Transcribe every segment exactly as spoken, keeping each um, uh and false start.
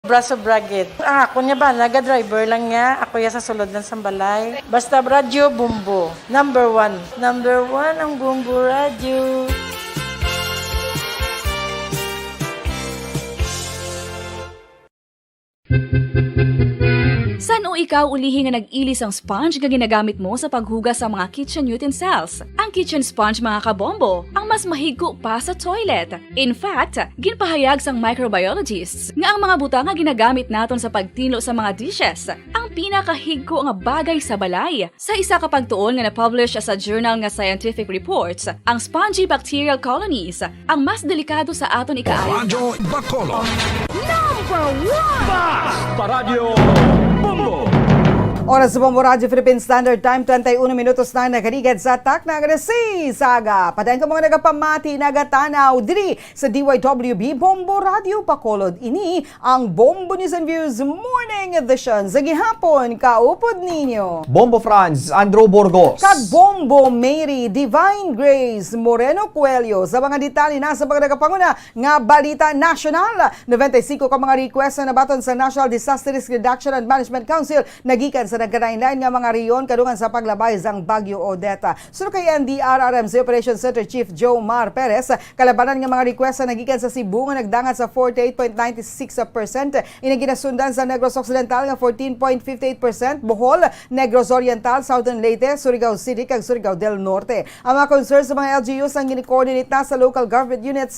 Sobra-sobra gid. Ang ako niya ba, naga-driver lang niya. Ako ya sa sulod lang sa balay. Basta radyo, Bombo. Number one. Number one ang Bombo Radyo. San-o ikaw ulihi nga nag-ili sang sponge nga ginagamit mo sa paghugas sa mga kitchen utensils? Ang kitchen sponge, mga kabombo, ang mas mahigko pa sa toilet. In fact, ginpahayag sang microbiologists nga ang mga butang nga ginagamit naton sa pagtinlo sa mga dishes ang pinakahigko nga bagay sa balay. Sa isa ka pagtuon nga na-publish sa journal nga Scientific Reports, ang spongy bacterial colonies ang mas delikado sa aton ikaayo. Radyo Bacolod. Number one! Basta Radyo Bombo! Oras sa Bombo Radyo Philippine Standard Time, twenty-one minutos na nakaligad sa takna nga si Saga. Padayon ka mga nagapamati, nagatanaw diri sa D Y W B Bombo Radyo Bacolod. Ini ang Bombo News and Views Morning Edition sa gihapon. Kaupod ninyo Bombo Franz, Andrew Burgos. Kag Bombo Mary Divine Grace Moreno Coelho sa mga detalye na sa mga nagapanguna nga balita nasyonal. Noventa y cinco ka mga request na nabaton sa National Disaster Risk Reduction and Management Council nagikan sa nagkalain-lain nga mga rehiyon kadungan sa paglabay sang Bagyo Odette. Suno kay N D R R M C Operations Center Chief Joe Mar Perez, kalabanan nga mga request nga nagikan sa Cebu nga nagdangat sa forty-eight point nine six percent, ini ginasundan sa Negros Occidental nga fourteen point fifty-eight percent, Bohol, Negros Oriental, Southern Leyte, Surigao City, kag Surigao del Norte. Ang mga concerns sa mga L G Us ang gini-coordinate na sa local government units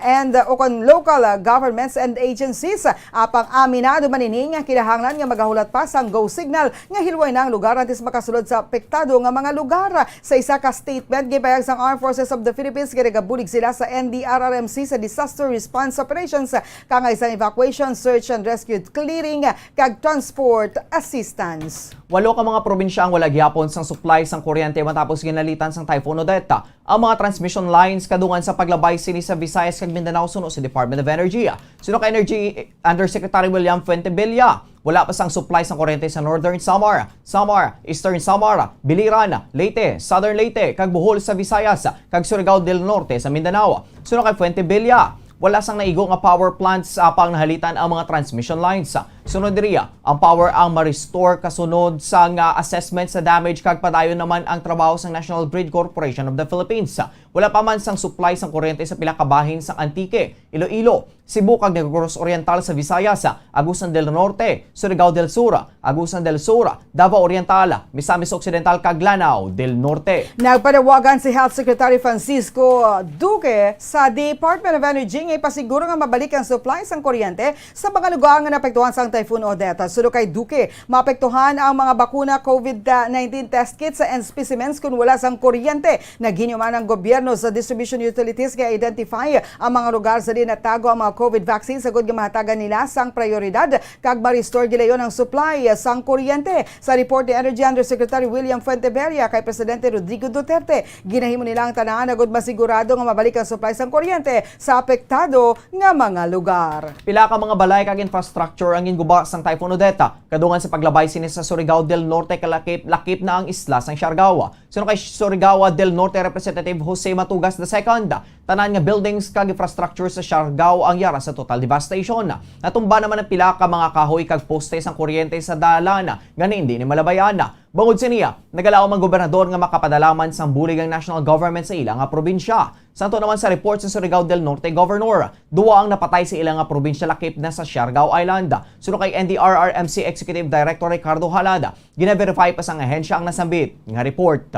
and, uh, o kon local, uh, governments and agencies. Apang aminado man ini nga kinahanglan nga magahulat pa sang go signal nga hilway na ang lugar antes makasulod sa apektado nga mga lugar. Sa isa ka statement, ginpahayag sang Armed Forces of the Philippines nga nagabulig sila sa N D R R M C sa disaster response operations, kangay sang evacuation, search and rescue, clearing, kag transport assistance. Walo ka mga probinsya ang wala gihapon sang supply sang kuryente matapos ginalitan sang Typhoon Odette ang mga transmission lines kadungan sa paglabay sini sa Visayas kag Mindanao, suno sa Department of Energy. Suno kay Energy Undersecretary William Fuentebella, wala pa sang supply sang kuryente sa Northern Samar, Samar, Eastern Samar, Biliran, Leyte, Southern Leyte, kag Bohol sa Visayas, kag Surigao del Norte sa Mindanao. Suno kay Fuentebella, wala sang naigo nga power plants apang nahalitan ang mga transmission lines. Sunod diri, ang power ang ma-restore kasunod sang, ah, assessment sa damage kag padayon naman ang trabaho sang National Grid Corporation of the Philippines. Wala pa man sang supply sang kuryente sa pila ka bahin sang Antique, Iloilo, Cebu kag Negros Oriental sa Visayas, Agusan del Norte, Surigao del Sur, Agusan del Sur, Davao Oriental, Misamis Occidental kag Lanao del Norte. Nagpanawagan si Health Secretary Francisco Duque sa Department of Energy nga ipasiguro nga mabalik ang supply sang kuryente sa mga lugar nga naapektuhan sang Typhoon Odette. Suno kay Duque, maapektuhan ang mga bakuna, COVID nineteen test kits and specimens kon wala sang kuryente. Naghinyo man ang gobyerno sa distribution utilities nga identify ang mga lugar sa diin natago ang mga COVID vaccine sa gud nga mahatagan nila sang prioridad kag ma-restore gilayon ang supply sang kuryente. Sa report ni Energy Undersecretary William Fuentebella kay Presidente Rodrigo Duterte, ginahimo nila ang tanan agud masigurado nga mabalik ang supply sang kuryente sa apektado nga mga lugar. Pila ka mga balay kag infrastructure ang ginguba sang Typhoon Odette. Kadungan sa paglabay sini sa Surigao del Norte, kalakip-lakip na ang isla sang Siargao. Suno kay Surigao del Norte Representative Jose Matugas the second, tanan nga buildings kag infrastructure sa Siargao ang yara sa total devastation. Natumba naman ang pila ka mga kahoy kag poste sang kuryente sa dalan nga hindi ni malabayan. Bangod sini, nagalaom ang gobernador nga makapadala man sang bulig ang national government sa ila nga probinsya. Santo naman sa report sa Surigao del Norte Governor, duwa ang napatay sa ila nga probinsya lakip na sa Siargao Island. Suno kay N D R R M C Executive Director Ricardo Halad, gina-verify pa sang ahensya ang nasambit nga report.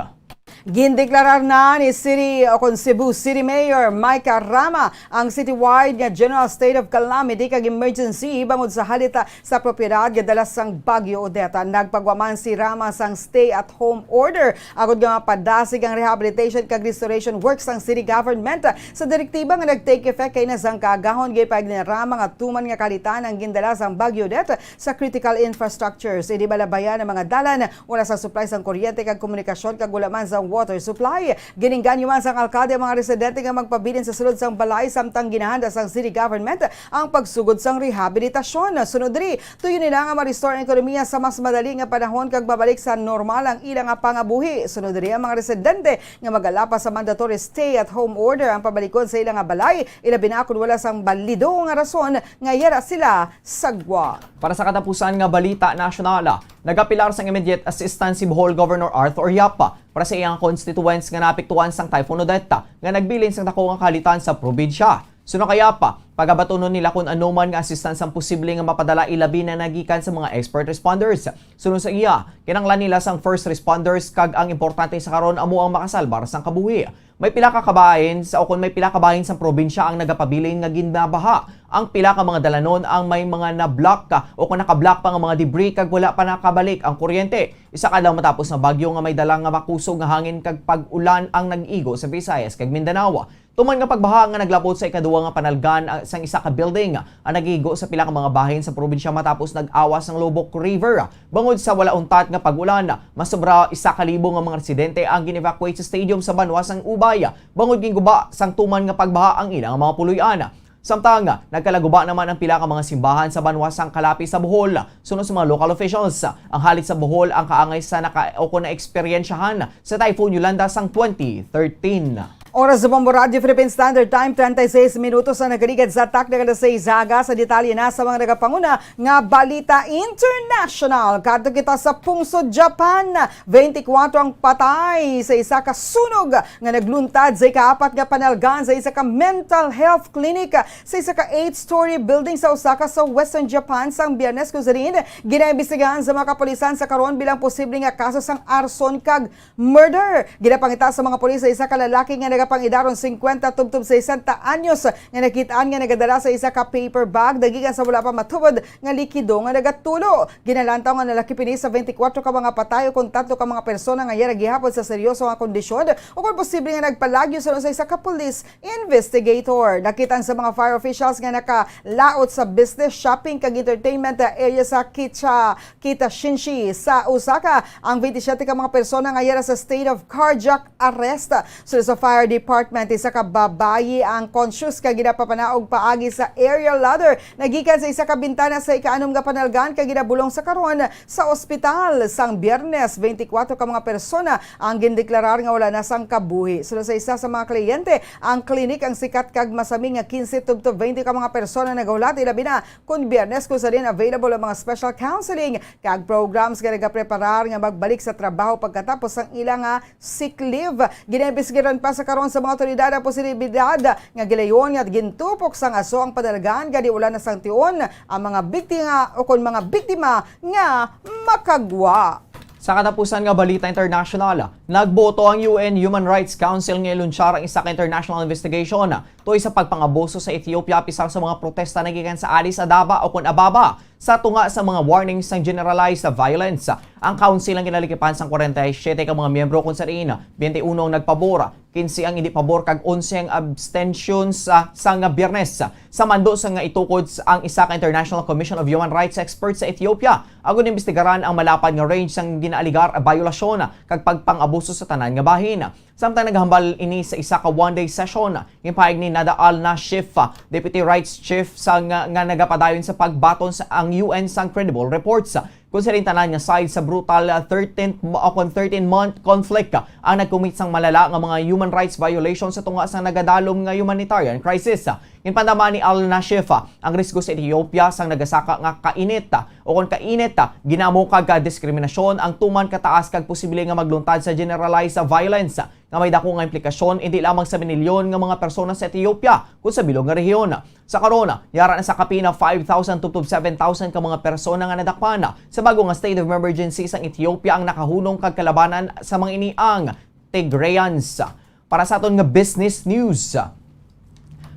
Gindeklarar na ni City o kon Cebu City Mayor Micah Rama ang citywide nga General State of Calamity kag Emergency bangod sa halita sa propiedad nga dala sang Bagyo Odette. Nagpagwa man si Rama sang stay-at-home order agud nga mapadasig ang rehabilitation kag restoration work sang city government. Sa direktiba nga nag-take effect kay na sang kaagahon, ginpahayag ni Rama nga tuman nga kalitan ang gindala sang Bagyo Odette sa critical infrastructures. Hindi malabayan ang mga dalan, wala sa supply sang kuryente kag komunikasyon, kag wala man sang water supply. Ginengganyo man sang alkalde ang mga residente nga magpabilin sa sulod sang balay, samtang ginahanda sang city government ang pagsugod sang rehabilitasyon. Sunod diri, tuyo nila nga ma-restore ang ekonomiya sa mas madali nga panahon kag mabalik sa normal ang ila nga pangabuhi. Sunod diri, ang mga residente nga mag-alapas sa mandatory stay-at-home order ang pabalikon sa ila nga balay, ilabi na kon wala sang balido nga rason nga yara sila sa gwa. Para sa katapusan nga balita nasyonal, nagapilar sang immediate assistance si Bohol Governor Arthur Yap para sa iyang constituents nga naapektuhan sang Typhoon Odette nga nagbilin sang dako nga kahalitan sa probinsya. Suno kay Yap, pagabatunon nila kon ano man nga assistance ang posible nga mapadala, ilabi na nagikan sa mga expert responders. Suno sa iya, kinahanglan nila sang first responders kag ang importante sa karon amo ang makasalbar sang kabuhi. May pila ka kabahin sa, o kon may pila ka bahin sang probinsya ang nagapabilin nga ginabaha. Ang pila ka mga dalanon ang may mga na-block ka, o kon naka-block pa nga mga debris kag wala pa nakabalik ang kuryente. Isa ka adlaw matapos ang bagyo nga may dala nga makusog nga hangin kag pag-ulan ang nag-igo sa Visayas kag Mindanao. Tuman nga pagbaha nga naglapot sa ikaduwa nga panalgan, ah, sang isa ka building ang nag-igo sa pila ka mga bahin sa probinsya matapos nag-awas ang Loboc River. Bangod sa wala untat nga pag-ulan, mas sobra isa ka libo nga mga residente ang gin-evacuate sa stadium sa banwa sang Ubay, bangod ginguba sang tuman nga pagbaha ang ilang mga puloy-an. Samtang nagkalaguba naman ang pila ka mga simbahan sa banwa sang Calape sa Bohol. Suno sa mga local officials, ang halid sa Bohol ang kaangay sa naka-, o kon naeksperyensyahan sa Typhoon Yolanda sang twenty thirteen. Oras sa Bombo Radio Philippine Standard Time, treinta y seis minutos ang nagaligad sa takna nga alas seis aga. Sa detalye na sa mga nagapanguna nga balita international. Kadto kita sa pungsod Japan. Twenty-four ang patay sa isa ka sunog nga nagluntad sa ikaapat nga panalgan sa isa ka mental health clinic sa isa ka eight-story building sa Osaka sa Western Japan sang Biyernes, kung sa diin ginaimbestigahan sa mga kapulisan sa karon bilang posible nga kaso sang arson kag murder. Ginapangita sa mga pulis sa isa ka lalaki nga nagapang-edaron singkwenta tubtob sesenta anyos nga nakit-an nga nagadala sa isa ka paper bag nagikan sa wala pa matubod nga likido nga nagatulo. Ginalantaw nga nalakip ini sa twenty-four ka mga patay, o kon tatlo ka mga persona nga yara gihapon sa seryoso nga kondisyon, o kon posible nga nagpalagyo suno sa isa ka police investigator. Nakit-an sa mga fire officials nga nakalaot sa business, shopping, kag entertainment area sa Kicha Kitashinshi sa Osaka ang twenty-seven ka mga persona nga yara sa state of cardiac arrest. Suno sa fire department, isa ka babayi ang conscious kag ginapapanaog paagi sa aerial ladder nagikan sa isa ka bintana sa ikaanom nga panalgan kag ginabulong sa karon sa ospital. Sang Biyernes, twenty-four ka mga persona ang gindeklarar nga wala na sang kabuhi. Suno sa isa sa mga kliyente, ang klinik ang sikat kag masami nga quince tubtob twenty ka mga persona nagahulat, ilabi na kon Biyernes, kung sa diin available ang mga special counseling kag programs nga nagapreparar nga magbalik sa trabaho pagkatapos sang ila nga sick leave. Ginaimbestigaran pa sa karon sa mga awtoridad ang posibilidad nga gilayon nga gintupok sang aso ang panalgan, kag wala na sang tion ang mga biktima o kon mga biktima nga makagwa. Sa katapusan nga balita international, nagboto ang U N Human Rights Council nga ilunsyar ang isa ka international investigation tuhoy sa pagpangabuso sa Ethiopia, apisar sa mga protesta nagikan sa Addis Ababa o kon Ababa. Sa tunga sa mga warnings sang generalized violence, ang Council ang ginalikipan sang kwarenta y siyete ka mga miyembro, kung sa diin bente uno ang nagpabor, kinse ang indi pabor, kag onse ang abstentions, ah, sang Biyernes. Sa mando sa nga itukod s-, ang isa ka International Commission of Human Rights experts sa Ethiopia, agud imbestigaran ang malapad nga range sang ginaaligar a biolasyon kag pagpang-abuso sa tanan nga bahin. Samtang naghambal ini sa isa ka one-day session, ginpahayag ni Nada Al-Nashif, ah, Deputy Rights Chief sa nga, nga nagapadayon sa pagbaton sa ang U N sang credible reports. Kung sa tanan nga side sa brutal, ah, thirteenth mo-, o kon thirteen-month conflict, ah, ang nagkumit sang malala nga mga human rights violations sa tunga sang nagadalom nga humanitarian crisis. Ginpandama ni Al-Nashif, ah, ang risgo sa Ethiopia sang nagasaka nga kainit, ah, o kon kainit, ah, ginamo kag, ah, diskriminasyon ang tuman kataas kag posible nga magluntad sa generalized, ah, violence, ah, nga may dako nga implikasyon indi lamang sa minilyon nga mga persona sa Ethiopia, kun sa bilog nga rehiyon. Sa karon, yara na sa kapin na five thousand tubtob seven thousand ka mga persona nga nadakpan. Sa bago nga state of emergency sang Ethiopia ang nakahunong kag kalabanan sa mga ini ang Tigrayans. Para sa aton nga business news,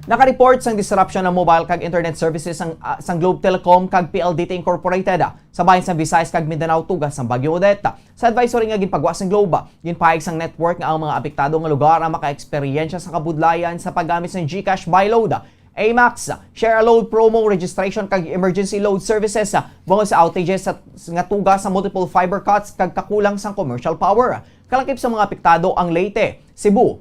naka-report sang disruption ang mobile kag internet services sang, ah, sang Globe Telecom kag P L D T Incorporated, ah, sa bahin sang Visayas kag Mindanao tuga sang Bagyo Odette. Sa advisory nga ginpagwa sang Globe, ginpahayag sang network nga ang mga apektado nga lugar ang maka-eksperyensya sa kabudlayan sa paggamit sang GCash buy load, AMAX, share a load promo, registration kag emergency load services, ah, bangod sa outages sa, nga tuga sa multiple fiber cuts kag kakulang sang commercial power. Kalakip sa mga apektado ang Leyte, Cebu,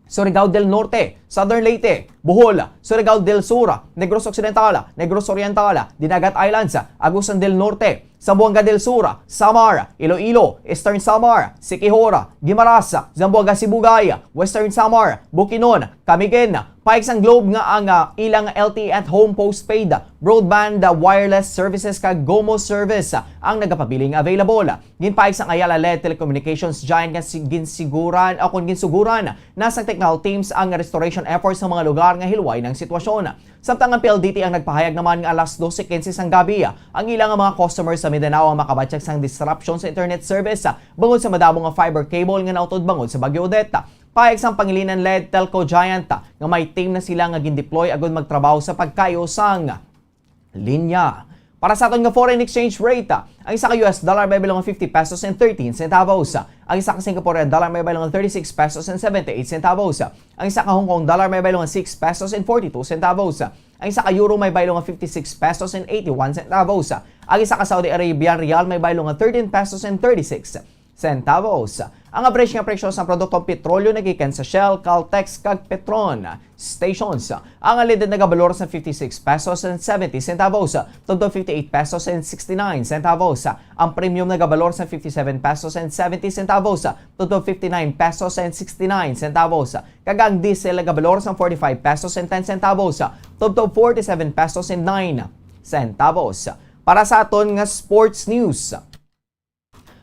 Surigao del Norte, Southern Leyte, Bohol, Surigao del Sur, Negros Occidental, Negros Oriental, Dinagat Islands, Agusan del Norte, Zamboanga del Sur, Samar, Iloilo, Eastern Samar, Siquijor, Guimaras, Zamboanga Sibugay, Western Samar, Bukidnon, Camiguin. Pahayag sang Globe nga ang, ah, ilang L T E at home postpaid, broadband, ah, wireless services kag GOMO service, ah, ang nagapabiling available. Ginpahayag sang Ayala-led telecommunications giant nga si-, ginsiguran, o kon ginsuguran na sang technical teams ang restoration efforts sa mga lugar nga hilway ng sitwasyon. Samtang ang P L D T ang nagpahayag naman nga alas dose quince sang gabi, ang ila nga mga customers sa Mindanao ang makabatyag sang disruption sa internet service bangod sa madamo nga fiber cable nga nautod bangod sa Bagyo Odette. Pahayag sang Pangilinan-led telco giant nga may team na sila nga gindeploy agud magtrabaho sa pagkayo sang linya. Para sa aton nga foreign exchange rate, ang isa ka U S dollar may baylo nga fifty pesos and thirteen centavos. Ang isa ka Singaporean dollar may baylo nga thirty-six pesos and seventy-eight centavos. Ang isa ka Hong Kong dollar may baylo nga six pesos and forty-two centavos. Ang isa ka euro may baylo nga fifty-six pesos and eighty-one centavos. Ang isa ka Saudi Arabian riyal may baylo nga thirteen pesos and thirty-six centavos. Ang average nga presyo sang produktong petrolyo nagikan sa Shell, Caltex, kag Petron stations. Ang unleaded nagabalor sa fifty-six pesos and seventy centavos tubtob fifty-eight pesos and sixty-nine centavos. Ang premium nagabalor sa fifty-seven pesos and seventy centavos tubtob fifty-nine pesos and sixty-nine centavos. Kag ang diesel nagabalor sa forty-five pesos and ten centavos tubtob forty-seven pesos and nine centavos. Para sa aton nga sports news,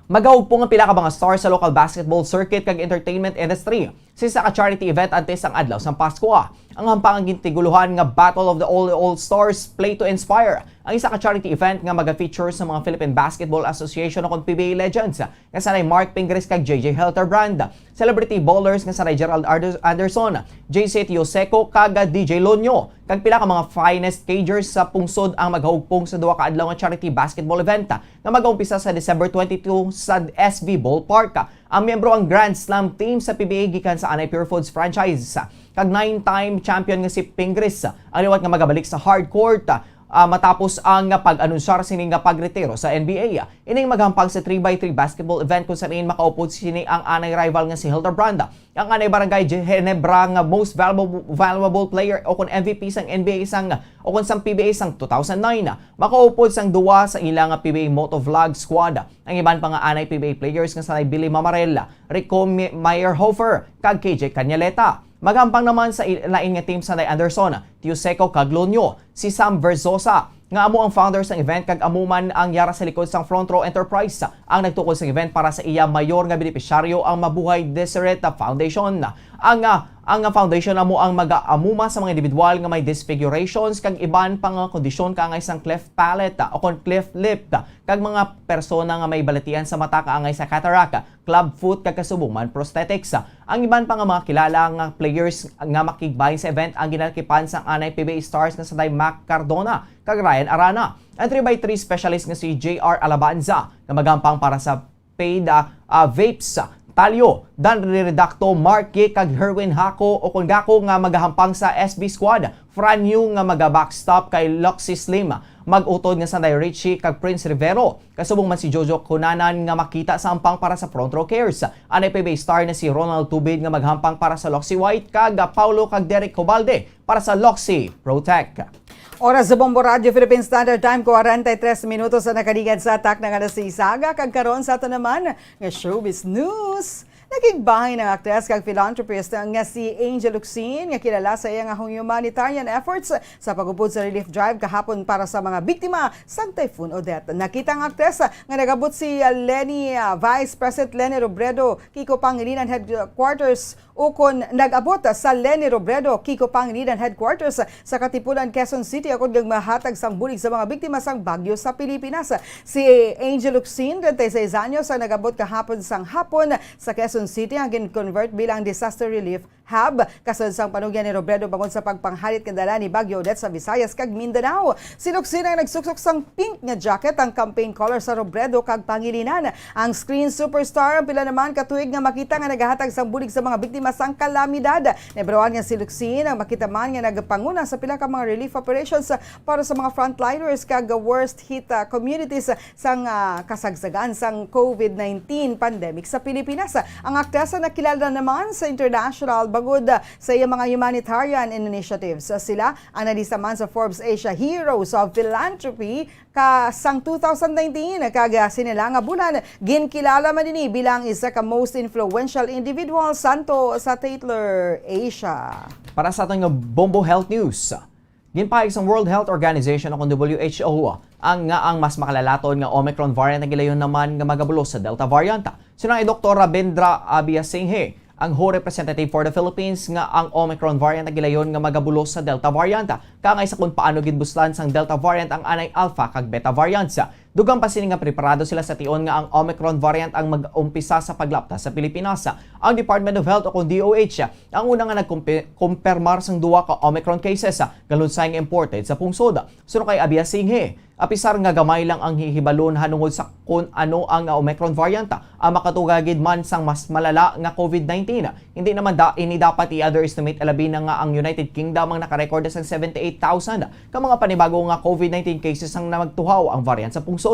magahugpong ang pila ka mga stars sa local basketball circuit kag entertainment industry sa isa ka charity event antes ang adlaw sang Pasko. Ang hampang ang gintiguluhan nga Battle of the All All Stars, Play to Inspire, ang isa ka charity event nga maga-feature sa mga Philippine Basketball Association o kon P B A legends nga sanay Mark Pingris kag J J Helterbrand, celebrity bowlers nga sanay Gerald Arder-, Anderson, J C Tioseco, kag D J Lonyo, kag pila ka mga finest cagers sa pungsod ang magahugpong sa duha ka adlaw nga charity basketball event nga mag-umpisa sa December twenty-two sa S V Ballpark. Ang miyembro ang Grand Slam team sa P B A gikan sa Anay Pure Foods franchise, kag nine-time champion nga si Pingris, ang liwat nga magabalik sa hard court, ah, matapos ang pag-anunsar sini nga pagretiro sa N B A. Ining maghampang sa three by three basketball event kung sa diin makaupod sini ang anay rival nga si Hildebrand, ang anay barangay Ginebra nga most valuable, valuable player o kon M V P sang N B A sang, o kon sang P B A sang two thousand nine. Makaupod sang duwa sa ila nga P B A Motovlog squad. Ang iban pa nga anay P B A players nga sanay Billy Mamarel, Rico Mi-, Meyerhofer, kag K J Canaleta. Maghampang naman sa il-, lain nga team sanay Anderson, Tioseco, kag Lonyo, si Sam Verzosa, nga amo ang founder sang event kag amo man ang yara sa likod sang Front Row Enterprise, ang nagtukod sang event para sa iya mayor nga benepisyaryo, ang Mabuhay Deseret Foundation. Ang, ah, ang foundation amo ang mag-aamuma sa mga individual nga may disfigurations kag iban pa nga kondisyon kaangay sang cleft palate, ah, o kon cleft lip, ah, kag mga persona nga may balatian sa mata kaangay sa cataract, club foot kag kasubong man prosthetics. Ang iban pa nga mga kilala nga players nga makigbahin sa event ang ginalakipan sang anay P B A stars nga sanay Mac Cardona kag Ryan Arana. Ang three by three specialist nga si J R Alabanza nga magampang para sa paid, ah, ah, vapes, talyo, Dan Redacto, Mark Ye, kag Herwin Hako o kon Gako nga magahampang sa S B squad. Fran Yu nga maga-backstop kay Loxy Slim, mag-utod nga sanay Richie kag Prince Rivero. Kasubong man si Jojo Cunanan nga makita sa hampang para sa Front Row Cares. Anay P B A star na si Ronald Tubid nga maghampang para sa Loxy White, kag, ah, Paulo kag Derek Cobalde para sa Loxy Protect. Oras sa Bombo Radyo Philippine Standard Time, kwarenta y tres minutos ang nakaligad sa takna nga alas seis aga, kag karon sa ato naman nga showbiz news. Nakigbahin ang aktres kag philanthropist nga si Angel Locsin, nga kilala sa iya nga humanitarian efforts sa pag-upod sa relief drive kahapon para sa mga biktima sang Typhoon Odette. Nakita ang aktres nga nag-abot si, ah, Leni, ah, Vice President Leni Robredo, Kiko Pangilinan Headquarters, ukon nag-abot sa Leni Robredo, Kiko Pangilinan Headquarters sa Katipunan, Quezon City, agod nga mahatag sang bulig sa mga biktima sang bagyo sa Pilipinas. Si Angel Locsin, treinta y seis anyos, ang nag-abot kahapon sang hapon sa Quezon City, ang gin-convert bilang disaster relief Hub, kasunod sang panugyan ni Robredo bangod sa pagpanghalit nga dala ni Bagyo Odette sa Visayas kag Mindanao. Si Locsin ang nagsuksok sang pink nga jacket, ang campaign color sa Robredo kag Pangilinan. Ang screen superstar ang pila naman ka tuig nga makita nga nagahatag sang bulig sa mga biktima sang kalamidad. Nahibaluan nga si Locsin ang makita man nga nagpanguna sa pila ka mga relief operations para sa mga frontliners kag worst hit, ah, communities sang, ah, kasagsagan sang COVID nineteen pandemic sa Pilipinas. Ang aktres ang nakilala naman sa international bangod, ah, sa iyang mga humanitarian initiatives. Sila ang nalista man sa Forbes Asia Heroes of Philanthropy ka sang two thousand nineteen, kag, ah, sini lang nga bulan ginkilala man ini bilang isa ka most influential individual santo sa Tatler Asia. Para sa aton nga Bombo Health News, ginpahayag sang World Health Organization o kon W H O ang, nga ang mas makalalaton nga Omicron variant ang gilayon naman nga magabulos sa Delta variant. Siling ni Doktor Rabindra Abiasinghe, ang WHO Representative for the Philippines, nga ang Omicron variant ang gilayon nga magabulos sa Delta variant, kaangay sa kon paano ginbuslan sang Delta variant ang anay Alpha kag Beta variants. Dugang pa sini nga preparado sila sa tion nga ang Omicron variant ang mag-umpisa sa paglapta sa Pilipinas. Ang Department of Health o kon D O H ang una nga nagkumpirmar sang duha ka Omicron cases nga lunsay nga imported sa pungsod. Suno kay Abiasinghe, apisar nga gamay lang ang hihibalo nahanungod sa kon ano ang Omicron variant, ang makatuga gid man sang mas malala nga COVID nineteen. Hindi naman da, ini dapat i-underestimate, labi na nga ang United Kingdom ang nakarecord sang seventy-eight thousand ka mga panibago nga COVID nineteen cases sang nagtuhaw ang variant sa pungsod.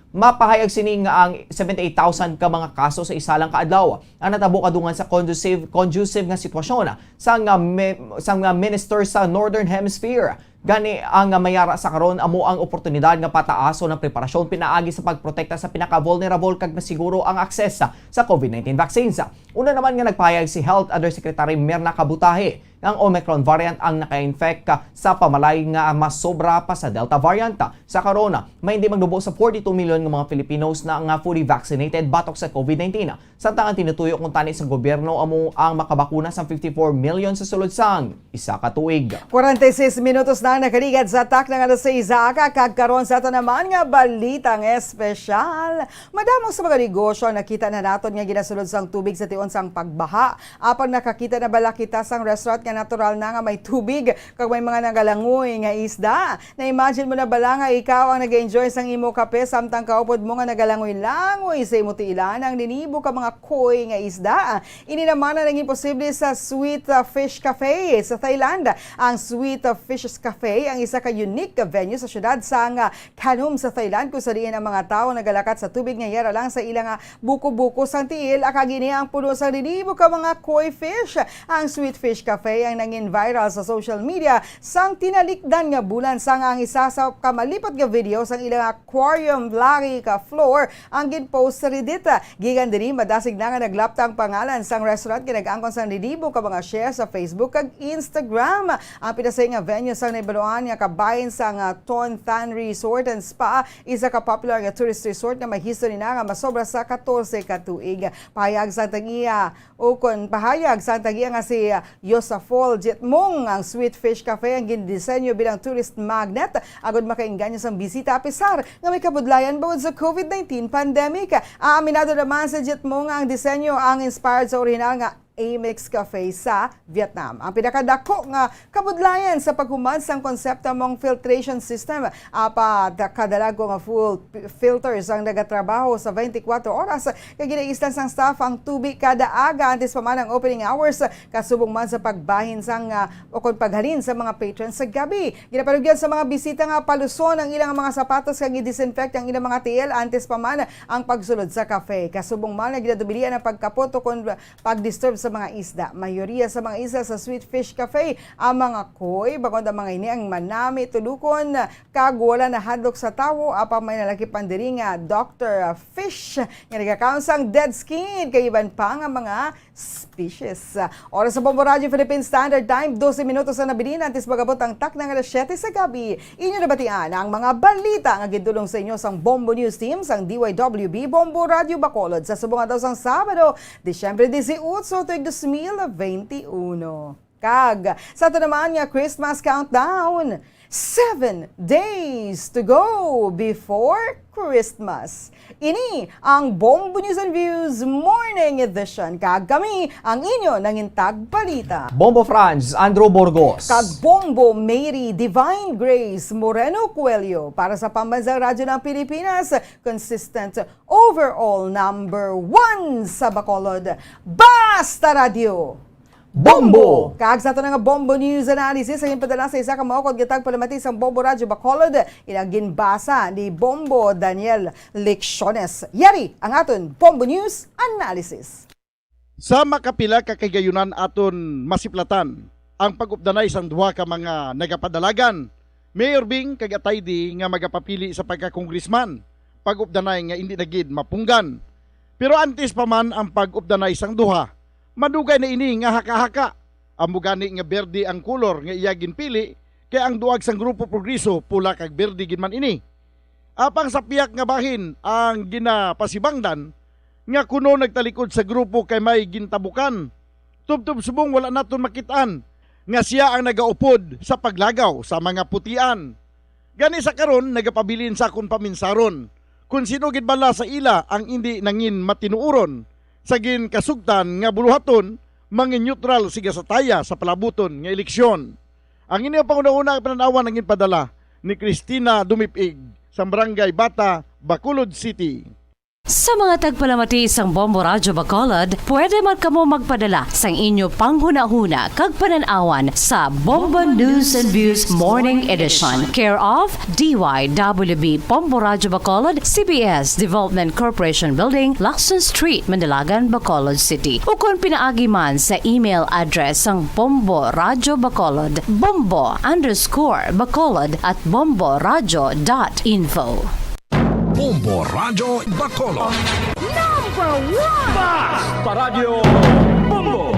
Mapahayag sini nga ang seventy-eight thousand ka mga kaso sa isa lang ka adlaw ang natabo kadungan sa conducive, conducive nga sitwasyon sang, ah, me-, sang, ah, minister sa Northern Hemisphere. Gani, ang, ah, mayara sa karon amo ang oportunidad nga pataason ang preparasyon pinaagi sa pagprotekta sa pinaka-vulnerable kag masiguro ang akses sa, sa COVID nineteen vaccines. Una naman nga nagpahayag si Health Undersecretary Mirna Kabutahe nga ang Omicron variant ang naka-infect sa pamalay nga mas sobra pa sa Delta variant. Sa karon, may hindi magnubo sa forty-two million nga mga Filipinos na nga fully vaccinated batok sa COVID nineteen. Samtang ang tinutuyo kuntani sang gobyerno amo ang makabakuna sang fifty-four million sa sulod sang isa ka tuig. Kwarenta y seis minutos na ang nakaligad sa takna nga alas seis sa aga, kag karon sa aton naman nga balitang espesyal. Madamo sa mga negosyo ang nakita na naton nga ginasulod sang tubig sa tion sang pagbaha. Apang nakakita na bala kita sang restaurant nga natural na nga may tubig kag may mga nagalangoy nga isda? Na-imagine mo na bala nga ikaw ang nag-enjoy sang imo kape samtang kaupod mo nga nagalangoy-langoy sa imo tiilan ang ninibo ka mga koi nga isda? Ini naman ang naging posible sa Sweet, uh, Fish Cafe sa Thailand. Ang Sweet, uh, Fish Cafe ang isa ka unique venue sa siyudad sang, uh, Khanum sa Thailand, kung sa diin ang mga tawo nagalakat sa tubig nga yara lang sa ilang, uh, buko-buko sang tiil, kag ini ang puno sang ninibo ka mga koi fish. Ang Sweet Fish Cafe ang nangin viral sa social media sang tinalikdan nga bulan, sang ang isa sa kamalipot nga video sang ilang aquarium lagi ka floor ang ginpost sa Reddit. Gikan diri, madasig na nga naglapta ang pangalan sang restaurant nga nag-angkon sang ninibo ka mga share sa Facebook kag Instagram. Ang pinasay nga venue sang nahibaluan nga kabahin sang, ah, Ton Than Resort and Spa, isa ka popular nga tourist resort nga may history na nga masobra sa katorse ka tuig. Pahayag sang tag-iya, o kon pahayag sang tag-iya nga si, ah, Yosafol Jetmong, ang Sweet Fish Cafe ang gindisenyo bilang tourist magnet agud makainganyo sang bisita, apisar nga may kabudlayan bangod sa COVID nineteen pandemic. Aaminado naman si Jetmong nga ang disenyo ang inspired sa orihinal nga Amex Cafe sa Vietnam. Ang pinakadako nga kabudlayan sa paghuman sang konsepto mong filtration system, apat ka dalagko nga full p-, filters ang nagatrabaho sa twenty-four oras, kag ginaislan sang staff ang tubig kada aga antes pa man ang opening hours, kasubong man sa pagbahin sang, ah, o kon paghalin sa mga patrons sa gabi. Ginapanugyan sa mga bisita nga paluson ang ilang mga sapatos kag i-disinfect ang ilang mga tiil antes pa man ang pagsulod sa cafe. Kasubong man nga ginadubilian ang pagkapot o kon pag-disturb sa mga isda. Mayoriya sa mga isda sa Sweet Fish Cafe ang mga koi, bangod ang mga ini ang manami, tulukon, kag wala nahadlok sa tawo, apang may nalakip man diri nga Doctor Fish nga nagakaon sang dead skin kag iban pa nga mga species. Oras sa Bombo Radio Philippine Standard Time, dose minutos ang nabilin antes mag-abot ang takna nga alas siyete sa gabi. Inyo nabatian ang mga balita nga gidulong sa inyo sang Bombo News Team sang D Y W B Bombo Radio Bacolod sa subong adlaw sang Sabado, Disyembre dieciocho, tuig dos mil veintiuno. Kag sa ato naman nga Christmas countdown, Seven days to go before Christmas. Ini ang Bombo News and Views Morning Edition, kag kami ang inyo nangintag balita. Bombo Franz, Andrew Burgos. Kag Bombo Mary Divine Grace Moreno Coelho para sa Pambansang Radyo ng Pilipinas, consistent overall number one sa Bacolod. Basta Radyo! Bombo! Kag sa ato na nga Bombo News Analysis, ang ginpadala sa isa ka maukod nga tagpalamati sang Bombo Radyo Bacolod, ila ginbasa ni Bombo Daniel Lecciones. Yari ang aton Bombo News Analysis. Sa makapila ka kahigayunan aton masiplatan ang pag-updanay sang duha ka mga nagapadalagan, Mayor Bing kag Atayde, nga magapapili sa pagka-congressman, pag-updanay nga indi na gid mapunggan. Pero antes pa man ang pag-updanay sang duha, madugay na ini nga haka-haka. Amo gani nga berde ang kolor nga iya ginpili, kay ang duag sang Grupo Progreso pula kag berde gid man ini. Apang sa pihak nga bahin ang ginapasibangdan nga kuno nagtalikod sa grupo kay may gintabukan. Tubtob subong wala naton makit-an nga sia ang nagaupod sa paglagaw sa mga putian. Gani sa karon, nagapabilin sa akon paminsaron kon sino gid bala sa ila ang indi nangin matinuoron sa ginkasugtan nga buluhaton mangin-neutral sa gasataya sa palabuton nga eleksyon. Ang inyo panghunahuna nga panan-awan ang ginpadala ni Cristina Dumipig sa Barangay Bata, Bacolod City. Sa mga tagpalamati sang Bombo Radyo Bacolod, pwede man kamo magpadala sang inyo panghunahuna kag panan-awan sa Bombo News and Views Morning Edition, care of D Y W B Bombo Radyo Bacolod, C B S Development Corporation Building, Lacson Street, Mandalagan, Bacolod City, ukon pinaagi man sa email address sang Bombo Radyo Bacolod, bombo underscore bacolod at bombo radyo dot info. Bombo Radyo Bacolod. Number one! Basta Radyo Bombo!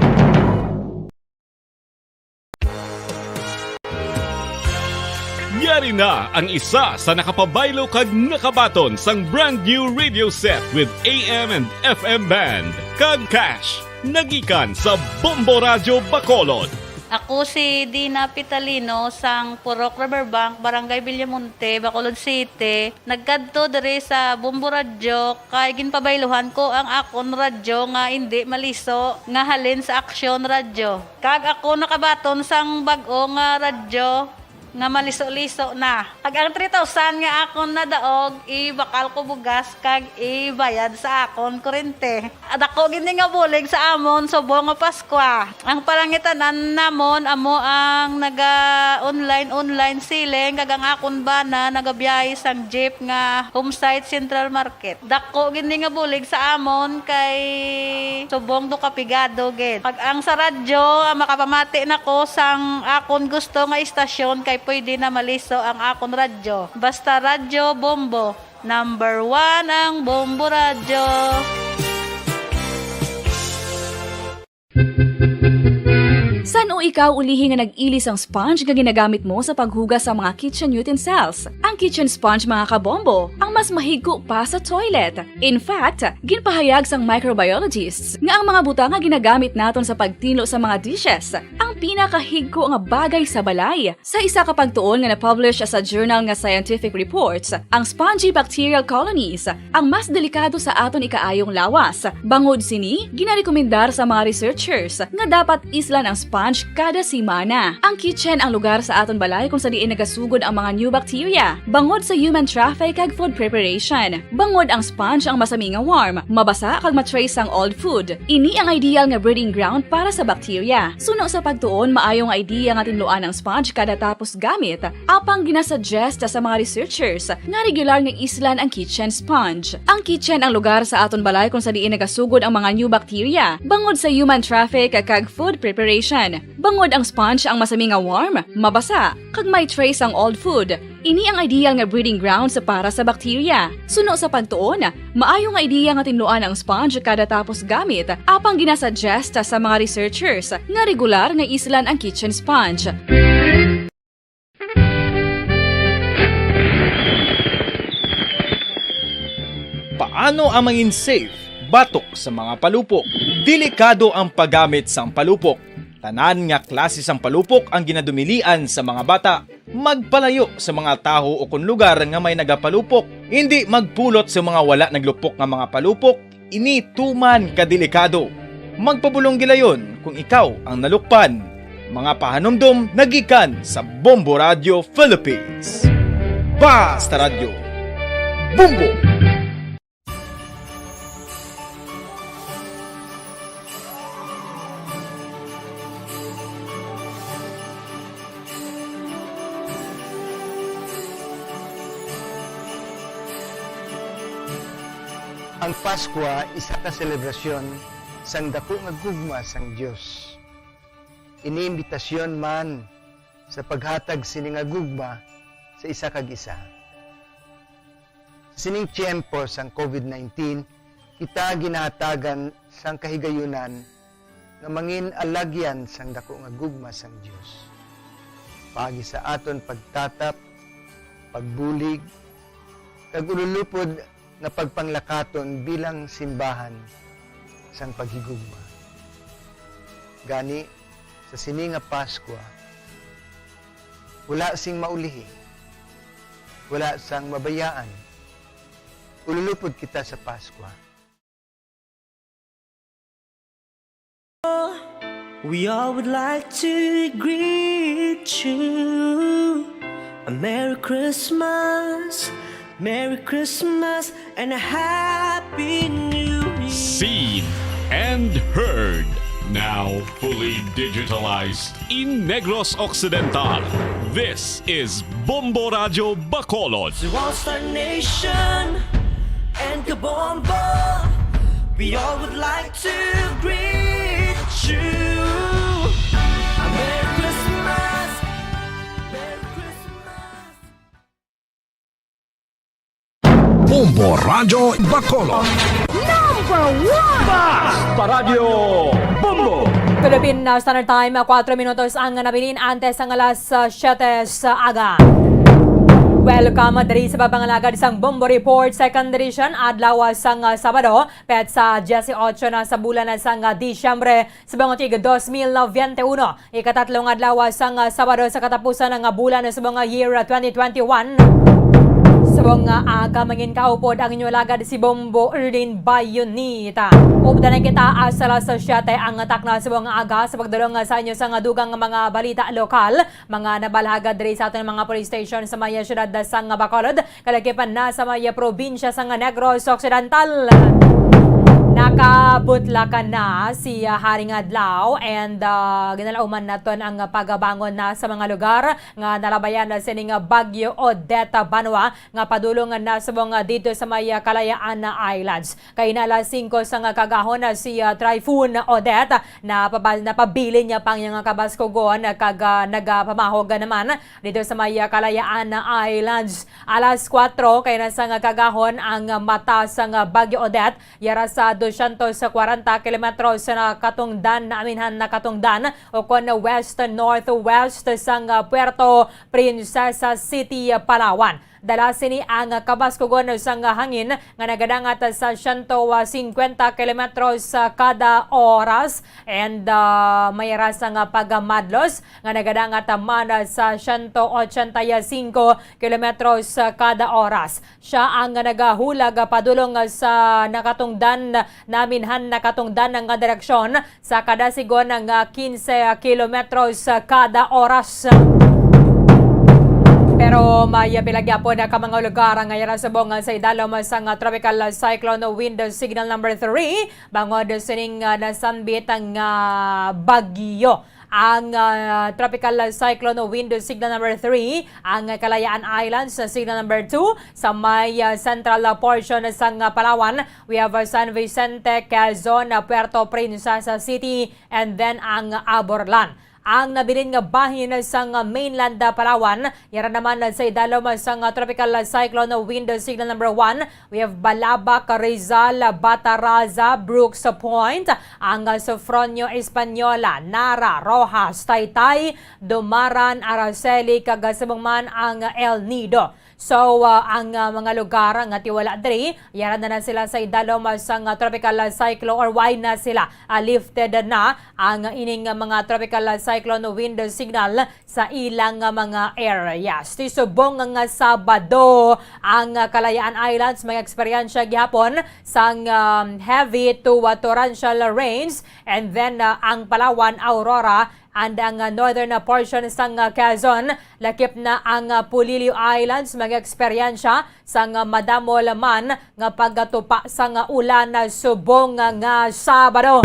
Yari na ang isa sa nakapabaylo kag nakabaton sang brand new radio set with A M and F M band, kag cash, nagikan sa Bombo Radyo Bacolod. Ako si Dina Pitalino sang Purok Riverbank, Barangay Villamonte, Bacolod City. Nagkadto diri sa Bombo Radyo kay ginpabayluhan ko ang akon radyo nga indi maliso nga halin sa Aksyon Radyo. Kag ako nakabaton sang bag-o nga radyo nga maliso-liso na. Kag ang three thousand nga akon nadaog, ibakal ko bugas kag ibayad sa akon kurente. Dako gid ni nga bulig sa amon subong nga Paskwa. Ang palangitan-an namon amo ang naga-online-online selling, kag ang akon bana nagabiyahe sang jeep nga Homesite Central Market. Dako gid ni nga bulig sa amon kay subong do ka pigado gid. Pag ang sa radyo, ah, makapamati na ko sang akon gusto nga istasyon kay pwede na maliso ang akon radyo. Basta Radyo Bombo, number one ang Bombo Radyo. San-o ikaw ulihi nga nag-ili sang sponge nga ginagamit mo sa paghugas sa mga kitchen utensils? Ang kitchen sponge, mga kabombo, ang mas mahigko pa sa toilet. In fact, ginpahayag sang microbiologists nga ang mga butang nga ginagamit naton sa pagtinlo sa mga dishes ang pinakahigko nga bagay sa balay. Sa isa ka pagtuon nga na-publish sa journal nga Scientific Reports, ang spongy bacterial colonies ang mas delikado sa aton ikaayong lawas. Bangod sini, ginarekomendar sa mga researchers nga dapat islan ang sponge kada semana. Ang kitchen ang lugar sa aton balay kung sa diin nagasugod ang mga new bacteria, bangod sa human traffic kag food preparation. Bangod ang sponge ang masami nga warm, mabasa kag ma-trace ang old food. Ini ang ideal nga breeding ground para sa bacteria. Suno sa pagtuon, maayo nga idea nga tinluan ang sponge kada tapos gamit. Apang ginasuggest sa mga researchers nga regular nga islan ang kitchen sponge. Ang kitchen ang lugar sa aton balay kung sa diin nagasugod ang mga new bacteria, bangod sa human traffic kag food preparation. Bangod ang sponge ang masami nga warm, mabasa, kag may trace ang old food. Ini ang ideal nga breeding grounds para sa bacteria. Suno sa pagtuon, maayo nga idea nga tinluan ang sponge kada tapos gamit, apang ginasuggest sa mga researchers nga regular nga islan ang kitchen sponge. Paano ang mangin safe batok sa mga palupok? Delikado ang paggamit sang palupok. Tanan nga klase sang palupok ang ginadumilian sa mga bata. Magpalayo sa mga tawo o kon lugar nga may nagapalupok. Hindi magpulot sa mga wala naglupok nga mga palupok. Ini tuman ka delikado. Magpabulong gilayon kung ikaw ang nalukpan. Mga pahanumdom nagikan sa Bombo Radio Philippines. Basta Radyo. Bombo! Ang Paskwa isa ka selebrasyon sang daku nga gugma sang Dios. Ini imbitasyon man sa paghatag sini nga gugma sa isa kag isa. Sa sining tiyempo sang covid nineteen, kita ginahatagan sang kahigayunan nga mangin alagyan sang daku nga gugma sang Dios. Paagi sa aton pagtatap, pagbulig, kag ululupod nga pagpanglakaton bilang simbahan sang paghigugma. Gani, sa sini nga Paskwa, wala sing maulihi, wala sang mabayaan. Ululupod kita sa Paskwa. We all would like to greet you a Merry Christmas, Merry Christmas, and a Happy New Year. Seen and heard, now fully digitalized in Negros Occidental. This is Bombo Radyo Bacolod. To all Star Nation and Kabombo, we all would like to greet you a Merry Christmas, Merry Christmas. Bombo Radyo Bacolod. Number one! Basta Radyo Bombo! Philippine, uh, Standard Time, uh, kuwatro minutos ang nabilin antes sang alas, uh, siyete sa aga. Welcome diri sa pagpangalagad sang Bombo Report, second edition, adlaw sang, uh, Sabado, petsa diyesotso na sa bulan na sang, uh, Disyembre, sa mga tig dos mil biyente uno. Ikatatlo nga adlaw sang, ah, Sabado sa katapusan nga bulan sa mga year, ah, twenty twenty-one. Subong nga aga, mangin kaupod ang inyo alagad si Bombo Erlin Bayonita. Updan na kita, ah, sa alas siyete ang takna subong nga aga sa pagdulong, ah, sa inyo sa nga dugang nga mga balita lokal, mga nabalhagad diri sa aton mga police station sa may siyudad sang Bacolod, kalagipan na sa may probinsya sang Negros Occidental. Nakabutlakan na si, ah, Haring Adlaw and, ah, ginalauman naton ang pagbangon na sa mga lugar nga nalabayan na sining Bagyo Odette, Banwa, nga padulong na subong dito sa may, ah, Kalayaan Islands. Kay na alas singko sang kaagahon na si, ah, Typhoon Odette napabal-, napabilin niya pa ang iyang kabaskugon kag, ah, nagapamahog naman dito sa may, ah, Kalayaan Islands. Alas kuwatro kay na sang kaagahon ang mata sang Bagyo Odette, yara sa dosyentos kwarenta kilometros na katungdan, na aminhan na katungdan, o kon west-northwest sang Puerto Princesa City, Palawan. Dala sini ang kabaskugon sang hangin nga nagadangat sa siyento singkwenta kilometros kada oras, and, ah, may rasa nga pagmadlos nga nagadangat man sa siyento ochenta y cinco kilometros kada oras. Siya ang nagahulag padulong sa nakatungdan, naminhan nakatungdan nga direksyon sa kada sigon nga quince kilometros kada oras. Pero may pila gyapon ka mga lugar nga yara subong sa idalom sang Tropical Cyclone Wind Signal number three, bangod sining, ah, nasambit nga bagyo. Ang, ah, Tropical Cyclone Wind Signal number three, ang Kalayaan Islands, ah, Signal number two, sa may, ah, central, ah, portion sang, ah, Palawan. We have, ah, San Vicente, Quezon, ah, Puerto Princesa City, and then ang Aborlan. Ang nabilin nga bahin sang mainland, ah, Palawan, yara naman sa idalom sang, ah, Tropical Cyclone Wind Signal number one. We have Balabac, Rizal, Bataraza, Brooks Point, ang, ah, Sofronio Española, Nara, Roxas, Taytay, Dumaran, Araceli, kag, ah, subong man ang El Nido. So, ah, ang, ah, mga lugar nga tiwala diri, yara na, na sila sa idalom, ah, sang, ah, tropical, ah, cyclone, or why na sila, ah, lifted na ang ining, ah, mga tropical, ah, cyclone wind signal sa ilang, ah, mga areas. Ti subong nga Sabado, ang, ah, Kalayaan Islands may eksperyensya gihapon sang, um, heavy to, ah, torrential rains, and then, ah, ang Palawan, Aurora, and ang, ah, northern, ah, portion sang, ah, Quezon, lakip na ang, ah, Polillo Islands, mag-eksperyensya sang, ah, madamo man nga pagatupa sang, ah, ulan, ah, subong, ah, nga Sabado.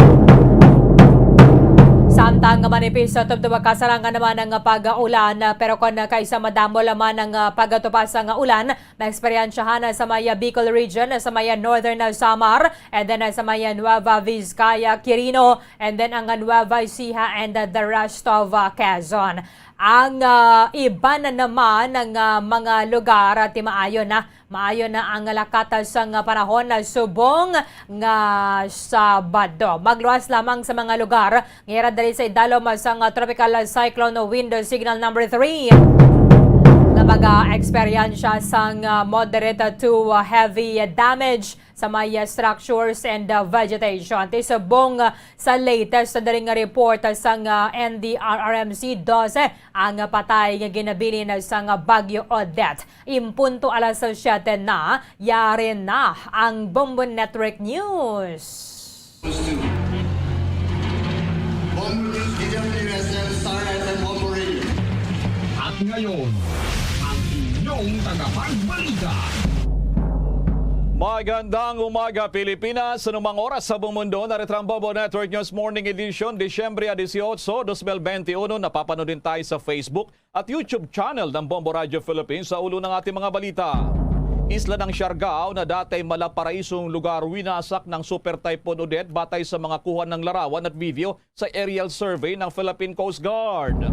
Samtang nga manipis sa tubtob kasarangan naman ang, ah, pag-ulan, ah, pero kon, ah, kaysa madamo man ang, ah, pagatupa sang, ah, ulan, maeksperiensyahan sa may Bicol region, sa may Northern Samar, and then sa may Nueva Vizcaya, Quirino, and then ang Nueva Ecija and the rest of, uh, Quezon. Ang, uh, iban naman nga mga lugar, uh, ti maayo na, maayo na ang lakat sang panahon na subong nga Sabado. Magluwas lamang sa mga lugar nga yara diri sa idalom sang, uh, tropical cyclone wind signal number three, nga mag-eksperyensya sang, uh, moderate to, uh, heavy damage sa may, uh, structures and, uh, vegetation. Ti subong, uh, sa latest na diri nga report, uh, sang, uh, N D R R M C, dose ang, uh, patay nga ginabilin sang, uh, Bagyo Odette. Impunto alas siyete na, yari na ang Bombo Network News. Bombo News, D W S M, Star F M, Bombo Radio. At ngayon, ang inyong tagapagbalita. Magandang umaga, Pilipinas. Sa anumang oras sa buong mundo, narito ang Bombo Network News Morning Edition, Disyembre dieciocho, dos mil veintiuno. Napapanood din tayo sa Facebook at YouTube channel ng Bombo Radio Philippines sa ulo ng ating mga balita. Isla ng Siargao na dati malaparaisong lugar winasak ng Super Typhoon Odette batay sa mga kuha ng larawan at video sa aerial survey ng Philippine Coast Guard.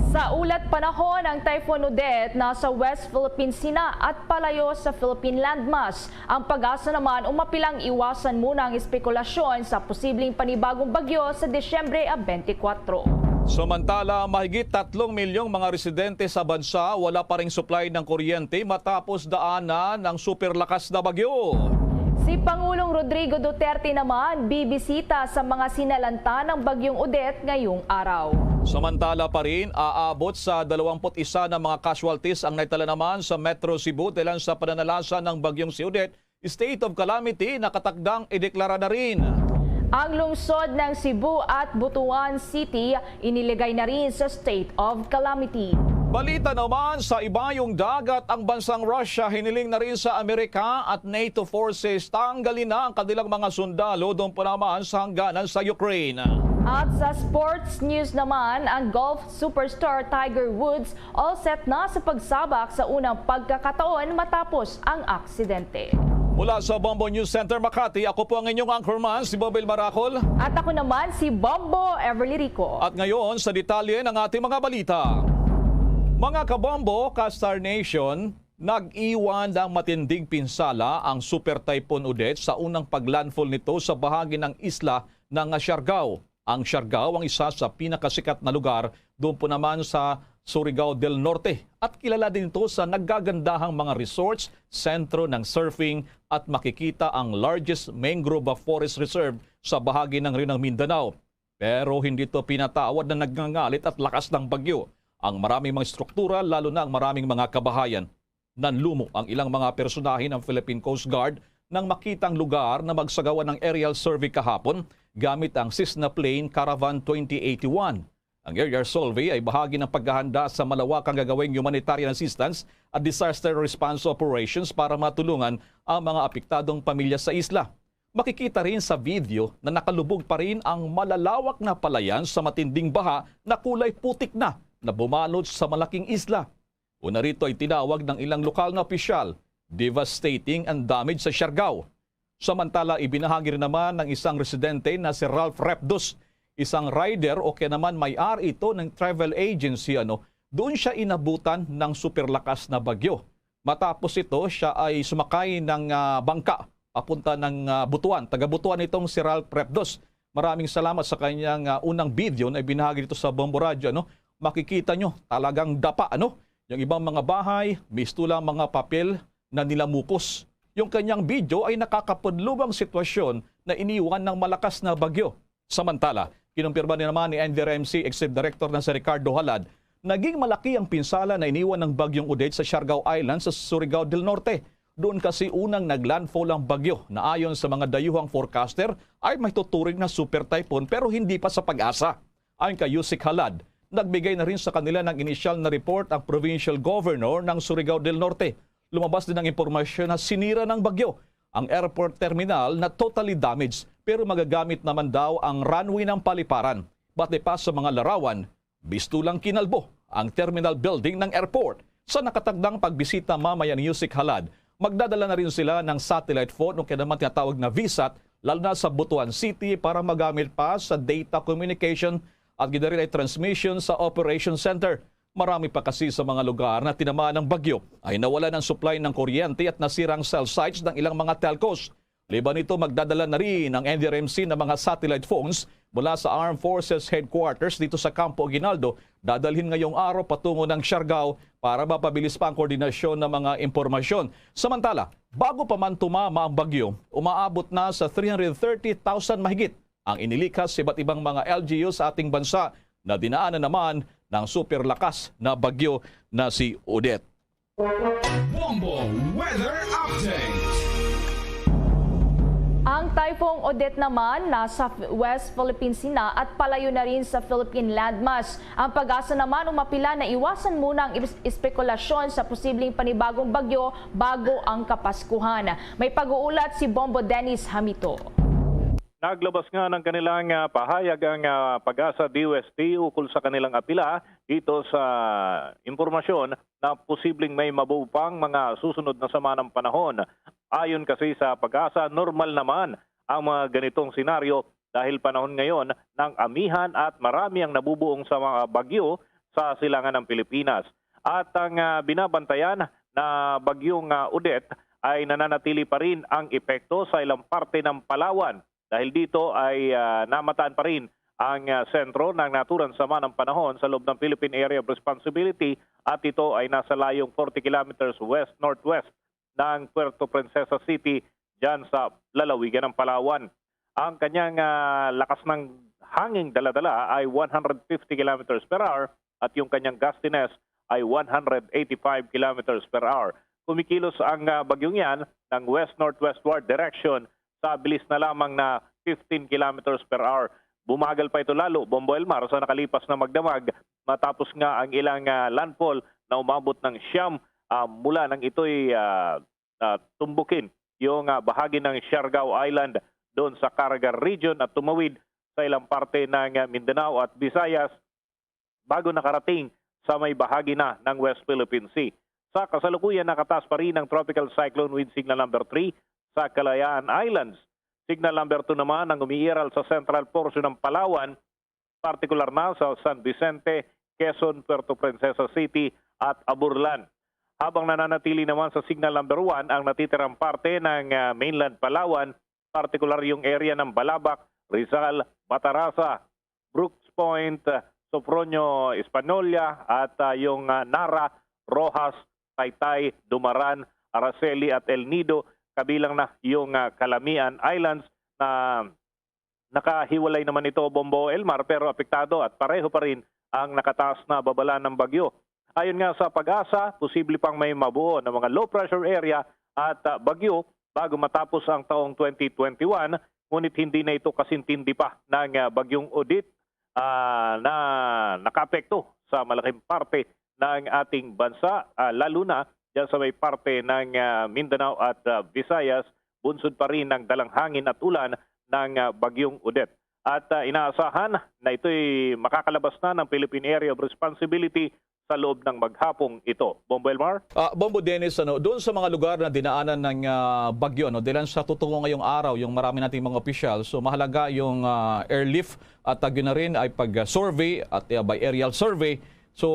Sa ulat panahon, ang Typhoon Odette nasa West Philippine Sea na at palayo sa Philippine landmass. Ang PAGASA naman umapilang iwasan muna ang espekulasyon sa posibleng panibagong bagyo sa Disyembre twenty-four. Samantala, mahigit tatlong milyong mga residente sa bansa wala pa ring supply ng kuryente matapos daanan ng super lakas na bagyo. Si Pangulong Rodrigo Duterte naman bibisita sa mga sinalanta ng Bagyong Odette ngayong araw. Samantala pa rin, aabot sa dalawampu't isa na mga casualties ang naitala naman sa Metro Cebu dahilan sa pananalasa ng Bagyong si Odette. State of calamity nakatakdang ideklara na rin. Ang lungsod ng Cebu at Butuan City iniligay na rin sa state of calamity. Balita naman, sa ibayong dagat, ang bansang Russia hiniling na rin sa Amerika at NATO forces tanggalin na ang kanilang mga sundalo doon pa naman sa hangganan sa Ukraine. At sa sports news naman, ang golf superstar Tiger Woods all set na sa pagsabak sa unang pagkakataon matapos ang aksidente. Mula sa Bombo News Center Makati, ako po ang inyong anchorman, si Bobel Maracol. At ako naman, si Bombo Everly Rico. At ngayon, sa detalye ng ating mga balita. Mga kabombo, ka-Star Nation, nag-iwan ng matinding pinsala ang Super Typhoon Odette sa unang paglandfall nito sa bahagi ng isla ng Siargao. Ang Siargao ang isa sa pinakasikat na lugar doon po naman sa Surigao del Norte at kilala din ito sa nagagandahang mga resorts, sentro ng surfing at makikita ang largest mangrove forest reserve sa bahagi ng Rio ng Mindanao. Pero hindi ito pinatawad na nagngangalit at lakas ng bagyo ang maraming mga struktura, lalo na ang maraming mga kabahayan. Nanlumo ang ilang mga personahe ng Philippine Coast Guard nang makita ang lugar na magsagawa ng aerial survey kahapon gamit ang Cessna plane Caravan twenty eighty-one. Ang aerial survey ay bahagi ng paghahanda sa malawakang gagawing humanitarian assistance at disaster response operations para matulungan ang mga apektadong pamilya sa isla. Makikita rin sa video na nakalubog pa rin ang malalawak na palayan sa matinding baha na kulay putik na, na bumalot sa malaking isla. Una rito ay tinawag ng ilang lokal na opisyal, "Devastating and damage sa Siargao." Samantala, ibinahagi rin naman ng isang residente na si Ralph Repdos, isang rider o kaya naman may-ari ito ng travel agency, ano, doon siya inabutan ng super lakas na bagyo. Matapos ito, siya ay sumakay ng, ah, bangka papunta ng, ah, Butuan. Taga Butuan itong si Ralph Repdos. Maraming salamat sa kanyang, ah, unang video na ibinahagi dito sa Bombo Radyo, ano? Makikita nyo, talagang dapa, ano? Yung ibang mga bahay, misto lang mga papel na nilamukos. Yung kanyang video ay nakakapudlong sitwasyon na iniwan ng malakas na bagyo. Samantala, kinumpirma ni naman ni N D R M C Executive Director na si Ricardo Halad, naging malaki ang pinsala na iniwan ng Bagyong Odette sa Siargao Island sa Surigao del Norte. Doon kasi unang naglandfall ang bagyo na ayon sa mga dayuhang forecaster ay may tuturing na super typhoon, pero hindi pa sa PAGASA. Ayon kay Yusik Halad, nagbigay na rin sa kanila ng inisyal na report ang provincial governor ng Surigao del Norte. Lumabas din ang impormasyon na sinira ng bagyo ang airport terminal na totally damaged, pero magagamit naman daw ang runway ng paliparan. Base pa sa mga larawan, misto lang kinalbo ang terminal building ng airport. Sa nakatakdang pagbisita mamaya ni Yusik Halad, magdadala na rin sila ng satellite phone o kaya naman tinatawag na VSAT, lalo na sa Butuan City, para magamit pa sa data communication at gid na rin ay transmission sa operation center. Marami pa kasi sa mga lugar na tinamaan ng bagyo ay nawala ng supply ng kuryente at nasira ang cell sites ng ilang mga telcos. Liban nito, magdadala na rin ang N D R M C ng mga satellite phones mula sa Armed Forces Headquarters dito sa Campo Aguinaldo. Dadalhin ngayong araw patungo ng Siargao para mapabilis pa ang koordinasyon ng mga impormasyon. Samantala, bago pa man tumama ang bagyo, umaabot na sa three hundred thirty thousand mahigit ang inilikas sa iba't ibang mga L G U sa ating bansa na dinaanan naman ng super lakas na bagyo na si Odette. Bombo Weather Update. Ang Typhoon Odette naman nasa West Philippine Sea na at palayo na rin sa Philippine landmass. Ang PAGASA naman umapila na iwasan muna ang is- espekulasyon sa posibleng panibagong bagyo bago ang Kapaskuhan. May pag-uulat si Bombo Dennis Hamito. Naglabas nga ng kanilang ah, pahayag ang ah, PAGASA D O S T ukol sa kanilang apila dito sa impormasyon na posibleng may mabuo pang mga susunod na sama ng panahon. Ayon kasi sa PAGASA, normal naman ang mga ganitong senaryo dahil panahon ngayon ng amihan at marami ang nabubuong sa mga bagyo sa silangan ng Pilipinas. At ang ah, binabantayan na bagyong ah, Odette ay nananatili pa rin ang epekto sa ilang parte ng Palawan. Dahil dito ay ah, namataan pa rin ang ah, sentro ng naturang sama ng panahon sa loob ng Philippine Area of Responsibility at ito ay nasa layong forty kilometers west-northwest ng Puerto Princesa City, dyan sa lalawigan ng Palawan. Ang kanyang ah, lakas ng hanging daladala ay one hundred fifty kilometers per hour at yung kanyang gustiness ay one hundred eighty-five kilometers per hour. Kumikilos ang ah, bagyong yan ng west-northwestward direction sa bilis na lamang na fifteen kilometers per hour. Bumagal pa ito lalo, Bombo Elmar, sa nakalipas na magdamag matapos nga ang ilang ah, landfall na umabot ng siyam ah, mula nang ito'y ah, ah, tumbukin yung ah, bahagi ng Siargao Island doon sa Caraga Region at tumawid sa ilang parte ng ah, Mindanao at Visayas bago nakarating sa may bahagi na ng West Philippine Sea. Sa kasalukuyan, nakataas pa rin ang Tropical Cyclone Wind Signal Number three sa Kalayaan Islands. Signal Number two naman ang umiiral sa central portion ng Palawan, partikular na sa San Vicente, Quezon, Puerto Princesa City at Aburlan. Habang nananatili naman sa Signal Number one ang natitirang parte ng ah, mainland Palawan, partikular yung area ng Balabac, Rizal, Batarasa, Brooks Point, Sofronio Espanolia at ah, yung ah, Nara, Roxas, Taytay, Dumaran, Araceli at El Nido, kabilang na yung ah, Calamian Islands na nakahiwalay naman ito, Bombo Elmar, pero apektado at pareho pa rin ang nakataas na babala ng bagyo. Ayon nga sa PAGASA, posible pang may mabuo na mga low pressure area at ah, bagyo bago matapos ang taong twenty twenty-one, ngunit hindi na ito kasintindi pa ng ah, bagyong Odette ah, na nakaapekto sa malaking parte ng ating bansa, ah, lalo na dyan sa may parte ng ah, Mindanao at ah, Visayas, bunsod pa rin ng dalang hangin at ulan ng ah, bagyong Odette. At ah, inaasahan na ito'y makakalabas na ng Philippine Area of Responsibility sa loob ng maghapong ito. Bombo Elmar? Ah, Bombo Dennis, ano, doon sa mga lugar na dinaanan ng ah, bagyo, ano, dilan sa tutungo ngayong araw, yung marami nating mga opisyal, so mahalaga yung ah, airlift at uh, yun na rin ay pag-survey at uh, by aerial survey. So,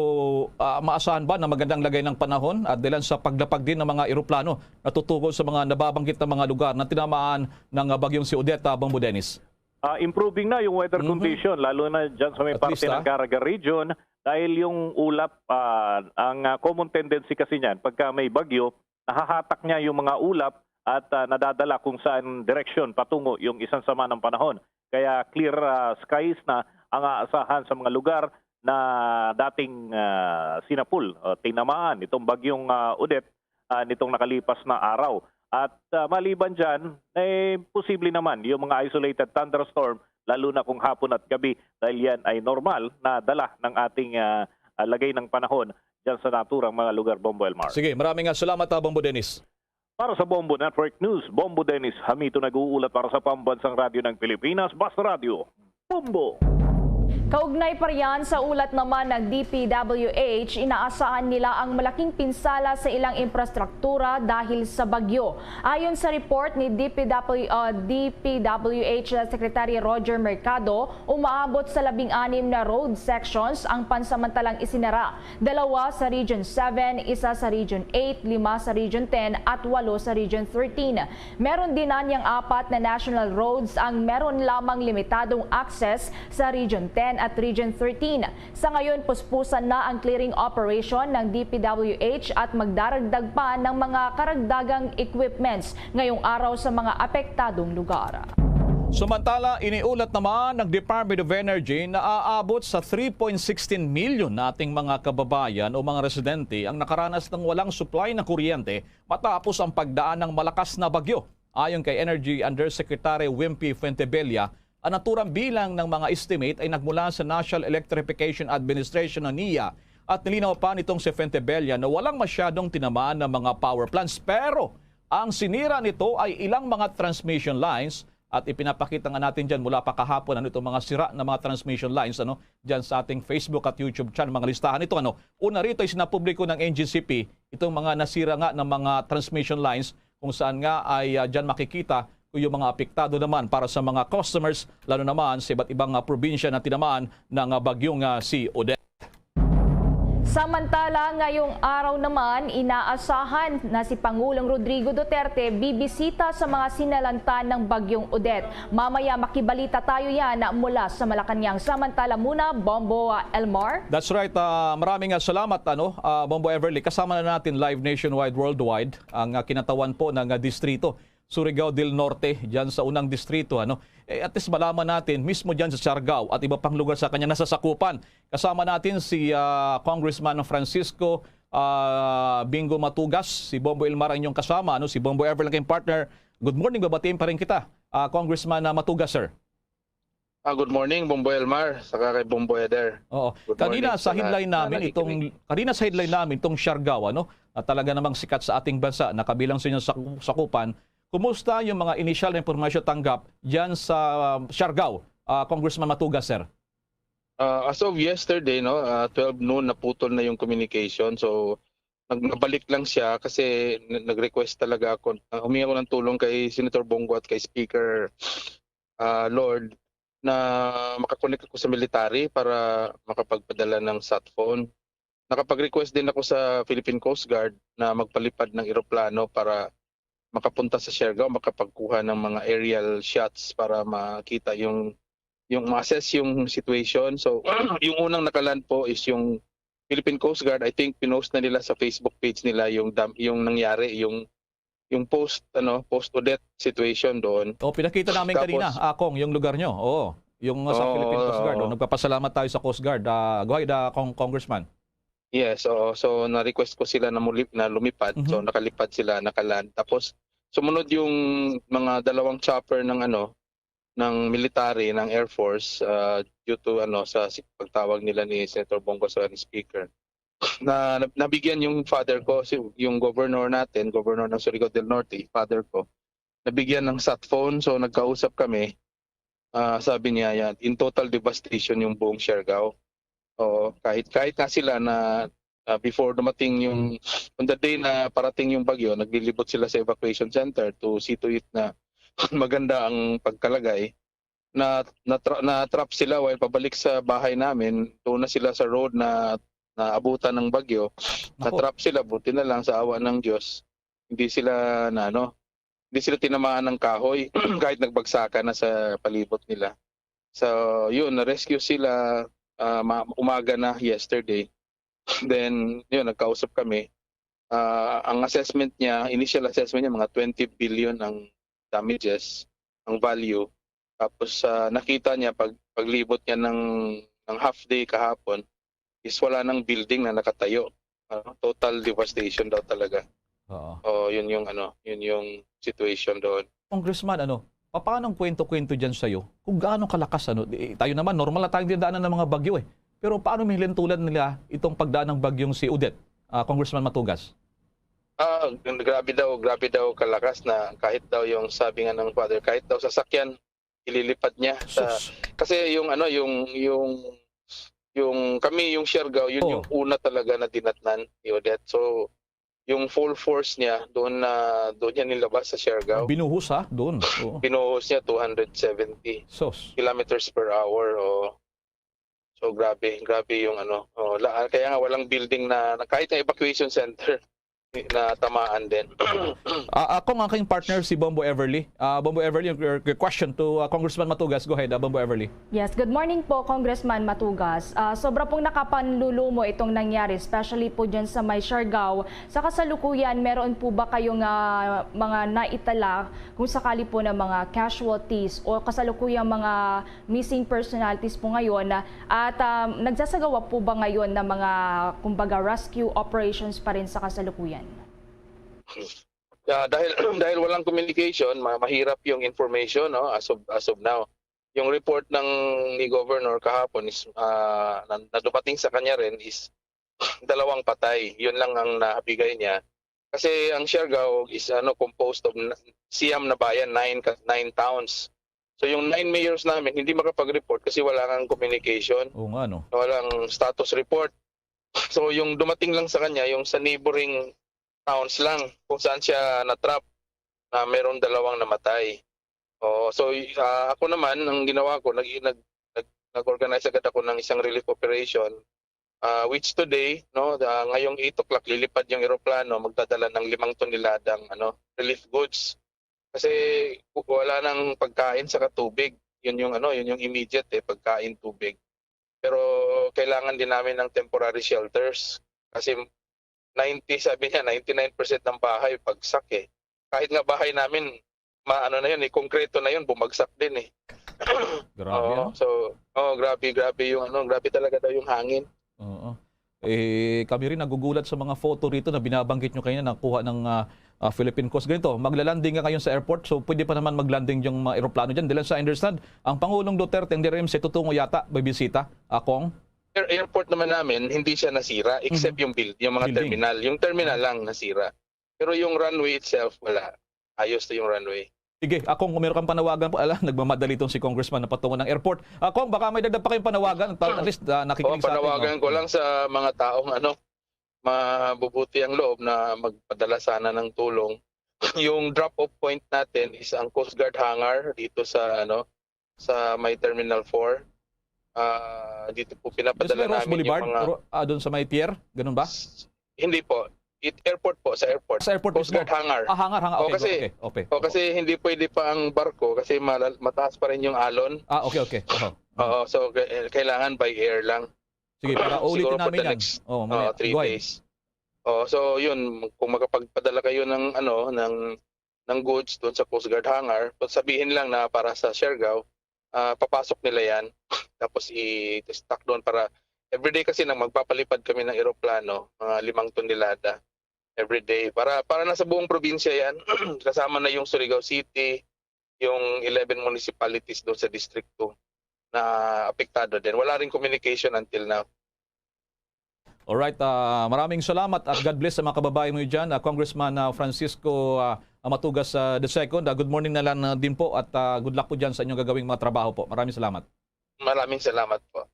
ah, maasahan ba na magandang lagay ng panahon at dilan sa paglapag din ng mga eroplano na tutugon sa mga nababanggit na mga lugar na tinamaan ng ah, bagyong si Odette, ah, Bombo Dennis? Ah, improving na yung weather Mhm. condition, lalo na dyan sa may At parte least, ng ah. Caraga region. Dahil yung ulap, ah, ang, ah, common tendency kasi niyan, pagka may bagyo, nahahatak niya yung mga ulap at, ah, nadadala kung saan direksyon patungo yung isang sama ng panahon. Kaya clear, ah, skies na ang aasahan sa mga lugar na dating, ah, sinapul o tinamaan itong bagyong, ah, Odette, ah, nitong nakalipas na araw. At, ah, maliban dyan, eh, posible naman yung mga isolated thunderstorm, lalo na kung hapon at gabi, dahil yan ay normal na dala ng ating, ah, ah, lagay ng panahon dyan sa naturang mga lugar, Bombo Elmar. Sige, maraming, ah, salamat, ah, Bombo Dennis. Para sa Bombo Network News, Bombo Dennis Hamito nag-uulat para sa Pambansang Radyo ng Pilipinas, Basta Radyo, Bombo. Kaugnay pa riyan sa ulat naman ng D P W H, inaasahan nila ang malaking pinsala sa ilang infrastruktura dahil sa bagyo. Ayon sa report ni D P W, uh, D P W H Secretary Roger Mercado, umaabot sa labing anim na road sections ang pansamantalang isinara. Dalawa sa Region seven, isa sa Region eight, lima sa Region ten, at walo sa Region thirteen. Meron din anyang apat na national roads ang meron lamang limitadong access sa Region ten at Region thirteen. Sa ngayon, puspusan na ang clearing operation ng D P W H at magdaragdag pa ng mga karagdagang equipments ngayong araw sa mga apektadong lugar. Samantala, iniulat naman ng Department of Energy na aabot sa three point sixteen million nating mga kababayan o mga residente ang nakaranas ng walang supply ng kuryente matapos ang pagdaan ng malakas na bagyo. Ayon kay Energy Undersecretary Wimpy Fuentebella, ang naturang bilang ng mga estimate ay nagmula sa National Electrification Administration o NEA, at nilinaw pa nitong si Fuentebella na walang masyadong tinamaan ng mga power plants, pero ang sinira nito ay ilang mga transmission lines, at ipinapakita nga natin dyan mula pa kahapon, ano, itong mga sira na mga transmission lines, ano, dyan sa ating Facebook at YouTube channel, mga listahan ito, ano. Una rito is napubliko ng N G C P itong mga nasira nga ng mga transmission lines, kung saan nga ay, ah, dyan makikita kung yung mga apektado naman para sa mga customers, lalo naman sa iba't ibang, ah, probinsya na tinamaan ng, ah, bagyong, ah, si Odette. Samantala, ngayong araw naman, inaasahan na si Pangulong Rodrigo Duterte bibisita sa mga sinalantan ng Bagyong Odette. Mamaya makibalita tayo yan mula sa Malacañang. Samantala muna, Bombo, ah, Elmar. That's right. Ah, maraming, ah, salamat, ano, ah, Bombo Everly. Kasama na natin live nationwide, worldwide, ang, ah, kinatawan po ng, ah, distrito. Surigao del Norte, diyan sa unang distrito, ano. Eh, at least malaman natin, mismo diyan sa Siargao at iba pang lugar sa kanyang nasasakupan. Kasama natin si, ah, Congressman Francisco, ah, Bingo Matugas, si Bombo Elmar ang inyong kasama, ano, si Bombo Ever lang kayong partner. Good morning, babatiin pa rin kita, ah, Congressman, ah, Matugas, sir. Ah, good morning, Bombo Elmar, saka kay Bombo Eder. Oo. Good Kanina morning sa sa lahat headline na namin, nakikinig. Itong, kanina sa headline namin, itong Siargao, ano, na talaga namang sikat sa ating bansa, na kabilang sa inyong saku-, sakupan. Kumusta yung mga inisyal na impormasyon tanggap diyan sa, um, Siargao, ah, Congressman Matugas, sir? Ah, as of yesterday, no, ah, twelve noon, naputol na yung communication. So, nag-, nabalik lang siya kasi n-, nag-request talaga ako, ah, humingi ako ng tulong kay Senator Bong Go at kay Speaker, ah, Lord, na makakonek ako sa military para makapagpadala ng sat phone. Nakapag-request din ako sa Philippine Coast Guard na magpalipad ng eroplano para makapunta sa Siargao, makapagkuha ng mga aerial shots para makita yung, yung ma-assess yung situation. So, yung unang nakaland po is yung Philippine Coast Guard. I think pinost na nila sa Facebook page nila yung dam-, yung nangyari, yung, yung post, ano, post Odette situation doon. Oh, pinakita namin Tapos kanina, Akong, yung lugar nyo. Oo, yung, uh, sa Oo, Philippine Coast Guard. Oh, oo. Nagpapasalamat tayo sa Coast Guard. Ah, go ahead, ah, Cong-, Congressman. Yes, oo. So, na-request ko sila na muli-, na lumipad. So, Mhm. nakalipad sila, nakaland. Tapos, sumunod yung mga dalawang chopper ng, ano, ng military, ng Air Force, ah, due to, ano, sa si-, pagtawag nila ni Senator Bong Go sa speaker. Na, na, nabigyan yung father ko, si, yung governor natin, governor ng Surigao del Norte, father ko, nabigyan ng sat phone. So, nagkausap kami. Ah, sabi niya, yan, in total devastation yung buong Siargao. Oo, kahit, kahit nga sila na, ah, before dumating yung, on the day na parating yung bagyo, naglilibot sila sa evacuation center to see to it na maganda ang pagkalagay. Na, na-tra-, na-trap sila while pabalik sa bahay namin. Doon na sila sa road na naabutan ng bagyo. Naku. Na-trap sila, buti na lang sa awa ng Diyos. Hindi sila na, ano, hindi sila tinamaan ng kahoy kahit nagbagsakan na sa palibot nila. So, yun, na-rescue sila. ah, ma-, umaga na yesterday. Then, yun, nagkausap kami. Ah, ang assessment niya, initial assessment niya, mga twenty billion ang damages, ang value. Tapos, ah, nakita niya pag paglibot niya ng, ng half day kahapon is wala nang building na nakatayo. Ano, total devastation daw talaga. Oo. Oh, yun yung ano, yun yung situation doon. Congressman, ano, pa-, paano ang kwento-kwento diyan sa'yo? Kung gaano kalakas, ano, di, tayo naman, normal na tayong dinadaanan ng mga bagyo, eh. Pero paano mihilintulan nila itong pagdaan ng bagyong si Odette, ah, Congressman Matugas? Ah, grabe daw, grabe daw kalakas na kahit daw yung sabi nga ng father, kahit daw sasakyan, ililipad niya sa, Sus. Kasi yung ano, yung, yung, yung kami, yung Siargao, yun Oh. yung una talaga na dinatnan ni Odette. So, yung full force niya, doon na, doon niya nilabas sa Siargao. Binuhos, ha? Doon. Oo. Binuhos niya two hundred seventy Sus. kilometers per hour, oh. So, grabe, grabe yung ano. Oh, la-, kaya nga walang building na, na kahit ang evacuation center na tamaan din. Ah, ako nga kayong partner si Bombo Everly. Ah, Bombo Everly, your, your question to, ah, Congressman Matugas. Go ahead, ah, Bombo Everly. Yes, good morning po, Congressman Matugas. Ah, sobra pong nakapanlulumo itong nangyari, especially po dyan sa may Siargao, sa kasalukuyan, meron po ba kayong, ah, mga naitala kung sakali po na mga casualties o kasalukuyang mga missing personalities po ngayon? At, ah, nagsasagawa po ba ngayon ng mga, kumbaga, rescue operations pa rin sa kasalukuyan? Yeah, dahil, dahil walang communication, ma-, mahirap yung information, no, as of, as of now. Yung report ng ni Governor kahapon is, ah, na, na dumating sa kanya rin is dalawang patay. Yun lang ang nabigay niya. Kasi ang Siargao is, ano, composed of n-, siyam na bayan, nine ka-, nine towns. So, yung nine mayors namin, hindi makapag-report kasi wala ngang communication. Oo nga, no? Walang status report. So, yung dumating lang sa kanya, yung sa neighboring towns lang kung saan siya na-trap na merong dalawang namatay. Oo, so, y-, ah, ako naman, ang ginawa ko, nag-, nag-, nag-, nag-organize agad ako ng isang relief operation, ah, which today, no, ah, ngayong eight o'clock, lilipad yung eroplano, magdadala ng limang toneladang, ano, relief goods. Kasi w-, wala nang pagkain saka tubig. Yun yung, ano, yun yung immediate, eh, pagkain, tubig. Pero kailangan din namin ng temporary shelters. Kasi ninety, sabi niya, ninety-nine percent ng bahay bagsak, eh. Kahit nga bahay namin, ma-, ano na yun, eh, konkreto na yun, bumagsak din, eh. Grabe, Oo, ano? So, oh, grabe, grabe yung, ano, grabe talaga daw yung hangin. Oo. Eh, kami rin nagugulat sa mga photo rito na binabanggit nyo kanina na kuha ng, ah, ah, Philippine Coast. Ganito, magla-landing ka ngayon sa airport, so pwede pa naman mag-landing yung mga eroplano dyan. Dahil sa understand, ang Pangulong Duterte, ang D R M C, tutungo yata, may bisita. Akong? Air-, airport naman namin, hindi siya nasira, except Mhm. yung build-, yung mga Building. terminal. Yung terminal lang nasira. Pero yung runway itself, wala. Ayos na yung runway. Sige, Akong, kung meron kang panawagan po, ala, nagmamadali itong si Congressman na patungo ng airport. Akong, baka may dagdag pa kayong panawagan, ta-, at least, ah, nakikinig Oh, sa atin, panawagan no? ko lang sa mga taong, ano, mabubuti ang loob na magpadala sana ng tulong. Yung drop-off point natin is ang Coast Guard hangar dito sa, ano, sa may Terminal four. Ah, dito po Doon sa may pinapadala Ross namin yung Boulevard? mga Ro-, ah, doon sa may pier? Ganun ba? S-, hindi po. It, airport po, sa airport. Sa airport Coast mismo? Guard hangar. Ah, hangar, hangar. Oh, Okay, kasi, okay, okay. oh, kasi hindi pwede pa ang barko kasi malal-, mataas pa rin yung alon. Ah, okay, okay. Oho. Oo, so, k-, eh, kailangan by air lang. Sige, para ulitin Siguro for namin the yan. next, Oh, mamaya. uh, three Go ahead. days. Oh, so, yun, kung makapagpadala kayo ng, ano, ng, ng goods doon sa Coast Guard hangar, sabihin lang na para sa Siargao, ah, papasok nila yan. Tapos i-stock doon para everyday kasi nang magpapalipad kami ng eroplano, mga limang tonelada everyday. Para, para na sa buong probinsya yan, kasama na yung Surigao City, yung eleven municipalities doon sa District two na apektado din. Wala ring communication until now. Alright, ah, maraming salamat at God bless sa mga kababayan mo dyan. Ah, Congressman, ah, Francisco, ah, Matugas, ah, the second. Ah, good morning na lang, ah, din po at, ah, good luck po dyan sa inyong gagawing mga trabaho po. Maraming salamat. Maraming salamat po.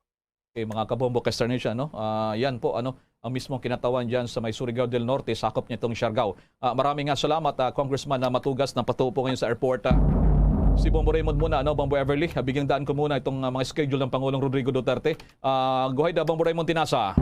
Okay, mga kabombo, Kester Nation, no? Ah, yan po, ano, ang mismong kinatawan dyan sa may Surigao del Norte, sakop niya itong Siargao. Ah, maraming nga salamat, ah, Congressman, na Matugas, na patuo po ngayon sa airport, ah. Si Bombo Raymond muna, ano, Bombo Everly, ah, bigyang daan ko muna itong, ah, mga schedule ng Pangulong Rodrigo Duterte. Ah, go ahead, ah, Bombo Raymond Tinasa.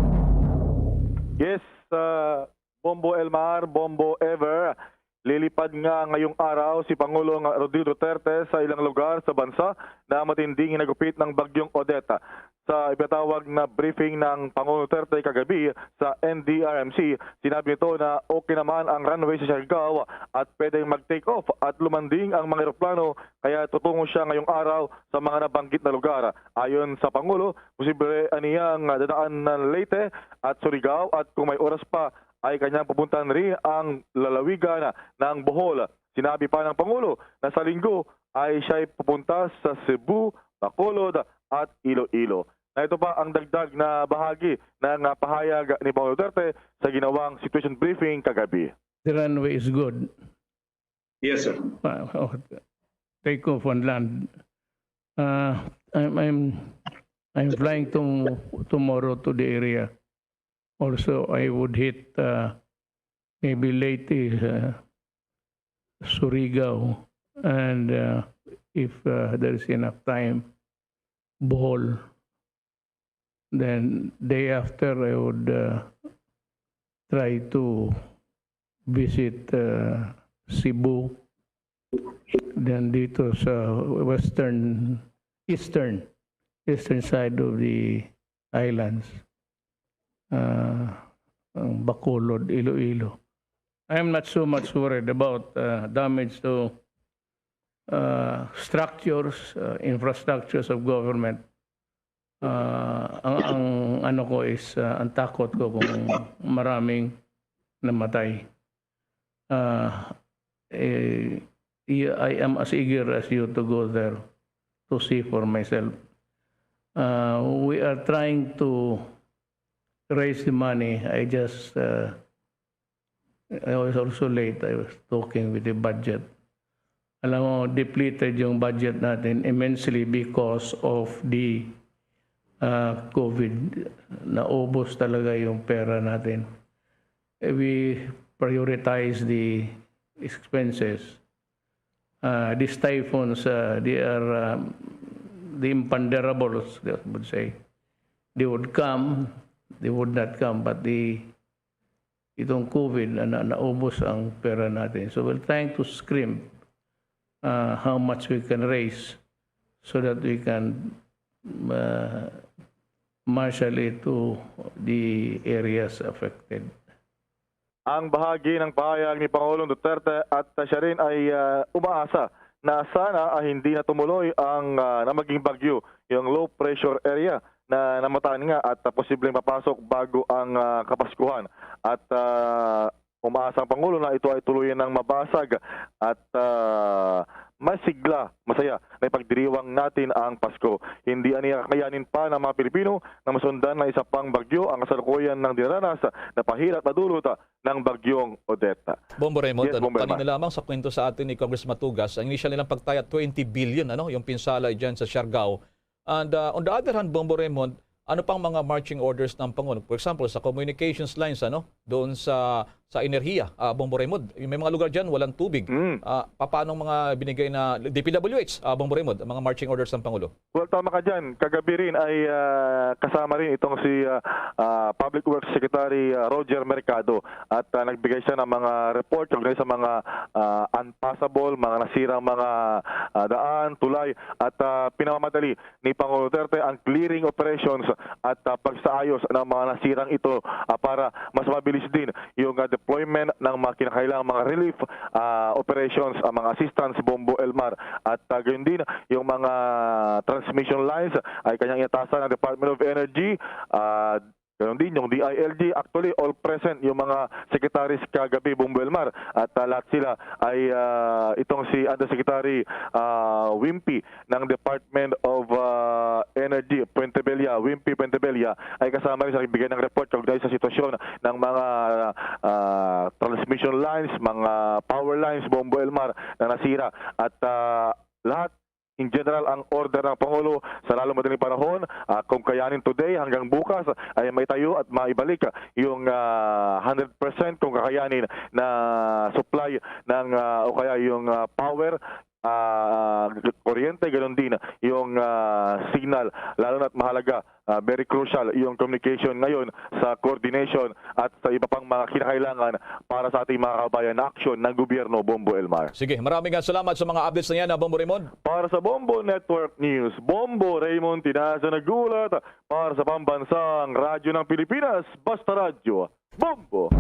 Yes, ah, Bombo Elmar, Bombo Ever. Lilipad nga ngayong araw si Pangulong Rodrigo Duterte sa ilang lugar sa bansa na matinding hinagupit ng Bagyong Odette. Sa ipinatawag na briefing ng Pangulong Duterte kagabi sa N D R M C, sinabi nito na okay naman ang runway sa Siargao at pwedeng mag-take off at lumanding ang mga eroplano, kaya tutungo siya ngayong araw sa mga nabanggit na lugar. Ayon sa Pangulo, posible aniyang dadaan ng Leyte at Surigao at kung may oras pa ay kanyang pupuntahan rin ang lalawigan ng Bohol. Sinabi pa ng Pangulo na sa Linggo ay siya'y pupunta sa Cebu, Bacolod at Iloilo. Na ito pa ang dagdag na bahagi ng ah, pahayag ni Pangulo Duterte sa ginawang situation briefing kagabi. The runway is good. Yes, sir. Uh, oh, take off and land. Uh, I'm, I'm I'm flying to, tomorrow to the area. Also, I would hit uh, maybe Leyte, uh, Surigao, and uh, if uh, there is enough time, Bohol. Then day after, I would uh, try to visit uh, Cebu. Then dito sa western, eastern, eastern side of the islands, uh, ang Bacolod, Iloilo. I am not so much worried about uh, damage to uh, structures, uh, infrastructures of government. Uh, ang, ang ano ko is, uh, ang takot ko kung maraming namatay. Uh, eh, I am as eager as you to go there to see for myself. Uh, we are trying to raise the money. I just, uh, I was also late. I was talking with the budget. Alam mo, depleted yung budget natin immensely because of the uh, COVID. Naubos talaga yung pera natin. Eh, we prioritize the expenses. Uh, these typhoons, uh, they are um, the imponderables, they would say. They would come, they would not come, but the itong COVID na, na naubos ang pera natin. So we're trying to scrimp uh, how much we can raise so that we can uh, marshal it to the areas affected. Ang bahagi ng pahayag ni Pangulong Duterte at siya rin ay uh, umaasa na sana ay hindi na tumuloy ang uh, na maging bagyo, yung low pressure area na namataan nga at uh, posibleng papasok bago ang uh, Kapaskuhan. At uh, umaasa ang Pangulo na ito ay tuluyan ng mabasag at uh, masigla, masaya na ipagdiriwang natin ang Pasko. Hindi aniya kakayanin pa ng mga Pilipino na masundan ng isa pang bagyo ang kasalukuyan ng dinaranas na pahirap na dulot ng bagyong Odette. Bombo Raymond, yes, ano, Bombo kanina lamang sa kwento sa atin ni Congress Matugas, ang initial nilang pagtaya twenty billion ano, yung pinsalay dyan sa Siargao. And uh, on the other hand, Bombo Raymond, ano pang mga marching orders ng Pangulo? For example, sa communications lines, ano, doon sa sa enerhiya, uh, Bombo Raymond, may mga lugar dyan walang tubig. Mm. Uh, paano mga binigay na D P W H, uh, Bombo Raymond, ang mga marching orders ng Pangulo? Well, tama ka dyan. Kagabi rin ay uh, kasama rin itong si uh, uh, Public Works Secretary uh, Roger Mercado at uh, nagbigay siya ng mga report kaugnay sa mga uh, unpassable, mga nasirang mga uh, daan, tulay at uh, pinamamadali ni Pangulong Duterte ang clearing operations at uh, pagsaayos ng mga nasirang ito uh, para mas mabilis din yung uh, deployment ng mga kinakailangang mga relief uh, operations, uh, mga assistance Bombo Elmar at uh, gayon din yung mga transmission lines ay kanyang inatasan ng Department of Energy, uh, gayon din yung D I L G. Actually, all present yung mga secretaries kagabi, Bombo Elmar. At uh, lahat sila ay uh, itong si Undersecretary uh, Wimpy ng Department of uh, Energy, Puentebella, Wimpy Puentebella, ay kasama rin sa nagbigay ng report kaugnay sa sitwasyon ng mga uh, transmission lines, mga power lines, Bombo Elmar, na nasira. At uh, lahat in general ang order ng Pangulo sa lalo madaling panahon, uh, kung kayanin today hanggang bukas ay maitayo at maibalik yung uh, hundred percent kung kakayanin na supply ng uh, o kaya yung uh, power ah, kuryente, ganun din yung, ah, signal. Lalo na't mahalaga, ah, very crucial yung communication ngayon sa coordination at sa iba pang mga kinakailangan para sa ating mga kababayan na aksyon ng gobyerno, Bombo Elmar. Sige, maraming nga salamat sa mga updates na yan, ah, Bombo Raymond. Para sa Bombo Network News, Bombo Raymond Tinazo nag-uulat para sa Pambansang Radyo ng Pilipinas, Basta Radyo, Bombo!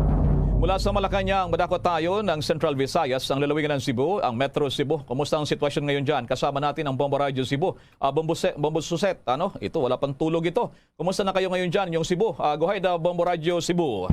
Mula sa Malacañang, madako tayo ng Central Visayas, ang lalawigan ng Cebu, ang Metro Cebu. Kumusta ang sitwasyon ngayon dyan? Kasama natin ang Bombo Radyo Cebu. Ah, Bombo Se-, Bombo Suset, ano? Ito, wala pang tulog ito. Kumusta na kayo ngayon dyan, yung Cebu? Ah, go ahead, ah, Bombo Radyo Cebu.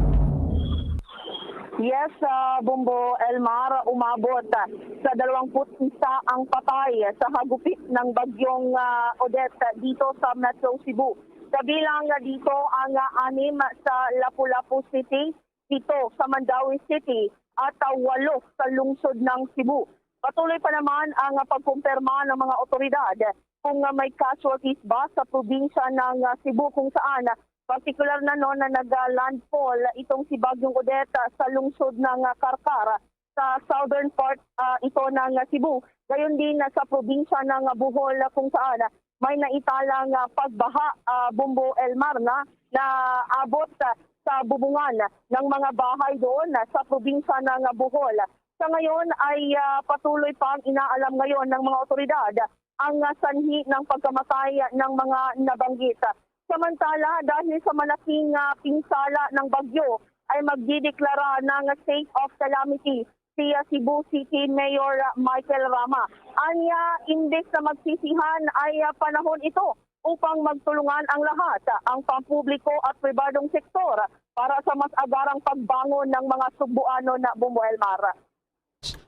Yes, ah, Bombo Elmar, umabot, ah, sa dalawang put isa ang patay sa hagupit ng bagyong, ah, Odette dito sa Metro Cebu. Kabilang na dito ang, ah, anim sa Lapu-Lapu City, pito sa Mandaue City, at, ah, walo sa lungsod ng Cebu. Patuloy pa naman ang, ah, pagkumpirma ng mga otoridad kung, ah, may casualties ba sa probinsya ng, ah, Cebu, kung saan, ah, partikular na, no, na nag-, ah, landfall itong si Bagyong Odette, ah, sa lungsod ng, ah, Carcar, sa southern part, ah, ito ng, ah, Cebu. Gayon din, ah, sa probinsya ng, ah, Bohol, ah, kung saan, ah, may naitalang, ah, pagbaha, ah, Bombo Elmar, na naabot, ah, sa bubungan ng mga bahay doon, ah, sa probinsya ng, ah, Bohol. Sa ngayon ay, ah, patuloy pang inaalam ngayon ng mga otoridad ang, ah, sanhi ng pagkamatay ng mga nabanggit. Samantala, dahil sa malaking, ah, pinsala ng bagyo, ay magdideklara ng state of calamity si, ah, Cebu City Mayor, ah, Michael Rama. Anya, imbes na magsisihan, ay, ah, panahon ito upang magtulungan ang lahat, ah, ang pampubliko at pribadong sektor, para sa mas agarang pagbangon ng mga Sugbuanon na, Bombo Elmar.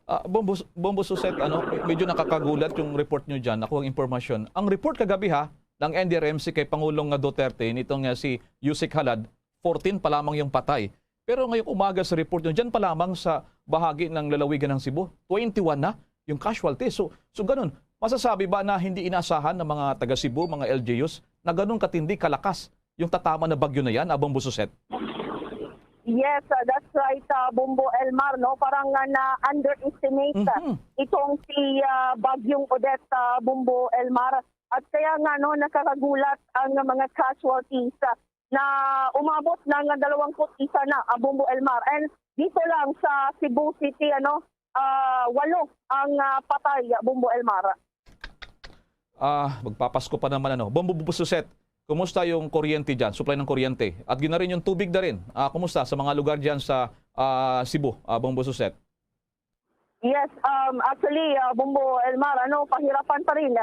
Ah, Bombo, Bombo Suset, ano, me-, medyo nakakagulat yung report nyo dyan. Ako ang impormasyon. Ang report kagabi, ha, ng N D R M C kay Pangulong nga Duterte, nitong, ah, si Usec Halad, fourteen pa lamang yung patay. Pero ngayong umaga sa report nyo, dyan pa lamang sa bahagi ng lalawigan ng Cebu, twenty-one na yung casualty. So, so ganun, masasabi ba na hindi inaasahan ng mga taga Cebu, mga L G Us, na ganun katindi, kalakas yung tatama na bagyo na yan, ah, Bombo Suset? Yes, uh, that's right, uh, Bombo Elmar, no? Parang nga na-underestimate, uh, Mhm. itong si, uh, Bagyong Odette, uh, Bombo Elmar. At kaya nga, no, nakakagulat ang mga casualties, uh, na umabot na nga dalawang put isa na, uh, Bombo Elmar. And dito lang sa Cebu City, ano, uh, walo ang, uh, patay, uh, Bombo Elmar. Ah, magpapasko pa naman, ano. Bombo Suset, kumusta yung kuryente dyan? Supply ng kuryente. At gina rin yung tubig na rin. Ah, kumusta sa mga lugar dyan sa, ah, Cebu, ah, Bombo Suset? Yes, um, actually, ah, Bombo Elmar, ano, pahirapan pa rin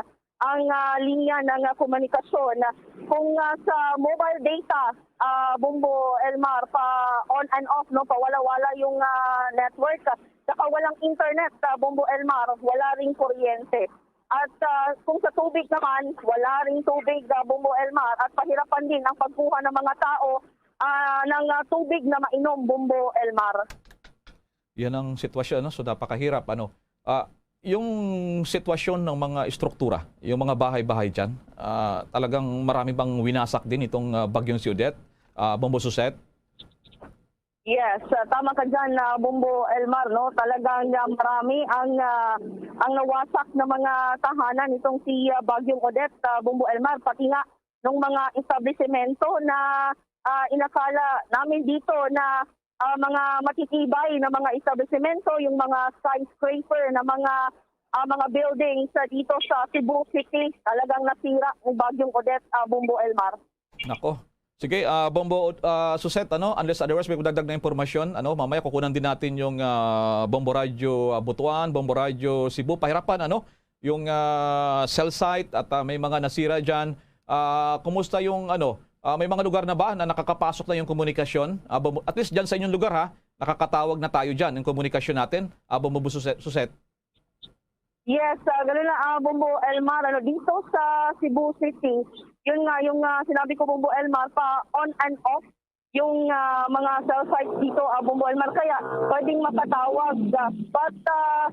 ang, ah, linya ng, ah, komunikasyon. Kung, ah, sa mobile data, ah, Bombo Elmar, pa on and off, no, pa wala-wala yung, ah, network. Saka walang internet, ah, Bombo Elmar, wala ring kuryente. At, ah, kung sa tubig naman, wala ring tubig, ah, Bombo Elmar, at pahirapan din ang pagkuha ng mga tao, ah, ng, ah, tubig na mainom, Bombo Elmar. Yan ang sitwasyon, no? So, napakahirap, ano? Ah, yung sitwasyon ng mga estruktura, yung mga bahay-bahay dyan, ah, talagang marami bang winasak din itong, ah, bagyong si Odette, ah, Bombo Suset? Yes, ah, tama ka dyan, ah, Bombo Elmar, no? Talagang, ah, marami ang, ah, ang nawasak na mga tahanan itong si, ah, Bagyong Odette, ah, Bombo Elmar, pati nga nung mga establisemento na, ah, inakala namin dito na, ah, mga matitibay na mga establisemento, yung mga skyscraper na mga, ah, mga buildings, ah, dito sa Cebu City, talagang nasira ni Bagyong Odette, ah, Bombo Elmar. Nako. Sige, ah, Bombo, ah, Suset, ano, unless otherwise may dagdag na impormasyon, ano, mamaya kukunan din natin yung, ah, Bombo Radyo, ah, Butuan, Bombo Radyo Cebu, pahirapan, ano, yung, ah, cell site at, ah, may mga nasira dyan. Ah, kumusta yung, ano, ah, may mga lugar na ba na nakakapasok na yung komunikasyon? Ah, Bombo, at least dyan sa inyong lugar, ha, nakakatawag na tayo dyan, yung komunikasyon natin, ah, Bombo Suset, Suset. Yes, ah, ganun na, ah, Bombo Elmar, ano, dito sa Cebu City, yun nga, yung, ah, sinabi ko, Bombo Elmar, pa on and off yung, ah, mga cell sites dito, ah, Bombo Elmar, kaya pwedeng makatawag, ah, but, ah,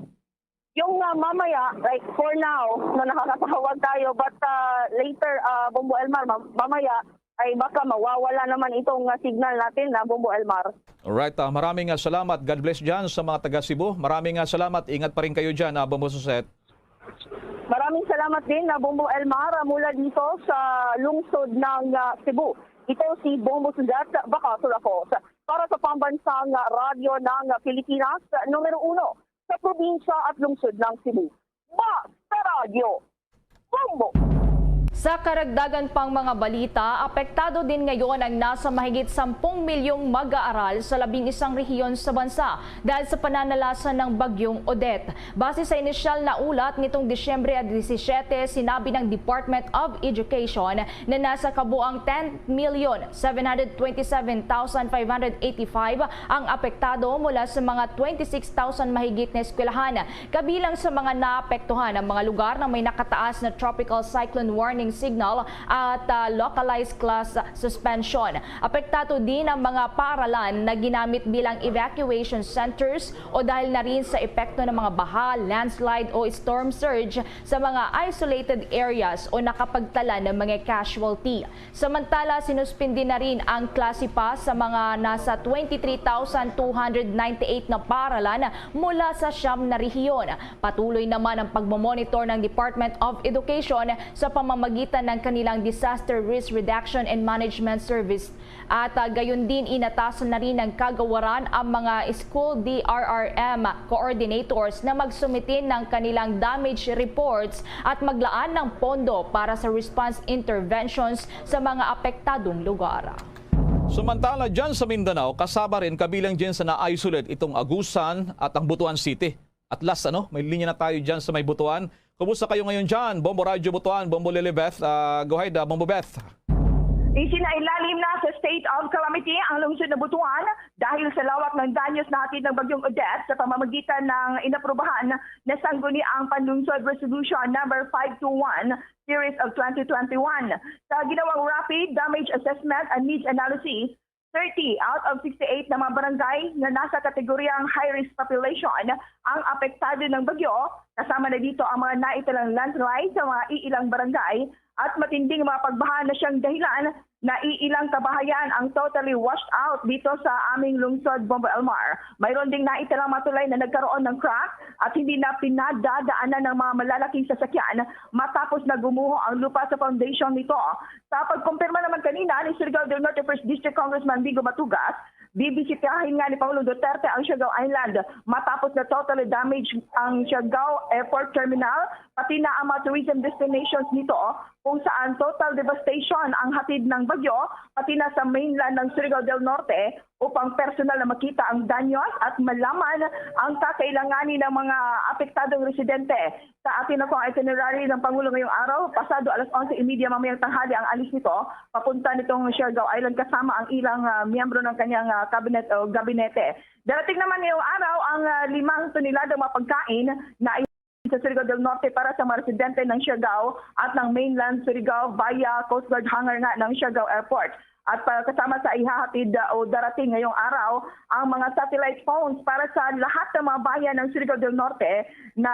yung, ah, mamaya, like, for now, no, nakakatawag tayo, but, ah, later, ah, Bombo Elmar, ma-, mamaya, ay baka mawawala naman itong, ah, signal natin na Bombo Elmar. Alright, ah, maraming, ah, salamat. God bless dyan sa mga taga Cebu. Maraming, ah, salamat. Ingat pa rin kayo dyan, ah, Bombo Suset. Maraming salamat din na Bombo Elmar, ah, mula dito sa lungsod ng, ah, Cebu. Ito si Bombo Sugat Bacaso Lacos para sa Pambansang Radyo ng Pilipinas, numero uno sa probinsya at lungsod ng Cebu. Basta Radyo, Bombo! Sa karagdagan pang mga balita, apektado din ngayon ang nasa mahigit sampung milyong mag-aaral sa labing isang rehiyon sa bansa dahil sa pananalasa ng Bagyong Odette. Base sa inisyal na ulat nitong Disyembre disisyete, sinabi ng Department of Education na nasa kabuang ten million seven hundred twenty-seven thousand five hundred eighty-five ang apektado mula sa mga twenty-six thousand mahigit na eskwelahan. Kabilang sa mga naapektuhan ang mga lugar na may nakataas na tropical cyclone warning signal at, ah, localized class suspension. Apektado din ang mga paaralan na ginamit bilang evacuation centers o dahil na rin sa epekto ng mga baha, landslide o storm surge sa mga isolated areas o nakapagtala ng mga casualty. Samantala, sinuspindi na rin ang klase pa sa mga nasa twenty-three thousand two hundred ninety-eight na paaralan mula sa siyam na rehiyon. Patuloy naman ang pagmomonitor ng Department of Education sa pamamagitan ng kanilang Disaster Risk Reduction and Management Service. At, ah, gayon din, inatasan na rin ng kagawaran ang mga school D R R M coordinators na magsumitin ng kanilang damage reports at maglaan ng pondo para sa response interventions sa mga apektadong lugar. Samantala, dyan sa Mindanao, kasama rin kabilang dyan sa na-isolate itong Agusan at ang Butuan City. At last, ano, may linya na tayo dyan sa may Butuan. Kumusta kayo ngayon dyan? Bombo Radyo Butuan, Bombo Lilibeth. Ah, go ahead, ah, Bombo Beth. Isinailalim na sa state of calamity ang lungsod ng Butuan dahil sa lawak ng danyos na hatid ng Bagyong Odette sa pamamagitan ng inaprubahan na sangguniang panlungsod Resolution number five two one series of twenty twenty-one. Sa ginawang rapid damage assessment and needs analysis, thirty out of sixty-eight na mga barangay na nasa kategoryang high-risk population ang apektado ng bagyo, kasama na dito ang mga naitalang landslide sa mga iilang barangay at matinding mga pagbaha na siyang dahilan na iilang kabahayan ang totally washed out dito sa aming lungsod, Bombo Elmar. Mayroon ding naitalang mga tulay na nagkaroon ng crack at hindi na pinadadaanan ng mga malalaking sasakyan matapos na gumuho ang lupa sa foundation nito. Sa pagkumpirma naman kanina ni Surigao del Norte First District Congressman Vigo Matugas, bibisitahin nga ni Pangulong Duterte ang Siargao Island matapos na totally damaged ang Siargao Airport Terminal, pati na ang mga tourism destinations nito, kung saan total devastation ang hatid ng bagyo, pati na sa mainland ng Surigao del Norte, upang personal na makita ang danyos at malaman ang kakailanganin ng mga apektadong residente. Sa atin ako ang itinerary ng Pangulo ngayong araw, pasado alas onse y media mamayang tanghali ang alis nito, papunta nitong Siargao Island kasama ang ilang, ah, miyembro ng kanyang, ah, cabinet o gabinete. Darating naman ngayong araw ang, ah, limang tonelada mga pagkain na sa Surigao del Norte para sa mga residente ng Siargao at ng mainland Surigao via Coast Guard hangar nga ng Siargao Airport. At pa-, kasama sa ihahatid, uh, o darating ngayong araw ang mga satellite phones para sa lahat ng mga bayan ng Surigao del Norte na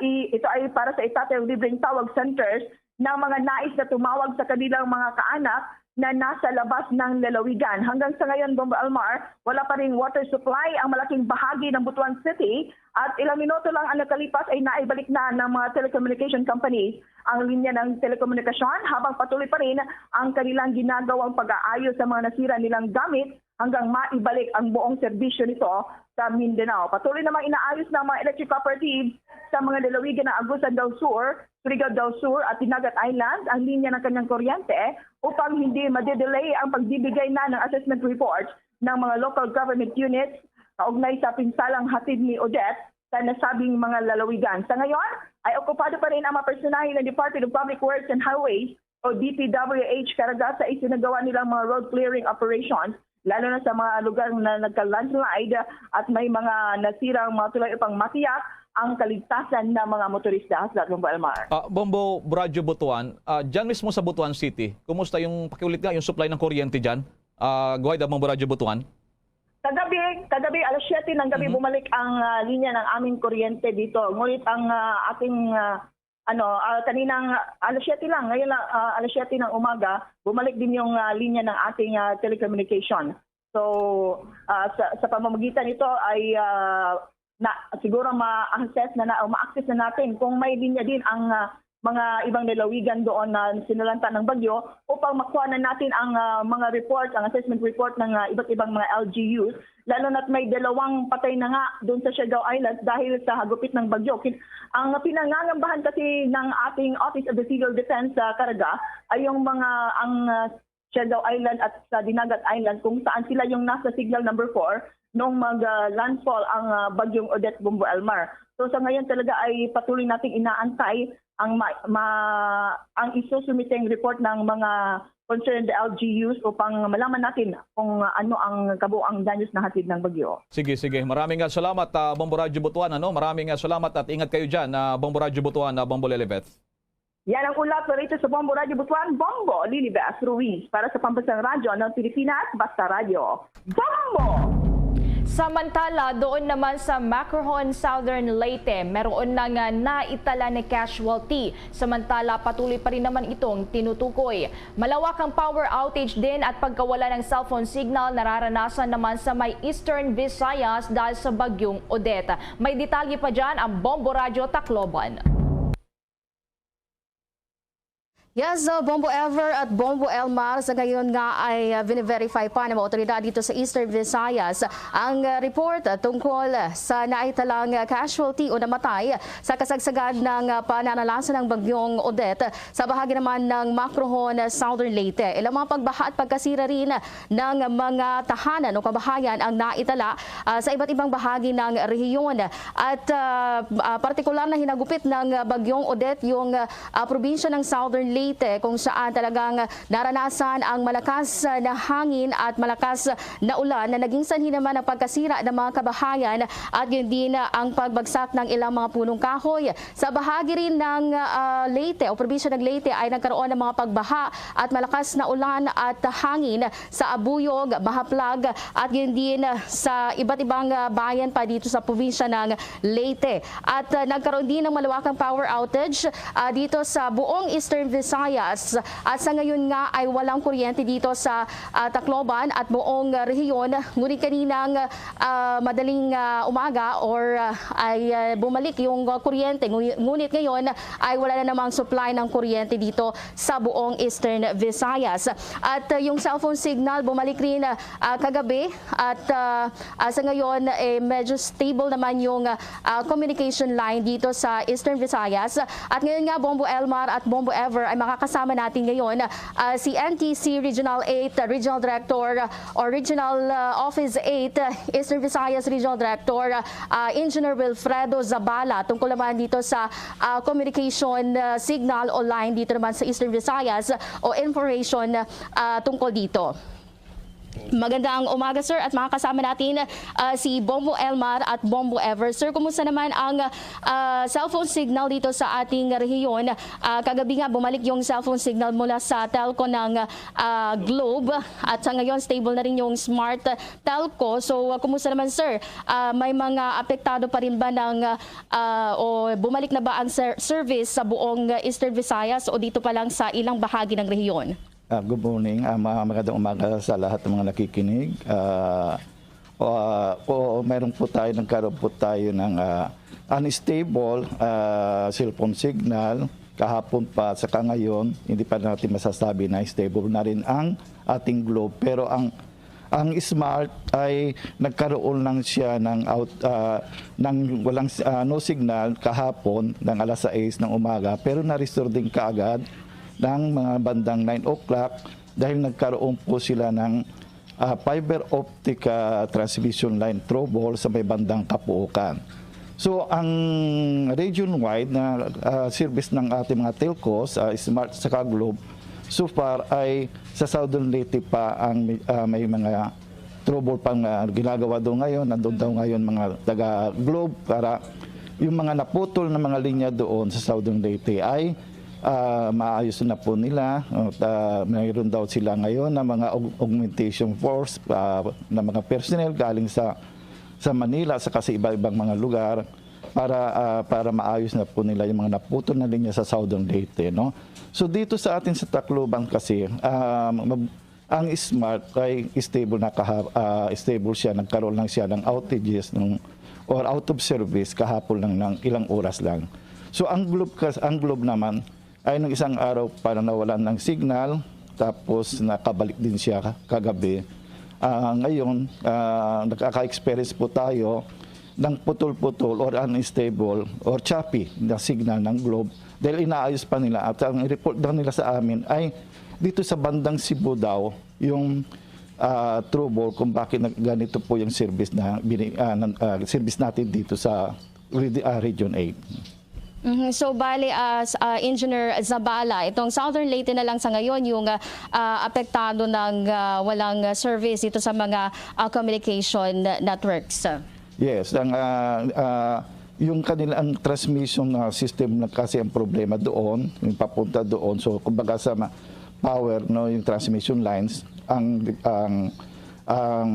i-, ito ay para sa itatayong libreng tawag centers ng mga nais na tumawag sa kanilang mga kaanak na nasa labas ng lalawigan. Hanggang sa ngayon, Bombo Elmar, wala pa ring water supply ang malaking bahagi ng Butuan City at ilang minuto lang ang nakalipas ay naibalik na ng mga telecommunication companies ang linya ng telekomunikasyon habang patuloy pa rin ang kanilang ginagawang pag-aayos sa mga nasira nilang gamit hanggang maibalik ang buong serbisyo nito sa Mindanao. Patuloy namang inaayos ng mga electric cooperatives sa mga lalawigan ng Agusan del Sur, Surigao del Sur at Dinagat Island ang linya ng kanyang kuryente upang hindi madedelay ang pagbibigay na ng assessment report ng mga local government units kaugnay sa pinsalang hatid ni Odette sa nasabing mga lalawigan. Sa ngayon, ay okupado pa rin ang mga personahe ng Department of Public Works and Highways o D P W H Caraga sa isinagawa nilang mga road clearing operations, lalo na sa mga lugar na nagka-landslide at may mga nasirang mga tulay upang matiyak ang kaligtasan ng mga motorista. Sa Bombo Elmar. Ah, Bombo Radyo Butuan, ah, dyan mismo sa Butuan City, kumusta yung, pakiulit nga, yung supply ng kuryente dyan? Ah, go ahead, Bombo Radyo Butuan. Kagabi, kagabi alas siyete ng gabi Mhm. bumalik ang, ah, linya ng aming kuryente dito. Ngunit ang, ah, ating, ah, ano, ah, kaninang alas siyete lang, ngayon lang, ah, alas siyete ng umaga, bumalik din yung, ah, linya ng ating, ah, telecommunication. So, ah, sa, sa pamamagitan nito ay, ah, na, siguro ma-access na, na, o ma-access na natin kung may linya din ang, ah, mga ibang lalawigan doon na sinalanta ng bagyo upang makuha na natin ang, ah, mga report, ang assessment report ng, ah, iba't ibang mga L G Us, lalo na't may dalawang patay na nga doon sa Siargao Islands dahil sa hagupit ng bagyo. Kin-, ang pinangangambahan kasi ng ating Office of the Civil Defense sa Caraga ay yung mga, ang, ah, Siargao Island at sa Dinagat Island, kung saan sila yung nasa signal number four noong mag, ah, landfall ang, ah, Bagyong Odette, Bombo Elmar. So, sa ngayon talaga ay patuloy nating inaantay ang ma-, ma-, ang isusumiteng report ng mga concerned L G Us upang malaman natin kung ano ang kabuang danyos na hatid ng bagyo. Sige, sige. Maraming, ah, salamat, ah, Bombo Radyo Butuan, ano? Maraming, ah, salamat at ingat kayo dyan, ah, Bombo Radyo Butuan, ah, Bombo Lilibeth. Yan ang ulat para ito sa Bombo Radyo Butuan, Bombo Lilibeth Ruiz para sa Pambansang Radyo ng Pilipinas, Basta Radyo. Bombo! Samantala, doon naman sa Macrohon, Southern Leyte, meron na nga naitala na casualty. Samantala, patuloy pa rin naman itong tinutukoy. Malawak ang power outage din at pagkawala ng cellphone signal nararanasan naman sa may Eastern Visayas dahil sa Bagyong Odette. May detalye pa dyan ang Bombo Radyo Tacloban. Yes, uh, Bombo Ever at Bombo Elmar, sa ngayon nga ay, uh, bine-verify pa ng mga otoridad dito sa Eastern Visayas ang, uh, report, uh, tungkol sa naitalang, uh, casualty o namatay sa kasagsagan ng, uh, pananalasan ng Bagyong Odette sa bahagi naman ng Macrohon, uh, Southern Leyte. Ilang mga pagbaha at pagkasira rin ng mga tahanan o kabahayan ang naitala, uh, sa iba't ibang bahagi ng rehiyon. At, uh, uh, partikular na hinagupit ng, uh, Bagyong Odette yung, uh, ah, probinsya ng Southern Leyte, kung saan talagang naranasan ang malakas na hangin at malakas na ulan na naging sanhi naman ng pagkasira ng mga kabahayan at yun din ang pagbagsak ng ilang mga punong kahoy. Sa bahagi rin ng, ah, Leyte o probinsya ng Leyte ay nagkaroon ng mga pagbaha at malakas na ulan at hangin sa Abuyog, Mahaplag at yun din sa iba't ibang, ah, bayan pa dito sa probinsya ng Leyte. At, ah, nagkaroon din ng malawakang power outage, ah, dito sa buong Eastern Visayas. At sa ngayon nga ay walang kuryente dito sa, ah, Tacloban at buong, ah, rehiyon. Ngunit kaninang, ah, madaling, ah, umaga or, ah, ay, ah, bumalik yung, ah, kuryente. Ngu-, ngunit ngayon ay wala na namang supply ng kuryente dito sa buong Eastern Visayas. At, ah, yung cellphone signal bumalik rin, ah, kagabi at, ah, Ah, sa ngayon, eh, medyo stable naman yung, ah, communication line dito sa Eastern Visayas. At ngayon nga, Bombo Elmar at Bombo Ever, ay makakasama natin ngayon, ah, si N T C Regional eight Regional Director, ah, or Regional, ah, Office eight, ah, Eastern Visayas Regional Director, ah, Engineer Wilfredo Zabala, tungkol naman dito sa, ah, communication, ah, signal o line dito naman sa Eastern Visayas o information, ah, tungkol dito. Magandang umaga, sir, at makakasama natin, ah, si Bombo Elmar at Bombo Ever. Sir, kumusta naman ang, ah, cellphone signal dito sa ating rehiyon? Ah, kagabi nga, bumalik yung cellphone signal mula sa telco ng, ah, Globe. At sa ngayon, stable na rin yung Smart Telco. So, ah, kumusta naman, sir? Ah, may mga apektado pa rin ba ng, ah, o bumalik na ba ang ser-, service sa buong, ah, Eastern Visayas o dito pa lang sa ilang bahagi ng rehiyon? Ah, good morning. Ah, ma-, magandang umaga sa lahat ng mga nakikinig. Ah, o, ah, oo, meron po tayo, nagkaroon po tayo ng, ah, unstable, ah, cellphone signal kahapon pa, saka ngayon, hindi pa natin masasabi na stable na rin ang ating Globe. Pero ang, ang Smart ay nagkaroon lang siya ng out, ah, ng walang, ah, no signal kahapon ng alas sais ng umaga, pero na-restore din kaagad ng mga bandang nine o'clock dahil nagkaroon po sila ng, ah, fiber optic, ah, transmission line trouble sa may bandang Kapuukan. So, ang region-wide na, ah, service ng ating mga telcos, ah, Smart saka Globe, so far ay sa Southern Leyte pa ang may, ah, may mga trouble pang, ah, ginagawa doon ngayon. Nandun daw ngayon mga taga Globe para yung mga naputol na mga linya doon sa Southern Leyte ay, ah, maayos na po nila. At, ah, mayroon daw sila ngayon na mga aug-, augmentation force, ah, na mga personnel galing sa, sa Manila saka sa iba-ibang mga lugar para, ah, para maayos na po nila yung mga naputol na linya sa Southern Leyte, no? So, dito sa atin sa Tacloban kasi, ah, mab-, ang Smart ay stable na kaha-, ah, stable siya, nagkaroon lang siya ng outages ng, or out of service kahapon lang ng ilang oras lang. So ang Globe, kas- ang Globe naman ay nung isang araw pa na nawalan ng signal, tapos nakabalik din siya kagabi. Ah, ngayon, ah, nakaka-experience po tayo ng putol-putol or unstable or choppy na signal ng Globe dahil inaayos pa nila at ang report daw nila sa amin ay dito sa bandang Cebu daw yung ah, trouble kung bakit nag- ganito po yung service na bini, ah, ng, ah, service natin dito sa redi- ah, Region eight. Mhm. So, bali, as ah, Engineer Zabala, itong Southern Leyte na lang sa ngayon yung ah, ah, apektado ng ah, walang ah, service dito sa mga ah, communication networks. Yes, ang ah, ah, yung kanilang transmission ah, system na kasi ang problema doon, yung papunta doon. So kumbaga sa ma- power, no, yung transmission lines, ang ang ang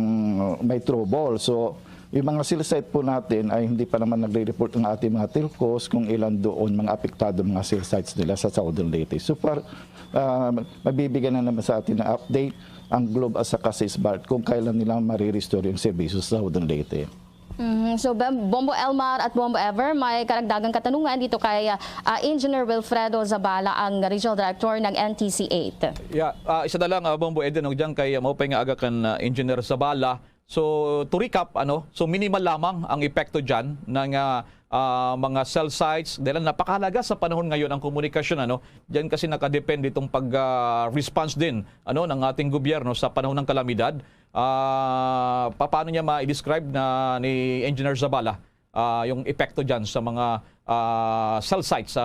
may trouble. So yung mga cell site po natin ay hindi pa naman nagre-report ang ating mga telcos kung ilan doon mga apektado mga cell sites nila sa Southern Leyte. So far, ah, mabibigyan na naman sa atin ng update ang Globe at saka sa Smart kung kailan nila marirestore yung serbisyo sa Southern Leyte. Mhm. So, Bem- Bombo Elmar at Bombo Ever, may karagdagang katanungan dito kay ah, Engineer Wilfredo Zabala, ang Regional Director ng N T C eight. Yeah, ah, isa na lang, ah, Bombo Eden, no, diyan kay, ah, maupay nga aga kan, ah, Engineer Zabala. So, to recap, ano, so minimal lamang ang epekto diyan ng ah, ah, mga cell sites dahil napakahalaga sa panahon ngayon ang komunikasyon, ano. Diyan kasi nakadepende itong pag ah, response din, ano, ng ating gobyerno sa panahon ng kalamidad. Ah, paano niya ma-describe na ni Engineer Zabala ah, yung epekto diyan sa mga ah, cell sites sa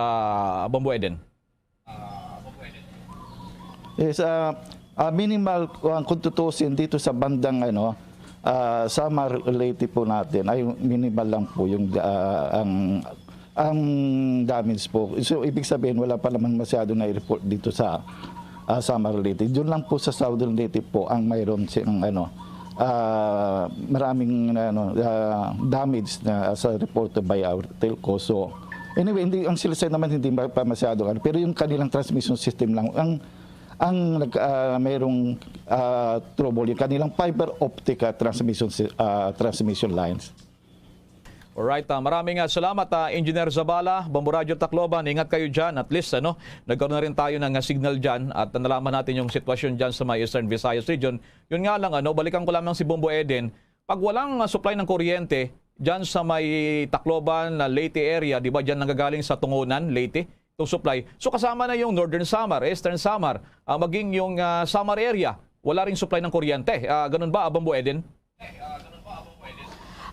Bombo Eden? Yes, ah, ah, minimal ang kung tutusin dito sa bandang ano, ah, Samar Leyte po natin ay minimal lang po yung ah, ang ang damage po. So ibig sabihin wala pa naman masyado na report dito sa ah, Samar Leyte. Doon lang po sa Southern Leyte po ang mayroon siyang ano ah, maraming ano ah, damage na as a report by our telco. So anyway, hindi ang sila naman hindi pa masyado ano, pero yung kanilang transmission system lang ang ang nag ah, mayroong ah, trouble yung kanilang fiber optic ah, transmission si- ah, transmission lines. Alright, ah, maraming ah, salamat ah, Engineer Zabala, Bombo Radio Tacloban, ingat kayo dyan. At least, ano, nagkaroon na rin tayo ng ah, signal dyan at nalaman natin yung sitwasyon dyan sa may Eastern Visayas Region. Yun nga lang, ano, balikan ko lamang si Bombo Eden. Pag walang ah, supply ng kuryente dyan sa may Tacloban, na Leyte area, di ba, dyan nanggagaling sa Tungonan, Leyte, itong supply. So kasama na yung Northern Samar, Eastern Samar, ah, maging yung ah, Samar area, wala ring supply ng kuryente. Ah, ganun ba, Bombo Eden?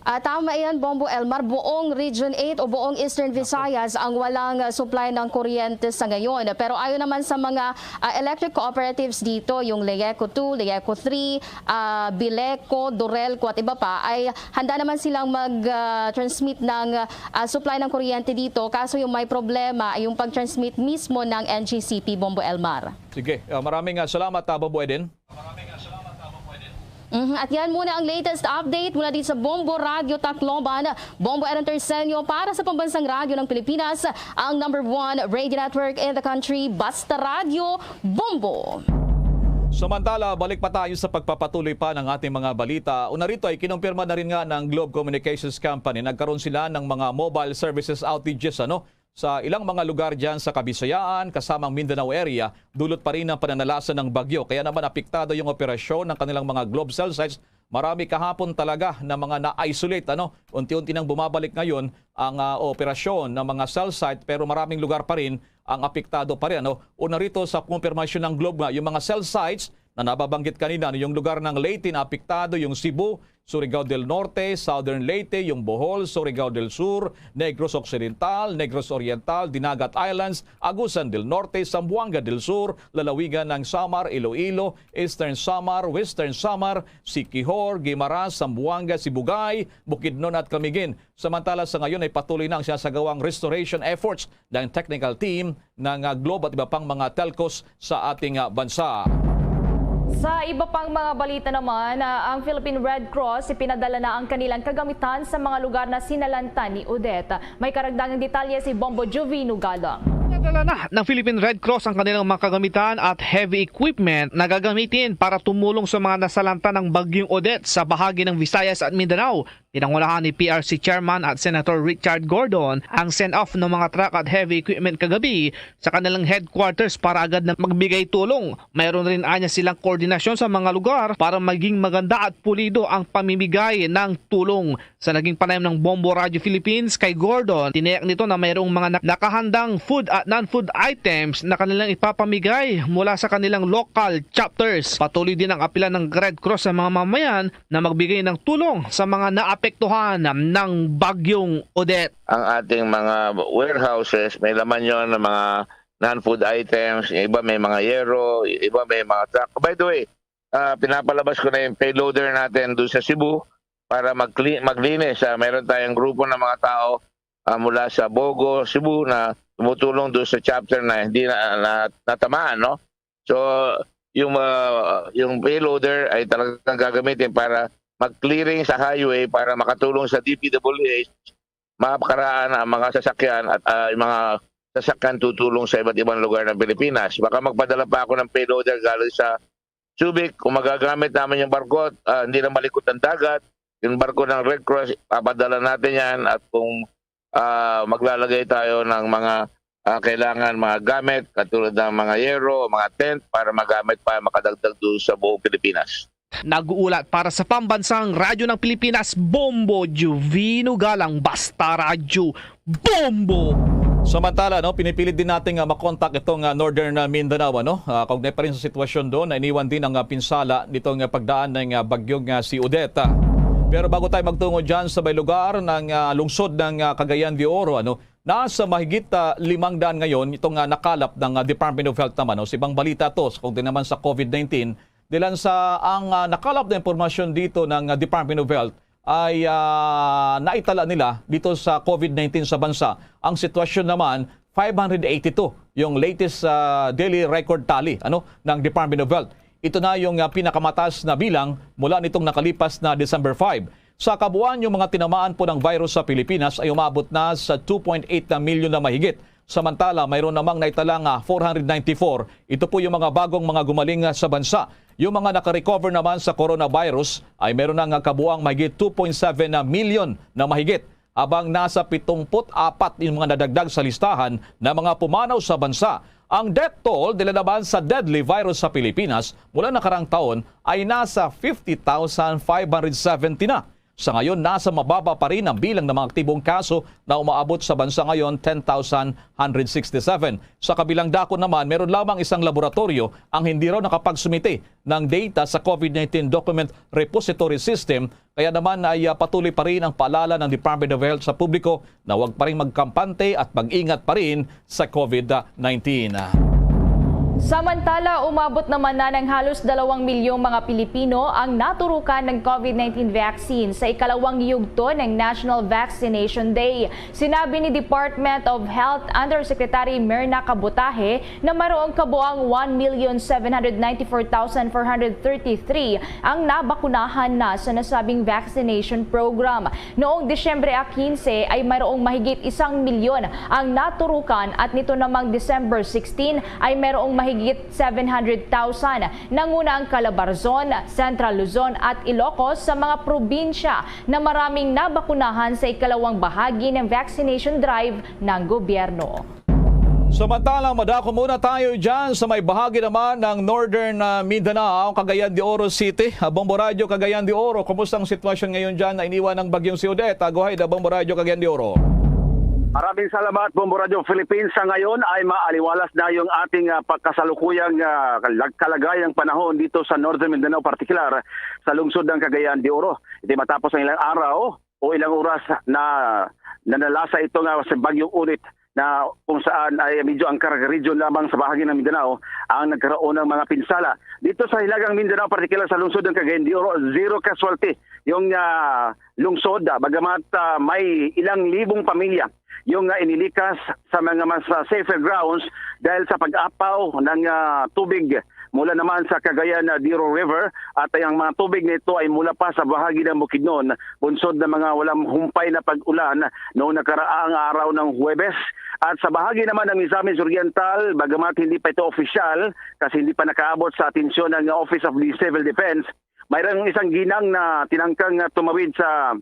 Ah, tama iyan, Bombo Elmar. Buong Region eight o buong Eastern Visayas ang walang ah, supply ng kuryente sa ngayon. Pero ayon naman sa mga ah, electric cooperatives dito, yung Leyeco two, Leyeco three, ah, Bileco, Dorelco at iba pa, ay handa naman silang mag-transmit ng ah, supply ng kuryente dito. Kaso yung may problema ay yung pag-transmit mismo ng N G C P, Bombo Elmar. Sige, ah, maraming ah, salamat, ah, Bombo Eden. Mhm. At yan muna ang latest update mula dito sa Bombo Radio Tacloban. Bombo Aaron Terceño para sa Pambansang Radyo ng Pilipinas, ang number one radio network in the country. Basta Radyo, Bombo! Samantala, balik pa tayo sa pagpapatuloy pa ng ating mga balita. Una rito ay kinumpirma na rin nga ng Globe Communications Company. Nagkaroon sila ng mga mobile services outages, ano, sa ilang mga lugar dyan sa Kabisayaan, kasamang Mindanao area, dulot pa rin ng pananalasa ng bagyo. Kaya naman apektado yung operasyon ng kanilang mga Globe cell sites. Marami kahapon talaga na mga na-isolate, ano? Unti-unti nang bumabalik ngayon ang ah, operasyon ng mga cell site, pero maraming lugar pa rin ang apektado pa rin, ano? Una rito sa kumpirmasyon ng Globe nga, yung mga cell sites na nababanggit kanina, ano, yung lugar ng Leyte na apektado, yung Cebu, Surigao del Norte, Southern Leyte, yung Bohol, Surigao del Sur, Negros Occidental, Negros Oriental, Dinagat Islands, Agusan del Norte, Zamboanga del Sur, lalawigan ng Samar, Iloilo, Eastern Samar, Western Samar, Siquijor, Guimaras, Zamboanga, Sibugay, Bukidnon at Camiguin. Samantala sa ngayon ay patuloy na ang sinasagawang restoration efforts ng technical team ng ah, Globe at iba pang mga telcos sa ating ah, bansa. Sa iba pang mga balita naman, ah, ang Philippine Red Cross ipinadala na ang kanilang kagamitan sa mga lugar na sinalantan ni Odette. May karagdagang detalye si Bombo Juvino Galang. Pinadala na ng Philippine Red Cross ang kanilang mga kagamitan at heavy equipment na gagamitin para tumulong sa mga nasalantan ng Bagyong Odette sa bahagi ng Visayas at Mindanao. Pinangunahan ni P R C Chairman at Senator Richard Gordon ang send-off ng mga truck at heavy equipment kagabi sa kanilang headquarters para agad na magbigay tulong. Mayroon rin anya silang koordinasyon sa mga lugar para maging maganda at pulido ang pamimigay ng tulong. Sa naging panayam ng Bombo Radio Philippines kay Gordon, tiniyak nito na mayroong mga nak-, nakahandang food at non-food items na kanilang ipapamigay mula sa kanilang local chapters. Patuloy din ang apila ng Red Cross sa mga mamayan na magbigay ng tulong sa mga naapektuhan ng Bagyong Odette. Ang ating mga warehouses, may laman yon ng mga non-food items, yung iba may mga yero, yung iba may mga truck. By the way, ah, pinapalabas ko na yung payloader natin doon sa Cebu para magli-, maglinis. Ah, meron tayong grupo ng mga tao, ah, mula sa Bogo, Cebu na tumutulong doon sa chapter na hindi na, na natamaan, no? So, yung, ah, yung payloader ay talagang gagamitin para mag-clearing sa highway para makatulong sa D P W H, mapakaraan ang mga sasakyan at, ah, yung mga sasakyan tutulong sa iba't ibang lugar ng Pilipinas. Baka magpadala pa ako ng payloader galing sa Subic. Kung magagamit namin yung barko, ah, hindi na malikot ang dagat, yung barko ng Red Cross, papadala natin yan. At kung, ah, maglalagay tayo ng mga, ah, kailangan, mga gamit, katulad ng mga yero, mga tent, para magamit pa, makadagdag doon sa buong Pilipinas. Nag-uulat para sa Pambansang Radyo ng Pilipinas, Bombo Juvino Galang, Basta Radyo, Bombo! Samantala, no, pinipilit din natin nga makontak itong, ah, Northern, ah, Mindanao, ano? Ah, kaugnay pa rin sa sitwasyon doon, na iniwan din ang, ah, pinsala nitong, ah, pagdaan ng, ah, bagyong, ah, si Odette. Pero bago tayo magtungo dyan sa may lugar ng, ah, lungsod ng, ah, Cagayan de Oro, ano, nasa mahigit, ah, limang daan ngayon itong, ah, nakalap ng, ah, Department of Health naman, no? Sa ibang balita to, sa kaugnay naman sa COVID nineteen, dilan sa ang, ah, nakalap na impormasyon dito ng, ah, Department of Health ay, ah, naitala nila dito sa COVID nineteen sa bansa. Ang sitwasyon naman, five hundred eighty-two yung latest, ah, daily record tally, ano, ng Department of Health. Ito na yung, ah, pinakamataas na bilang mula nitong nakalipas na December five. Sa kabuuan, yung mga tinamaan po ng virus sa Pilipinas ay umabot na sa two point eight na milyon na mahigit. Samantala, mayroon namang naitala nga four hundred ninety-four. Ito po yung mga bagong mga gumaling, ah, sa bansa. Yung mga nakarecover naman sa coronavirus ay meron na nga kabuang mahigit two point seven na milyon na mahigit, habang nasa pitungput apat yung mga nadagdag sa listahan ng mga pumanaw sa bansa. Ang death toll dila naman sa deadly virus sa Pilipinas mula nakarang taon ay nasa fifty thousand five hundred seventy na. Sa ngayon, nasa mababa pa rin ang bilang ng mga aktibong kaso na umaabot sa bansa ngayon, ten thousand one hundred sixty-seven. Sa kabilang dako naman, meron lamang isang laboratorio ang hindi raw nakapagsumite ng data sa COVID nineteen Document Repository System, kaya naman ay, ah, patuloy pa rin ang paalala ng Department of Health sa publiko na huwag pa rin magkampante at mag-ingat pa rin sa COVID nineteen. Samantala, umabot naman na ng halos dalawang milyong mga Pilipino ang naturukan ng COVID nineteen vaccine sa ikalawang yugto ng National Vaccination Day. Sinabi ni Department of Health Undersecretary Mirna Kabutahe na mayroong kabuang one million seven hundred ninety-four thousand four hundred thirty-three ang nabakunahan na sa nasabing vaccination program. Noong Disyembre quince ay mayroong mahigit isang milyon ang naturukan at nito namang December sixteen ay mayroong mahigit seven hundred thousand. Nanguna ang Calabarzon, Central Luzon at Ilocos sa mga probinsya na maraming nabakunahan sa ikalawang bahagi ng vaccination drive ng gobyerno. Samantala, madako muna tayo dyan sa may bahagi naman ng Northern, ah, Mindanao, Cagayan de Oro City. Ah, Bombo Radyo, Cagayan de Oro, kumusta ang sitwasyon ngayon dyan na iniwan ng Bagyong si Odette? Ah, go ahead, ah, Bombo Radyo, Cagayan de Oro. Maraming salamat, Bombo Radyo Philippines. Sa ngayon ay maaliwalas na yung ating, ah, pagkasalukuyang, ah, kalag-, kalagayang panahon dito sa Northern Mindanao, partikular sa lungsod ng Cagayan de Oro. Ito matapos ang ilang araw o ilang oras na nanalasa ito nga sa Bagyong Odette na kung saan ay medyo ang Caraga Region lamang sa bahagi ng Mindanao ang nagkaroon ng mga pinsala. Dito sa Hilagang Mindanao, partikular sa lungsod ng Cagayan de Oro, zero casualty yung, ah, lungsod, ah, bagamat, ah, may ilang libong pamilya yung, ah, inilikas sa mga mas, ah, safer grounds dahil sa pag-apaw ng, ah, tubig mula naman sa Cagayan de Oro River, at ang mga tubig nito ay mula pa sa bahagi ng Bukidnon, bunsod ng mga walang humpay na pag-ulan noong nakaraang araw ng Huwebes. At sa bahagi naman ng Misamis Oriental, bagamat hindi pa ito opisyal kasi hindi pa nakaabot sa atensyon ng Office of the Civil Defense, mayroong isang ginang na tinangkang, ah, tumawid sa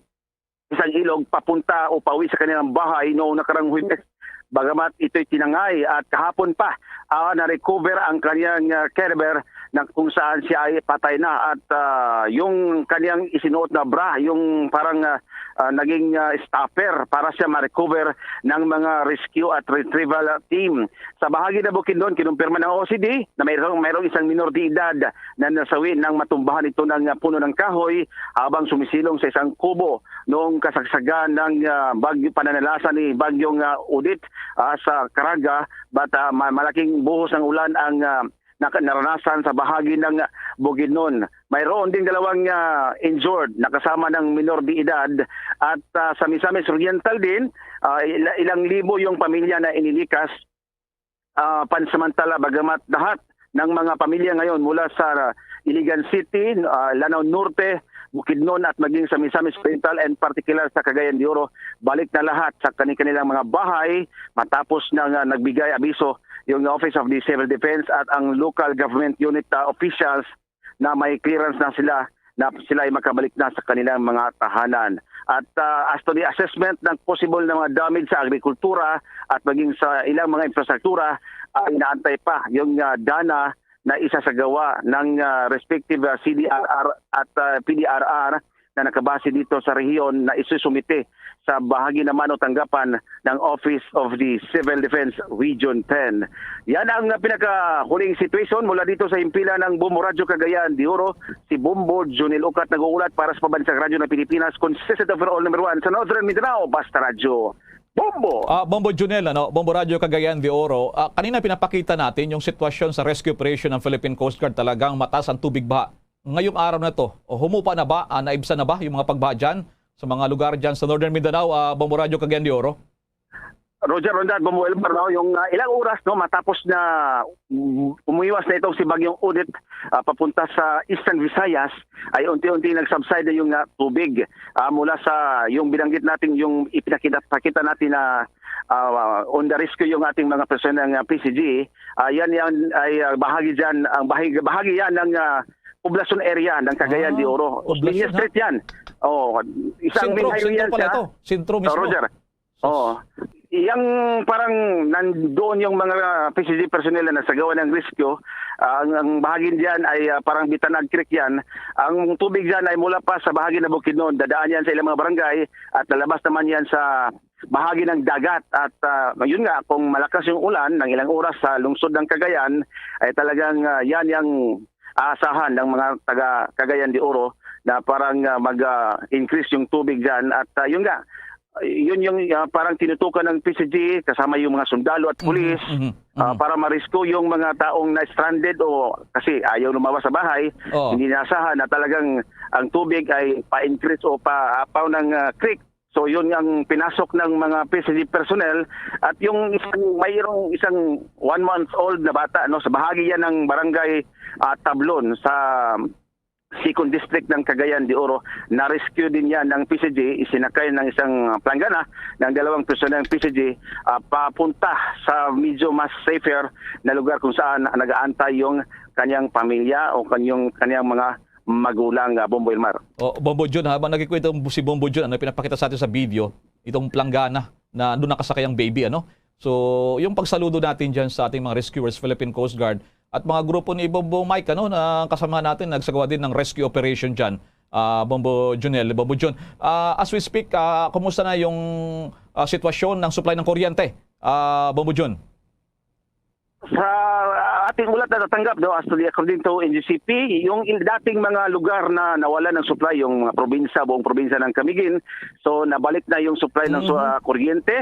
isang ilog papunta o pauwi sa kanilang bahay noong nakarang Huwebes. Bagamat ito'y tinangay at kahapon pa, ah, na-recover ang kanyang, ah, cadaver na kung saan siya ay patay na at, ah, yung kanyang isinuot na bra, yung parang, ah, ah, naging, ah, stopper para siya ma-recover ng mga rescue at retrieval team. Sa bahagi na Bukidnon, kinumpirma ng O C D na mayroong, mayroong isang minor de edad na nasawi nang matumbahan ito ng, ah, puno ng kahoy habang sumisilong sa isang kubo noong kasagsagan ng, ah, bagyo, pananalasa ni Bagyong, ah, Odette, ah, sa Caraga. But, ah, ma-, malaking buhos ng ulan ang, ah, naka-, naranasan sa bahagi ng Bukidnon. Mayroon ding dalawang, ah, injured, nakasama ng minor de edad. At, ah, sa Misamis Oriental din, ah, ila-, ilang libo yung pamilya na inilikas, ah, pansamantala, bagamat lahat ng mga pamilya ngayon mula sa Iligan City, ah, Lanao Norte, Bukidnon at maging sa Misamis Oriental and particular sa Cagayan de Oro, balik na lahat sa kani-kanilang mga bahay matapos na nga nagbigay abiso yung Office of the Civil Defense at ang local government unit, ah, officials na may clearance na sila, na sila ay makabalik na sa kanilang mga tahanan. At, ah, as to the assessment ng possible na mga damage sa agrikultura at maging sa ilang mga infrastruktura, ay inaantay pa yung, ah, dana na isasagawa ng, ah, respective, ah, C D R R at, ah, P D R R na nakabase dito sa rehiyon na isusumite sa bahagi naman o tanggapan ng Office of the Civil Defense Region ten. Yan ang pinakahuling sitwasyon mula dito sa himpilan ng Bombo Radyo Cagayan de Oro, si Bombo Junel Ukat nag-uulat para sa Pambansang Radyo ng Pilipinas, consistent overall number one sa Northern Mindanao, Basta Radyo. Bombo! Ah, Bombo Junel, ano, Bombo Radyo Cagayan de Oro. Ah, kanina pinapakita natin yung sitwasyon sa rescue operation ng Philippine Coast Guard. Talagang mataas ang tubig baha. Ngayong araw na to, o humupa na ba, ah, naibsan na ba yung mga pagbaha dyan sa mga lugar dyan sa Northern Mindanao, ah, Bombo Radyo Cagayan de Oro? Roger, Ronda at Bombo Elmar, no, yung, ah, ilang oras, no, matapos na, mm, umiwas na itong si Bagyong Odette, ah, papunta sa Eastern Visayas, ay unti-unti nag-subside na yung, ah, tubig, ah, mula sa yung binanggit natin, yung ipinakita pakita natin na, ah, on the rescue yung ating mga personnel ng, ah, P C G. Ah, yan, yan ay, ah, bahagi dyan, ang bahagi, bahagi yan ng, ah, poblasyon area ng Cagayan de Oro. Ah, poblasyon, ha? Street yan. Oh, isang main highway yan siya. Sentro pala ito. Sentro mismo. Roger. Oo. Yang parang nandoon yung mga P C G personnel na nagsagawa ng rescue. Ah, ang, ang bahagi diyan ay, ah, parang Bitanag Creek yan. Ang tubig diyan ay mula pa sa bahagi ng Bukidnon. Dadaan yan sa ilang mga barangay at lalabas naman yan sa bahagi ng dagat. At, ah, yun nga, kung malakas yung ulan, ng ilang oras sa lungsod ng Cagayan, ay talagang, ah, yan yung aasahan ng mga taga Cagayan de Oro na parang, ah, mag, ah, increase yung tubig diyan. At, ah, yun nga, yun yung, ah, parang tinutukan ng P C G kasama yung mga sundalo at pulis, mhm, ah, mhm, para ma-rescue yung mga taong na-stranded o kasi ayaw lumawas sa bahay. Oo. Hindi naasahan na talagang ang tubig ay pa-increase o paapaw ng, ah, creek. So, yun ang pinasok ng mga P C G personnel at yung isang, mayroong isang one month old na bata, no, sa bahagi yan ng barangay, ah, Tablon sa Second District ng Cagayan de Oro. Na-rescue din yan ng P C G, isinakay ng isang planggana ng dalawang personnel ng P C G, ah, papunta sa medyo mas safer na lugar kung saan nag-aantay yung kanyang pamilya o kanyang, kanyang mga magulang, ah, Bombo Elmar. O, Bombo Jun, habang nagkikwento si Bombo Jun, ano, pinapakita sa atin sa video, itong planggana na doon nakasakay ang baby, ano? So, yung pagsaludo natin dyan sa ating mga rescuers, Philippine Coast Guard, at mga grupo ni Bombo Mike, ano, na kasama natin, nagsagawa din ng rescue operation dyan. Ah, Bombo Junel, Bombo Jun. Ah, as we speak, ah, kumusta na yung, ah, sitwasyon ng supply ng kuryente? Ah, Bombo Jun. Sa ating ulat na natanggap, no, actually, according to N G C P, yung in-, dating mga lugar na nawalan ng supply, yung mga probinsya, buong probinsya ng Camiguin, so nabalik na yung supply ng su-, Mm-hmm. ah, kuryente.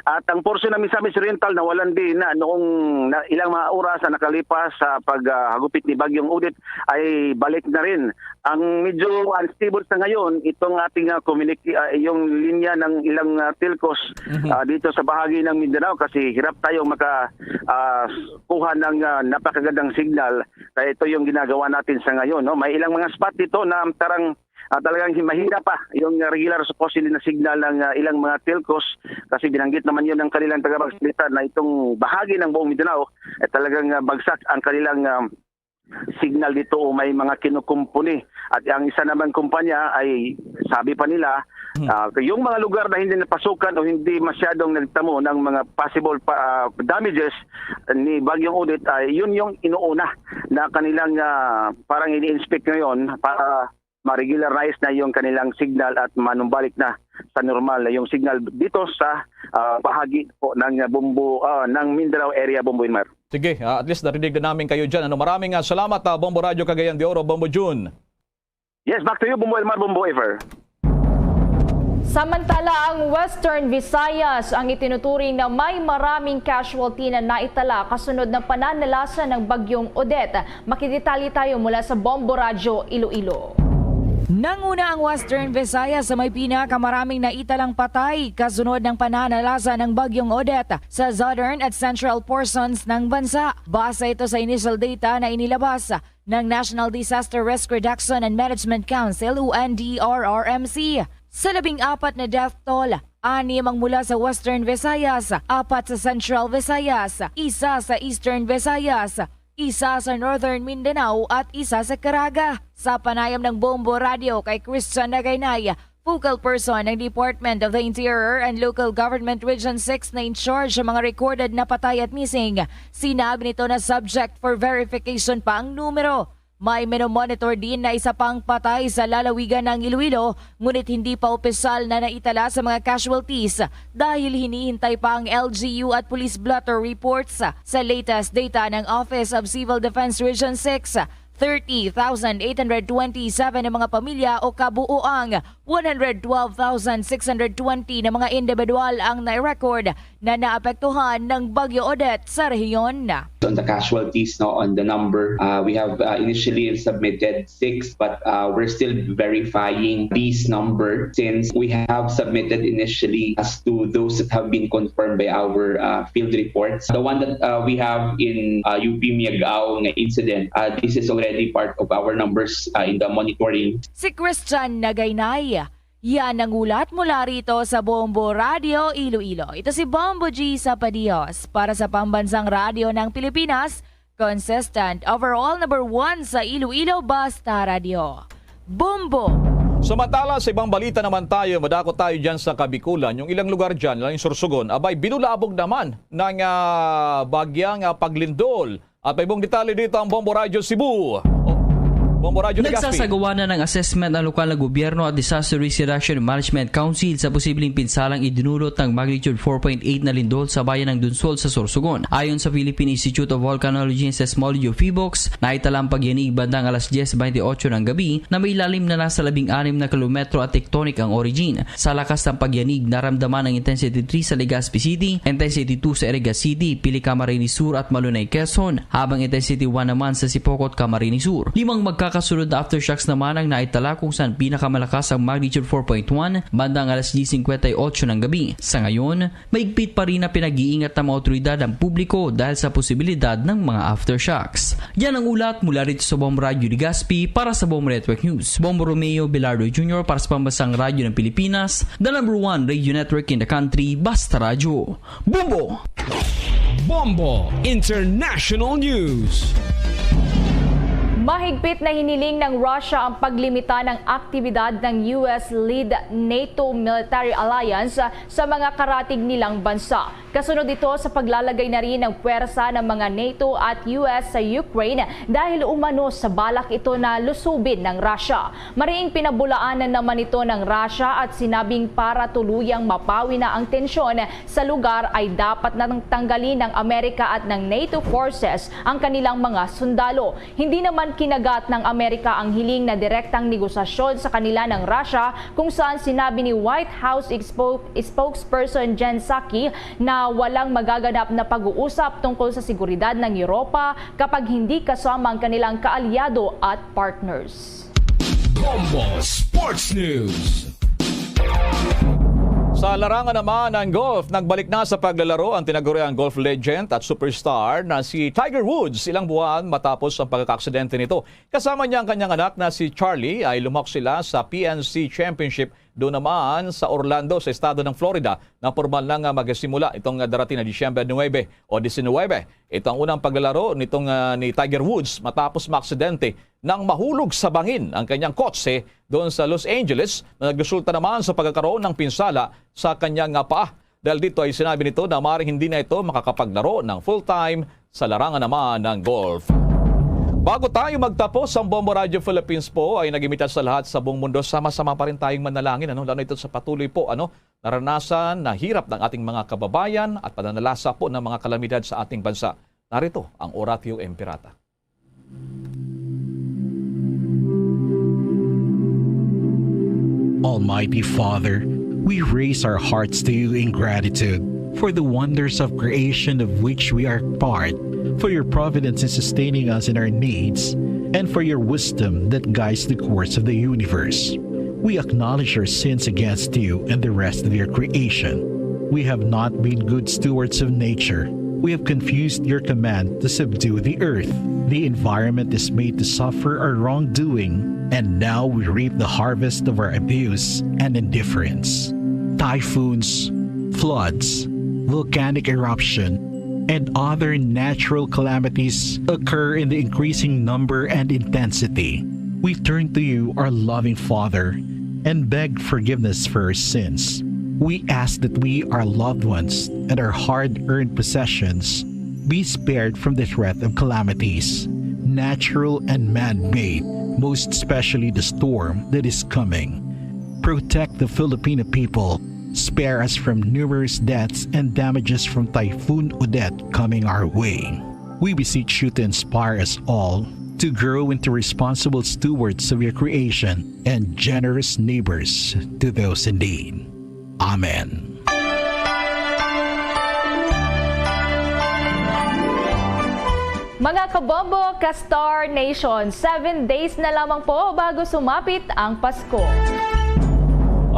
At ang porsyon ng Misamis Oriental nawalan din na noong na, ilang mga oras na nakalipas sa pag, ah, hagupit ni Bagyong Odette ay balik na rin. Ang medyo unstable sa ngayon, itong ating, ah, communic-, ah, yung linya ng ilang, ah, telcos, Mhm. ah, dito sa bahagi ng Mindanao kasi hirap tayong maka, ah, kuha ng, ah, napakagandang signal. Kaya ito yung ginagawa natin sa ngayon, no? May ilang mga spot dito na tarang, ah, talagang hi-, mahina pa yung regular supposedly na signal ng, ah, ilang mga telcos kasi binanggit naman yun ng kanilang tagapagsalita na itong bahagi ng buong Mindanao, eh, talagang, ah, bagsak ang kanilang, ah, signal dito o may mga kinukumpuni. At ang isa naman kumpanya ay, sabi pa nila, Hmm. ah, yung mga lugar na hindi napasukan o hindi masyadong nagtamo ng mga possible pa, ah, damages ni Bagyong Odette, ay yun yung inuuna na kanilang, ah, parang ini-inspect ngayon para ma-regularize na yung kanilang signal at manumbalik na sa normal na yung signal dito sa, ah, bahagi po ng Bombo, ah, ng Mindanao area, Bombo Inmar. Sige, ah, at least narinig na namin kayo dyan. Ano, maraming, ah, salamat, ah, Bombo Radyo Cagayan de Oro, Bombo June. Yes, back to you, Bombo Elmar, Bombo Ever. Samantala, ang Western Visayas ang itinuturing na may maraming casualty na naitala kasunod ng pananalasa ng Bagyong Odette. Makidetalye tayo mula sa Bombo Radyo Iloilo. Nanguna ang Western Visayas sa may pinakamaraming naitalang patay kasunod ng pananalasa ng Bagyong Odette sa southern at central portions ng bansa. Base ito sa initial data na inilabas ng National Disaster Risk Reduction and Management Council o N D R R M C. Sa labing apat na death toll, anim ang mula sa Western Visayas, apat sa Central Visayas, isa sa Eastern Visayas, isa sa Northern Mindanao at isa sa Caraga. Sa panayam ng Bombo Radio kay Christian Nagaynay, focal person ng Department of the Interior and Local Government Region six na in charge sa mga recorded na patay at missing, sinabi nito na subject for verification pa ang numero. May minomonitor din na isa pang patay sa lalawigan ng Iloilo, ngunit hindi pa opisyal na naitala sa mga casualties dahil hinihintay pa ang L G U at police blotter reports. Sa latest data ng Office of Civil Defense Region six, thirty thousand eight hundred twenty-seven ang mga pamilya o kabuoang one hundred twelve thousand six hundred twenty na mga individual ang na-record na naapektuhan ng Bagyo Odette sa rehiyon. On the casualties, no, on the number, uh, we have, uh, initially submitted six, but, uh, we're still verifying these number since we have submitted initially as to those that have been confirmed by our, uh, field reports. The one that, uh, we have in, uh, U P Miagao nga incident, uh, this is already part of our numbers, uh, in the monitoring. Si Christian Nagaynay, yan ang ulat mula rito sa Bombo Radio Iloilo. Ito si Bombo G Sapadios para sa Pambansang Radyo ng Pilipinas, consistent, overall number one sa Iloilo, Basta Radio. Bombo! Samantala, sa ibang balita naman tayo, madako tayo dyan sa Kabikulan. Yung ilang lugar dyan, lalang Sorsogon, abay, binulabog naman ng, ah, bagyang, ah, paglindol. At may buong detalye dito ang Bombo Radyo Cebu. Oh, Bombo Radyo Legazpi. Nagsasagawa na ng assessment ang lokal na gobyerno at Disaster Risk Reduction and Management Council sa posibleng pinsalang idinulot ng magnitude four point eight na lindol sa bayan ng Dunsol sa Sorsogon. Ayon sa Philippine Institute of Volcanology and Seismology o PHIVOLCS, naitala ang pagyanig bandang alas diyes bente otso ng gabi na may lalim na nasa labing anim na kilometro at tectonic ang origin. Sa lakas ng pagyanig, naramdaman ang intensity three sa Legazpi City, intensity two sa Iriga City, pili Camarines Sur at Malunay, Quezon, habang intensity one naman sa Sipocot, Camarines Sur. Limang magkakasunod na aftershocks naman ang naitala, kung saan pinakamalakas ang magnitude four point one bandang alas diyes singkwenta y otso ng gabi. Sa ngayon, mahigpit pa rin na pinag-iingat ng mga awtoridad ang publiko dahil sa posibilidad ng mga aftershocks. Yan ang ulat mula rito sa Bombo Radyo Legazpi para sa Bombo Network News. Bombo Romeo Velardo Junior para sa Pambansang Radyo ng Pilipinas, the number one radio network in the country, Basta Radyo. Bombo! Bombo International News. Mahigpit na hiniling ng Russia ang paglimita ng aktibidad ng U S-led NATO military alliance sa mga karatig nilang bansa. Kasunod ito sa paglalagay na rin ng puwersa ng mga NATO at U S sa Ukraine dahil umano sa balak ito na lusubin ng Russia. Mariing pinabulaanan naman ito ng Russia at sinabing para tuluyang mapawi na ang tensyon sa lugar ay dapat nang tanggalin ng Amerika at ng NATO forces ang kanilang mga sundalo. Hindi naman kinagat ng Amerika ang hiling na direktang negosasyon sa kanila ng Russia, kung saan sinabi ni White House expo-, spokesperson Jen Psaki na walang magaganap na pag-uusap tungkol sa seguridad ng Europa kapag hindi kasama ang kanilang kaalyado at partners. Bombo Sports News. Sa larangan naman ng golf, nagbalik na sa paglalaro ang tinaguriang golf legend at superstar na si Tiger Woods, ilang buwan matapos ang pagkakaaksidente nito. Kasama niya ang kanyang anak na si Charlie, ay lumahok sila sa P N C Championship Doon naman sa Orlando, sa estado ng Florida, na pormal na nga magsimula itong, ah, darating na Disyembre nuebe o disinwebe. Ito ang unang paglalaro nitong, ah, ni Tiger Woods matapos maaksidente nang mahulog sa bangin ang kanyang kotse doon sa Los Angeles, na nagresulta naman sa pagkakaroon ng pinsala sa kanyang, ah, paa. Dahil dito ay sinabi nito na maaaring hindi na ito makakapaglaro ng full-time sa larangan naman ng golf. Bago tayo magtapos, ang Bombo Radio Philippines po ay nag-imbita sa lahat sa buong mundo, sama-sama pa rin tayong manalangin, ano, lalo ito sa patuloy po, ano, naranasan na hirap ng ating mga kababayan at pananalasa po ng mga kalamidad sa ating bansa. Narito ang Oratio Imperata. Almighty Father, we raise our hearts to you in gratitude for the wonders of creation of which we are part, for your providence in sustaining us in our needs, and for your wisdom that guides the course of the universe. We acknowledge our sins against you and the rest of your creation. We have not been good stewards of nature. We have confused your command to subdue the earth. The environment is made to suffer our wrongdoing, and now we reap the harvest of our abuse and indifference. Typhoons, floods, volcanic eruption, and other natural calamities occur in the increasing number and intensity. We turn to you, our loving Father, and beg forgiveness for our sins. We ask that we, our loved ones, and our hard-earned possessions be spared from the threat of calamities, natural and man-made, most especially the storm that is coming. Protect the Filipino people. Spare us from numerous deaths and damages from Typhoon Odette coming our way. We beseech you to inspire us all to grow into responsible stewards of your creation and generous neighbors to those in need. Amen. Mga kabombo, ka-Star Nation, seven days na lamang po bago sumapit ang Pasko.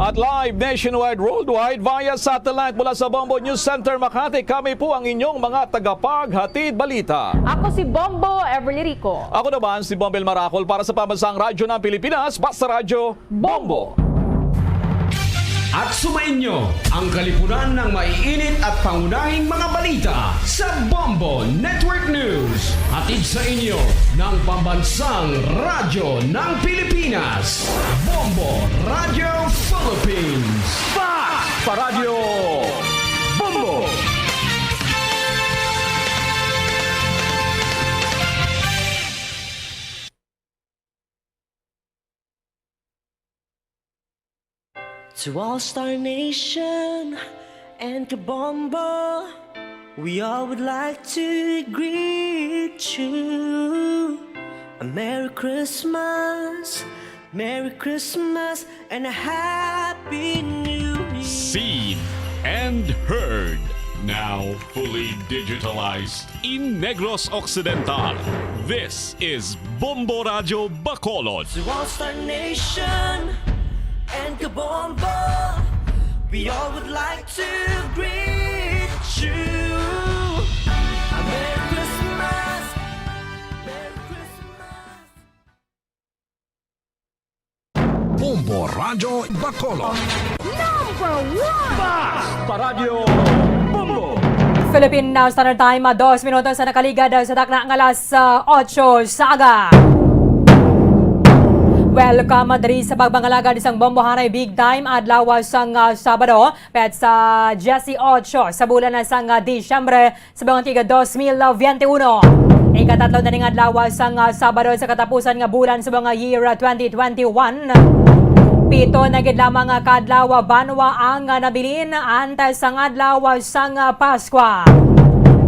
At live nationwide, worldwide, via satellite mula sa Bombo News Center Makati, kami po ang inyong mga tagapaghatid balita. Ako si Bombo Everly Rico. Ako naman si Bombo El Maracol para sa Pambansang Radyo ng Pilipinas, Basta Radyo Bombo. At sumainyo ang kalipunan ng maiinit at pangunahing mga balita sa Bombo Network News. Hatid sa inyo ng Pambansang Radyo ng Pilipinas, Bombo Radio Philippines. Basta Radyo Bombo! To all Star Nation and Kabombo, we all would like to greet you a Merry Christmas, Merry Christmas, and a Happy New Year. Seen and heard, now fully digitalized. In Negros Occidental, this is Bombo Radyo Bacolod. To all Star Nation and Kabombo, we all would like to greet you a Merry Christmas, Merry Christmas. Bombo Radyo Bacolod. Number one! Basta Radyo Bombo! Philippine Standard Time, ah, dos minutos sa nakaligad, ah, sa takna nga alas, ah, otso sa aga. Welcome, ah, diri sa pagpangalagad sang Bombo Hanay Big Time, adlaw sang, ah, Sabado, petsa diyesotso sa bulan na sang, ah, Disyembre, sa mga tiga dos mil biyente uno. Ikatatlo na ning adlaw sang, ah, Sabado sa katapusan nga bulan sa mga year, ah, twenty twenty-one. Pito na gid lamang nga ka adlaw banwa ang, ah, nabilin antes sang adlaw sang, ah, Paskwa.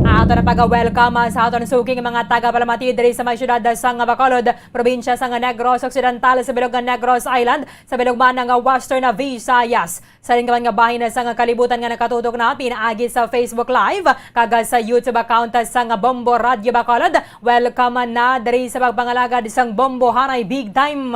Ato na pag-welcome, ah, sa aton suking mga tagapalamati diri sa may siyudad sang Bacolod, probinsya sang Negros Occidental, sa bilog nga Negros Island, sa bilog man nga Western Visayas. Sa lingkaman nga bahin sang kalibutan nga nakatutok na pinaagi sa Facebook Live kag sa YouTube account sang Bombo Radyo Bacolod, welcome na diri sa pagpangalagad sang Bombo Hanay Big Time.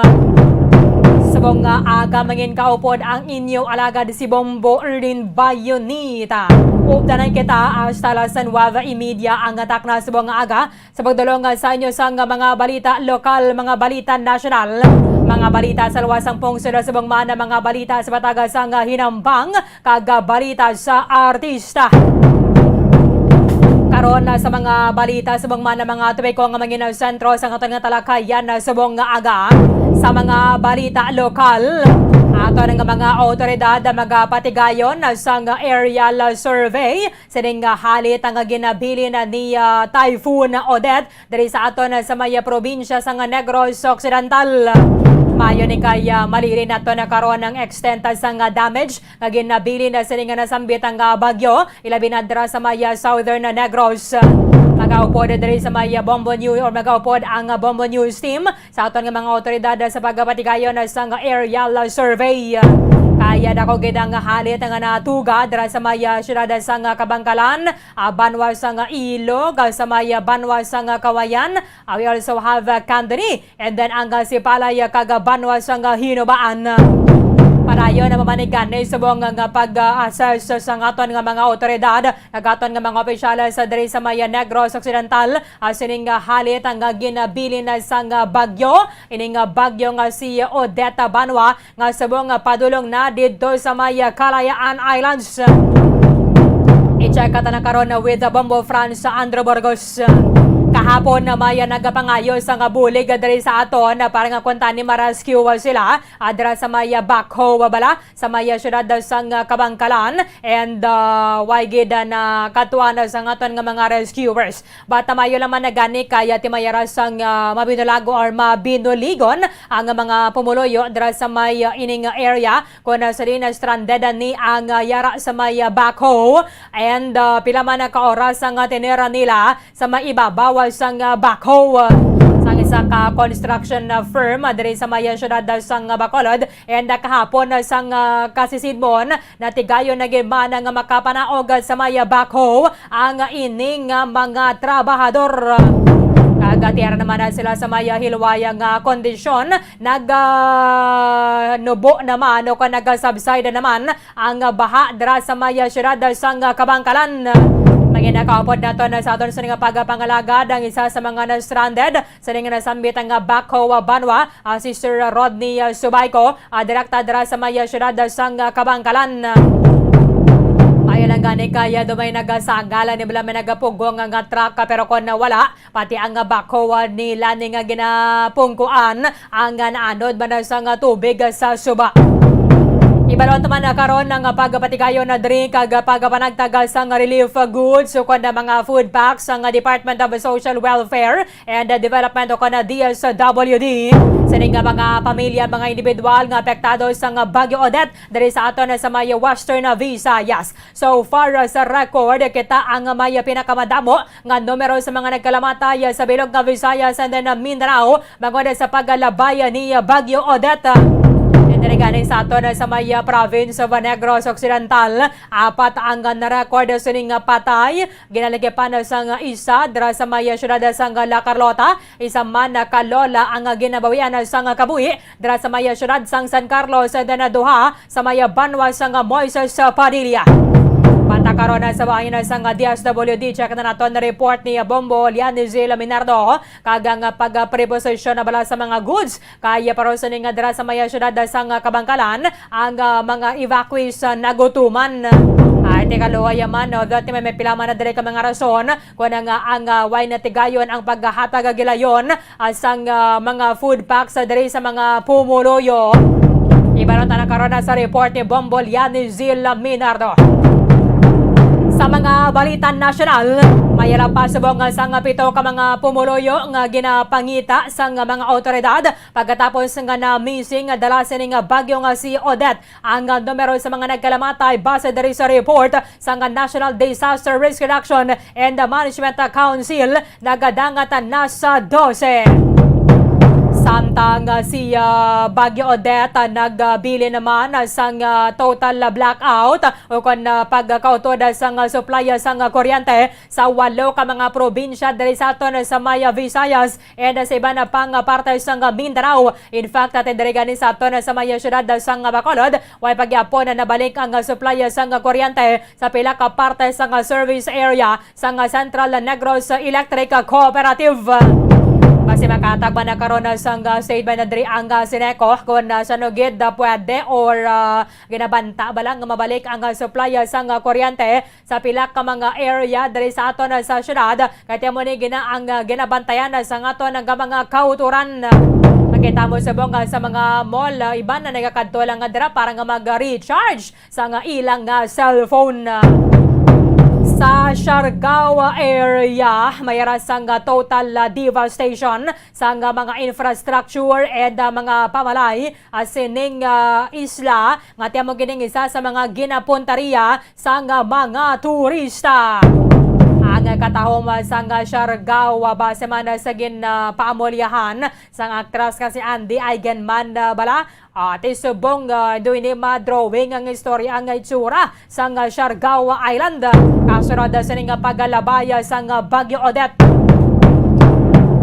Subong nga aga, mangin kaupod ang inyo alagad si Bombo Erlin Bayonita. Updanan kita hasta las nuwebe y media ang takna subong nga aga. Sa pagdulong sa inyo sang mga balita lokal, mga balita nasyonal, mga balita sa luwasang pungsod subong man, mga balita sa pataga sang hinambang, kag balita sa artista. Karon na sa mga balita subong man, mga topiko nga manginasentro sa aton nga talakayan subong nga aga. Sa mga balita lokal, aton nga mga awtoridad magapatigayon sang aerial survey sining halit nga ginabilin ni, ah, Typhoon Odette diri sa aton, ah, sa may, ah, probinsya sang Negros Occidental. Maayo ni kay, ah, malili naton karon ang extent sang, ah, damage nga ginabilin sining nasambit nga bagyo, ilabi na dira sa may, ah, southern Negros. Magaupod diri sa may, ah, Bombo News, or magaupod ang, ah, Bombo News team sa aton nga mga awtoridad sa pagpatigayon sang aerial survey. Kaya dako gid ang halit nga natuga dira sa may, ah, siyudad sang Kabankalan, ah, banwa sang Ilog, ah, sa may, ah, banwa sang Kawayan. Ah, we also have, ah, Candoni, and then ang, ah, Sipalay, ah, kag, ah, banwa sang Hinobaan. Padayon na mamanigani subong nga pag-assess sa aton nga mga awtoridad, kag aton nga mga opisyales diri sa may, ah, Negros Occidental, ah, sining, ah, halit nga ginabilin sang, ah, bagyo. Ining, ah, bagyo nga si Odette Banwa nga subong, ah, padulong na didto sa may, ah, Kalayaan Islands. I-check ka na karon, ah, with, ah, Bombo France, ah, Andrew Burgos. Kahapon na may, ah, nagapangayo sang, ah, bulig, ah, diri sa aton, ah, para nga kuntani ma-rescue, ah, sila, ah, dira sa may, ah, backhoe, ah, bala, sa may, ah, siyudad, ah, sang, ah, Kabankalan, and, ah, way gid, ah, nakatuan, ah, sang aton nga mga rescuers. But, ah, maayo lang man na gani kay, ah, ti may ara sang, ah, mabinulago or mabinuligon ang mga pumuluyo dira sa may, ah, ining, ah, area, kung, ah, sa diin, ah, stranded, ah, ni ang, ah, yara sa may, ah, backhoe, and, ah, pila man ka oras ang, ah, tinira nila sa may ibabaw sang, ah, backhoe. Sang isa ka construction, ah, firm, ah, diri sa may, ah, siyudad, ah, sang, ah, Bacolod, and, ah, kahapon, ah, sang, ah, kasisidmon, natigayon na gid man nga makapanaog, ah, sa may, ah, backhoe ang ining, ah, mga trabahador. Kag, ah, ti ara naman na sila sa may, ah, hilway nga kondisyon. Nag, ah, nubo naman o kon nag-subside naman ang baha dira sa may, ah, siyudad sang, ah, Kabankalan. Mangin nakaupod naton sa aton sining pagpangalagad ang isa sa mga na-stranded sining nasambit nga backhoe, ah, banwa, ah, si Sir Rodney, ah, Subayco, ah, direkta dira sa may, ah, siyudad sang, ah, Kabankalan. Maayo lang gani kay, ah, daw may nagasangal, ni bala may nagapugong nga truck, ah, pero kon wala, pati ang backhoe nila ni nga ginapungkuan ang naanod man sang tubig sa suba. Ibalon naman na karon ang pagpatigayon na diri kag pagpanagtag sang relief goods o kon mga food packs ang Department of Social Welfare and Development o kon D S W D. Sini nga mga pamilya, mga individual nga apektado sang Bagyo Odette diri sa aton sa may Western Visayas. So far, uh, sa record, kita ang may pinakamadamo nga numero sa mga nagkalamatay, uh, sa bilog nga Visayas and then, uh, Mindanao, bangod sa pagkalabay ni, uh, Bagyo Odette. Diri gani sa aton, uh, sa may, uh, province of Negros Occidental, apat ang, uh, na-record sining, uh, patay. Ginaligipan sang isa dira sa may, uh, siyudad sang La Carlota, isa man, uh, ka lola ang, uh, ginabawian sang, uh, kabuhi dira sa may, uh, siyudad sang San Carlos, and then, uh, duha sa may banwa sang Moises Padilla. Banta karon sa bahin sang D S W D, check na naton report ni Bombo Lianizil Minardo, kag ang pagpreposisyon na bala sa mga goods kay paron sini nga dira sa may siyudad sang Kabankalan ang, ah, mga evacuees, ah, nagutuman. Ay, teka, luhay man, no? Dati may, may pila man na diri ka mga rason kung nga ang, ah, way natigayon ang paghatag gilayon ah, sang, ah, mga food packs, ah, diri sa mga pumuluyo. Ibalon ta na karon na sa report ni Bombo Lianizil Minardo. Sa mga balita nasyonal, may lapas subong nga sang pito ka mga pumuluyo nga ginapangita sang mga awtoridad pagkatapos nga na-missing dala sining bagyo nga si Odette. Ang, ah, numero sa mga nagkalamatay base diri sa report sang National Disaster Risk Reduction and Management Council nagadangat na sa dose. Samtang, ah, si, ah, Bagyo Odette, ah, nagabilin naman, ah, sang, ah, total, ah, blackout, ah, ukon, ah, pagkautod, ah, sang, ah, supply, ah, sang, ah, kuryente sa walo ka mga probinsya diri sa aton, ah, sa may, ah, Visayas and, ah, sa iban, ah, pang, ah, parte sang, ah, Mindanao. In fact, ate, diri gani sa aton, ah, sa may, ah, siyudad, ah, sang, ah, Bacolod, way pagyapon na nabalik ang, ah, supply, ah, sang, ah, kuryente sa pila ka parte sang, ah, service area sang, ah, Central Negros Electric Cooperative. Basi makatagba na karon, ah, sang, ah, statement na diri ang, ah, Seneco kung, ah, sano gid, ah, pwede or, ah, ginabanta ba lang nga mabalik ang, ah, supply, ah, sang, ah, kuryente sa pila ka mga area diri sa aton, ah, sa syudad. Kay amo ni gina-, ang, ah, ginabantayan, ah, sa aton nga mga kautoran. Makita mo subong, ah, sa mga mall, ah, iban na nagakadto lang nga dira para nga mag-recharge sang ilang, ah, cellphone. Sa Siargao area, may ara sang, ah, total, ah, devastation sang, ah, mga infrastructure and, ah, mga pamalay, ah, sining, ah, isla nga ti amo gining isa sa mga ginapuntaria sang, ah, mga turista. Ang, ah, katahom, ah, sang, ah, Siargao, ah, base man, ah, sa gin, ah, paamulyahan sang aktras nga si Andy Eigenman, ah, bala, ah, ti subong, ah, daw ini ma-drawing ang istorya, ang itsura sang, ah, Siargao Island, ah, kasunod, ah, sini nga pagkalabay, ah, sang, ah, Bagyo Odette.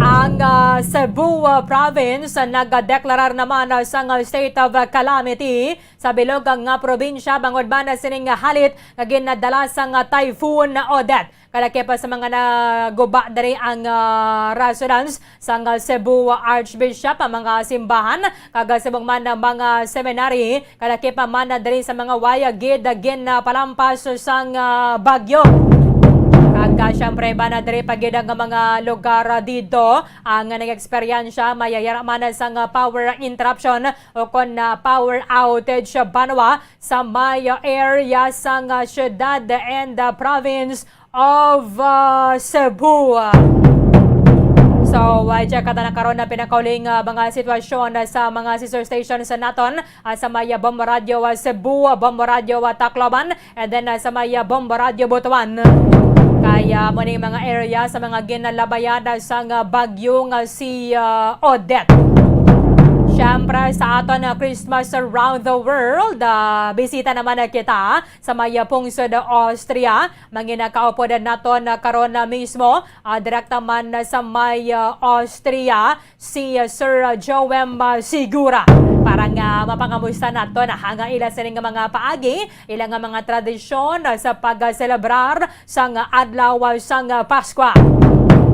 Ang, ah, Cebu, ah, province, ah, nagadeklarar naman, ah, sang, ah, state of, ah, calamity sa bilog, ah, nga probinsya bangod man, ah, sining, ah, halit nga ginadala sang, ah, Typhoon Odette. Kalakip pa sa mga naguba diri ang, ah, residence sang, ah, Cebu Archbishop, ang mga simbahan, kag, ah, subong man ang mga seminary, kalakip pa man diri sa mga way gid ginapalampas sang, ah, bagyo. Kag, ah, syempre ba na diri pa gid ang mga lugar, ah, dito ang nag-eksperyensya, mayayara man sang, ah, power interruption o kon, ah, power outage banwa sa may, ah, area sang, ah, syudad and, ah, province of, ah, Cebu. So, uh, check ta na karon na pinakauling, ah, mga sitwasyon, ah, sa mga sister stations sa naton, ah, sa may, ah, Bombo Radio, ah, Cebu, ah, Bombo Radio, ah, Tacloban, and then, ah, sa may, ah, Bombo Radio Butuan. Kaya mo ni mga area sa mga ginalabayan, ah, sang, ah, bagyo nga si, ah, Odette. Siyempre, sa aton, ah, Christmas Around the World, ah, bisita naman na kita sa may, ah, pungsod Austria. Manginakaupod naton karon na mismo, ah, direkta man sa may, ah, Austria, si, ah, Sir, ah, Joem, ah, Sigura para nga mapangamusta naton ang ila sining mga paagi, ila nga mga tradisyon, ah, sa pagselebrar sang adlaw sang Paskwa.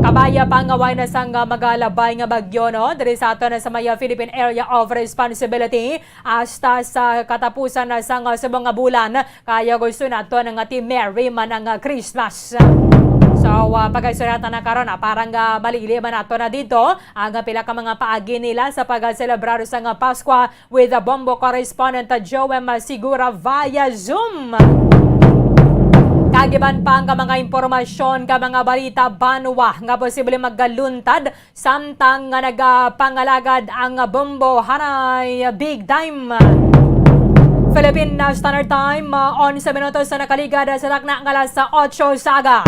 Kabay pa nga way na sang magalabay nga bagyo, no, diri sa aton sa may Philippine Area of Responsibility. Hasta sa katapusan na sang, ah, subong nga bulan, kaya gusto naton nga ti merry man ang, ah, Christmas. So, ah, pagkaisulatan na karon, ah, parang, ah, malili man nato na dito ang, ah, pila ka mga paagi nila sa pagselebrar sang, ah, Paskwa with the Bombo correspondent, ah, Joem, ah, Sigura via Zoom. Kag iban pa ang mga impormasyon ka mga balita banwa nga posible magaluntad samtang nga nagapangalagad ang bombo hanay big time. Philippine, uh, Standard Time, uh, onse minutos sa nakaligad sa takna nga alas otso sa aga.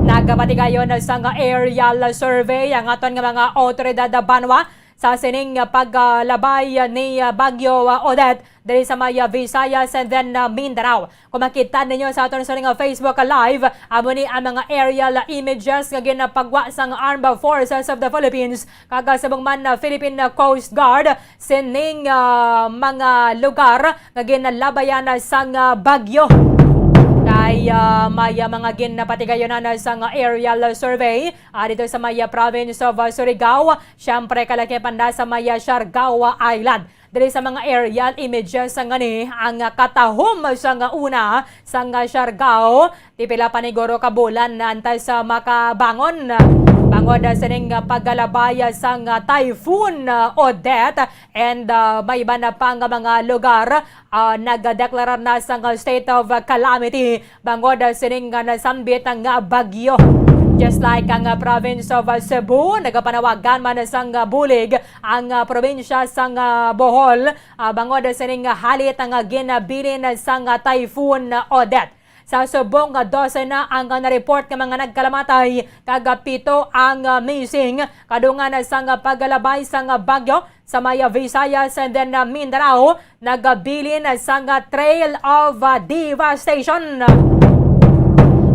Nagapatigayon sang aerial survey ang aton nga mga awtoridad banwa sa sining pagkalabay ni, uh, Bagyo, uh, Odette diri sa may, uh, Visayas and then, uh, Mindanao. Kung makita ninyo sa aton sa nga Facebook Live, amo ni ang mga aerial images nga ginapagwa sang Armed Forces of the Philippines kag, ah, subong man, ah, Philippine, ah, Coast Guard sining, ah, mga lugar nga ginalabayan, ah, sang, ah, bagyo. Kay, ah, may, ah, mga ginapatigayonan, ah, sang aerial survey, ah, dito sa may, ah, province of, ah, Surigao, syempre kalakipan na sa may, ah, Siargao Island. Diri sa mga aerial images nga ni ang katahom sang una sang Siargao, ti pila pa ni guro ka bulan antes sa makabangon. Bangod sining pagkalabay sang Typhoon Odette and, ah, may iban na pa nga mga lugar, ah, nagdeklarar na sang state of calamity bangod sining nga nasambit nga bagyo. Just like ang, ah, province of, ah, Cebu, nagapanawagan man sang, ah, bulig ang, ah, probinsya sang, ah, Bohol, ah, bangod sining, ah, halit nga ginabilin sang, ah, Typhoon Odette. Sa subong nga dose na ang, ah, na-report nga mga nagkalamatay, kag, ah, pito ang, ah, missing. Kadungan na sang, ah, pagkalabay sang, ah, bagyo sa may, ah, Visayas and then, ah, Mindanao, nagabilin sang, ah, trail of, ah, devastation.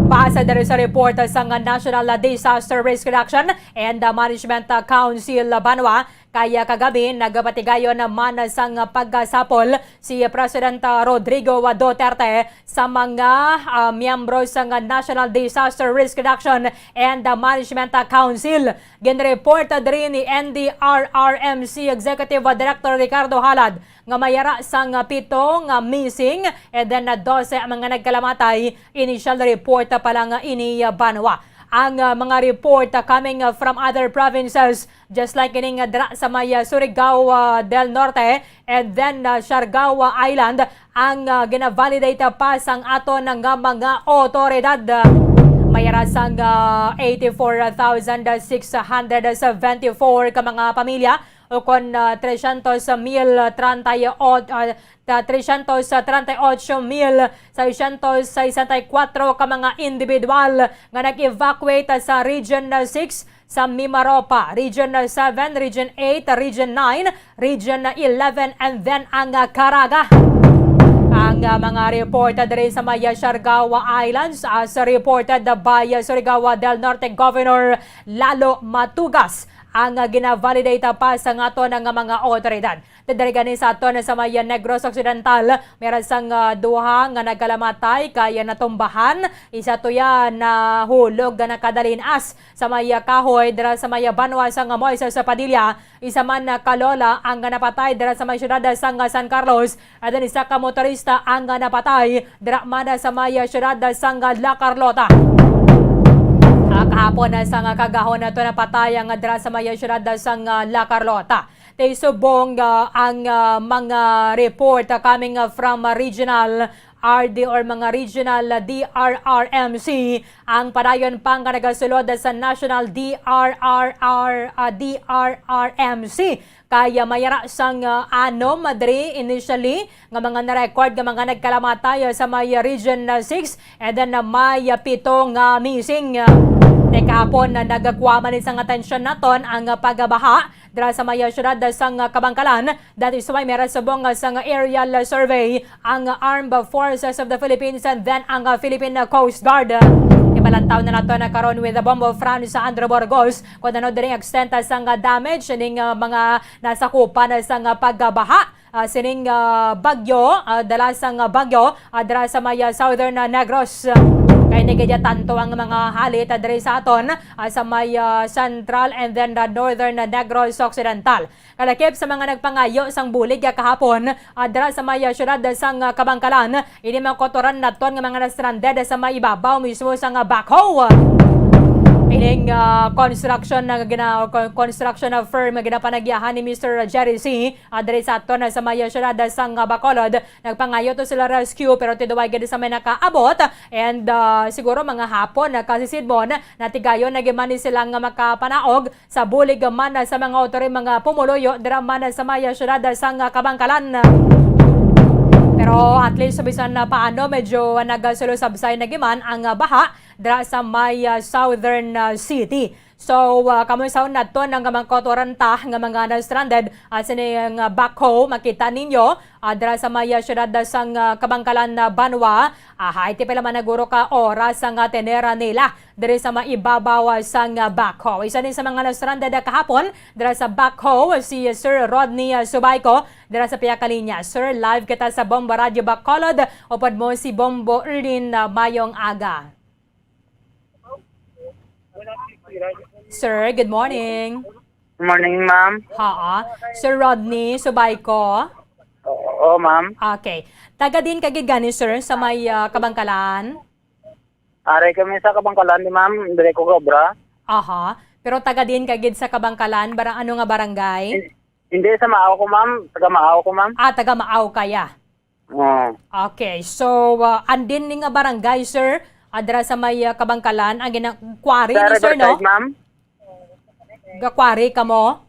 Base diri sa report sang, ah, National, ah, Disaster Risk Reduction and, ah, Management, ah, Council, ah, Banwa, kay kagabi, nagapatigayon naman sang pagkasapol si President Rodrigo Duterte sa mga, ah, miyembro sang National Disaster Risk Reduction and Management Council. Ginreport diri ni N D R R M C Executive Director Ricardo Halad nga may ara sang pito nga missing and then dose ang mga nagkalamatay. Initial report pa lang ini, ah, banwa. Ang, ah, mga report, ah, coming, ah, from other provinces, just like ining, ah, dira sa may, ah, Surigao, ah, del Norte, and then, ah, Siargao, ah, Island, ang, ah, gina-validate, ah, pa sang aton nga mga otoridad. Ah, may ara sang, ah, eighty-four thousand six hundred seventy-four ka mga pamilya, ukon, ah, tresyentos mil treinta y ocho, ah, ta-, tresyentos treinta y ocho mil seiscientos sesenta y cuatro ka mga individual nga nag-evacuate sa Region six, sa Mimaropa, Region seven, Region eight, Region nine, Region eleven, and then ang, ah, Caraga. Ang, ah, mga report diri sa may, ah, Siargao Islands, as reported by, ah, Surigao del Norte Governor Lalo Matugas, ang, ah, gina-validate pa sang aton nga mga otoridad. Diri gani sa aton sa may Negros Occidental, meron sang, ah, duha nga nagkalamatay kay natumbahan. Isa to ya nahulog nga nakadalin-as sa may, ah, kahoy dira sa may, ah, banwa sang Moises Padilla. Isa man, ah, ka lola ang napatay dira sa may siyudad sang, ah, San Carlos. And then isa ka motorista ang napatay dira man sa may, ah, siyudad sang, ah, La Carlota. Ah, kahapon, ah, sang, ah, kagahon na to napatay ang, ah, dira sa may, ah, siyudad sang, ah, La Carlota. Tay subong, ah, ang, ah, mga report, ah, coming, ah, from, ah, regional R D or mga regional, ah, D R R M C ang padayon pa nga nagasulod sa National D R R R, ah, D R R M C. Kay, ah, may ara sang, ah, anom diri initially nga mga na-record nga mga nagkalamatay, ah, sa may Region, ah, six, and then, ah, may, ah, pito nga missing. Ah, kay kahapon na nagkuha man sang atensyon naton ang, ah, pagbaha dira sa may, ah, siyudad sang, ah, Kabankalan. That is why meron subong, ah, sang aerial, ah, survey ang, ah, Armed Forces of the Philippines and then ang, ah, Philippine, ah, Coast Guard. Ibalantaw na nato na karon with the Bombo Franz Andrew Burgos kung ano diri ang extent, ah, sang, ah, damage ning, ah, mga nasakupan, ah, sang, ah, pagbaha, ah, sining, ah, bagyo, ah, dala sang, ah, bagyo, ah, dira sa may, ah, southern, ah, Negros. Kay nagaya tanto ang mga halit, ah, diri sa aton, ah, sa may, ah, central and then the northern, ah, Negros Occidental. Kalakip sa mga nagpangayo sang bulig, ah, kahapon, ah, dira sa may, ah, siyudad sang, ah, Kabankalan, ini mga kautoran naton nga mga na-stranded sa may ibabaw mismo sang, ah, backhoe. Ining, ah, construction na gina-, construction firm nga ginapanagyahan ni Mister Jerry C, ah, diri sa aton, ah, sa may, ah, siyudad sang, ah, Bacolod, nagpangayo to sila rescue, pero tiduway gid sa may nakaabot. And, ah, siguro mga hapon na kasisidmon, natigayon na gid man ni sila nga makapanaog sa bulig man sa mga otoridad, mga pumuluyo dira man sa may siyudad sang Kabankalan. Pero at least, bisan na paano, medyo nagasulusabsay na gid man ang baha dira sa may, ah, southern, ah, city. So, ah, kamo sa naton nga mga kautoran ta nga mga na-stranded, ah, sining, ah, backhoe, makita ninyo, ah, dira sa may, ah, siyudad sang, ah, Kabankalan, ah, banwa. Ah, hay, ti pila man na guro ka oras ang, ah, tinira nila diri sa maibabaw, ah, sang, ah, backhoe. Isa din sa mga na-stranded, ah, kahapon dira sa backhoe, si Sir Rodney, ah, Subayco, dira sa pihak ka linya. Sir, live kita sa Bombo Radyo Bacolod. Upod mo si Bombo Erlin, ah, mayong aga. Sir, good morning. Morning, ma'am. Haa. Sir Rodney Subayco? Oo, ma'am. Okay. Taga din ka gid gani, sir, sa may, ah, Kabankalan? Ari kami sa Kabankalan ni ma'am, dire ko gobra. Aha. Pero taga din ka gid sa Kabankalan, bara-, ano nga barangay? Hin-, hindi, sa Maaw ko, ma'am. Taga Maaw ko, ma'am. Ah, taga Maaw kaya. Oo. Okay. So, ah, andin ni nga barangay, sir, adra sa may, ah, Kabankalan, ang gina-, quarry Sa ni sir, no? Riverside, ma'am. Ga-quarry ka mo?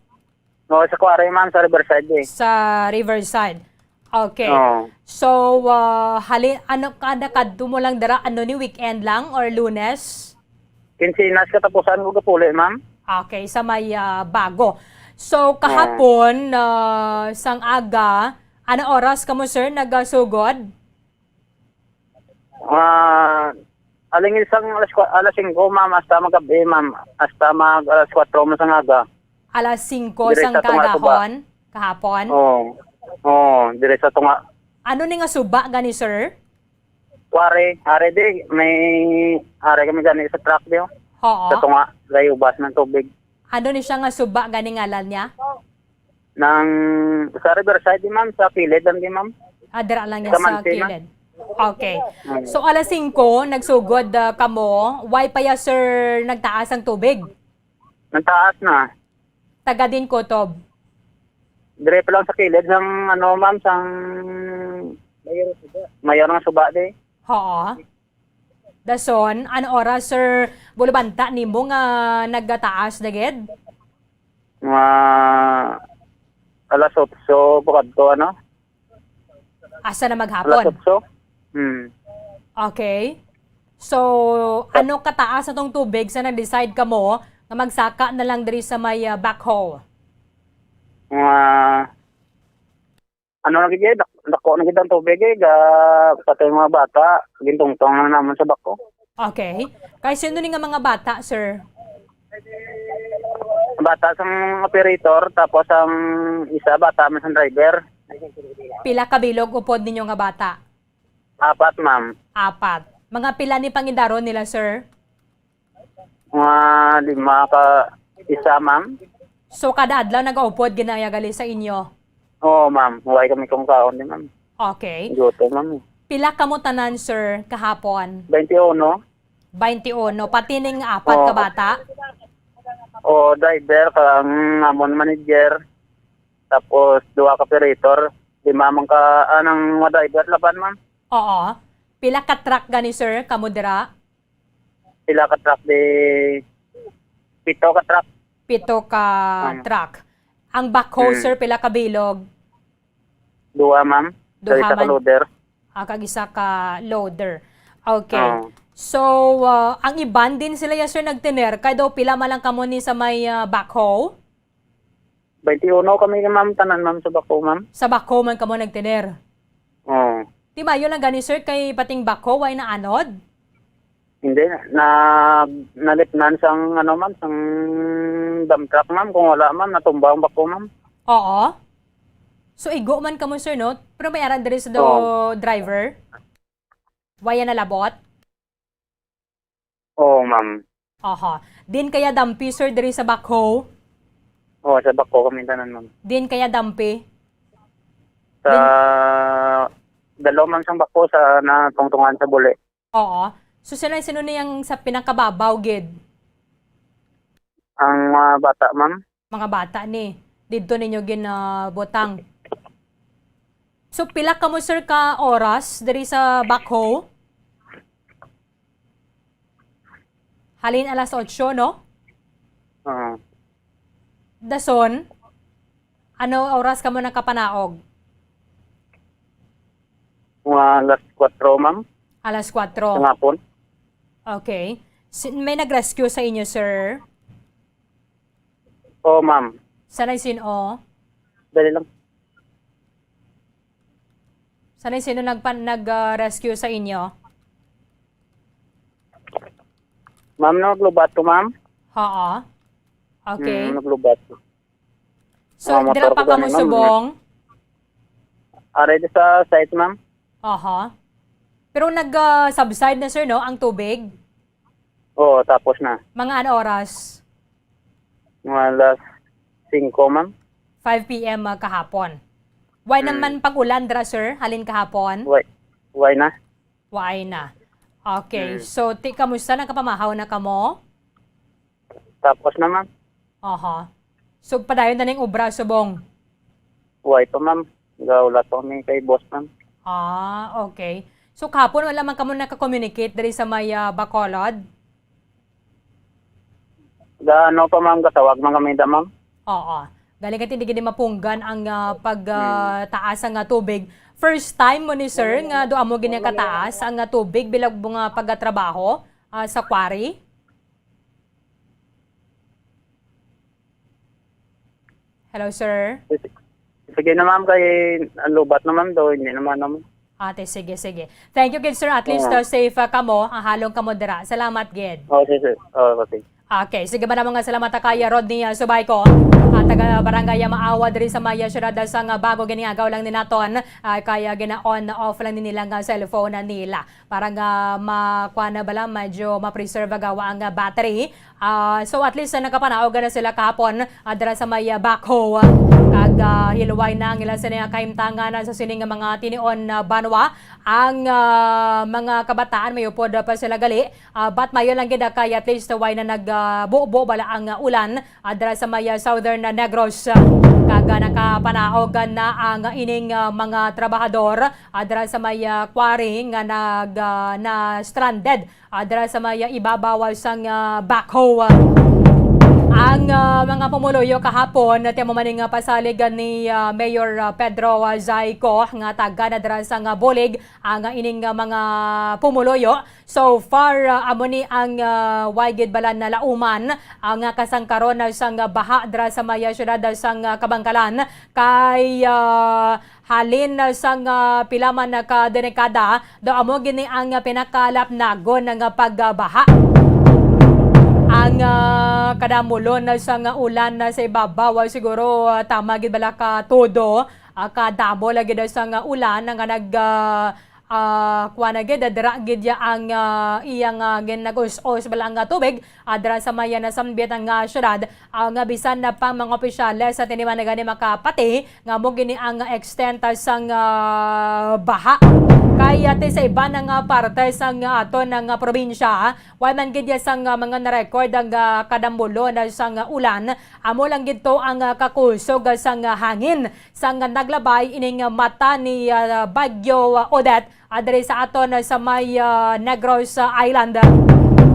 Oo, sa quarry, ma'am, sa Riverside, eh. Sa Riverside. Okay. Oo. So, ah, hali-, ano, kada kadto mo lang dira, ano ni, weekend lang or Lunes? Kinsinas katapusan ko gapuli, ma'am. Okay, sa may, ah, Bago. So, Oo. kahapon, ah, sang aga, ano oras kamo, sir, nagasugod? Ah, aling isang alas kwa-, alas singko, ma'am, hasta magabi, ma'am. Hasta mag alas kwatro man sang aga. Alas singko Dire sang sa tunga suba. kagahon, kahapon? Oo. Oo, dire sa tunga. Ano ni nga suba gani, sir? Wari, ari di, may, ari kami gani sa truck di, oh. Oo. Sa tunga, gayubas ng tubig. Ano ni siya nga suba gani ngalan niya? Nang sa Riverside, di, ma'am, sa kilid lang, di, ma'am. Ah, dira lang niya Sa sa Mansi, ma'am. kilid. Okay. Mm. So, alas singko, nagsugod, ah, kamo. Why pa ya, sir, nagtaas ang tubig? Nagtaas na. Taga din kutob? Dire pa lang sa kilid sang, ano, ma'am, sang mayor nga suba, di. Oo. Dason, ano oras, sir, bulubanta nimo nga nagataas na gid? Mga alas otso, bukad to, ano? Asa na Alas maghapon? otso. Hmm. Okay. So, ano kataas na tong tubig sa nag-decide kamo nga magsaka na lang diri sa may, ah, backhoe? Mga, ano lagi, eh, dak-, dako na gid ang tubig, eh, ga-, pati mga bata, gintungtong na naman sa bako. Okay. Kay sino ni nga mga bata, sir? Bata sang operator, tapos ang isa bata man sang driver. Pila ka bilog upod ninyo nga bata? Apat, ma'am. Apat. Mga pila ni pangidaron nila, sir? Mga lima ka isa, ma'am. So, kada adlaw nagaupod ginaya gali sa inyo? Oo, ma'am. Huwag kami kumakaon din, ma'am. Okay. Gutom, ma'am, eh. Pila kamo tanan, sir, kahapon? Twenty-uno. Twenty-uno. Pati ning apat ka Oo. bata? O, driver, kang amon manager, tapos duha ka operator, lima man ka, anang mga driver laban, ma'am. Oo. Pila ka truck gani, sir, kamo dira? Pila ka truck di, pito ka truck. Pito ka Ah. truck. Ang backhoe, Mm. sir, pila ka bilog? Duha, ma'am. Sa Duha isa ka man. loader. Ah, kag isa ka loader. Okay. Oo. So, ah, ang iban din sila ya, sir, nagtener. Kay daw pila man lang kamo ni sa may, ah, backhoe? Twenty-uno kami, ma'am, tanan, ma'am, sa bako, ma'am. Sa bako man kamo nagtener? Oo. Di maayo lang gani, sir, kay pating bako, way na anod? Hindi, na, nalipnan sang, ano, ma'am, sang dump truck, ma'am. Kung wala, ma'am, natumba ang bako, ma'am. Oo. So, igo man kamo, sir, no? Pero may aran diri sa do Oo. driver? Waya nalabot? Oo, ma'am. Aha. Din kaya dampi, sir, diri sa backhoe? Oo, sa bako kami tanan, ma'am. Din kaya dampi? Sa Din dalaw man sang bako sa natungtungan sa buli. Oo. So, sino, sino niyang sa pinakababaw gid? Ang mga bata, ma'am. Mga bata ni. Didto ninyo ginabutang. So, pila kamo, sir, ka oras diri sa backhoe? Halin alas otso, no? Ah. Dason, ano oras kamo nakapanaog? Mga alas kwatro, ma'am. Alas kwatro. Sa hapon. Okay. Si-, may nag-rescue sa inyo, sir? Oo, ma'am. Sanay sin-o? Dali lang. Sanay sino nagpan-, nag, ah, rescue sa inyo? Ma'am, no, naglubat ko, ma'am. Oo. Okay. Mm, naglubat ko. So, Mga dira motor pa ko kamo gani, ma'am. subong? Ari di sa site, ma'am. Aha. Pero nag, ah, subside na, sir, no, ang tubig? Oo, tapos na. Mga ano oras? Mga alas singko, ma'am. Five P M, ah, kahapon. Why Mm. naman pag-ulan dira, sir? Halin kahapon? Why? Why na? Why na? Okay. Mm. So, ti-, kamusta? Nakapamahaw na kamo? Tapos na, ma'am. Aha. So, padayon na ning obra subong? Why pa, ma'am? Gaulat pa kami kay boss, ma'am. Ah, okay. So, kahapon wala man kamo naka-communicate diri sa may, ah, Bacolod? Ga-, ano pa, ma'am, gatawag man kami da, ma'am. Oo. Galing ka, hindi gid mapunggan ang, ah, pag, ah, taas ang, ah, tubig. First time mo ni, sir, nga do amo gid nga kataas ang, ah, tubig bilang mo nga pagatrabaho, ah, sa quarry? Hello, sir? Sige na, ma'am, kay ang lubat naman daw, hindi naman, ma'am. Ate, sige, sige. Thank you, gid, sir. At least, Oo. uh, safe, uh, kamo, ang halong kamo dira. Salamat, gid. Oh, sige, sir. Oh, okay. Okay, sige ba na mga salamat, uh, kay Rodney, uh, Subayco, uh, taga Barangay Maawa diri sa may, uh, siyudad, uh, sang, uh, Bago. Giniagaw lang ni naton, uh, kay, uh, gina-on off lang ni nila nga cellphone na nila. Para nga makuha na bala, medyo ma-preserve gawa ang, ah, battery. Ah, so at least, ah, nakapanaog na sila kahapon, ah, dira sa may, ah, backhoe. Kag, ah, hiluway na ang ila sini nga kahimtangan, ah, sa sini nga mga tinion na banwa. Ang, ah, mga kabataan may upod pa sila gali. Ah, but mayo lang gid, ah, kay at least way na nag, ah, bubo bala ang, ah, ulan, ah, dira sa may, ah, southern, ah, Negros. Kag, ah, nakapanaog na ang ining, ah, mga trabahador, ah, dira sa may, ah, quarry nga nag, ah, na stranded, ah, dira sa may, ah, ibabaw sang, ah, backhoe. Ang, ah, mga pumuluyo kahapon, ti amo man nga pasalig ni, ah, Mayor, ah, Pedro, ah, Zaico nga taga na dira sang, ah, bulig ang, ah, ining, ah, mga pumuluyo. So far, ah, amo ni ang, ah, way gid bala nalauman ang, ah, kasangkaron, ah, sang, ah, baha dira sa may, ah, siyudad, ah, sang, ah, Kabankalan kay, ah, halin, ah, sang, ah, pila man, ah, ka dekada, daw amo gini ang, ah, pinakalapnagon nga pagbaha. Ang, ah, kadamulon, ah, sang, ah, ulan, ah, sa ibabaw, ah, siguro, ah, tama gid bala ka todo, ah, kadamo lagi daw sang, ah, ulan nga nag, ah, ah, kuwan na gid, dira gid ya ang, ah, iyang, ah, gin-, nag-us-us bala ang, ah, tubig, ah, dira sa may, ah, nasambit ang, ah, syudad, ah, nga bisan na pang mga opisyales sa tiniman na gani makapati nga mo gini ang extent, ah, sang, ah, baha. Kay, ah, ti sa iba na nga parte sang, ah, aton nga probinsya, ah, way man gid ya sang, ah, mga na-record ang, ah, kadamulon, ah, sang, ah, ulan, amo lang gid to ang, ah, kakusog, ah, sang, ah, hangin. Sang naglabay ining mata ni, ah, Bagyo, ah, Odette, ah, diri sa aton, ah, sa may, ah, Negros, ah, Island.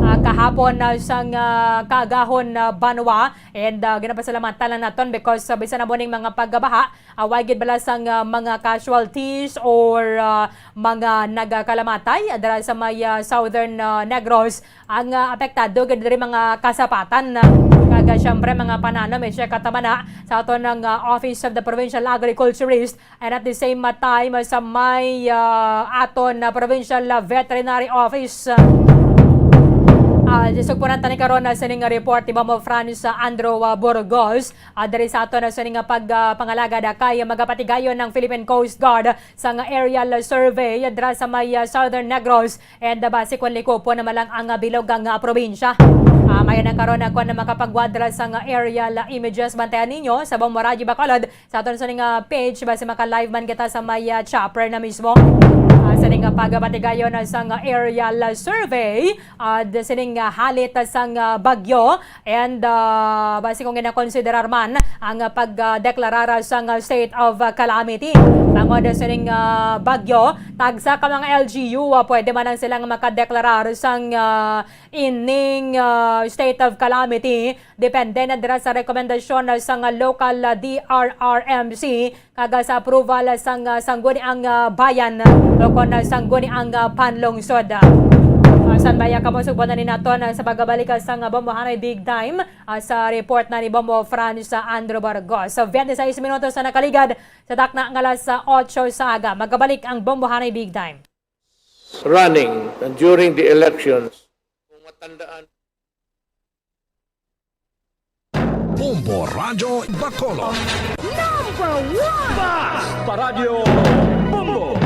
Ah, kahapon, ah, sang, ah, kaagahon, ah, banwa. And, ah, ginapasalamatan lang naton because, ah, bisan na mo ning mga pagbaha, ah, way gid bala sang, ah, mga casualties or, ah, mga nagakalamatay, ah, dira sa may, ah, southern, ah, Negros. Ang, ah, apektado gid diri mga kasapatan, ah, kag, ah, siyempre, mga pananom, eh, siya katamana sa aton ng, ah, Office of the Provincial Agriculturist, and at the same, ah, time, ah, sa may, ah, aton, ah, Provincial, ah, Veterinary Office. Ah, sugpunan tani karon, ah, sining report ni Ma'am Franz, ah, Andrew, ah, Burgos, ah, diri sa aton, ah, sining, ah, pag, ah, pangalagad, ah, kay magapatigayon ng Philippine Coast Guard sang aerial survey dira sa may, ah, Southern Negros and, ah, basi kon likupon naman lang ang, ah, bilog nga, ah, probinsya. Ah, mayo na karon, ah, kon makapagwadra sang, ah, aerial, ah, images, bantayan ninyo sa Bombo Radyo Bacolod sa aton sa ning, ah, page, basi maka-live man kita sa may, ah, chopper na mismo. Ah, sa ning, ah, pagabatigayon, ah, sang, ah, aerial, ah, survey, ah, d-, sining, ah, halit, ah, sang, ah, bagyo. And, ah, basi kung ginakonsiderar man ang, ah, pag, ah, deklarar sang, ah, state of, ah, calamity tungod sining, ah, bagyo, tagsa ka mga L G U, ah, pwede man ang silang makadeklarar sang, ah, ining, ah, state of calamity. Depende na dira sa rekomendasyon, ah, sang, ah, local, ah, D R R M C. Kag sa approval sang, ah, Sangguniang, ah, Bayan o kon, ah, Sangguniang, ah, Panlungsod. Ah, san baya kamo, sugbo na ni naton, ah, sa pagabalik, ah, sang, ah, Bombohanay Big Time, ah, sa report na ni Bombo Franz, ah, Andrew Burgos. So, twenty-six minutos na nakaligad sa takna nga alas, ah, otso sa aga. Magabalik ang Bombohanay Big Time. Running and during the elections, kung matandaan, Bombo Radyo Bacolod. Number one! Basta Radyo Bombo!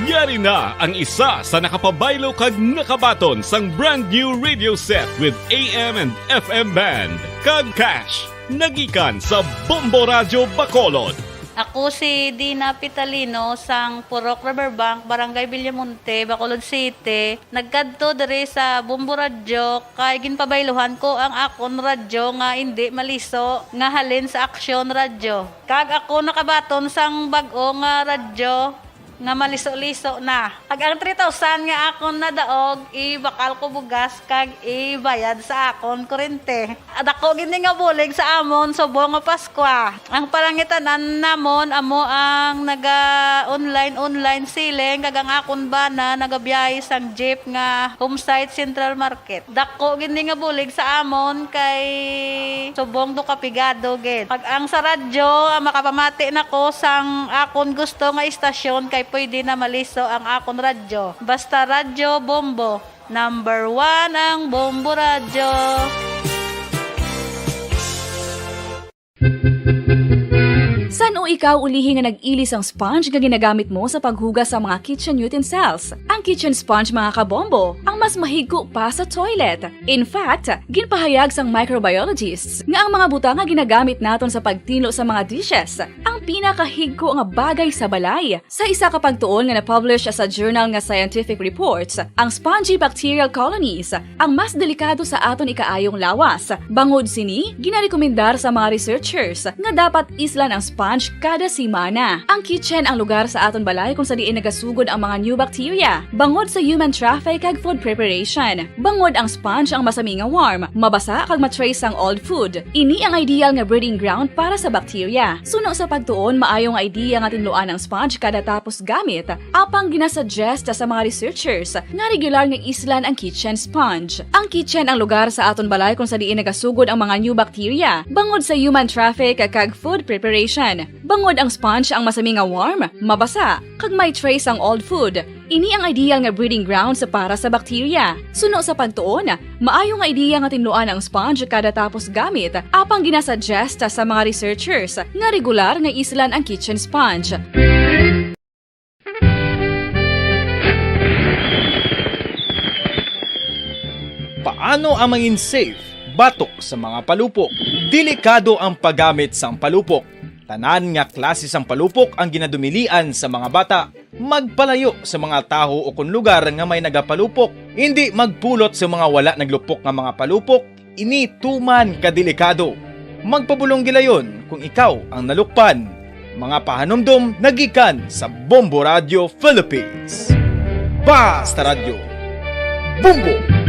Yari na ang isa sa nakapabaylo kag nakabaton sang brand new radio set with A M and F M band kag cash. Nagikan sa Bombo Radyo Bacolod. Ako si Dina Pitalino sang Purok Riverbank, Barangay Villamonte, Bacolod City. Nagkadto diri sa Bombo Radyo kay ginpabayluhan ko ang akon radyo nga indi maliso nga halin sa Aksyon Radyo. Kag ako nakabaton sang bag-o nga radyo. nga maliso-liso na. Kag ang three thousand nga akon nadaog, ibakal ko bugas kag ibayad sa akon kurente. Dako gid ni nga bulig sa amon subong nga Paskwa. Ang palangitan-an namon amo ang naga-online, online selling, kag ang akon bana nagabiyahe sang jeep nga Homesite Central Market. Dako gid ni nga bulig sa amon kay subong do ka pigado gid. Pag ang sa radyo, ah, makapamati na ko sang akon gusto nga istasyon kay pwede na maliso ang akon radyo. Basta Radyo Bombo, number one ang Bombo Radyo. San-o ikaw ulihi nga nag-ili sang sponge nga ginagamit mo sa paghugas sa mga kitchen utensils? Ang kitchen sponge, mga kabombo, ang mas mahigko pa sa toilet. In fact, ginpahayag sang microbiologists nga ang mga butang nga ginagamit naton sa pagtinlo sa mga dishes ang pinakahigko nga bagay sa balay. Sa isa ka pagtuon nga na-publish sa journal nga Scientific Reports, ang spongy bacterial colonies ang mas delikado sa aton ikaayong lawas. Bangod sini, ginarekomendar sa mga researchers nga dapat islan ang sponge kada semana. Ang kitchen ang lugar sa aton balay kung sa diin nagasugod ang mga new bacteria, bangod sa human traffic kag food preparation. Bangod ang sponge ang masami nga warm, mabasa kag ma-trace ang old food. Ini ang ideal nga breeding ground para sa bacteria. Suno sa pagtuon, maayo nga idea nga tinluan ang sponge kada tapos gamit, apang ginasuggest sa mga researchers nga regular nga islan ang kitchen sponge. Ang kitchen ang lugar sa aton balay kung sa diin nagasugod ang mga new bacteria, bangod sa human traffic kag food preparation. Bangod ang sponge ang masami nga warm, mabasa, kag may trace ang old food. Ini ang ideal nga breeding grounds para sa bacteria. Suno sa pagtuon, maayo nga idea nga tinluan ang sponge kada tapos gamit, apang ginasuggest sa mga researchers nga regular nga islan ang kitchen sponge. Paano ang mangin safe batok sa mga palupok? Delikado ang paggamit sang palupok. Tanan nga klase sang palupok ang ginadumilian sa mga bata. Magpalayo sa mga tawo o kon lugar nga may nagapalupok. Indi magpulot sa mga wala naglupok nga mga palupok. Ini tuman ka delikado. Magpabulong gilayon kung ikaw ang nalukpan. Mga pahanumdom nagikan sa Bombo Radio Philippines. Basta Radyo, Bombo!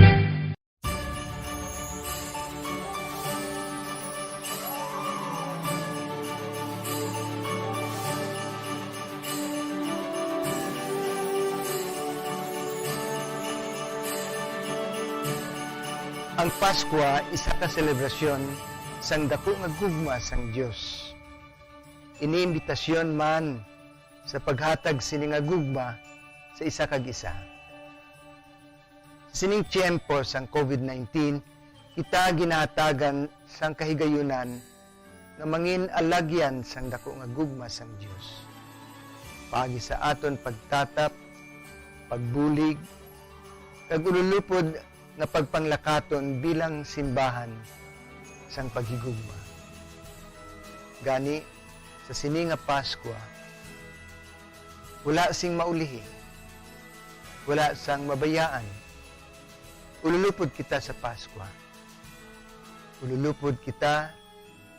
Ang Paskwa isa ka selebrasyon sang daku nga gugma sang Dios. Ini imbitasyon man sa paghatag sini nga gugma sa isa kag isa. Sa sining tiyempo sang COVID nineteen, kita ginahatagan sang kahigayunan nga mangin alagyan sang daku nga gugma sang Dios, paagi sa aton pagtatap, pagbulig, kag ululupod nga pagpanglakaton bilang simbahan sang paghigugma. Gani, sa sini nga Paskwa, wala sing maulihi, wala sang mabayaan. Ululupod kita sa Paskwa. Ululupod kita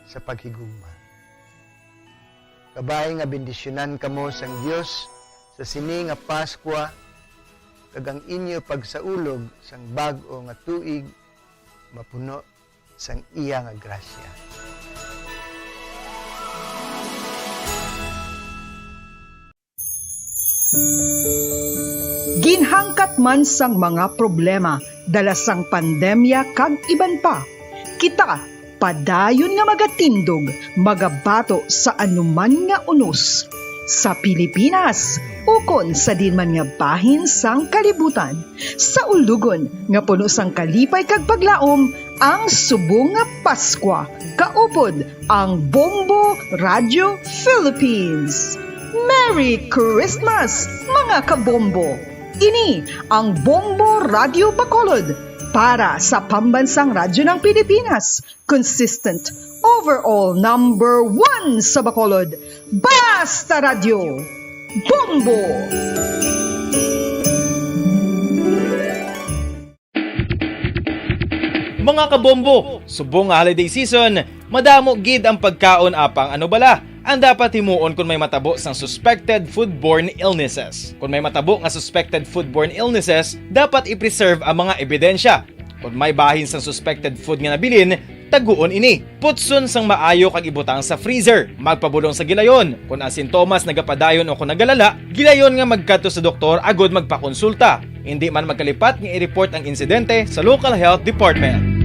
sa paghigugma. Kabay nga bendisyonan kamo sang Dios sa sini nga Paskwa, kag ang inyo pagsaulog sang bag-o nga tuig mapuno sang iya nga grasya. Ginhangkat man sang mga problema dala sang pandemya kag iban pa, kita padayon nga magatindog, magabato sa anuman nga unos, sa Pilipinas ukon sa diin man nga bahin sang kalibutan, sa ulugon nga puno sang kalipay kag paglaom, ang subong nga Paskwa, kaupod ang Bombo Radio Philippines. Merry Christmas, mga kabombo! Ini ang Bombo Radio Bacolod para sa Pambansang Radyo ng Pilipinas, consistent overall number one sa Bacolod. Basta Radyo, Bombo! Mga kabombo, subong nga holiday season, madamo gid ang pagkaon, apang ano bala Ang dapat himuon kon may matabo sang suspected foodborne illnesses. Kon may matabo nga suspected foodborne illnesses, dapat i-preserve ang mga ebidensya. Kon may bahin sang suspected food nga nabilin, taguon ini. Putson sang maayo kag ibutang sa freezer. Magpabulong sa gilayon. Kon ang sintomas nagapadayon o kon nagalala, gilayon nga magkadto sa doktor agud magpakonsulta. Indi man magkalipat nga i-report ang insidente sa local health department.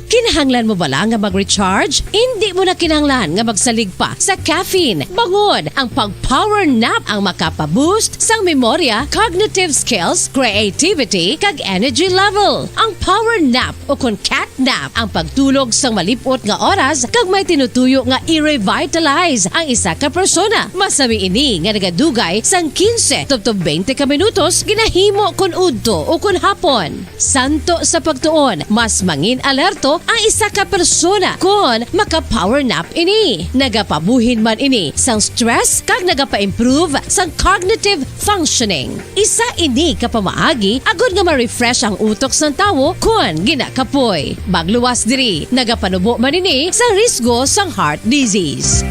Kinahanglan mo bala nga mag-recharge? Indi mo na kinahanglan nga magsalig pa sa caffeine. Bangon, ang pag-power nap ang makapa-boost sang memorya, cognitive skills, creativity, kag energy level. Ang power nap o kon cat nap ang pagtulog sang malip-ot nga oras kag may tinutuyo nga i-revitalize ang isa ka persona. Masami ini nga nagadugay sang quince tubtob twenty ka minutos, ginahimo kon udto o kon hapon. Santo sa pagtuon, mas mangin-alerto ang isa ka persona kon maka-power nap ini. Nagapabuhin man ini sang stress kag nagapa-improve sang cognitive functioning. Isa ini ka pamaagi agud nga ma-refresh ang utok sang tawo kon ginakapoy. Magluwas diri, nagapanubo man ini sa risgo sang heart disease.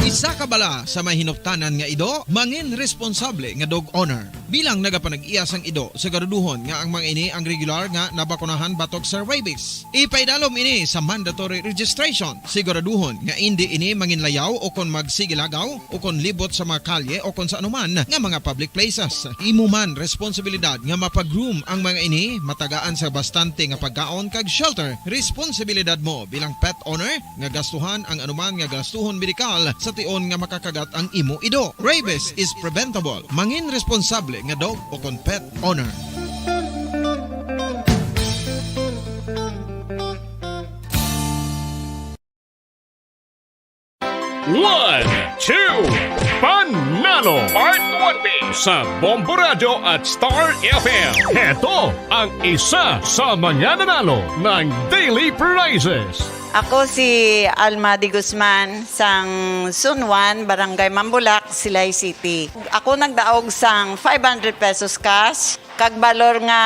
Isa ka bala sa may hinuptanan nga ido, mangin responsable nga dog owner. Bilang nagapanag-iya sang ido, siguraduhon nga ang mga ini ang regular nga nabakunahan batok sa rabies. Ipaidalom ini sa mandatory registration. Siguraduhon nga indi ini manginlayaw o kon magsigilagaw o kon libot sa mga kalye o kon sa anuman nga mga public places. Imo man responsibilidad nga mapag-groom ang mga ini, matagaan sa bastante nga pagkaon kag shelter. Responsibilidad mo bilang pet owner nga gastuhan ang anuman nga gastuhon medikal sa tion nga makakagat ang imo ido. Rabies is preventable. Mangin responsable nga dog o kon pet owner. One, two, Panalo Part one B sa Bombo Radyo at Star F M. Heto ang isa sa mga nanalo ng daily prizes. Ako si Alma de Guzman, sang Zone one, Barangay Mambulak, Silay City. Ako nagdaog sang five hundred pesos cash, kag balor nga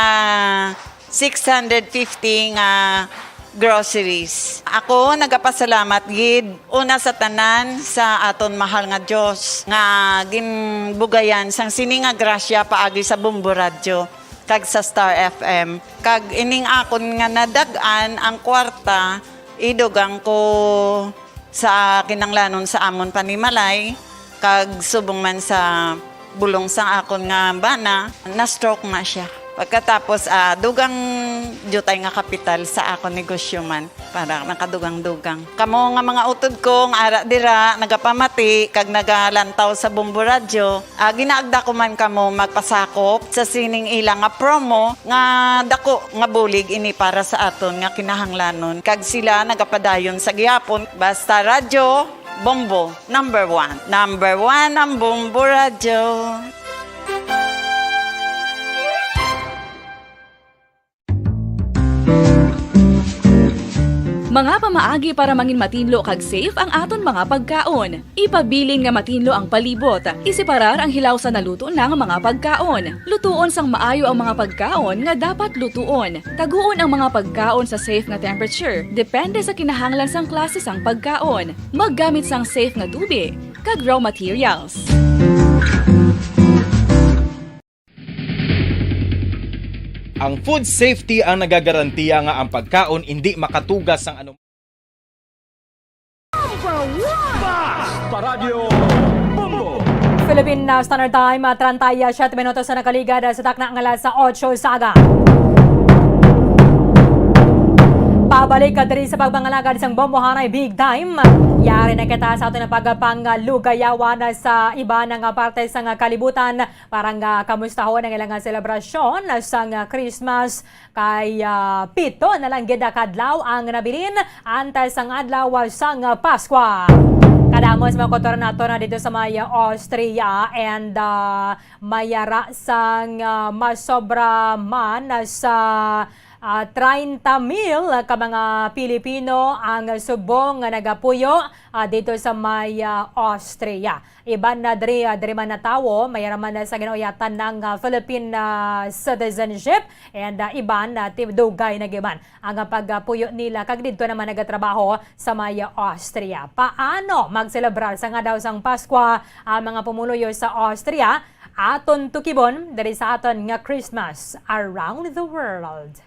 six hundred fifty nga groceries. Ako nagapasalamat gid, una sa tanan, sa aton mahal nga Dios nga ginbugayan sang sini nga grasya paagi sa Bombo Radyo kag sa Star F M. Kag ining akon nga nadag-an ang kwarta, idugang ko sa kinanglanon sa amon panimalay, kag subong man sa bulong sang akon nga bana, na-stroke na siya. Pagkatapos, ah, dugang diutay nga kapital sa akon negosyo man, para nakadugang-dugang. Kamo nga mga utod ko nga ara dira, nagapamati kag nagalantaw sa Bombo Radyo, ah, ginaagda ko man kamo magpasakop sa sining ila nga promo nga dako nga bulig ini para sa aton nga kinahanglanon, kag sila nagapadayon sa gihapon. Basta Radyo Bombo, number one. Number one ang Bombo Radyo. Mga pamaagi para mangin matinlo kag safe ang aton mga pagkaon. Ipabilin nga matinlo ang palibot. Isiparar ang hilaw sa naluto na nga mga pagkaon. Lutuon sang maayo ang mga pagkaon nga dapat lutuon. Taguon ang mga pagkaon sa safe nga temperature, depende sa kinahanglan sang klase sang pagkaon. Maggamit sang safe nga tubig kag raw materials. Ang food safety ang nagagarantiya nga ang pagkaon indi makatugas sang anumang Number one! Basta Radyo Bombo! Philippine, uh, Standard Time, uh, treinta y siete minutos na nakaligad, uh, sa takna nga alas otso sa aga. Pabalik ka diri sa pagpangalagad sang Bombohanay Big Time. Yari na kita sa aton nga pagpanglugayawan sa iba nga parte sang kalibutan. Para nga kamustahon ang ilang selebrasyon sang Christmas, kay, ah, pito na lang gid ka adlaw ang nabilin antes sang adlaw sang Paskwa. Kadamo sa mga kultura nato na dito sa may Austria and, ah, may ara sang, ah, masobra man sa Ah, treinta mil ka mga Pilipino ang subong nga nagapuyo, ah, dito sa may, ah, Austria. Iban na diri, ah, diri man natawo, may raman na sa ginauyatan ng, ah, Philippine, ah, citizenship, and, ah, iban na ti-, dugay na giman ang, ah, pagpuyo nila, kag didto naman nagatrabaho sa may Austria. Paano magselebrar sa nga daw sang Paskwa ang mga pumuluyo sa Austria? Aton tukibon diri sa aton nga Christmas Around the World.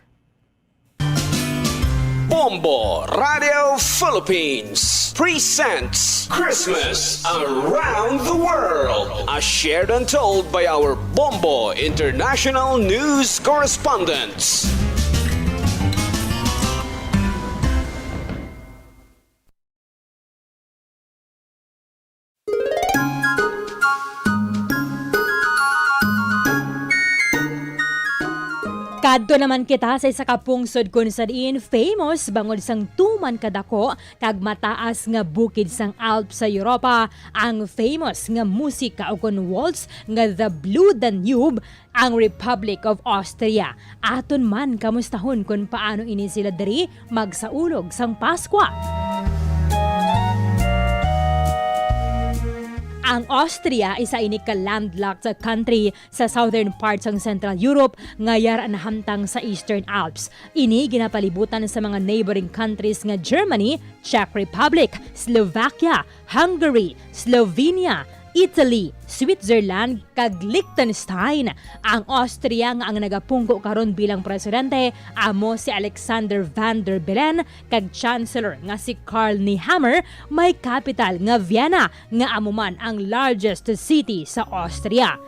Bombo Radio Philippines presents Christmas Around the World, a shared untold by our Bombo International News correspondents. Kadto naman kita sa isa ka pungsod kun sa diin famous bangod sang tuman kadako kag mataas nga bukid sang Alps sa Europa, ang famous nga musika o kun waltz nga The Blue Danube, ang Republic of Austria. Aton man kamustahon kon paano ini sila diri magsaulog sang Paskwa. Ang Austria isa ini ka landlocked country sa southern part sang Central Europe nga yara nahamtang sa Eastern Alps. Ini ginapalibutan sa mga neighboring countries nga Germany, Czech Republic, Slovakia, Hungary, Slovenia, Italy, Switzerland, kag Liechtenstein. Ang Austria nga ang nagapungko karon bilang presidente amo si Alexander Van der Bellen, kag Chancellor nga si Karl Nehammer, may capital nga Vienna, nga amo man ang largest city sa Austria.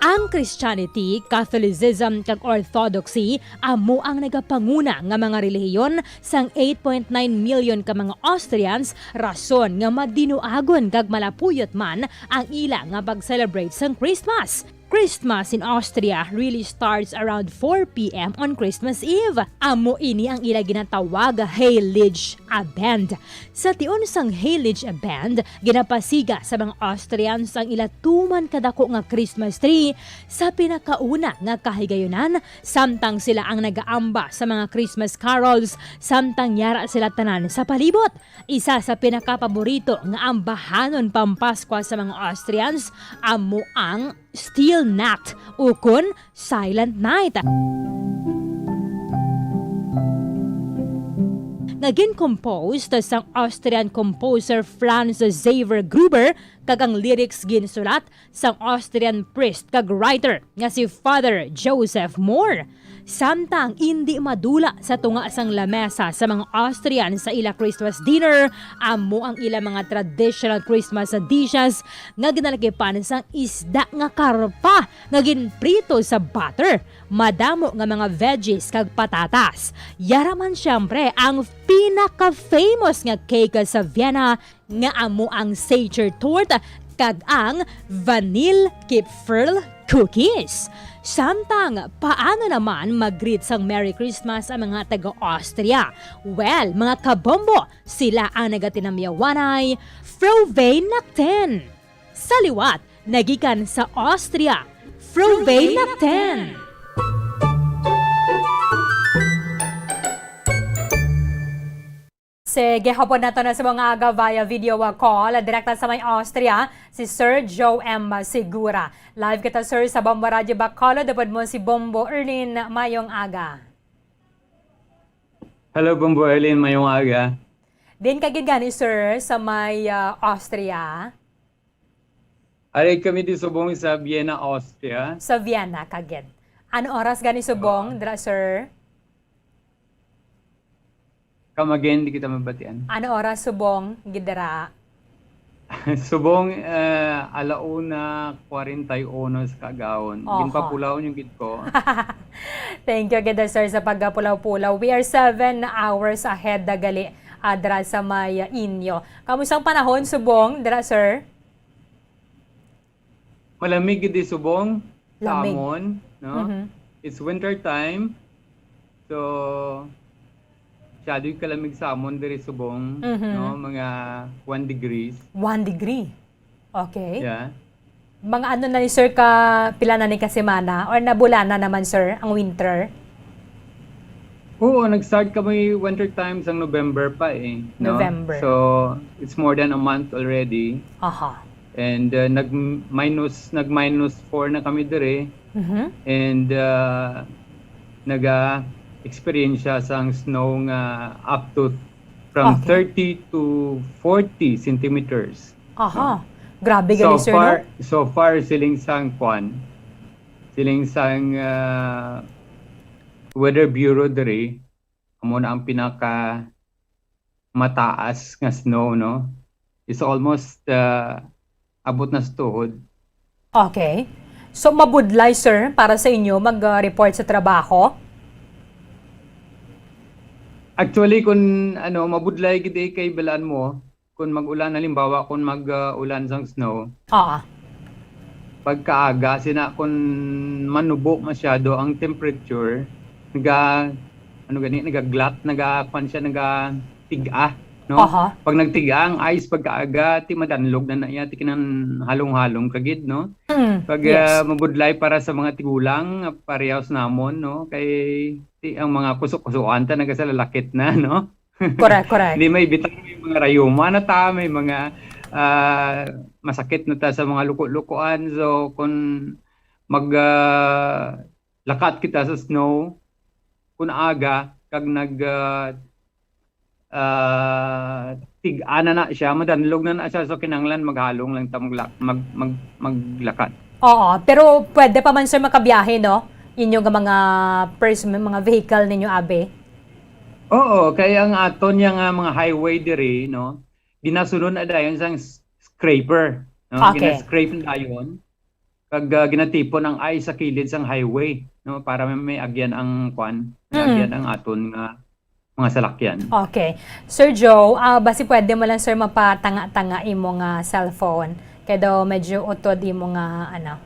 Ang Christianity, Catholicism, kag Orthodoxy amo ang nagapanguna nga mga relihiyon sang eight point nine million ka mga Austrians, rason nga madinuagon kag malapuyot man ang ila nga pag-celebrate sang Christmas. Christmas in Austria really starts around four p m on Christmas Eve. Amo ini ang ila ginatawag Heiligabend. Sa tion sang Heiligabend, ginapasiga sa mga Austrians ang ila tuman kadako nga Christmas tree sa pinakauna nga kahigayunan, samtang sila ang nagaamba sa mga Christmas carols, samtang yara sila tanan sa palibot. Isa sa pinakapaborito nga ambahanon pampaskwa sa mga Austrians amo ang Stille Nacht, ukon Silent Night, nga gin-composed sang Austrian composer Franz Xaver Gruber, kag ang lyrics ginsulat sang Austrian priest kag writer nga si Father Joseph Mohr. Samtang indi madula sa tunga sang lamesa sa mga Austrian sa ila Christmas dinner, amo ang ila mga traditional Christmas dishes nga ginalakipan sang isda nga karpa nga ginprito sa butter, madamo nga mga veggies kag patatas. Yara man siyempre ang pinaka-famous nga cake sa Vienna, nga amo ang Sacher Torte kag ang Vanille Kipferl Cookies. Samtang, paano naman mag-greet sang Merry Christmas ang mga taga-Austria? Well, mga kabombo, sila ang nagatinamyawanay, Frohe Weihnachten! Sa liwat, nagikan sa Austria, Frohe Weihnachten! Sige, hapon nato na sa mga aga via video, ah, call. Direkta sa may Austria, si Sir Joe M. Segura. Live kita, sir, sa Bombo Radyo Bacolod. Upod mo si Bombo Erlin. Mayong aga. Hello, Bombo Erlin. Mayong aga. Din ka gid gani, sir, sa may, ah, Austria? Ari kami di subong sa Vienna, Austria. Sa Vienna ka gid. Ano oras gani subong, oo, dira, sir? Come again, di kita mabatian. Ano oras subong gid dira? Subong, eh, ala una kwarenta y uno sa kaagahon. Oho. Ginpapulaw niyo gid ko. Thank you gid, sir, sa pagpulaw-pulaw. We are seven hours ahead na gali, ah, dira sa may, ah, inyo. Kamusta ang panahon subong dira, sir? Malamig gid di subong sa amon, no? Lamig. Mhm. It's winter time. So, Masyado yung kalamig sa amon diri subong, Mhm. no? Mga one degrees. One degree. Okay. Yeah. Mga ano na ni sir ka, pila na ni ka semana? Or nabulana naman, sir, ang winter? Oo, nag-start kami winter time sang November pa eh. No? November. So, it's more than a month already. Aha. And uh, nag-minus, nag-minus four na kami dire. Mhm. And uh, naga-experience siya sang snow nga up to from Okay. thirty to forty centimeters. Aha. Grabe So gali, sir, far, no? so far, siling sang kwan, siling sang ah, Weather Bureau diri, amo na ang pinaka mataas nga snow, no? It's almost uh, abot na sa tuhod. Okay. So, mabudlay, sir, para sa inyo mag-report sa trabaho? Actually, kung ano, mabudlay gid eh, kay balaan mo, kung mag-ulan, halimbawa, kung mag-ulan sang snow, Oo. pagkaaga, sina kung manubo masyado ang temperature, naga, ano gani, nagaglat, naga, kwan siya, naga, tiga, no? Aha. Pag nagtiga ang ice pagkaaga, ti madanlog na na iya, ti kinan halong-halong kagid, no? Mm, Pag yes. ah, mabudlay para sa mga tigulang, ah, parehas namon, no? Kay ti, ang mga kuso-kusoan ta nagasalalakit na, no? Correct, correct. Hindi may bitang may mga rayuma na ta, may mga ah, masakit na ta sa mga luko-lukoan. So, kung mag ah, lakat kita sa snow, kung aga, kag nag ah, ah, tig-ana na siya, madanlog na na siya, so kinahanglan maghalong lang ta maglak- mag, mag, maglakat. Oo, pero pwede pa man, sir, makabiyahe, no? Inyo nga mga pers- mga vehicle ninyo, abi. Oo, kay ang aton niya nga mga highway diri, no? Ginasunod na dayon sang s- scraper, no? Okay. Gina-scrape na dayon. Kag ah, ginatipon ang ice sa kilid sang highway, no, para may, may agyan ang kwan, may Mm. agyan ang aton nga mga salakyan. Okay. Sir Joe, ah, basi pwede mo lang, sir, mapatanga-tanga imo nga cellphone. Kay daw medyo utod imo nga, ano,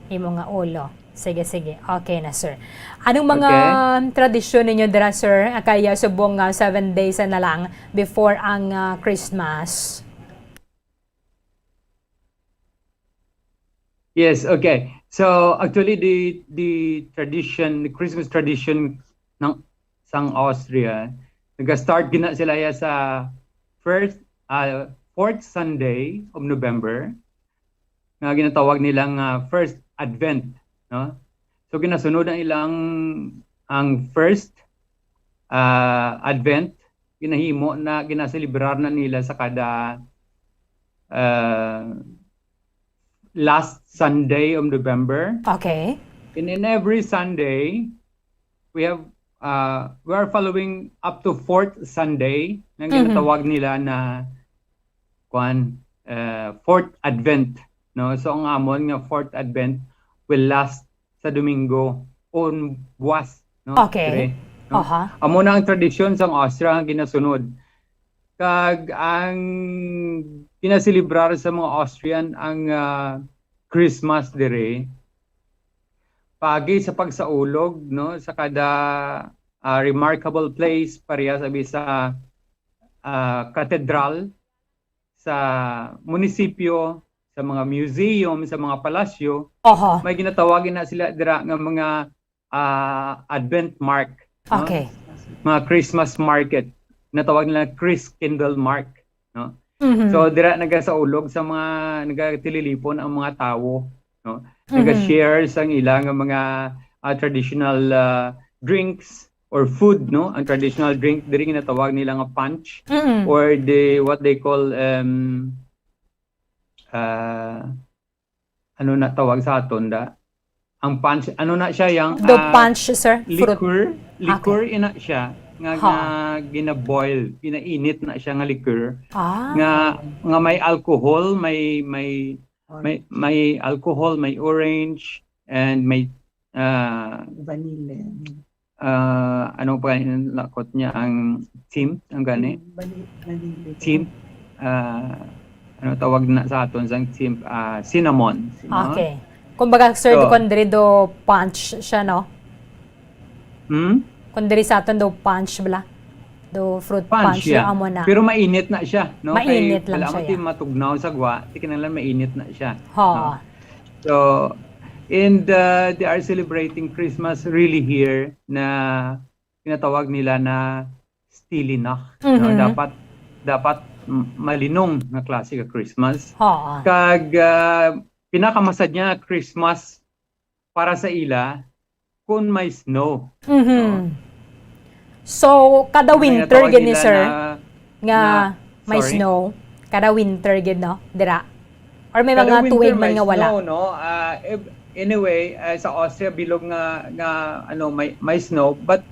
imo nga ulo. Sige, sige. Okay na, sir. Anong mga Okay. tradisyon ninyo dira, sir? Ah, kaya subong nga seven days na lang before ang ah, Christmas. Yes, okay. So actually the the tradition, the Christmas tradition ng sang Austria, nag-start gina sila ya sa first uh, fourth Sunday of November nga ginatawag nila nga first Advent, no? So ginasunod ang ilang ang first uh, Advent, ginahimo na ginaselebrar na nila sa kada uh, last Sunday of November. Okay. And in every Sunday, we have uh, we are following up to fourth Sunday nga Mhm. ginatawag nila na kwan uh, fourth Advent, no? So ang amon nga fourth Advent will last sa Domingo o buwas, no? Okay. Dire, no? Aha. Amo na ang tradisyon sang Austria nga ginasunod. Kag ang ginaselebrar sa mga Austrian ang ah, Christmas dire paagi sa pagsaulog, no, sa kada ah, remarkable place pareha sa bisa ah, katedral sa munisipyo, sa mga museum, sa mga palasyo, Oho. May ginatawag na sila dira nga mga ah, Advent mark, no? Okay. Mga Christmas market. Natawag nila Christkindlmarkt, no? Mhm. So dira nagasaulog sa mga nagatililipon ang mga tawo, no? Mhm. Naga-share sang ila nga mga ah, traditional ah, drinks or food, no? Ang traditional drink diri ginatawag nila nga punch Mm. or the what they call um ah, ano na tawag sa aton da? Ang punch, ano na siya yang Do ah, punch, sir? Fruit. Liquor, liquor Okay. ina siya nga, Ha. nga gina-boil, ginainit na siya nga liquor Ah. nga nga may alcohol, may may Orange. may may alcohol, may orange and may ah, Vanilla. Ah, ano pa yung lakot niya ang chimp, ang gani? Bali, bali, bali. Chimp, ah, ano tawag na sa aton sang chimp, ah, cinnamon. Cinnamon. Okay. Kumbaga, sir, So, kung diri do punch siya, no? Hmm? Kung diri sa aton do punch bala. Do fruit punch, punch, yeah. Amo na. Pero mainit na siya, no? Mainit lang siya, yeah. Kay wala mo ti matugnaw sa gwa, ti kinahanglan mainit na siya, no? So, and, uh, they are celebrating Christmas really here na ginatawag nila na stille Nacht, no? Mhm. Dapat, dapat m-, malinong nga klase ka Christmas. Oo. Kag, ah, pinakamasad niya Christmas para sa ila kung may snow. Mhm. No? So, kada winter gid ni sir nga may snow? Kada winter gid, no? Dira? Or may mga tuig man nga wala? Kada winter may snow, no? Ah, ev-, anyway, ah, sa Austria, bilog nga, nga, ano, may, may snow, but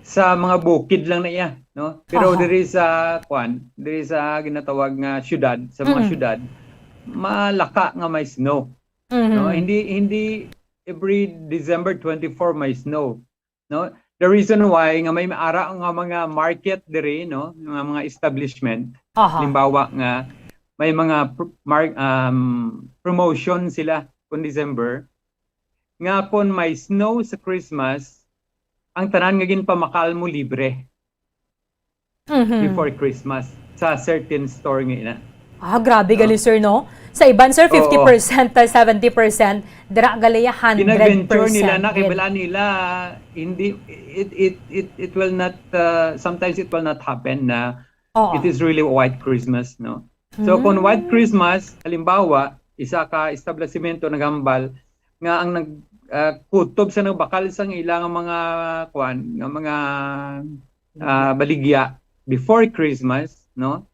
sa mga bukid lang na iya, no? Pero diri sa, kwan, diri sa ginatawag nga syudad, sa mga syudad, malaka nga may snow, no? Mhm. Hindi, hindi every December twenty-four may snow, no? The reason why nga may ara nga mga market diri, no, nga mga establishment, halimbawa nga may mga pr-, mar-, um, promotion sila kung December, nga kung may snow sa Christmas, ang tanan nga ginpamakal mo libre before Christmas sa certain store nga ina. Ah, grabe gali, sir, no? Sa iban, sir, fifty percent, ah, seventy percent, dira gali ya, hundred percent. Gina-venture nila na, kay bala nila, hindi, it, it, it, it will not, uh, sometimes it will not happen na it is really white Christmas, no? So, kung white Christmas, halimbawa, isa ka establisimento naghambal nga ang nag-, ah, kutob sa nagbakal sang ila nga mga, kwan, nga mga, ah, baligya before Christmas, no?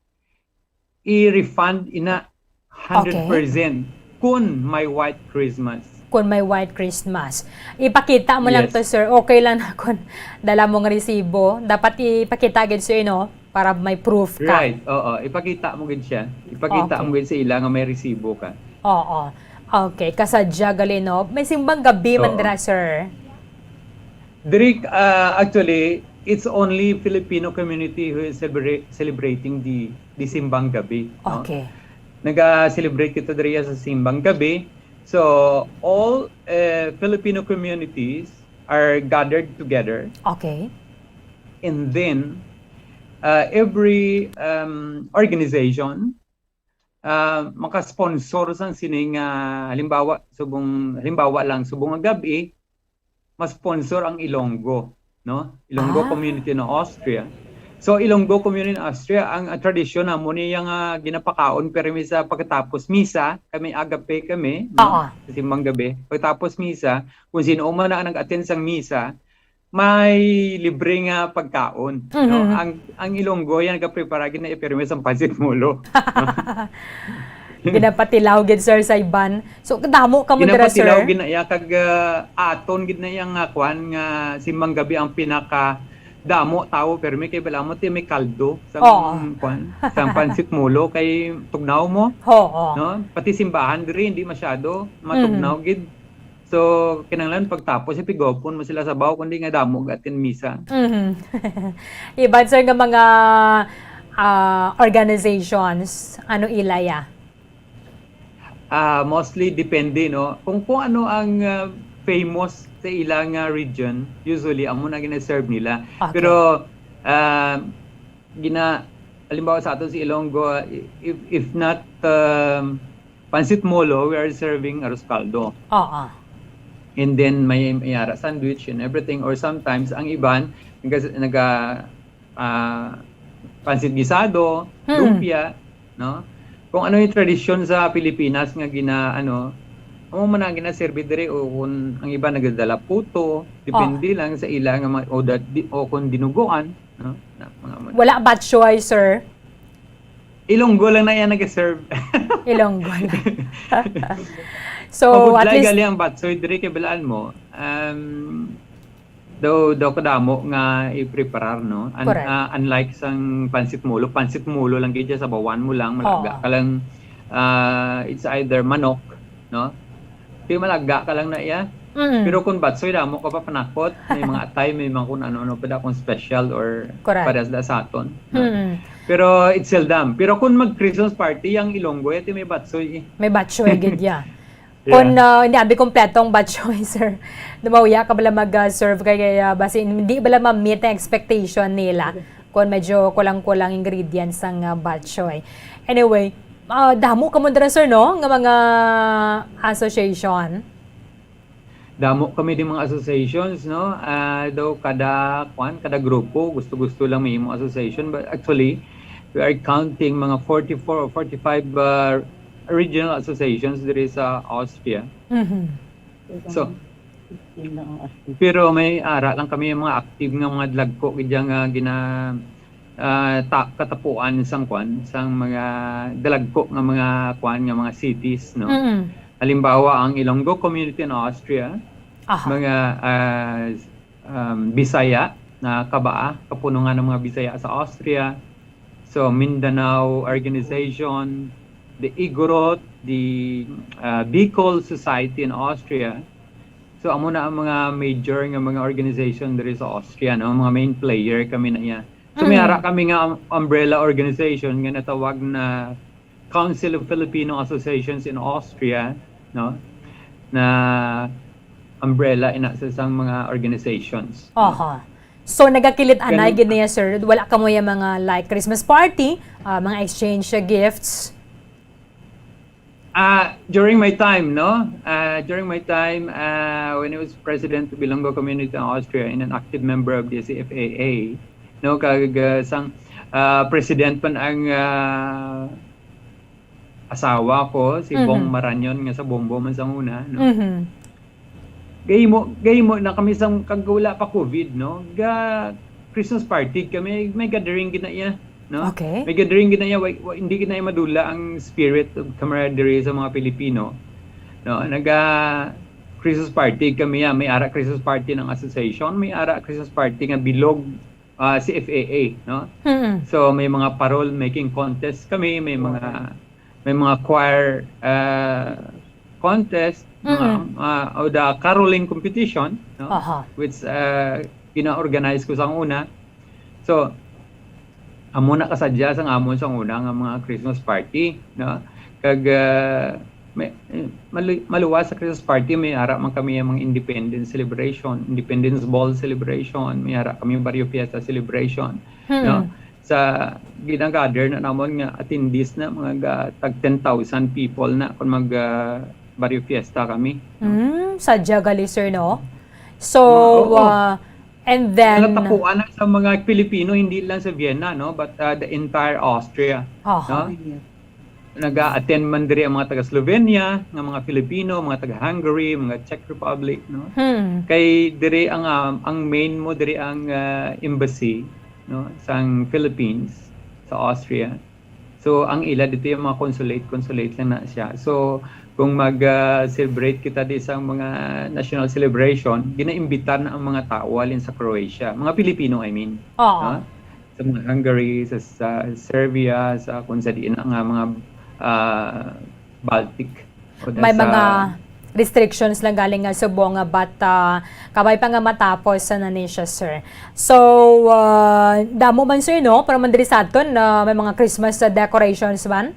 I-refund ina hundred percent kun may white Christmas. Kun may white Christmas. Ipakita mo lang to, sir. Okay lang na kun dala mo nga resibo. Dapat ipakita gid, sir, no? Para may proof ka. Right, oo. Ipakita mo gid siya. Ipakita mo gid sa ila nga may resibo ka. Oo. Okay, kasadya gali, no? May simbang gabi man dira, sir. Diri, ah, actually, it's only Filipino community who is celebra-, celebrating the, the simbang gabi, no? Okay. Naga-celebrate kita diri sa simbang gabi. So, all, eh, Filipino communities are gathered together. Okay. And then, uh, every, um, organization, uh, maka-sponsor sang sining, uh, halimbawa, subong, halimbawa lang, subong nga gab-i, ma-sponsor ang Ilonggo, no? Ilonggo Community in Austria. So, Ilonggo Community in Austria, ang, ang tradisyon namo niya nga ginapakaon pirmi sa pagkatapos misa, kami agape kami, no? Oo. Sa simbang gabi. Pagkatapos misa, kung sino man ang nag-attend sang misa, may libre nga pagkaon, no? Mhm. Ang, ang Ilonggo yan nagaprepara gid na pirmi sang pancit molo. Ginapatilaw gid, sir, sa iban. So, kadamo kamo dira, sir? Ginapatilaw gid na iya kag, ah, aton gid na iya nga kwan nga simbang gabi ang pinaka damo tawo, pero may kay bala mo ti may kaldo sa kwan, sa pancit molo kay tugnaw mo, no? Pati simbahan diri hindi masyado matugnaw gid. So, kinahanglan pagtapos, ipigopon mo sila sa baw, kundi nga damo gatin misa. Mhm. Iban, sir, nga mga, ah, organizations, ano ila ya? Ah, mostly depende, no? Kung, kung ano ang, ah, famous sa ila nga region, usually, amo na gina-serve nila. Okay. Pero, ah, gina-, halimbawa sa aton si Ilonggo, if, if not, um, pancit molo, we are serving arroz caldo. Oo. And then may, may ara sandwich and everything. Or sometimes, ang iban, naga-, naga-, ah, pancit guisado, lumpia, no? Kung ano yung tradisyon sa Pilipinas nga gina-, ano, amo man ang ginaserbi diri, o kung ang iba nagadala puto, depende lang sa ila nga mga, o da-, di-, o kung dinuguan, no? Na, mga, mga Wala batchoy, sir? Ilonggo lang na yan nag-serve. Ilonggo lang. So, at least mabudlay gali ang batchoy diri kay balaan mo. Um, daw, daw kadamo nga i-preparar, no? Un-, correct. Ah, unlike sang pancit molo, pancit molo lang gid siya, sabawan mo lang, malaga ka lang, ah, it's either manok, no? Kay malaga ka lang na iya. Mm. Pero kung batsoy, damo ka pa panakot, may mga atay, may mga kung ano-ano pa da kung special or correct. Pares da sa aton, no? Mm. Pero it's seldom. Pero kung mag-Christmas party, ang Ilonggo, ito may batsoy eh. May batsoy gid ya. Yeah. Kung, ah, hindi abi kompleto ang batchoy, sir. Dumawya ka bala mag, ah, serve kay, kay, ah, basi hindi bala ma-meet ang expectation nila. Kung medyo kulang-kulang ingredients sang, ah, batchoy. Anyway, ah, damo kamo dira, sir, no, nga mga association? Damo kami di mga associations, no? Ah, daw kada, kwan, kada grupo, gusto-gusto lang may imong association. But actually, we are counting mga forty-four or forty-five, ah, regional associations diri sa Austria. Mhm. So, Fifteen lang ang active. Pero may ara lang kami yung mga active nga mga dalagko gid nga gina, ah, ta-, katapuan sang kwan, sang mga dalagko nga mga kwan, nga mga cities, no? Mm. Halimbawa, ang Ilonggo community in Austria, Aha. mga, ah, um, Bisaya na kabaa, kapunungan ng mga Bisaya sa Austria. So, Mindanao Organization, the Igorot, the, ah, Bicol Society in Austria. So, amo na ang mga major nga mga organization diri sa Austria, no? Mga main player kami na iya. So, may Mm. ara kami nga um-, umbrella organization nga natawag na Council of Filipino Associations in Austria, no? Na umbrella ina sa isang mga organizations, no? Aha. So, nagakilit anay Ganun. gid niya, sir. Wala kamo yung mga, like, Christmas party, ah, mga exchange, ah, gifts? Ah, during my time, no? Ah, during my time, ah, when I was president of Ilonggo Community in Austria and an active member of the C F A A, no, kag, ah, sang, ah, president pa ang, ah, asawa ko, si Mhm. Bong Marañon, nga sa Bombo man sang una, no? Mhm. Gahimo, gahimo na kami sang kag wala pa covid, no? Ga Christmas party kami, may gathering gid na iya, no? Okay. May gathering gid na iya, wa, wa, hindi gid na iya madula ang spirit of camaraderie sa mga Pilipino. No, naga Christmas party kami, ah, may ara Christmas party ng association, may ara Christmas party nga bilog, ah, C F A A, no? Mm. So, may mga parol making contest kami, may mga, may mga choir, ah, contest, mga, Mm. ah, o the caroling competition, no? Aha. Which, ah, gina-organize ko sang una. So, amo na kasadya sang amon sang una nga mga Christmas party, no? Kag, ah, may, eh, malu-, maluwas sa Christmas party, may ara man kami ang mga independence celebration, Independence Ball celebration, may ara kami Barrio Fiesta celebration, Hmm. no? Sa ginagather na namon nga attendees na mga ga-, tag ten thousand people na kung mag, ah, Barrio Fiesta kami, no? Hmm, sadya gali, sir, no? So, Oo. ah, and then Natapuan na sa mga Pilipino, hindi lang sa Vienna, no? But, ah, the entire Austria, Aha. no? Naga-attend man diri ang mga taga Slovenia, nga mga Filipino, mga taga Hungary, mga Czech Republic, no? Hmm. Kay diri ang, ah, ang main mo diri ang, ah, embassy, no, sang Philippines sa Austria. So, ang ila dito yung mga consulate, consulate lang na siya. So, kung mag, ah, celebrate kita di sa mga national celebration, ginaimbitar na ang mga tao halin sa Croatia, mga Pilipino, I mean. Oo. No? Sa mga Hungary, sa, sa Serbia, sa kung sa diin nga mga, ah, Baltic. O da May sa mga restrictions lang galing nga subong nga, but, ah, kabay pa nga matapos sa na ni siya, sir. So, ah, damo man, sir, no? Pero man diri sa aton, ah, may mga Christmas, ah, decorations man.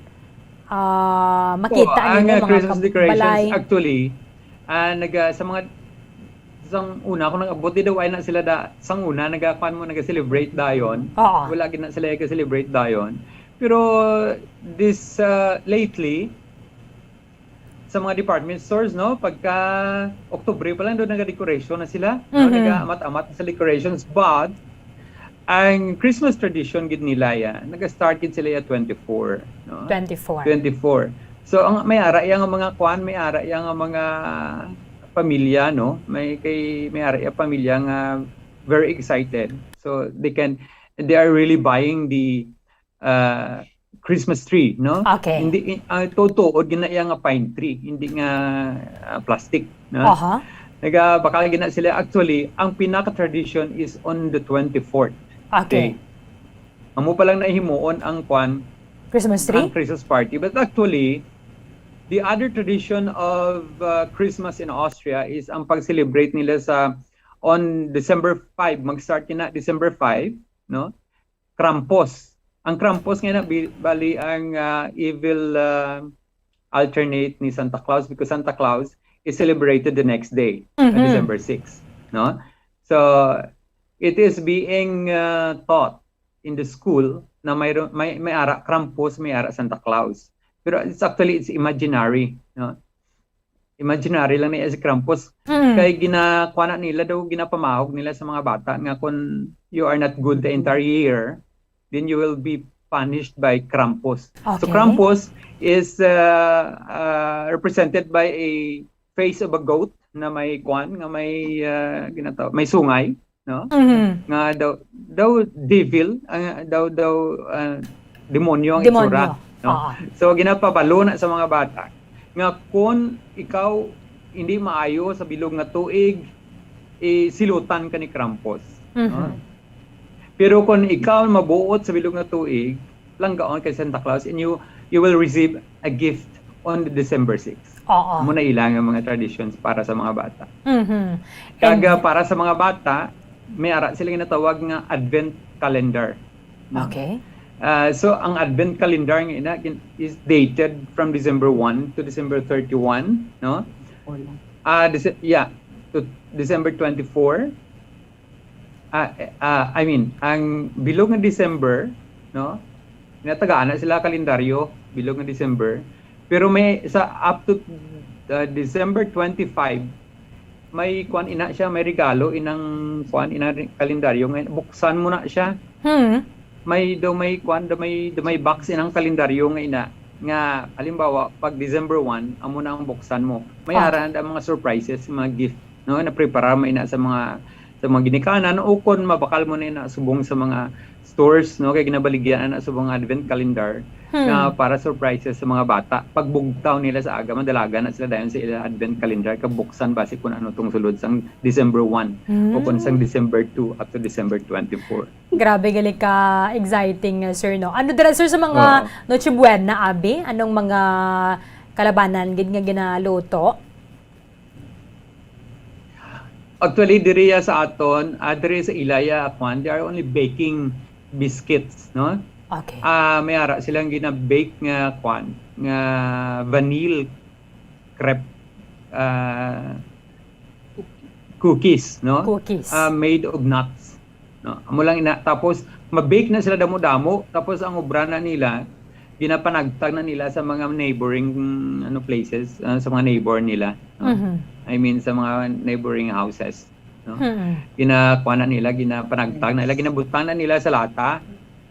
Ah, makita Oo, ang, nimo ah, mga Christmas kab-, decorations, balay. Actually, ah, naga-, sa mga, sang una, kung nag-abot, di daw, ay na sila da, sang una, nagakuan mo, naga-celebrate dayon. Oo. Wala gid na sila nag-celebrate dayon. Pero this, ah, lately, sa mga department stores, no, pagka Oktubre pa lang, doon naga-decoration na sila, no? Mhm. Naga-amat-amat sa decorations. But, ang Christmas tradition gid nila, ya, naga-start gid sila, ya, twenty-four, no? Twenty-four. Twenty-four. So, ang may ara iya nga mga kwan, may ara iya nga mga pamilya, no? May kay, may ara iya pamilya nga very excited. So, they can, they are really buying the, uh, Christmas tree, no? Okay. Hindi, i-, ah, tutuod gina iya nga pine tree, hindi nga, ah, plastic, no? Aha. Naga-, bakal gina sila. Actually, ang pinaka-tradition is on the twenty-fourth Okay. day. Amo pa lang nahimuon ang kwan, Christmas tree? ang Christmas party. But actually, the other tradition of, uh, Christmas in Austria is ang pag-celebrate nila sa, on December five, mag-start na December five, no? Krampus. Ang Krampus nga na, bi-, bali ang, uh, evil, uh, alternate ni Santa Claus, because Santa Claus is celebrated the next day, uh, Mhm. December six, no? So, it is being, uh, taught in the school na may, may, may ara Krampus, may ara Santa Claus. Pero it's actually, it's imaginary, no? Imaginary lang na si Krampus. Mm. Kay ginakuha na nila daw, ginapamahog nila sa mga bata nga kung you are not good the entire year, then you will be punished by Krampus. So Okay. Krampus is uh, uh, represented by a face of a goat na may kwan, nga may uh, ginataw, may sungay, no? Mhm. Nga daw, daw devil, ah, daw daw ah, demonyo ang Demonyo. itsura, no? Oo. So ginapabalo na sa mga bata nga kung ikaw hindi maayo sa bilog nga tuig, eh, silutan ka ni Krampus, no? Mhm. Pero kung ikaw mabuot sa bilog nga tuig, langgaon kay Santa Claus, and you you will receive a gift on the December six. Oo. Amo na ila nga mga traditions para sa mga bata. Mhm. Kag And- para sa mga bata, may ara sila ginatawag nga advent calendar, no? Okay. Ah, so ang advent calendar nga ina gin- is dated from December one to December thirty-one, no? Ah, Dece- yeah, to December twenty-four. Ah, eh, ah, I mean, ang bilog nga December, no? Natagaan na sila kalendaryo bilog nga December. Pero may sa up to uh, December twenty-five, may kuan ina siya, may regalo inang kuan inang re- kalendaryo nga buksan mo na siya. Hmm. May daw may kuan, daw may daw may box inang kalendaryo nga ina nga halimbawa pag December one amo na ang buksan mo. May Okay. Ara na mga surprises, mga gift, no, na prepara mo ina sa mga sa mga ginikanan o kon mabakal mo na ina subong sa mga stores, no, kay ginabaligyan na subong advent calendar Hmm. na para surprises sa mga bata. Pagbugtaw nila sa aga, madalagan na sila dayon sa ila advent calendar, kabuksan basi kung ano tong sulod sang December one o kung sang Hmm. December two up to December twenty-four. Grabe gali ka exciting, uh, sir, no? Ano dira, sir, sa mga Oo. Noche Buena, abi? Anong mga kalabanan gid nga ginaluto? Actually, diri ya sa aton, ah, diri sa Ilaya, kwan, they are only baking biscuits, no? Okay. Ah, may ara silang gina-bake nga kwan, nga vanille crepe ah, cookies, no? Cookies. Ah, made of nuts, no? Amo lang ina, tapos ma-bake na sila damo-damo, tapos ang obra na nila ginapanagtag na nila sa mga neighboring ano places, ah, sa mga neighbor nila, no? Mhm. I mean sa mga neighboring houses, no? Mm. Ginakuha na nila, ginapanagtag na nila, ginabutang na nila sa lata,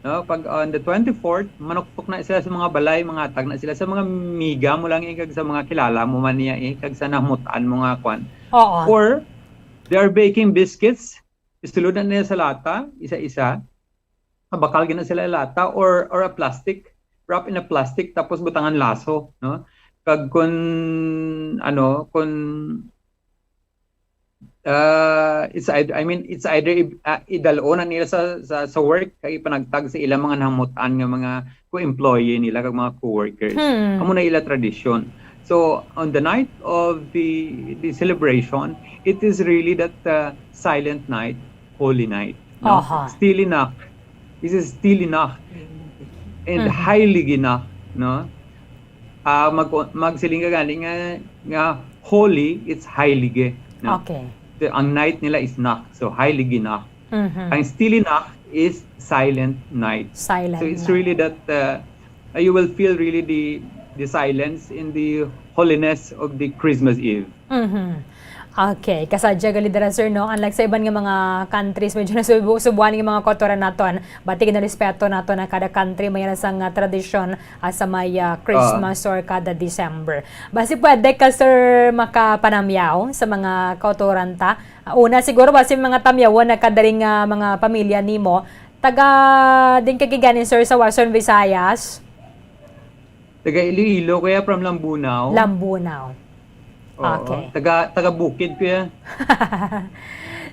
no? Pag on the twenty-fourth, manuktok na sila sa mga balay, mangatag na sila sa mga miga mo lang, eh, kag sa mga kilala mo man niya, eh, kag sa namutan mo nga kwan. Oo. Or they are baking biscuits, isulod na nila sa lata, isa-isa. Mabakal gina sila lata or or a plastic, wrap in a plastic, tapos butangan laso, no? Kag kun ano, kun uh, it's either, I mean, it's either i- ah, idalon na nila sa, sa sa work kag ipanagtag sa ilang mga namutan nga mga ko-employee nila kag mga co-workers. Hmm. Amo na ila tradisyon. So on the night of the the celebration, it is really that uh, silent night, holy night, no? Aha. Stille Nacht. This is Stille Nacht and Mhm. Heilige Nacht, no? Ah, mag magsiling ka gani nga nga holy, it's heilige, no? Okay. The, ang night nila is Nacht, so Heilige Nacht. Mhm. Ang Stille Nacht is silent night. Silent So it's night. Really that uh, you will feel really the the silence in the holiness of the Christmas Eve. Mhm. Okay, kasadya gali dira, sir, no? Unlike sa iban nga mga countries, medyo nasubo-subuan nga mga kautoran naton. Bati ginarespeto naton ang kada country, may sang, ah, tradisyon, ah, sa may, ah, Christmas or kada December. Basi pwede ka, sir, makapanamyaw sa mga kautoran ta? Ah, una siguro, basi mga tamyawon na kadaring, ah, mga pamilya nimo. Taga din ka giganin, sir, sa Western Visayas? Taga Iloilo, kuya, from Lambunao. Lambunao. Oo. Okay. Taga taga bukid, kuya.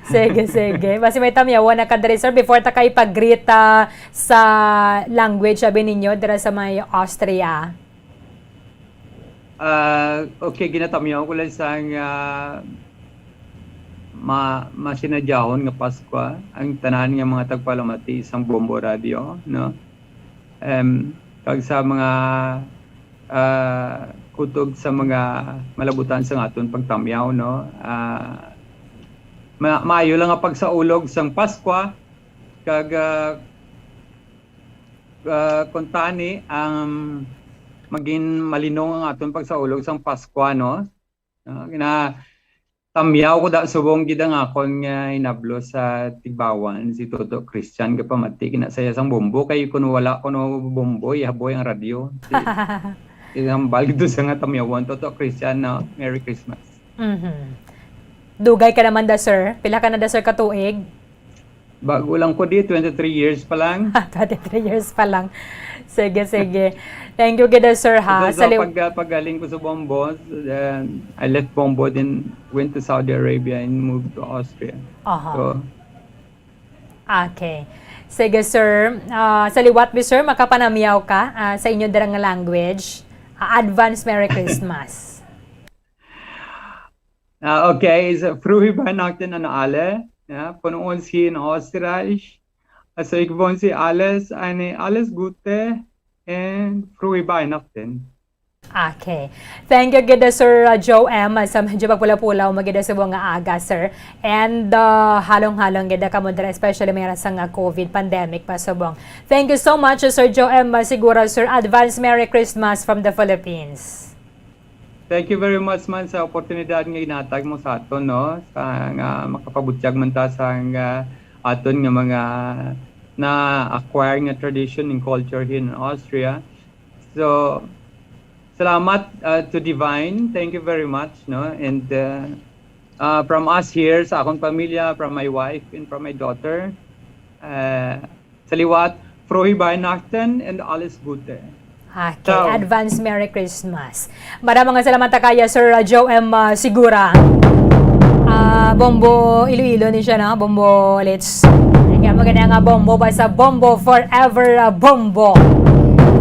Sige, sige. Basi may tamyawan na ka diri, sir, before ta kay pag-greet, ah, sa language abi ninyo dira sa may Austria. Ah, okay, ginatamyaw ko lang sang ah, ma masinadyahon nga Paskwa ang tanan nga mga tagpalamati sang Bombo Radio, no? Em, kag sa mga ah, kutob sa mga malabutan sa aton pagtamyaw, no? Ah, ma- maayo lang nga pagsaulog sang Paskwa kag ah, ah, kuntani ang magin malinong ang aton pagsaulog sang Paskwa, no? Ah, gina-, tamyaw ko da subong gid ang akon nga hinablo sa tigbawan, si Toto Christian, nga pamati gina sa iya sang bombo, kay kun wala kuno bombo, ihaboy ang radyo. Si, ihambal gid sa nga tamyawan, Toto Christian, no? Merry Christmas. Mhm. Dugay ka naman da, sir. Pila ka na da, sir, ka tuig? Bago lang ko di, twenty-three years pa lang. Twenty-three years pa lang. Sige, sige. Thank you gid, sir, ha. Ito sa Sa liw- pag-, pagaling ko sa Bombo, then I left Bombo, then went to Saudi Arabia and moved to Austria. Aha. So, Okay. Sige, sir. Ah, sa liwat, mi, sir, makapanamyaw ka, ah, sa inyo dira nga language. Ah, advance Merry Christmas. Ah, okay, so, Frohe Weihnachten an alle, ja, von uns hier in Österreich. Also, ich wünsche alles, eine alles Gute and Frohe Weihnachten. Okay. Thank you gid, Sir, uh, Joe M, sa medyo pagpula-pula o magid sa buong nga aga, sir. And, uh, halong-halong gid kamo dira, especially may sa nga COVID pandemic pa subong. Thank you so much, Sir Joe M. Siguro, sir, advance Merry Christmas from the Philippines. Thank you very much man sa oportunidad nga ginatag mo sa aton, no? Sa nga makapabutyag man ta sa nga aton nga mga na-acquire nga tradition and culture here in Austria. So, salamat, uh, to Divine. Thank you very much, no? And, uh, uh, from us here, sa akong pamilya, from my wife, and from my daughter, uh, sa liwat, Frohe Weihnachten and alles Gute. Okay, Ciao. Advance Merry Christmas. Maraming salamat kaya, Sir, uh, Joe M, uh, Sigura. Ah, Bombo Iloilo ni siya, no? Bombo Litz. Kaya maganda nga Bombo, basta Bombo forever, ah, Bombo.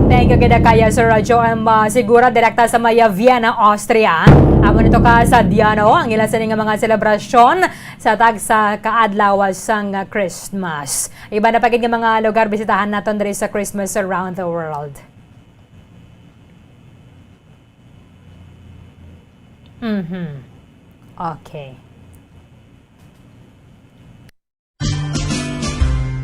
Thank you gid kaya, Sir, ah, Joe M, ah, Sigura, direkta sa may, ah, Vienna, Austria. Amo nito ka sa Diano, ang ila sini nga mga selebrasyon sa tagsa ka adlaw sang, ah, Christmas. Iba na pa gid nga mga lugar bisitahan naton diri sa Christmas around the world. Mhm. Okay.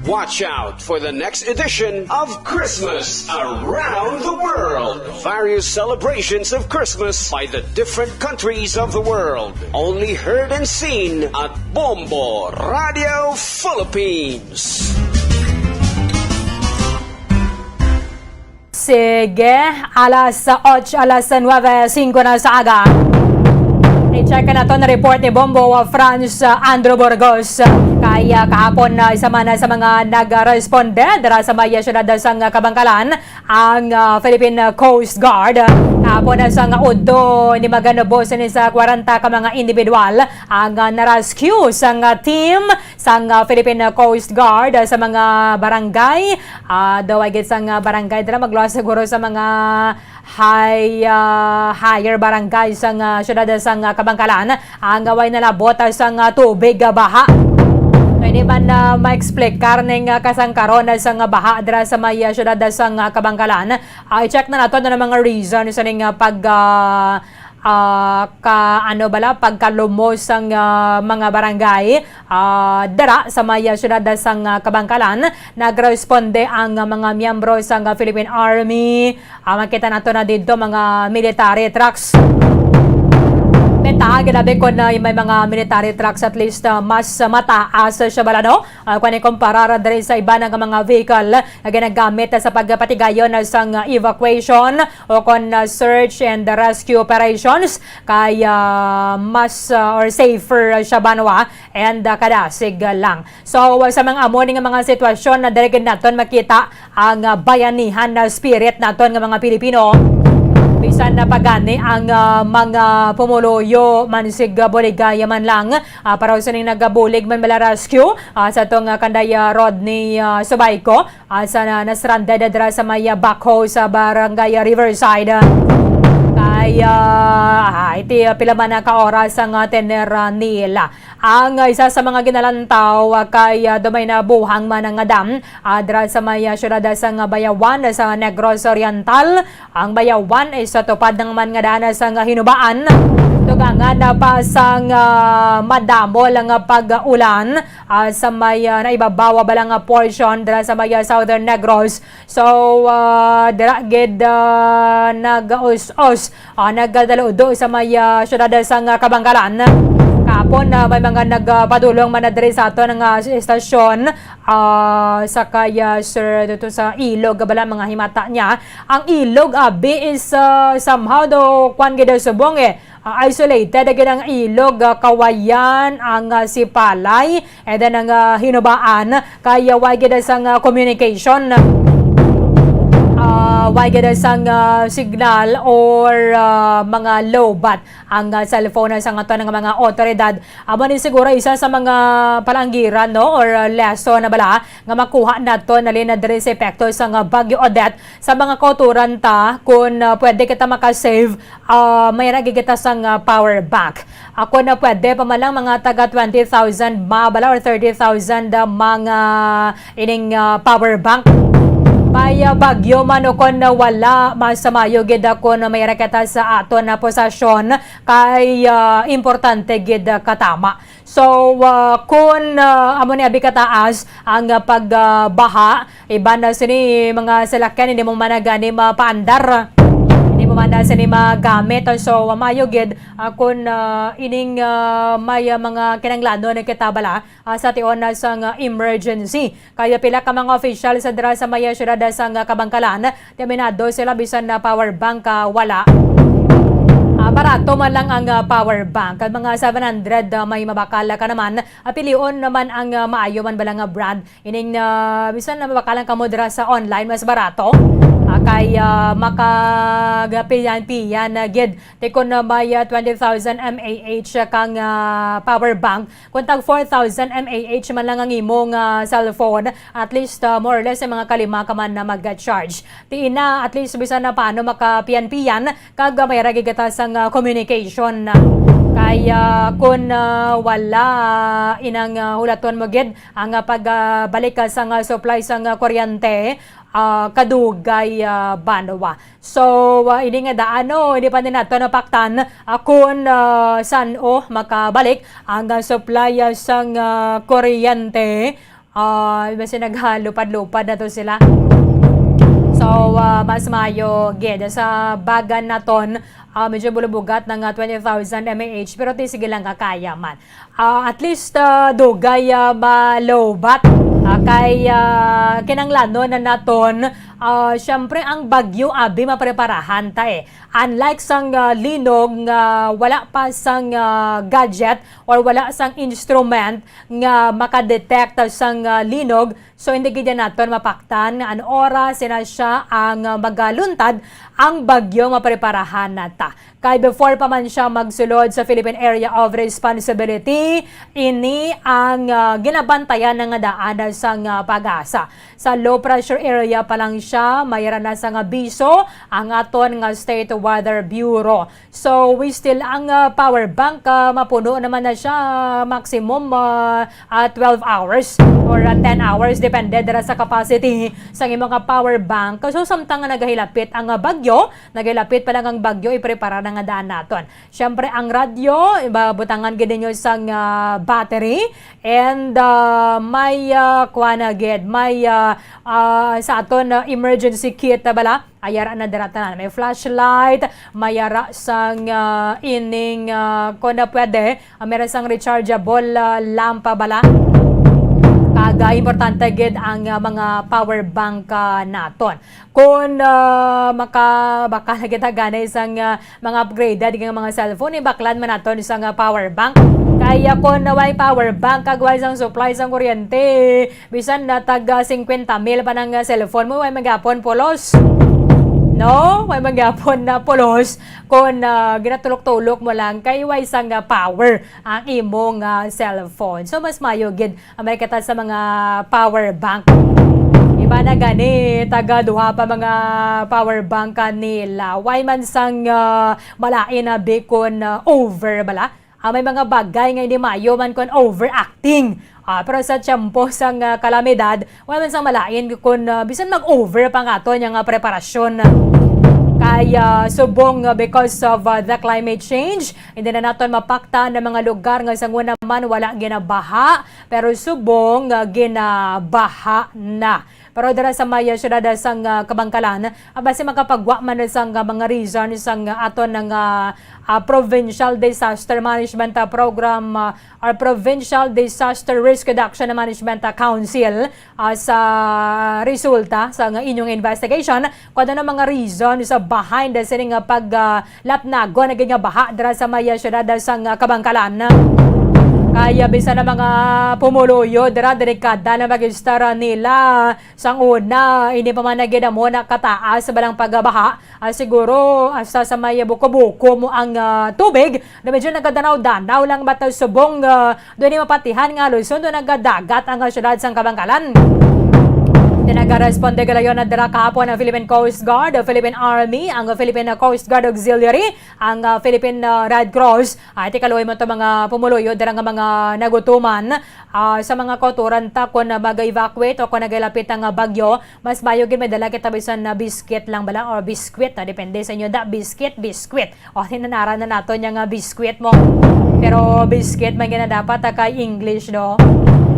Watch out for the next edition of Christmas Around the World. Various celebrations of Christmas by the different countries of the world. Only heard and seen at Bombo Radio Philippines. Sige, alas ocho, alas nuebe singko na sa aga. I-check naton ang report ni Bombo, uh, Franz, uh, Andrew Burgos. Kay, uh, kahapon, uh, isa man sa mga nagresponde dira sa may siyudad sang Kabankalan, ang, uh, Philippine Coast Guard. Kahapon, uh, sa nga udto ni Magano Bos ni sa kwarenta ka mga individual ang, uh, na-rescue sang, uh, team sang, ah, Philippine Coast Guard, ah, sa mga barangay. Ah, daw ay gid sang, ah, barangay dira, magluwas siguro sa mga high, ah, higher barangay sang, ah, siyudad sang, ah, Kabankalan ang way nalabot, ah, sang, ah, tubig, ah, baha. Pwede man, ah, ma-explicar ning, ah, kasangkaron, ah, sang, ah, baha dira sa may, ah, siyudad sang, ah, Kabankalan. Ah, i-check na nato ano ang mga reason sa ning, ah, pag, ah, ah, ka, ano bala, pagkalumos sang, ah, mga barangay, ah, dira sa may, ah, siyudad sang, ah, Kabankalan. Nagresponde ang, ah, mga miyembro sang, ah, Philippine Army. Ah, makita nato na didto mga military trucks. Bentaha gid abi kon, ah, may mga military trucks, at least, ah, mas, ah, mataas siya bala, no? Ah, kung ikumparar diri sa iban nga mga vehicle nga ginagamit sa pagpatigayon sang evacuation o kon, ah, search and rescue operations, kay, ah, mas, ah, or safer siya banwa and, ah, kadasig lang. So, sa mga amo ni nga mga sitwasyon na diri gid naton makita ang, ah, bayanihan na spirit naton nga mga Pilipino. Bisan na pagani ang, ah, mga pumuluyo man sig, ah, buligaya man lang, ah, para sa ning nagabulig man bala rescue, ah, sa tong, ah, kanday, ah, Rodney, ah, Subayco, ah, sa na, na-stranded dira sa may, ah, backhoe sa barangay, ah, Riverside. Kay, ah, ah, iti, ah, pila man na ka oras ang, ah, tener, ah, nila. Ang, ah, isa sa mga ginalantaw, ah, kay, ah, dumay na buhang man nga dam, ah, dira sa may, ah, siyudad sang Bayawan sa Negros Oriental. Ang Bayawan ay sa tupad ng man nga daan sang Hinubaan. Ito Abangan na pa sang, ah, madamo lang nga pag-ulan, ah, sa may, ah, naibabaw bala nga portion dira sa may, ah, Southern Negros. So, ah, dira gid, ah, nag-us-os, ah, nagdaludo sa may, ah, siyudad sang, ah, Kabankalan. Kahapon, ah, may mga nagpadulong man na diri sa aton nga estasyon, ah, sa kay, ah, Sir, dito sa ilog, bala mga himata niya. Ang ilog, abi, is, ah, somehow do, kwan gid subong, eh, ah, isolated gid ang ilog, ah, Kawayan, ang, ah, Sipalay, and then ang, ah, Hinubaan, kay, ah, way gid sang, ah, communication, ah, way gid sang, ah, signal or, ah, mga lowbat ang, ah, cellphone sa aton nga mga otoridad. Amo ni siguro isa sa mga palanggiran, no, or, ah, lesson na bala nga makuha naton halin na diri sa epekto sang, ah, Bagyo Odette sa mga kauturan ta, kun, ah, pwede kita makasave, ah, may ra gid kita sang, ah, power bank. Ako na pwede pa man lang mga taga twenty thousand ma bala or thirty thousand, ah, mga ining, ah, power bank. May, ah, bagyo man o kon wala, mas maayo gid, ah, kon may ra kita sa aton na posasyon kay, ah, importante gid, ah, katama. So, ah, kun, ah, amo ni abi kataas ang, ah, pag, ah, baha, iban na sini mga salakyan, hindi mo man na gani mapaandar, hindi mo man na sini magamit. So, ah, maayo gid, ah, kun, ah, ining, ah, may, ah, mga kinahanglanon kita bala, ah, sa tion na sang, ah, emergency. Kaya pila ka mga opisyal sa dira sa may, ah, siyudad sang, ah, Kabankalan, determinado sila bisan na power bank, ah, wala. Ah, barato man lang ang, ah, power bank. Ang mga seven hundred, ah, may mabakal ka naman, ah, pilion naman ang, ah, maayo man bala nga brand. Ining, ah, bisan na mabakalan kamo dira sa online, mas barato. Ah, kay, ah, makagapiyan-piyan na gid. Tikon na may, ah, twenty thousand mAh kang, ah, power bank. Kung tag four thousand mAh man lang ang imong, ah, cellphone, at least, ah, more or less, ang mga kalima ka man na mag-charge. Tiin na, at least, bisan na paano makapiyan-piyan, kag, ah, may ra gid kita sang, ah, communication. Kay, ah, kun, ah, wala, ah, inang, ah, hulaton mo gid ang, ah, pagbalik, ah, sang, ah, supply sang, ah, kuryente, ah, kadugay, ah, banwa. So, ah, ini nga daan, no, hindi pa din nato napaktan, ah, kun, ah, san-o makabalik ang, ah, supply, ah, sang, ah, kuryente. Ah, basi naghalupad-lupad na to sila. So, ah, mas maayo gid sa bagan naton, ah, medyo bulubugat na nga twenty thousand mAh, pero ti sige lang, kakaya man. Ah, at least, ah, dugay, ah, malowbat. Ah, kay, ah, kinanglanon na naton, ah, syempre, ang bagyo abi mapreparahan ta, eh. Unlike sang, ah, linog nga wala pa sang, ah, gadget or wala sang instrument nga makadetect sang, ah, linog, so hindi gid naton mapaktan nga an oras na siya ang, ah, magaluntad ang bagyo mapreparahan na ta. Kay before pa man siya magsulod sa Philippine Area of Responsibility, ini ang, ah, ginabantayan na nga daan sang, ah, PAGASA. Sa low pressure area pa lang siya, may ra na sang abiso ang aton nga State Weather Bureau. So, we still ang, ah, power bank, ah, mapuno naman na siya, maximum, ah, ah, twelve hours or, ah, ten hours, depende dira sa capacity sa imong nga power bank. So, samtang nga nagahilapit ang, ah, bagyo, nagahilapit pa lang ang bagyo, iprepara na nga daan naton. Siyempre, ang radyo, iba, butangan gid ninyo sang, ah, battery. And, ah, may, ah, kuha na gid, may, ah, ah, sa aton, ah, emergency kit na bala. Ayara na dira tanan. May flashlight, may ara sang, ah, ining, ah, kung na pwede, ah, meron sang rechargeable, ah, lamp bala. Kag, ah, importante gid ang, ah, mga power bank, ah, naton. Kung, ah, makabakal kita gani sang, ah, mga upgraded nga mga cellphone, ibaklan man naton sang, ah, power bank. Kaya kung way power bank, kag way sang supply sang kuryente, bisan na tag, ah, singkwenta mil pa nang, ah, cellphone mo, way man gyapon pulos. No? Way man gyapon na pulos kung, ah, ginatulok-tulok mo lang kay way sang, ah, power ang imong, ah, cellphone. So, mas mayo gid, ah, may kita sa mga power bank. Iba na gani, taga duha pa mga power bank kanila. Way man sang, ah, malain na bikon, ah, over bala. Ah, may mga bagay nga hindi maayo man kon overacting. Ah, pero sa tiyempo sang, ah, kalamidad, wala man sang malain kon, ah, bisan mag-over pa nga aton nga preparasyon. Ay, ah, subong, ah, because of, ah, the climate change, hindi na naton mapakta na mga lugar nga sa una man wala ginabaha, pero subong, ah, ginabaha na. Pero dira sa may, ah, siyudad, ah, sang, ah, Kabankalan, ah, basi makapagwa man sang, ah, mga reason sang, ah, aton nga, ah, Provincial Disaster Management, ah, Program, ah, or Provincial Disaster Risk Reduction Management, ah, Council, ah, sa resulta sa nga inyong investigation, kung ano mga reason sa behind sining nga pag, ah, lapnagon na gid nga baha dira sa may, ah, siyudad, ah, sang, ah, Kabankalan. Kaya bisan ang mga pumuluyo dira, delikada na mag-istar nila. Sang una, hindi pa man na gid amo na kataas sa balang pagbaha. Ah, siguro, hasta sa may buko-buko mo ang, ah, tubig, na medyo nagadanaw-danaw lang, but, ah, subong, ah, doon ni mapatihan nga halos sundo nagadagat ang, ah, siyudad sang Kabankalan. Di nagaresponde galayon na dira kahapon ang Philippine Coast Guard, ang Philippine Army, ang Philippine Coast Guard Auxiliary, ang, ah, Philippine, ah, Red Cross. Ay, ti kaluoy mo to mga pumuluyo, dira nga mga nagutuman, ah, sa mga kauturan ta kung, ah, mag-evacuate o kung nagalapit ang, ah, bagyo, mas mayo gid may dala kita bisan na biscuit lang bala or biskwit, ah, depende sa inyo da, biscuit, biskwit. O, tinanara na nato niya nga biskwit mo. Pero biscuit man gina dapat, ah, kay English, no?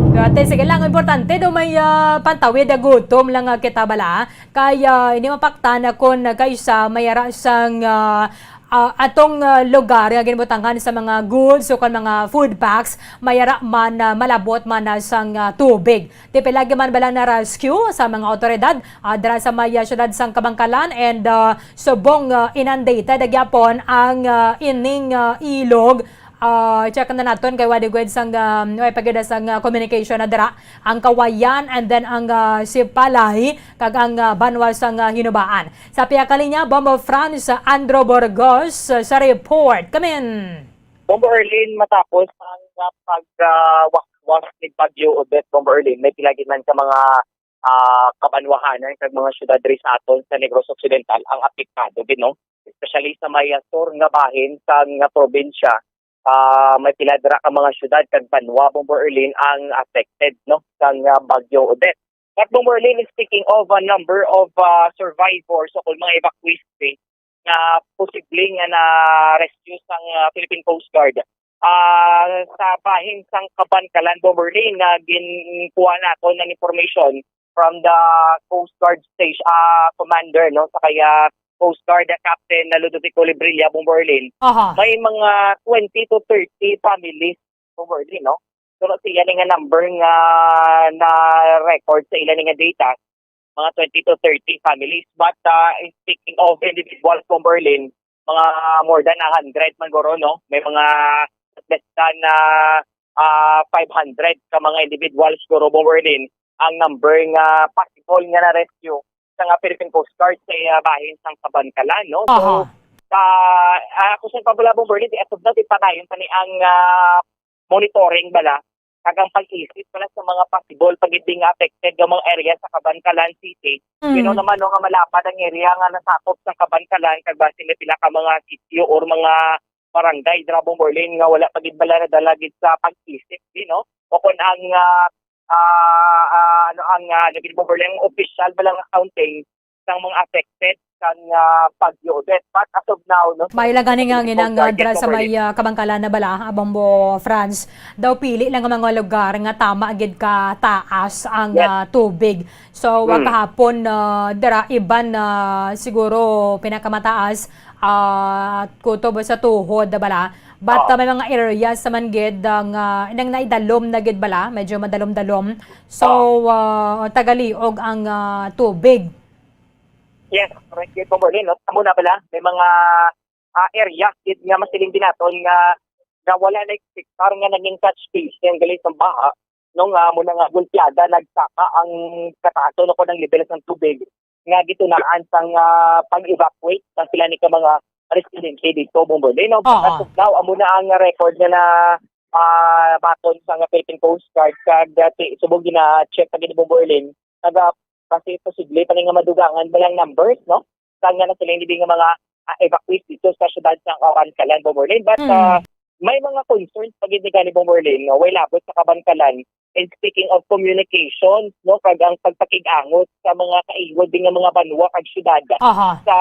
Pero ate, sige lang, importante daw may, ah, pantawid, ah, gutom lang, ah, kita bala. Kaya hindi mapaktan na kung kaisa may ara sang, ah, ah, atong, ah, lugar nga ginbutangan sa mga goods o kon mga food packs, may ara man, ah, malabot man na sang, ah, tubig. Ti pila gid man bala na rescue sa mga awtoridad, ah, dira sa may, ah, siyudad sang Kabankalan and, ah, subong, ah, inundated gyapon ang, ah, ining, ah, ilog. Ah, check na naton kay wala gid sang, um, way pa gid sang, ah, communication na dira ang Kawayan and then ang, ah, Sipalay kag ang, ah, banwa sang, ah, Hinubaan. Sa piyakalinya, Bombo France, Andrew Burgos, ah, sa report. Kamin. Bombo Erlin, matapos ang, ah, pag, ah, waswas ni Bagyo Odette, Bombo Erlin, may pila gid man ka mga, ah, kabanwahanan kag mga syudad diri sa aton sa Negros Occidental ang apektado gid, no? Especially sa may, ah, sur nga bahin sang, ah, probinsya. Ah, may pila dira ka mga syudad kag banwa, Bombo Erlin, ang affected, no, sang, ah, Bagyo Odette. But Bombo Erlin, speaking of a number of, ah, survivors o kung mga evacuees, eh, nga posible nga na-rescue sang, ah, Philippine Coast Guard. Ah, sa bahin sang Kabankalan, Bombo Erlin, na ginkuha naton ang information from the Coast Guard Station, ah, Commander, no, sa kaya Coast Guard, ah, Captain na Ludovico Librilla, Bombo Erlin, Aha. may mga twenty to thirty families, Bombo Erlin, no? So, sa iya ni nga number nga na-record sa ila ni nga data, mga twenty to thirty families. But, ah, in speaking of individuals, Bombo Erlin, mga more than a hundred man guro, no? May mga less than, ah, ah, five hundred ka mga individuals guro, Bombo Erlin, ang number nga possible nga na-rescue sa nga Philippine Coast Guard sa iya bahin sang Kabankalan, no? So, Aha. sa, ah, ako sa pabula, Bombo Erlin, di as of now, di padayon pa ni ang, ah, monitoring bala kag ang pag-isip pala sa mga possible pa gid nga affected nga mga area sa Kabankalan City. Mm. You know naman, no, nga malapad ang area nga nasakop sa Kabankalan kag basin may pila ka mga sitio or mga barangay dira, Bombo Erlin, nga wala pa gid bala nadala gid sa pag-isip, di, no? O kung ang, ah, ah, ah, ano ang, ah, ano gid, Bombo Erlin, ang official bala nga counting sang mga affected sang, ah, Bagyo Odette. But as of now, no, May lang gani nga Philippine ginang, Coast Guard ah, dira sa may, Bombo Erlin. ah, Kabankalan na bala, ah, Bombo France. Daw pili lang ang mga lugar nga tama gid ka taas ang, Yes. ah, tubig. So, wa Mm. kahapon, ah, dira iban na siguro pinakamataas, ah, kutob sa tuhod na bala. But, Oo. ah, may mga areas naman gid ang, ah, nang naidalom na gid bala, medyo madalom-dalom. So, Oo. ah, tagaliog ang, ah, tubig. Yes, correct gid, Bombo Erlin, no? Amo na bala, may mga, ah, areas gid nga masiling din naton nga, nga wala na expectar nga naging catch basin gali sa baha, no, nga amo na nga gulpiada nagsaka ang kataason o kung ang level sang tubig nga gitunaan sang, ah, pag-evacuate sang pila ni ka mga residente dito, Bombo Erlin, no? Oo. As of now, amo na ang record nga na, ah, baton sa nga Philippine Coast Guard kag, ah, ti-, subong gina-check pa gid, Bombo Erlin, naga-, kasi posible pa ni nga madugangan ba lang numbers, no? Sa nga nasiling nga mga, ah, evacuees dito sa syudad sa Kabankalan, Bombo Erlin. But, Mm. ah, may mga concerns pa gid ni gani, Bombo Erlin, nga way labot sa Kabankalan, And speaking of communications, no, kag ang pagpakig-angot sa mga kaigod din nga mga banwa kag syudad Aha. sa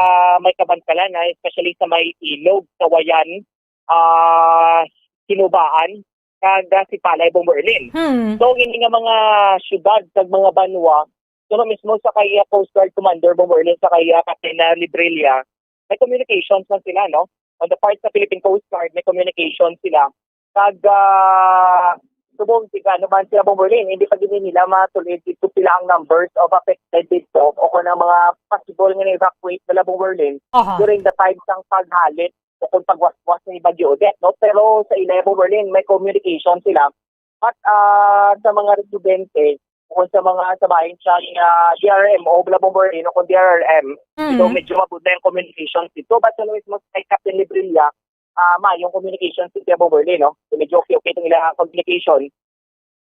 may kabankalan, ah, especially sa may Ilog, Kawayan, ah, Kinubaan, kag, ah, Sipalay, Bombo Erlin. Hmm. So, ini nga mga syudad kag mga banwa, so mismo sa kay, ah, Coast Guard Commander Bombo Erlin, sa kay, ah, Captain, ah, Librilla, may communications man sila, no? On the part sa Philippine Coast Guard, may communication sila. Kag, ah, subong, tiga, ano man sila, Bombo Erlin, hindi pa gini nila matulid dito pila ang numbers of affected dito o kung ang mga possible nga na-evacuate nila, Bombo Erlin, Aha. during the time sang paghalit o kung pagwaswas ni Bagyo Odette, no? Pero sa ila, Bombo Erlin, may communication sila. At, ah, sa mga residente, o kung sa mga sa bahin siya, ah, D R M o Bla Bombo Erlin, o kung D R R M, so Mm. medyo mabud na yung communication dito. But sa mismo kay Captain Librilla, ah, mayong communication si Kuya Bombo Erlin, no? So, medyo okay-okay itong ilang communication.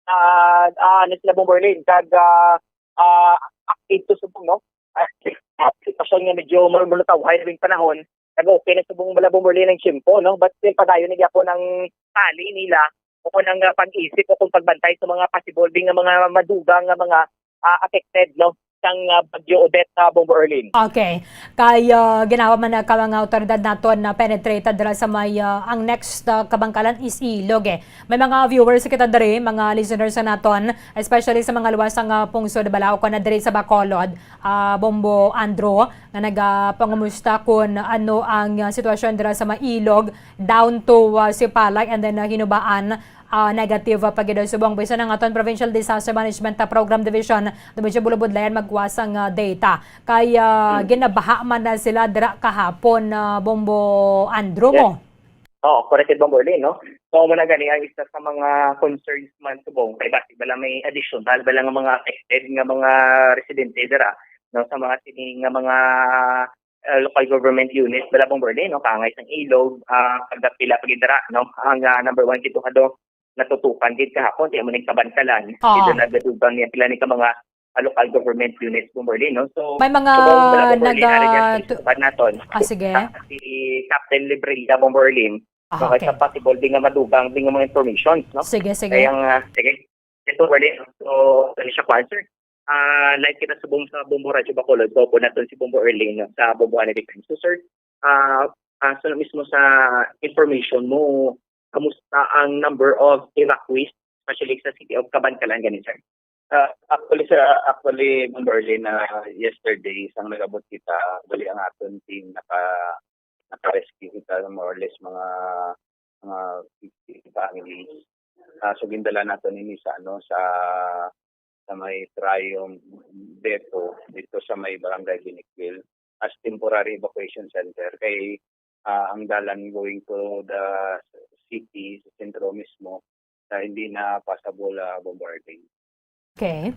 Ah, ah, ano sila, Bombo Erlin? Kag, ah, ah, active to subong, no? Ah, sitwasyon nga medyo mal-, malutawhay na yung panahon. Kag okay na subong, Bla Bombo Erlin, ang tiyempo, no? But still, padayon na gyapon ang tali nila o kung ang, ah, pag-isip o kung pagbantay sa mga possible din nga mga madugang nga mga, ah, affected, no, sang, ah, Bagyo Odette sa Bombo Erlin. Okay. Kay, ah, ginawa man na ka mga awtoridad naton na penetrate dira sa may, ah, ang next, ah, kabangkalan is Ilog, eh. May mga viewers kita diri, mga listeners sa naton, especially sa mga luwas nga pungsod bala o kon na diri sa Bacolod, ah, Bombo Andrew, nga nagapangumusta kon ano ang, ah, sitwasyon dira sa may Ilog down to, ah, Sipalay and then, ah, Hinubaan, ah, negative, ah, pa gid subong. Bisan ang aton Provincial Disaster Management, ah, Program Division, do medyo bulubudlayan magkuha sang, ah, data. Kay, ah, Hmm. ginabaha man na sila dira kahapon, ah, Bombo Andrew Yes. mo. Oo, correct, Bombo Erlin, no? So, mo na gani ang isa sa mga concerns man subong kay basi bala may additional bala nga mga affected nga mga residente dira, no, sa mga sini nga mga, ah, local government unit bala, Bombo Erlin, no, kaangay sang Ilog, ah, kag pila pa gid dira, no, ang, ah, number one gid to, natutukan gid kahapon, kaya mo nagkabantalan, Oo. dito nagadugang niya pila ni ka mga, ah, local government units, Bombo Erlin, no? So, May mga so, Bombo Erlin, ari niya naga- sa susukan naton. Ah, sige. Si Captain Librilla, Bombo Erlin, Ah, no, kay okay. sa possible din nga madugang din nga mga informations, no? Sige, sige. Kaya nga, sige. Ito, Erlin, so, ano siya, kuwan, sir? Ah, live kita subong sa Bombo Radyo Bacolod. So, po natin si Bombo Erlin, no, sa Bombo Anime Times. So, sir, ah, ah, so, mismo sa information mo, kamusta ang number of evacuees, especially sa city of Kabankalan, gani, sir? Ah, actually, sir, actually, Bombo Erlin, na yesterday, isang nag-abot kita, bali ang aton team, naka, naka-rescue kita, more or less, mga, mga fifty families. Ah, so, gindala nato nini sa, ano, sa, sa may Triumph Beto, dito sa may Barangay Biniquil, as temporary evacuation center. Kay, ah, ang dalan going to the city, sa sentro mismo, na hindi na passable, ah, Bombo Erlin. Okay.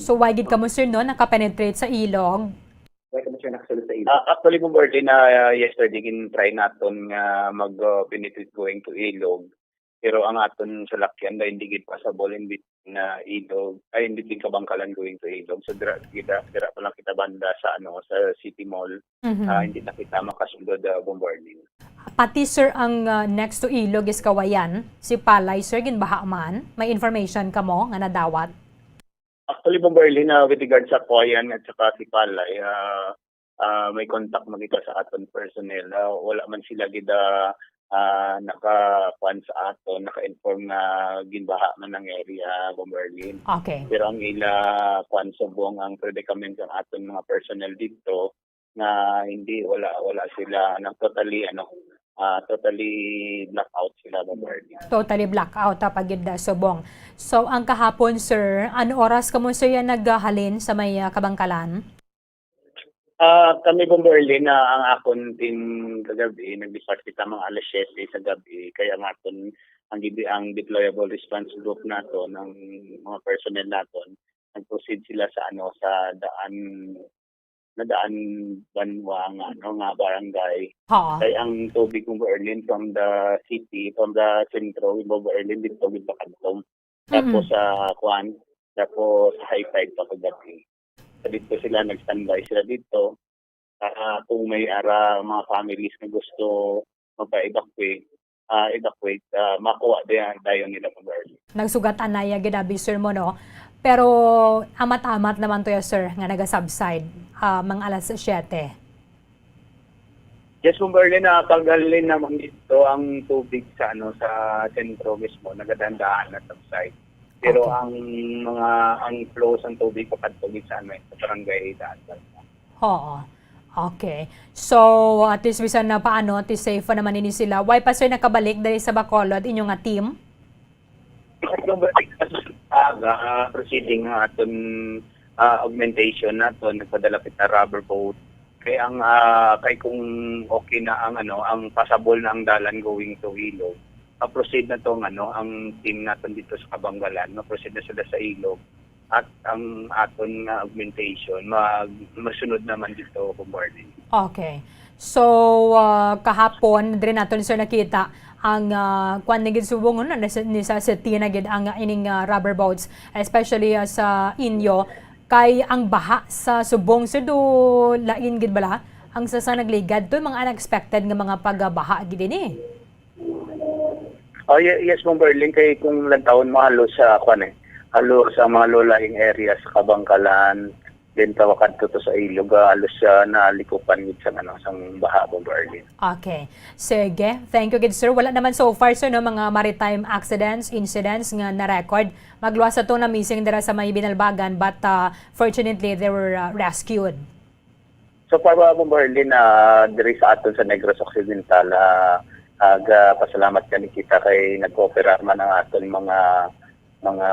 So, why gid kamo, sir, no, nakapenetrate sa Ilog? Why kamo siya nakasulod sa Ilog? Ah, actually, Bombo Erlin, na, ah, yesterday, gin-try naton nga mag, ah, penetrate going to Ilog. Pero ang aton salakyan na hindi gid passable in between na Ilog, ay, in between Kabankalan going to Ilog. So, dira, dira, dira pa lang kita banda sa, ano, sa City Mall. Mhm. Ah, hindi na kita makasulod, ah, Bombo Erlin. Pati, sir, ang, ah, next to Ilog is Kawayan, Sipalay, sir, ginbaha man. May information kamo nga nadawat? Actually, Bombo Erlin, ah, with regard sa Kawayan at saka Sipalay, ah, ah, may contact man kita sa aton personnel. Ah, wala man sila gid, ah, ah, nakakuan sa aton, naka-inform nga ginbaha man ang area, Bombo Erlin. Okay. Pero ang ila kuan subong ang predicament sa aton mga personnel dito nga hindi, wala, wala sila, ano, totally, ano, ah, totally blackout sila, Bombo Erlin. Totally blackout, ah, pa gid, ah, subong. So, ang kahapon, sir, ano oras kamo, sir, yan naghalin sa may, ah, Kabankalan? Ah, kami, Bombo Erlin, na ang akon team kagabi, nag-dispatch kita mga alas siyete sa gabi, kaya ang aton, ang gibi-, ang deployable response group naton, ang mga personnel naton, nag-proceed sila sa, ano, sa daan, na daan banwa nga, ano, nga barangay. Ha. Kay ang tubig, Bombo Erlin, from the city, from the sentro, Bombo Erlin, dito gid pakadto. Tapos Mhm. sa kuan, tapos high tide pa kagabi. So, dito sila, nag-standby sila dito. Ah, kung may ara mga families na gusto magpa-evacuate, ah, evacuate, ah, makuha dayon, dayon nila, Bomber Erwin. Nagsugat anaya gid abi, sir, mo, no? Pero amat-amat naman to ya, sir, nga naga-subside, ah, mga alas siyete. Yes, Bomber Erwin, ah, paghalin naman dito ang tubig sa, ano, sa sentro mismo, nagadahan-dahan na subside. Pero Okay. ang mga, ang flow sang tubig pakadto gid sa, ano, sa barangay Daan Balta. Oo. Okay. So, at least bisan na paano, at least safe pa naman ini sila. Wala pa, sir, nakabalik diri sa Bacolod, inyo nga team? Aga, proceeding nga aton, ah, augmentation naton, nagpadala kita rubber boat. Kay ang, ah, kay kung okay na ang, ano, ang passable na ang dalan going to Ilog, ma-proceed na to ang, ano, ang team naton dito sa Kabangalan, ma-proceed na sila sa Ilog. At ang aton nga augmentation, mag-, masunod naman dito, Bomber Erwin. Okay. So, ah, kahapon, diri naton, sir, nakita ang, ah, kwan na gid subong, no, nasa-, necessity na gid ang, ah, ining, ah, rubber boats, especially, ah, sa inyo. Kay ang baha sa subong, sir, do lain gid bala ang sa, sa nagligad to, mga unexpected nga mga pagbaha gid ini. Oh, ye-, yes, Bomber Erwin, kay kung lantawon mo, halos sa, kwan eh, halos sa mga low-lying areas, Kabangalan, then tawakad to, to sa Ilog, ah, halos siya nalikupan gid sang, ano, sang baha, Bomber Erwin. Okay. Sige. Thank you gid, sir. Wala naman so far, sir, no, mga maritime accidents, incidents nga na-record. Magluwas sa to na missing dira sa may Binalbagan, but, ah, fortunately, they were, ah, rescued. So far, uh, Bomber Erwin, ah, diri sa aton sa Negros Occidental, ah, ah, ga-, pasalamat gani kita kay nagkoopera man ang aton mga, mga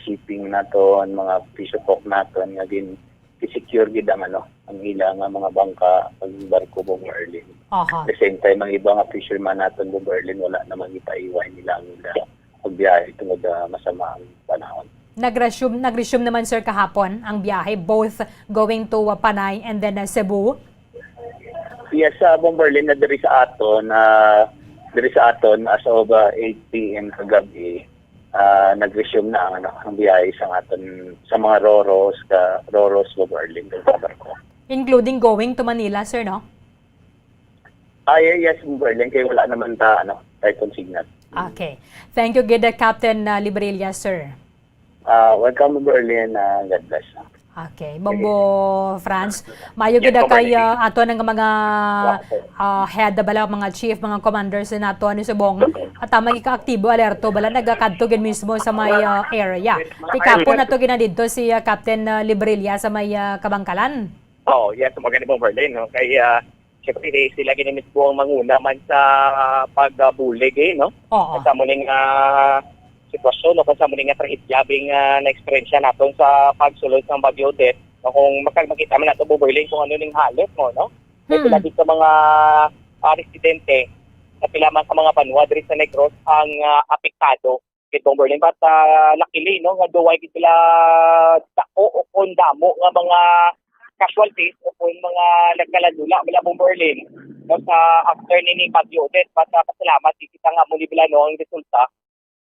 shipping naton, mga fisherfolk naton nga gin-secure gid ang, ano, ang ila nga mga bangka, ang barko, Bomber Erwin. Aha. At the same time, ang iba nga fisherman naton, Bomber Erwin, wala naman gipaiway nila ang ila pagbiyahe tungod, ah, masama ang panahon. Nag-resume, nag-resume naman, sir, kahapon ang biyahe, both going to, uh, Panay and then, uh, Cebu? Yes, uh, Bomber Erwin, na diri sa aton, uh, diri sa aton as of, uh, eight P M kagabi, uh, nag-resume na ang, ano, ang biyahe sa aton, sa mga Roros, ka Roros, Bomber Erwin, sa barko. Including going to Manila, sir, no? Ah, ye-, yes, Bomber Erwin, kay wala naman ta, ano, typhoon signal. Okay. Thank you gid, uh, Captain, uh, Librilla, sir. Ah, welcome, Bomber Erwin. Ah, God bless. Okay. Bombo Franz, maayo gid kay, uh, ato nga mga, uh, head, bala, mga chief, mga commanders nato, ano, subong, at tama, ika-aktibo, alerto, bala, nagakadto gid mismo sa may, uh, area. Tikapon nato gina didto si, uh, Captain, uh, Librilla sa may, uh, Kabankalan. Oh, yes, magani, Bomber Erwin, no? Kay, ah, syempre, eh, sila gid mismo ang manguna man sa pagbulig, eh, no? Oo. Sa amo ning, ah, sitwasyon, no? Kung sa amo ning, ah, trahedya, bing, ah, na-eksperyensya naton sa pagsulod sang Bagyo Odette, no? Kung maka-, makita man nato, Bomber Erwin, kung ano ning halos mo, no? May Hmm. pila dito mga, ah, residente sa pila man sa mga banwa diri sa Negros ang, ah, apektado. Kay Bomber Erwin, but, ah, luckily, no, nga duway gid sila dako o kon damo nga mga casualties o kon mga nagkaladula, wala, Bomber Erwin, no, sa after nini Bagyo Odette. But, ah, pasalamat gid kita nga amo ni bala, no, ang resulta.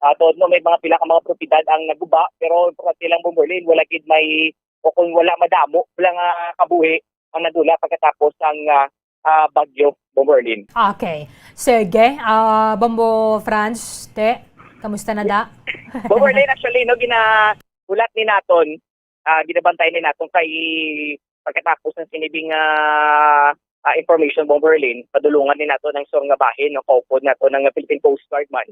Ah, tuod, no, may mga pila ka mga propiedad ang naguba, pero importante lang, Bomber Erwin, wala gid may, o kon wala madamo, wala nga kabuhi ang nadula pagkatapos sang, ah, ah, bagyo, Bomber Erwin. Okay. Sige. Ah, Bombo Franz, te, kamusta na da? Bomber Erwin, actually, no, ginahulat ni naton, ah, ginabantay ni naton kay pagkatapos ng sinibing, ah, ah, information, Bomber Erwin, padulungan ni naton ang sur nga bahin, no, kaupod naton ang Philippine Coast Guard man,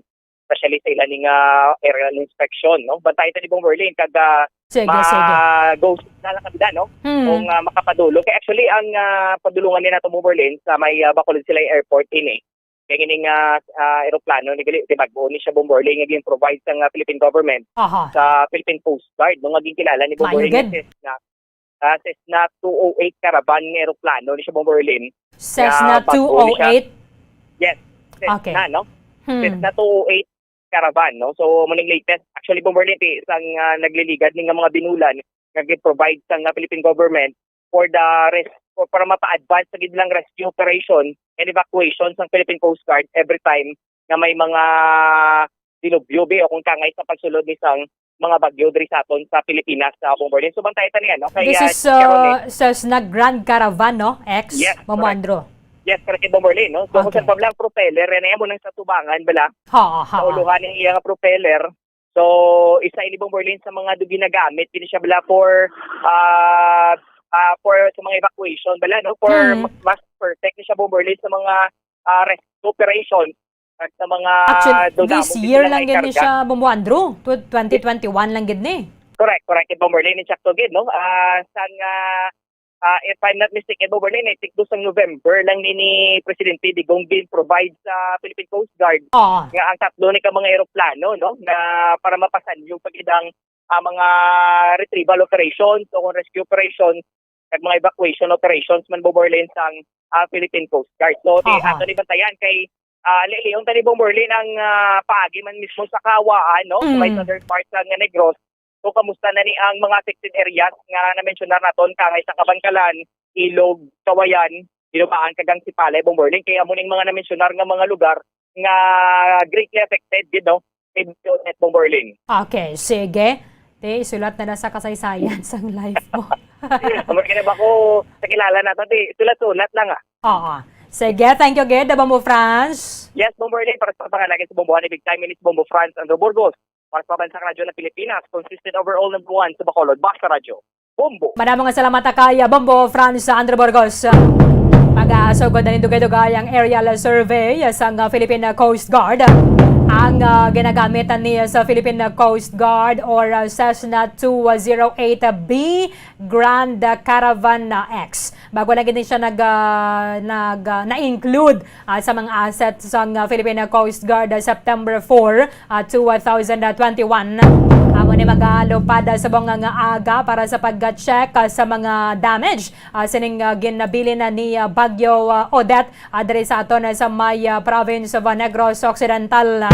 especially sa ila ning, ah, aerial inspection, no? Bantayan ta ni, Bomber Erwin, kag, ah, Sige, ma-, sige. go na lang kami, no? Hmm. Kung, ah, makapadulong. Kay actually, ang, ah, padulungan ni nato, Bomber Erwin, sa may, ah, Bacolod Silay Airport ini. Kay ining, ah, ah, eroplano ni gali, di ba, bag-o ni siya, Bomber Erwin, nga gin-provide sa, ah, Philippine government Aha. sa Philippine Coast Guard, no, nga ginkilala ni, Bomber Maayo Erwin, gid. Cessna, ah, Cessna two oh eight Caravan nga eroplano ni siya, Bomber Erwin. Cessna Nga bag-o ni siya. two oh eight? Yes, Cessna, Okay. no? Hmm. Cessna two oh eight Caravan, no? So, amo ning latest. Actually, Bomber Erwin, ti-, sang, ah, nagliligad ni nga mga binulan nga gi-provide sang, ah, Philippine government for the res-, for, para mapa-advance sa gid lang rescue operation and evacuation sang Philippine Coast Guard every time nga may mga dilubyo, be, o kung kangay sa pagsulod ni sang mga bagyo diri sa aton sa Pilipinas, sa Bomber Erwin. So, bantayan ta niya, no? Kay, This ah, is, Sharon, eh. uh, Cessna Grand Caravan, no? X, Yes, Mamo correct. Andrew. Yes, correct, Bomberlin, no? So, kung Okay. sa pablang propeller, yan ay amo nang sa tubangan, bala? Ha, ha, Sa ha. uluhan ng iyang propeller. So, isa ini, Bomberlin, sa mga do ginagamit, din siya, bala, for, ah, ah, for sa mga evacuation, bala, no? For Hmm. ma-, mas perfect ni siya, Bomberlin, sa mga, ah, rescue operation at sa mga Actually, do this damo year gid lang lang gid ni ikarga. siya, Bombo Andrew. Tw-, twenty twenty-one lang gid ni. Correct, correct, Bomberlin, insakto gid, no? Ah, sang, ah, ah, if I'm not mistaken, Bomberlin, I think do sang November lang ni, ni Presidente Digong gin-provide sa Philippine Coast Guard Oo. nga ang tatlo ni ka mga eroplano, no, na para mapasanyog pag idang, ah, mga retrieval operations o kung rescue operations, kag mga evacuation operations man, Bomberlin, sang, ah, Philippine Coast Guard. So, ti-, Aha. ato ni bantayan kay, ah, Lilion tani, Bomberlin, ang, ah, paagi man mismo sa Kawaan, no? Sa may Mm. southern part sa nga Negros. So, kamusta na ni ang mga affected areas nga na-mensionar naton, kangay sa Kabankalan, Ilog, Kawayan, Binubaan, kag ang Sipalay, Bomberlin? Kay amo ning mga na-mensionar nga mga lugar nga greatly affected gid, no? Kay Net, Bomberlin. Okay, sige. Te, isulat na na sa kasaysayan sang life mo. Amo kini ba ko sa kilala nato, di sulat-sulat lang, ah. Oo. Sige, thank you gid, Bombo Franz. Yes, Bomberlin, para sa pangalagay sa Bombo, ni Big Time, inis Bombo Franz Andrew Burgos. Para sa Pambansang Radyo ng Pilipinas, consistent overall number one sa Bacolod. Basta Radyo, Bombo. Madamo nga salamat kay Bombo Franz Andrew Burgos. Pag-asugod na ning dugay-dugay ang aerial survey sang, ah, Philippine Coast Guard. Ang, ah, ginagamit ni sa Philippine Coast Guard or, ah, Cessna two zero eight B Grand Caravan, ah, X. Bago lang gid ni siya nag, ah, nag, ah, na-include, ah, sa mga assets sang, ah, Philippine Coast Guard, ah, September four, ah, two thousand twenty-one. Amo ni magalupad, ah, subong nga aga para sa pag-check, ah, sa mga damage, ah, sining, ah, ginabilin na ni, ah, Bagyo, ah, Odette, ah, diri sa aton, ah, sa may, ah, province of, ah, Negros Occidental.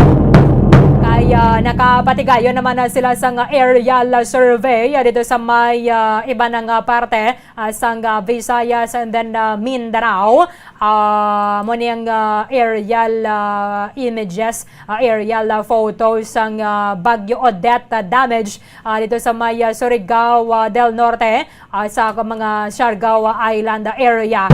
Kay, ah, nakapatigayon naman na sila sang, ah, aerial, ah, survey, ah, dito sa may, ah, iba nga parte, ah, sang, ah, Visayas and then, ah, Mindanao. Ah, mo ni ang, ah, aerial, ah, images, ah, aerial, ah, photos sang, ah, Bagyo Odette, ah, damage, ah, dito sa may, ah, Surigao, ah, del Norte, ah, sa mga Siargao, ah, Island area.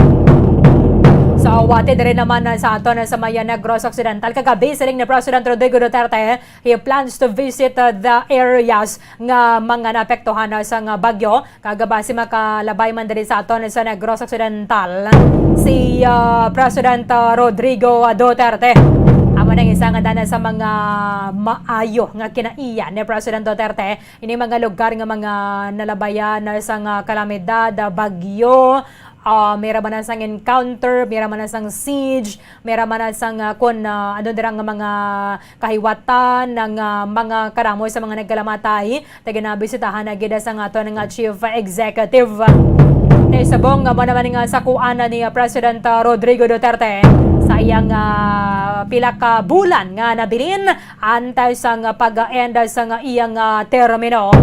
So, wati diri naman, ah, sa aton, ah, sa may, ah, Negros Occidental. Kagabi, siling ni President Rodrigo Duterte, he plans to visit, uh, the areas nga mga naapektuhan, uh, sang, uh, bagyo. Kag basi makalabay man diri sa aton sa Negros Occidental si, uh, President, uh, Rodrigo Duterte. Amo nang isa nga dana sa mga maayo nga kinaiya ni President Duterte, ini mga lugar nga mga nalabayan, uh, sang, uh, kalamidad, uh, bagyo, Ah, may ra man na sang encounter, may ra man na sang siege, may ra man na sang, ah, kun, ah, ano dira nga mga kahiwatan, ang, ah, mga karamo sa mga nagkalamatay, taga nabisitahan na gid sang aton nga chief executive. Tay subong nga mo naman nga sakuan na ni, ah, President, ah, Rodrigo Duterte sa iyang, ah, pila ka bulan nga nabilin antes sang pag-end sang iyang, ah, termino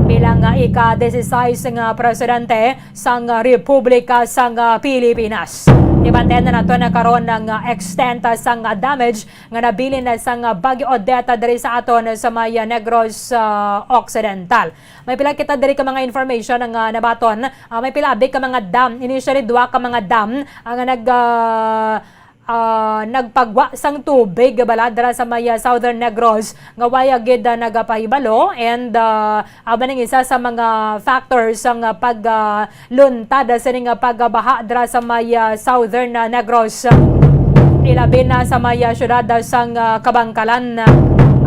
bilang, ah, ika-dieciséis nga presidente sang Republika sang Pilipinas. Tibantayan na naton na karon ang, ah, extent, ah, sang, ah, damage nga nabilin, ah, sang, ah, Bagyo Odette, ah, diri sa aton sa may, ah, Negros, ah, Occidental. May pila kita diri ka mga information nga nabaton. Ah, may pila abi ka mga dam. Initially, duha ka mga dam ang nag, ah, ah, nagpagwa sang tubig, bala, dira sa may, ah, Southern Negros, nga waya gid, ah, nagapahibalo, and, ah, amo ning isa sa mga factors sang, ah, pag, ah, luntad, ah, sining, ah, pagbaha dira sa may, ah, Southern, ah, Negros. Ilabi na sa may, ah, siyudad, ah, sang, ah, Kabankalan.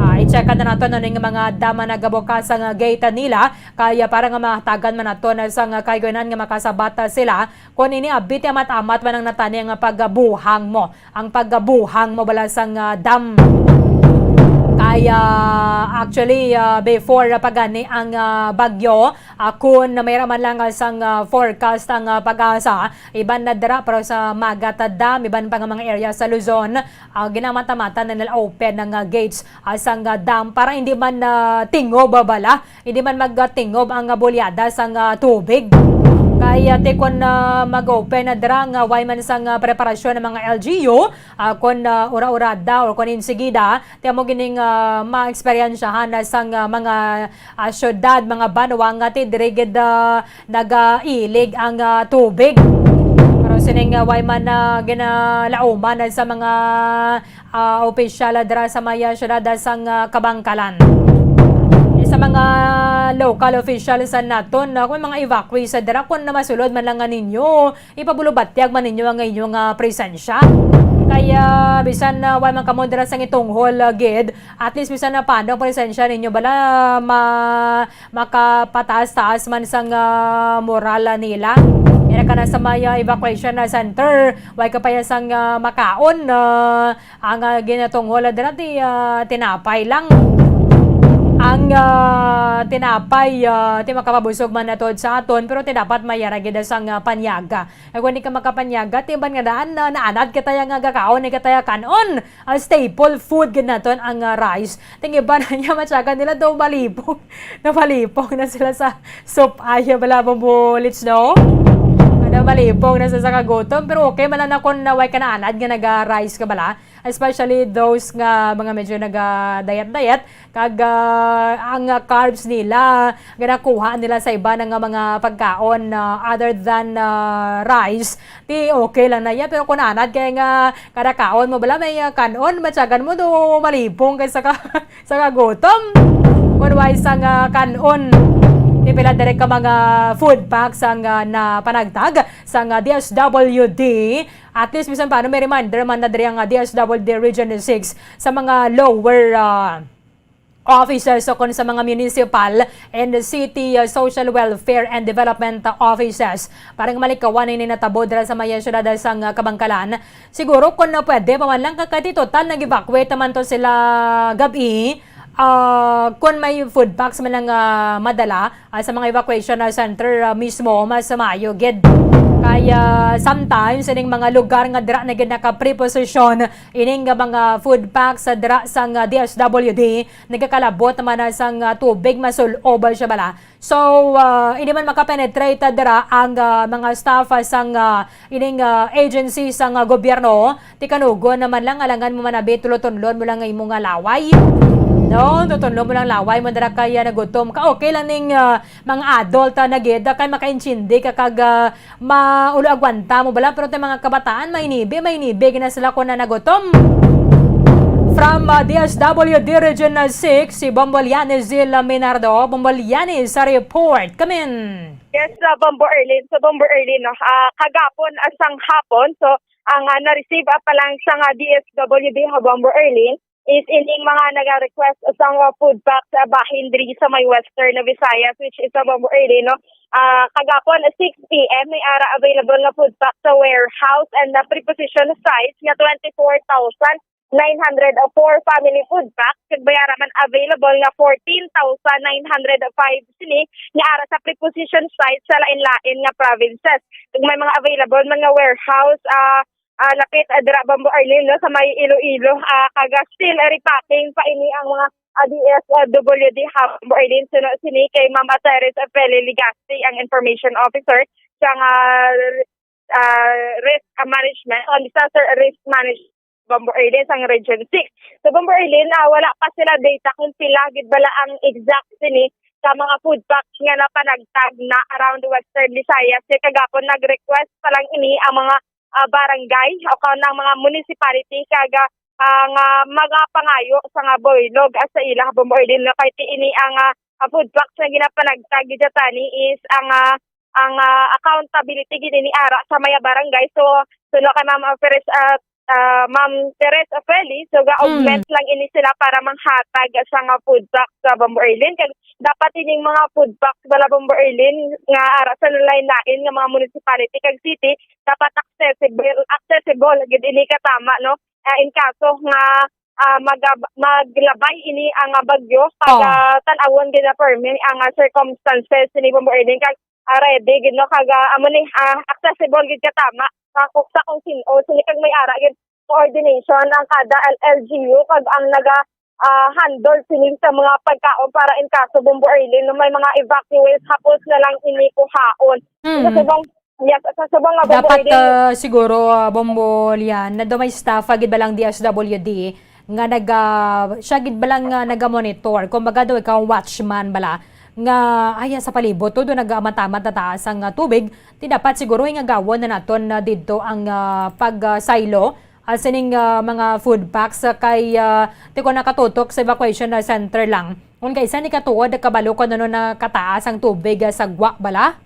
Ah, i-check na nato ano ning mga dama nagabukas ang, ah, gate nila, kaya para nga mahatagan man nato na sang, ah, kahigayunan nga makasabat, ah, sila. Kon ini abi ti amat-amat man ang natani nga pagbuhang mo, ang pagbuhang mo bala sang, ah, dam. Kaya, actually, ah, before pa gani ang, ah, bagyo, ah, kun may ra man lang, ah, sang, ah, forecast ang, ah, PAGASA, iban na dira, pero sa Magat Dam, iban pa nga mga area sa Luzon, ah, ginamata-mata na nila open ang, ah, gates, ah, sang, ah, dam para hindi man, ah, tingob, ah, bala. Hindi man magtingob ang, ah, bulyada sang, ah, tubig. Kay, ah, ti kon, ah, mag-open na dira nga way man sang, ah, preparasyon ang mga L G U, ah, kon, ah, ura-urada or kon insigida, ti amo gining, ah, maeksperiensyahan na sang, ah, mga, ah, syudad, mga banwa nga ti diri gid, ah, nagailig ang, ah, tubig. Pero Sining, ah, way man na ginalauman sa mga, ah, opisyal dira sa may, ah, siyudad sang, ah, Kabankalan. Sa mga local officials sa naton, ah, kung may mga evacuees sa dira, kung na masulod man lang nga ninyo, ipabulubatyag man ninyo ang inyong, ah, presensya. Kaya bisan, ah, way man kamo dira sang itunghol, ah, gid, at least bisan na paano ang presensya ninyo, bala ma-, makapataas-taas man sang, ah, moral, ah, nila. Ira ka na sa may, ah, evacuation na center, way ka pa ya sang, ah, makaon, ah, ang, ah, ginatunghol na dira ti, ah, tinapay lang. Ang, ah, tinapay, ah, ti makapabusog man na tuod sa aton, pero ti dapat may ara gid sang, ah, panyaga. Ay, kung di ka makapanyaga, ti ban nga daan, ah, naanad ka taya nga gakaon, di ka taya kanon. Ah, staple food gid naton ang, ah, rice. Ting iban niya, matyagan nila daw malipong. Namalipong na sila sa soup. Ay, bala, bumbulits, no? Ano, malipong na sa, sa kagutom. Pero okay, mala na kung naway ka naanad nga naga-rice ka bala. Especially those nga mga medyo naga-diet-diet. Kag, ah, ang, ah, carbs nila, ganakuha nila sa iba na nga mga pagkaon, ah, other than, ah, rice. Ti okay lang na iya, pero kung anad kay nga kada kaon mo bala may, ah, kanon, matyagan mo do malipong kay sa ka-, sa kagutom. Kung way sang, ah, kanon, ti pila diri ka mga food packs ang, ah, napanagtag sang, ah, D S W D. At least, bisan paano, may reminder man na diri ang, ah, D S W D Region six sa mga lower, ah, offices o kon sa mga municipal and city, uh, social welfare and development, uh, offices. Para nga malikawan ini natabo dira sa may siyudad sang, uh, Kabankalan. Siguro kung, uh, pwede pa man lang, kay ti total nag-evacuate naman to sila gab-i. Uh, kung may food packs man lang, uh, madala, uh, sa mga evacuation, uh, center, uh, mismo, mas maayo gid. Kaya sometimes ining mga lugar nga dira na gid naka-preposition ining nga mga food packs sa dira sang, ah, D S W D, nagakalabot naman na sang, ah, tubig, masul-ob siya bala. So, ah, hindi man makapenetrate dira ang, ah, mga staff, ah, sang, ah, ining, ah, agency sang, ah, gobyerno. Ti kanugon naman lang, alangan mo manabi, tulo-tunlon mo lang nga imo nga laway. No, tutunlon mo lang laway mo dira kaya nagutom ka. Okay lang ning, ah, mga adult, ah, na gid, ah, kay makaintindi ka kag, ah, maulo agwanta mo bala, pero ti mga kabataan, may nibi, may nibi gina sila kung na nagutom. From, ah, D S W D Region six, si Bomboliani Zil Minardo. Bomboliani sa report. Come in. Yes, uh, Bombo Erlin. So, Bombo Erlin, no, ah, kagapon, ah, sang hapon, so, ang, ah, na-receive, ah, pa lang sang, ah, D S W D ha Bombo Erlin, is ining mga naga-request sang, uh, food pack sa bahin diri sa may Western Visayas, which is sa Bombo Erlin, no? Ah, kagapon, six P M, may ara available nga food pack sa warehouse and the preposition sites nga twenty-four thousand nine hundred four family food pack. Kag may ara man available nga fourteen thousand nine hundred five sini nga ara sa preposition sites sa lain-lain nga provinces. Kag may mga available man nga warehouse, ah, ah, lapit, ah, dira, Bombo Arlene, no, sa may Iloilo, ah, kag, ah, still, ah, repacking pa ini ang mga, ah, D S W D ha Bombo Arlene. Suno sini kay Ma'am Teres Feli Ligasti, ang information officer sang, ah, ah, risk, ah, management, o disaster risk management, Bombo Arlene, sang Region six. So, Bombo Arlene, ah, wala pa sila data kung pila gid bala ang exact sini ka mga food packs nga napanagtag na around Western Visayas. Kay kagapon nag-request pa lang ini ang mga, ah, barangay o kanang mga municipality kag, ah, nga magapangayo sa nga buylog, ah, sa ila, Bombo Arlene, nga kay ti ini ang, ah, ah, food packs nga ginapanagtag gid tani is ang, ah, ang, ah, accountability gid ini ara sa maya barangay. So, suno kay Ma'am, ah, Perez, ah, ah, Ma'am Teres Feli, so ga-augment Mm. lang ini sila para manghatag sa nga food pack sa Bombo Arlene. Kag dapat ining mga food packs bala, Bombo Arlene, nga ara sa lain-lain nga mga municipality kag city, dapat accessible, accessible gid ini katama, no? Ah, in kaso nga, ah, mag-, maglabay ini ang, ah, bagyo, kag, Oh. ah, tan-awon gid na permi ang, ah, circumstances ni Bombo Arlene, kag, ah, ready gid, no, kag, ah, amo ni, ah, accessible gid katama sa kung, sa kung sin-o sini, kag may ara gid coordination ang kada L L G U kag ang naga, ah, handle sini sa mga pagkaon para in kaso, Bombo Arlene, no, may mga evacuees, hapos na lang ini kuhaon. Mm. Sa subong, yes, sa subong nga, Bombo Dapat, Arlene, ah, siguro, ah, Bombo Lian, na daw may staff, ah, gid ba lang D S W D nga naga-, siya gid ba lang nga naga-monitor? Kumbaga daw ikaw watchman bala. nga aya sa palibot, todo nagaamat-amat na taas ang, ah, tubig, ti dapat siguro ingagawon na naton na didto ang, ah, pag, ah, saylo, ah, sining, ah, mga food packs, ah, kay, ah, ti kon nakatutok sa evacuation, ah, center lang. Kung kaisa ni katuod, kabalo ko ano na kataas ang tubig, ah, sa gwa bala?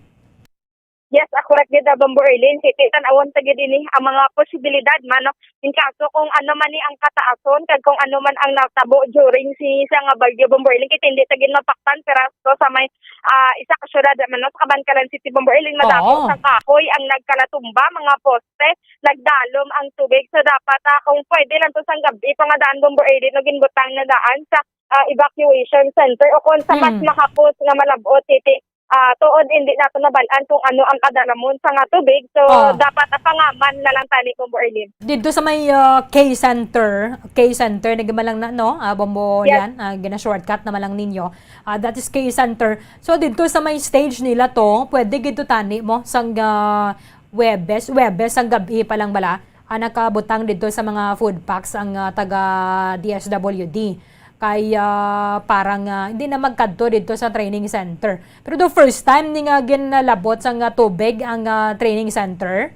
Yes, ah, correct gid, ah, Bombo Erlin. Kay tan-awon ta gid ini ang mga posibilidad man, no? In kaso kung ano man ni ang kataason, kag kung ano man ang natabo during si, sa nga bagyo, Bombo Erlin, kay hindi ta gid mapaktan, pero to sa may, ah, isa ka syudad man, no, sa Kabankalan City, Bombo Erlin, madamo Oo. sa kahoy ang nagkalatumba, mga poste, nagdalom ang tubig. So, dapat, ah, kung pwede lang to sang gabi, pangadaan, Bombo Erlin, no, ginbutang na daan sa, ah, evacuation center, o kung sa mas Mm. mahapos nga malabot, titi, ah, tuod hindi nato nabal-an kung ano ang kadalamon sa nga tubig. So, Oh. dapat apangaman na lang tani, Bombo Erlin. Didto sa may, ah, K Center, K Center, nagmalang na, no? Ah, Bombo Yes. Lian, ah, gina-shortcut naman lang ninyo. Ah, that is K Center. So, didto sa may stage nila to, pwede gid to tani mo sang, ah, Webes, Webes ang gabi pa lang bala, ah, nakabutang didto sa mga food packs ang, ah, taga D S W D. Kay, ah, parang, ah, hindi na magkadto didto sa training center. Pero the first time ni nga ginalabot sang, ah, tubig ang, ah, training center?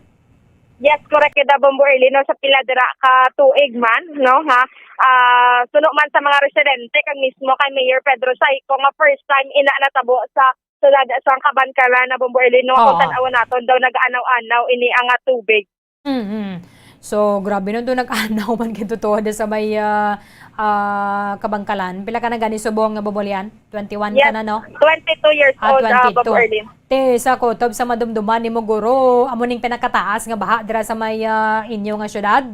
Yes, correct gid, Bombo Erlin, no, sa pila dira ka tuig man, no, ha? Ah, suno man sa mga residente kag mismo kay Mayor Pedro Saico nga first time ina natabo sa siyudad sa Kabankalan, na, Bombo Erlin, no, kung Oo. tan-awon naton daw nag-anaw-anaw ini ang, ah, tubig. Mm-mm. So, grabe nun, doon nag-anaw man gid totoo na sa may, ah, ah, Kabankalan. Pila ka na gani subong nga, Bombo Lian? Twenty-one ka Yes. na, no? Twenty-two years Ah, old, ah, twenty-two. Bombo Erlin. Te, sa kutob sa madumduman nimo, guro, amo ning pinakataas nga baha dira sa may, ah, inyo nga syudad?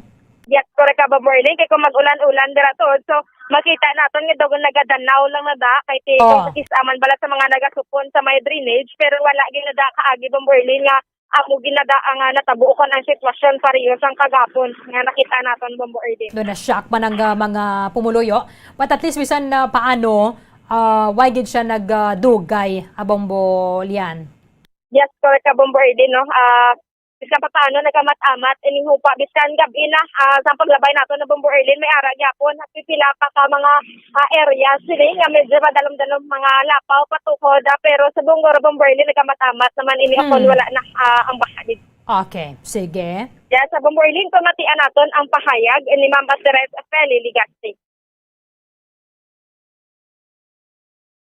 Yes, correct ka, Bombo Erlin. Kay kung mag-ulan-ulan dira to, so, makita naton nga dugon nagadanaw lang na da, kay ti-, Oh. kung sa kisaman bala sa mga nagasupon sa may drainage, pero wala gid na da kaagi, Bombo Erlin, nga amo gid na da ang, ah, natabo kon ang sitwasyon pareho sang kagapon nga nakita naton, Bombo Erlin. Do na-shock man ang, ah, mga pumuluyo, but at least bisan na paano, ah, why gid siya nag, ah, dugay, ah, Bombo Lian? Yes, correct ka, Bombo Erlin, no? Ah, bisan pa paano nagamat-amat ining hupa, bisan gab-i na, ah, sa paglabay nato na, Bombo Erlin, may ara gyapon pipila pa ka mga, ah, areas sini nga medyo madalom-dalom, mga lapaw patukod, ah, pero sa Bongor, Bombo Erlin, nagamat-amat naman ini, Hmm. akon wala na, ah, ang baha dito. Okay, sige. Yes, sa Bombo Erlin, pamatian naton ang pahayag ni Ma'am Teres Feli Ligaste.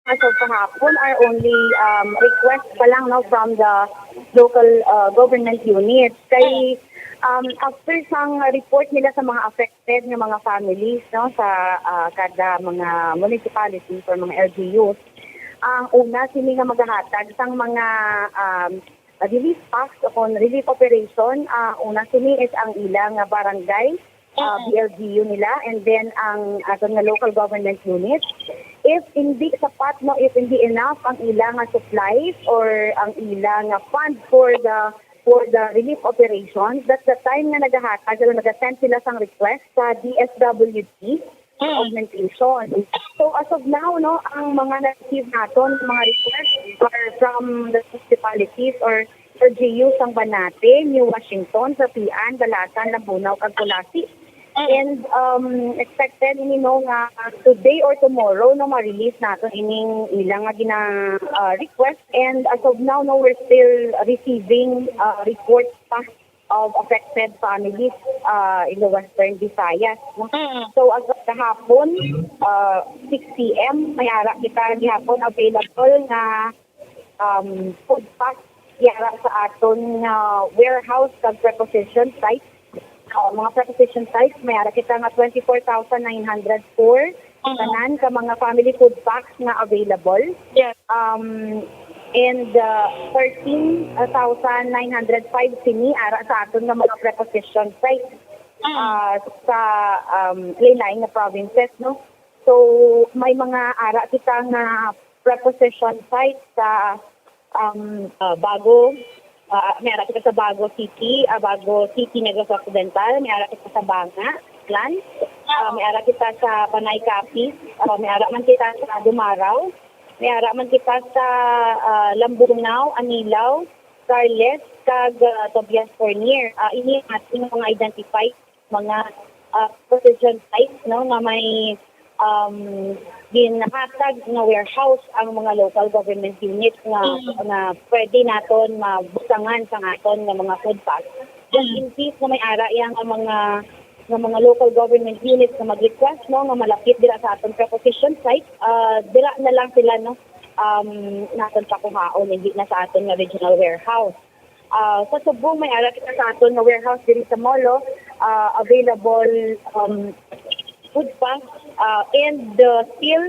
As of kahapon, our only, um, request pa lang, no, from the local, uh, government units. Kay, um, after sang report nila sa mga affected nga mga families, no, sa, uh, kada mga municipalities or mga L G Us, ang una sini nga magahatag sang mga, um, relief packs o kon relief operation, uh, una sini is ang ilang barangay, uh, Mm. B L G U nila, and then ang aton nga local government unit. If hindi sapat, no, if hindi enough ang ilang nga supplies or ang ilang nga fund for the, for the relief operations, that's the time nga nagahatag o nagasend sila sang request sa D S W D Mm. augmentation. So, as of now, no, ang mga na-receive naton, mga request are from the municipalities or L G U sang Banate, New Washington, Sapian, Balasan, Lambunao, kag Culasi. Mm. And, um, expected ini, no, nga today or tomorrow, no, ma-release naton ining ilang nga gina, ah, request. And as of now, no, we're still receiving, ah, reports pa of affected families, ah, in the Western Visayas, no? Mm. So, as of kahapon, ah, six P M, may ara kita gihapon available nga, um, food pack yara sa aton nga warehouse kag preposition site. Ah, mga preposition sites, may ara kita nga twenty-four thousand nine hundred four Mm. tanan ka mga family food packs nga available. Yes. Um, and, uh, thirteen thousand nine hundred five sini ara sa aton nga mga preposition sites, Mm. ah, sa, um, lain-lain nga provinces, no? So, may mga ara kita nga preposition sites sa, um, ah, Bago, ah, may ara kita sa Bago City, ah, Bago City, Negros Occidental, may ara kita sa Banga, Aklan, ah, may ara kita sa Panay, Capiz, ah, may ara man kita sa Dumarao, may ara man kita sa, ah, Lambunao, Anilao, Carles, kag, ah, Tobias Fornier. Ah, ini ang ating mga identified mga, ah, position sites, no, nga may, um, ginhatag nga warehouse ang mga local government units nga, Mm. nga pwede naton mabutangan sa aton nga mga food pack. Just Mm. in case nga may ara iya nga mga, nga mga local government units nga mag-request, no, nga malapit dira sa aton preposition site, ah, dira na lang sila, no, um, naton pakuhaon, hindi na sa aton nga regional warehouse. Ah, sa Subong, may ara kita sa aton nga warehouse diri sa Molo, ah, available, um, food pack, ah, and, uh, still,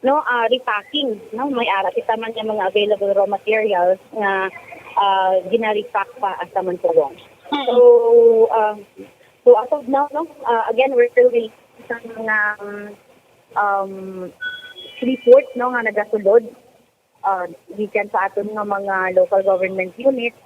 no, ah, repacking, no? May ara kita man nga mga available raw materials nga, ah, gina-repack pa hasta man subong. Mm. So, ah, so as of now, no, ah, again, we're still waiting sa mga, um, um, report, no, nga nagasulod, ah, gikan sa aton nga mga local government unit,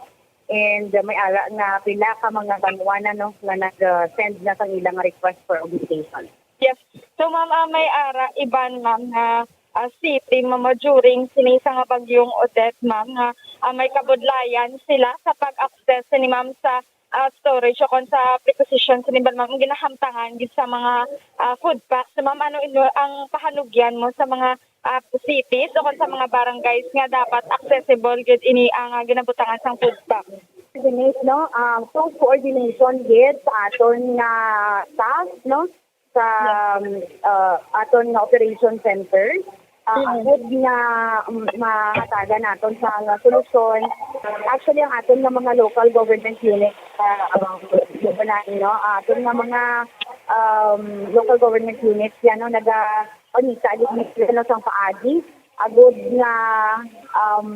and, ah, may ara nga pila ka mga banwa na, no, nga nag-send na sang ilang request for augmentation. Yes. So, ma'am, ah, may ara iban, ma'am, nga, ah, city, ma'am, during sini sa nga bagyong Odette, ma'am, nga, ah, may kabudlayan sila sa pag-access ni, ma'am, sa, ah, storage o kon sa preposition sini ba, ma'am, ang ginahamtangan gid sa mga, ah, food packs. So, ma'am, ano inyo ang pahanugyan mo sa mga, ah, cities o kon sa mga barangays nga dapat accessible gid ini ang, ah, ginabutangan sang food pack? Coordinate, no? Um, close coordination gid sa aton nga staff, no? Sa, um, uh, aton nga operation center. Ah, Mm. agud nga, um, mahatagan naton sa nga solusyon. Actually, ang aton nga mga local government unit, ah, um, no, ah, aton nga mga, um, local government units yan, no, naga-, panita gid ni sila, no, sang paagi, agud nga, um,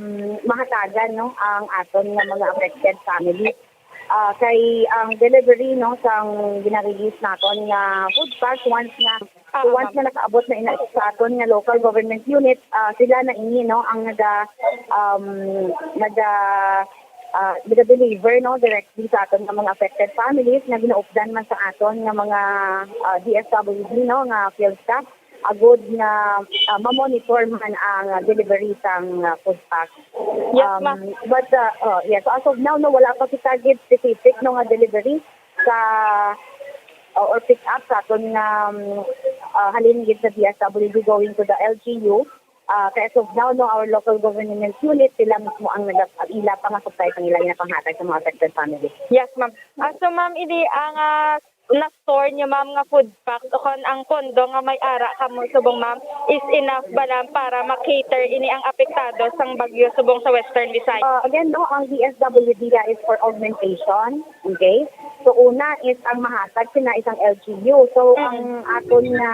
mahatagan, no, ang aton nga mga affected families. Ah, kay ang delivery, no, sang gina-release naton nga food pack, once nga, Ah, once ma'am. nga nakaabot na ina sa aton nga local government unit, ah, sila na ini, no, ang naga, um, naga, ah, naga-deliver, no, directly sa aton nga mga affected families nga ginaupdan man sa aton nga mga, ah, D S W D, no, nga field staff, agud nga, ah, ma-monitor man ang delivery sang, ah, food pack. Yes, Um, ma'am. But, ah, oh, yes, so as of now, no, wala pa kita gid specific, no, nga delivery sa, uh, or pick up sa aton nga, um, ah, halin gid sa D S W D going to the L G U. Ah, kay as of now, no, our local government unit, sila mismo ang nag-, ila pa nga supply sang ila nga panghatag sa mga affected families. Yes, ma'am. Ah, so, ma'am, ini ang, ah, na-store niyo, ma'am, nga food packs o kon ang pondo nga may ara kamo subong, ma'am, is enough ba lang para ma-cater ini ang apektado sang bagyo subong sa Western Visayas? Uh, again, no, ang D S W D is for augmentation. Okay? So, una is ang mahatag sina isang L G U. So, Mm. ang aton nga,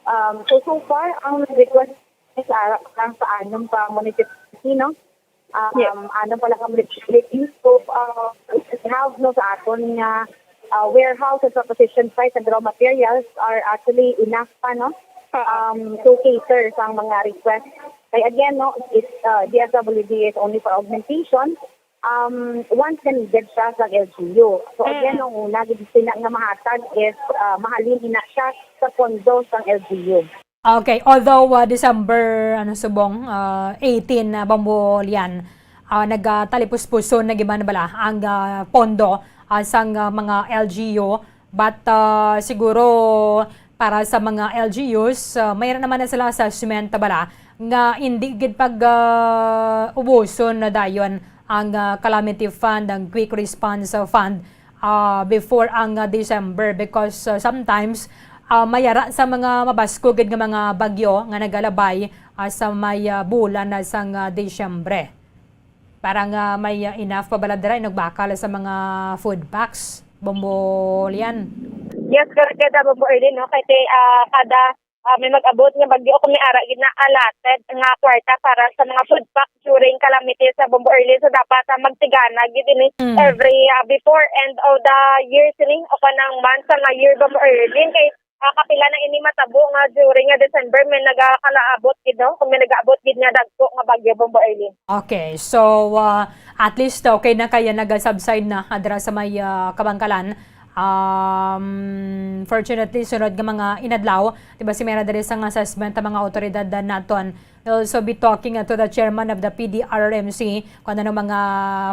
um, so, so far, ang request is ara lang sa anom ka municipality, no? Um, Yes. anom pa lang ka municipality. So, uh, we have, no, sa aton nga, uh, warehouse and preposition site, and raw materials are actually enough pa, no? Oo. Um, to cater sa mga request. Kay again, no, it, uh, D S W D is only for augmentation. Um, once na needed siya sa L G U. So, again, Mm. ang una, gid sina nga mahatag is, uh, mahalin ina siya sa pondo sang L G U. Okay, although, ah, December, ano, subong, ah, eighteen na, Bombo Lian, ah, nagtalipuspuson na gid man bala ang, ah, pondo, ah, sang, ah, mga L G U, but, ah, siguro para sa mga L G Us, ah, mayroon naman na sila assessment bala nga hindi gid pag, ah, ubuson na dayon ang, ah, calamity fund, ang quick response, ah, fund, ah, before ang, ah, December, because, ah, sometimes, ah, mayara sa mga mabaskog gid nga mga bagyo nga nagalabay, ah, sa may, ah, bulan na sang, ah, Disyembre. Para nga may, ah, enough pa bala dira inugbakal sa mga food packs, Bombo Lian? Yes, correct ka, Bombo Erlin, no? Kay, ah, kada ah, may mag-abot nga bagyo o kung may ara gid na allotted nga kwarta para sa mga food pack during calamity sa Bombo Erlin. So, dapat, ah, magtigana gid ini Mm. every, ah, before end of the year sini o kanang month sa nga year, Bombo Erlin. Kay, ah, kapila na ini matabo nga during nga December may nagakalaabot gid, no? Kung may nag-aabot gid nga dagko nga bagyo, Bombo Erlin. Okay, so, ah, at least okay na kaya naga-subside na, ah, dira sa may, ah, Kabankalan. Um, fortunately, sunod nga mga inadlaw, di ba, si Mera diri sang assessment ang mga awtoridad, ah, naton. We'll also be talking, ah, to the chairman of the P D R R M C kung ano mga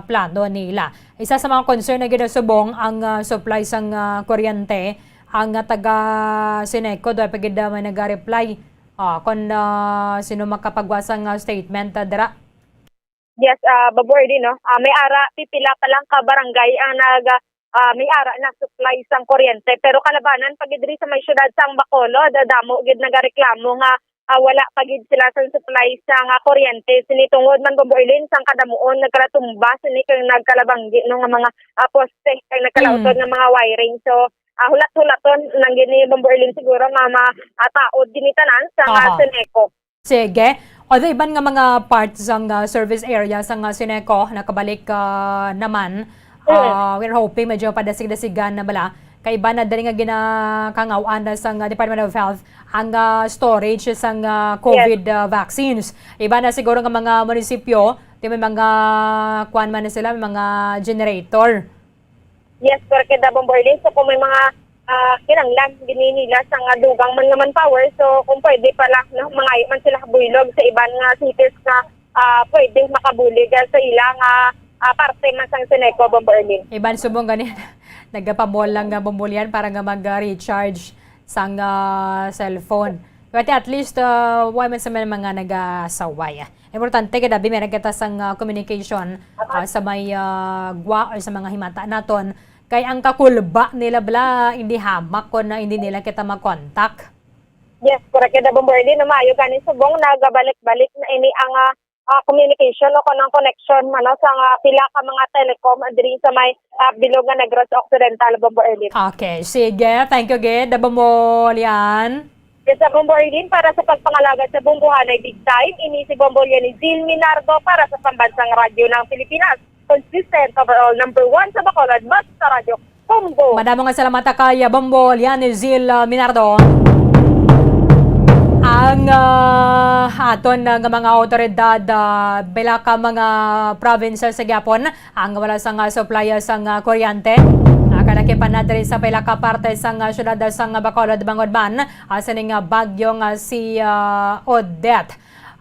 plano nila. Isa sa mga concern na gid subong ang, ah, supply sang, ah, kuryente. Ang, ah, taga Sineco, do pa gid, ah, may naga-reply. Ah, kon, ah, sino makapagwa sang, ah, statement, ah, dira? Yes, ah, Bombo Erlin, no? Ah, may ara, pipila pa lang ka barangay ang nag, ah, may ara na supply sang kuryente. Pero kalabanan pa gid diri sa may siyudad sang Bacolod, ah, damo gid nagareklamo nga, ah, wala pa gid sila sang supply sang, ah, kuryente. Sini tungod man, Bombo Erlin, sang kadamuon nagkalatumba sini kay nagkalabanggi, no, nga mga, ah, poste kay nagkalautod Mm. nga mga wiring. So, ah, hulat-hulaton lang gini, Bombo Erlin, siguro nga ma-, ah, taod gini tanan sang, ah, Aha. Seneco. Sige. Although iban nga mga parts sang, ah, service area sang, ah, Seneco nakabalik, ah, naman, Mm. ah, we're hoping medyo padasig-dasigan na bala. Kay iban na diri nga ginakangaw-an na sang, ah, Department of Health ang, ah, storage sang, ah, COVID, ah, vaccines. Iban na siguro nga mga munisipyo, di may mga kuan man na sila, may mga generator. Yes, correct, Bombo Erlin. So kung may mga, ah, kinahanglan gini nila sang, ah, dugang man nga manpower, so kung pwede pala, no, mangayo man sila buylog sa iban nga cities nga, ah, pwede makabulig, ah, sa ila nga, ah, parte man sang Seneco, Bombo Erlin. Iban subong gani, nagapamall lang nga Bombo Lian para nga mag-recharge sang, ah, cellphone. But at least, ah, wa man sa may mga nagasaway. Importante gid abi meron kita sang, ah, communication, ah, sa may, ah, gwa or sa mga himata naton. Kay ang kakulba nila bala, hindi hamak kon, ah, hindi nila kita makontak. Yes, correct, Bombo Erlin. Maayo gani subong nagabalik-balik na ini ang, ah, ah, communication o kon ang connection man, no, sa nga pila ka mga telecom diri sa may, ah, bilog nga Negros Occidental, Bombo Erlin. Okay, sige. Thank you gid, Bombo Lian. Yes, sa Bombo Erlin, para sa pagpangalagad sa Bombohanay Big Time, ini si Bombo Lian ni Zil Minardo para sa Pambansang Radyo ng Pilipinas. Consistent, overall, number one sa Bacolod, basta sa Radyo Bombo. Madamo nga salamat kay Bombo Lian ni Zil, uh, Minardo. Ang, uh, aton, uh, nga mga awtoridad, uh, pila ka mga provinces sa gyapon ang wala sang, uh, supply sang, uh, kuryente. Uh, kalakipan na diri sa pila ka parte sang, uh, syudad sang, uh, Bacolod, bangod man, uh, sining, uh, bagyo nga si, uh, Odette.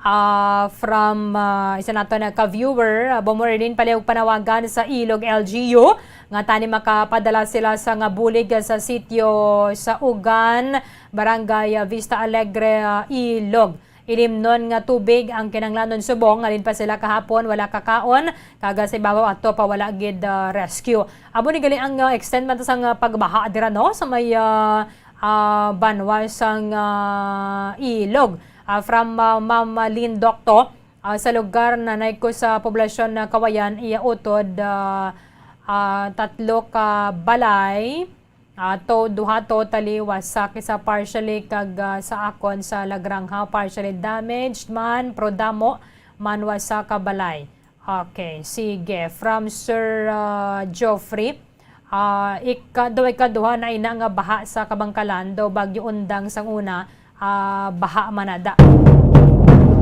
Ah, from, ah, isa naton nga ka-viewer, ah, Bombo Erlin, palihog panawagan sa Ilog L G U nga tani makapadala sila sang bulig sa sitio sa Ugan, Barangay, ah, Vista Alegre, ah, Ilog. Ilimnon nga tubig ang kinahanglanon subong, halin pa sila kahapon wala kakaon, kag sa ibabaw ato pa wala gid, ah, rescue. Amo ni gali ang, ah, extent man to sang, ah, pagbaha dira, no, sa may, ah, ah, banwa sang, ah, Ilog. Ah, from, ah, Ma'am Lynn Docto, ah, sa lugar na naay ko sa poblasyon na Kawayan, iya utod, ah, ah, tatlo ka balay, ah, to, duha totally wasak, isa partially, kag, ah, sa akon sa Lagrangha partially damaged man, pero damo man wasak ka balay. Okay, sige. From Sir, ah, Geoffrey, ah, ika-, daw ikaduha na ina nga baha sa Kabangkalan, daw Bagyo Undang sang una, ah, baha man na da.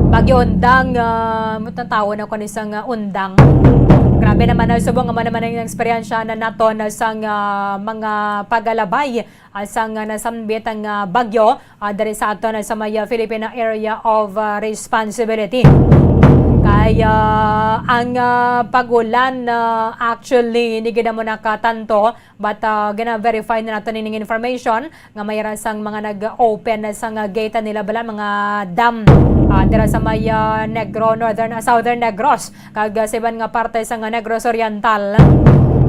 Bagyo Undang, ah, matatawon ako ni sang, ah, undang. Grabe naman na subong nga man naman ang eksperyensya na naton sang, ah, mga pagalabay, ah, sang, ah, nasambit ang, ah, bagyo, ah, diri sa aton, ah, sa may, ah, Philippine Area of, ah, Responsibility. Kay, ah, ang, ah, pag-ulan, ah, actually, hindi gid mo nakatanto, but, ah, gina-verify na nato ning information nga may ra sang mga nag-open na sang, ah, gate nila bala, mga dam, ah, dira sa may, ah, Negro, Northern, ah, Southern Negros. Kag, ah, sa iban nga parte sang, ah, Negros Oriental.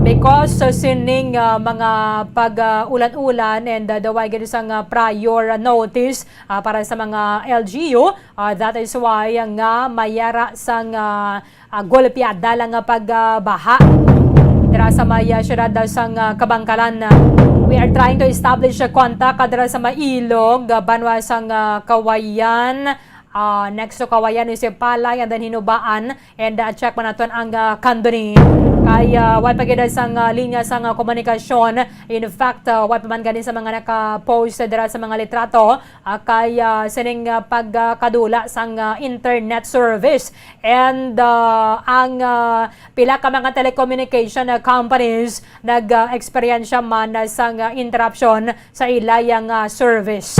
Because sa sining, ah, mga pag, ah, ulan-ulan and, ah, daw ay gid sang, ah, prior notice, ah, para sa mga L G U, ah, that is why nga may ara sang, ah, ah, golpeada lang nga pagbaha dira sa may, ah, siyudad sang, ah, Kabangkalan. We are trying to establish a contact, ah, dira sa may Ilog, ah, banwa sang, ah, Kawayan, ah, next to Kawayan is Palay, and then Hinubaan, and, ah, check man naton ang, ah, Candoni. Kay, ah, wa pa gid sang, ah, linya sang, ah, komunikasyon. In fact, ah, wa pa man gani sa mga naka-post dira sa mga litrato, ah, kay, ah, sining, ah, pagkadula sang, ah, internet service. And, ah, ang, ah, pila ka mga telecommunication, ah, companies nag, ah, eksperyensya man, ah, sang, ah, interruption sa ilay nga service.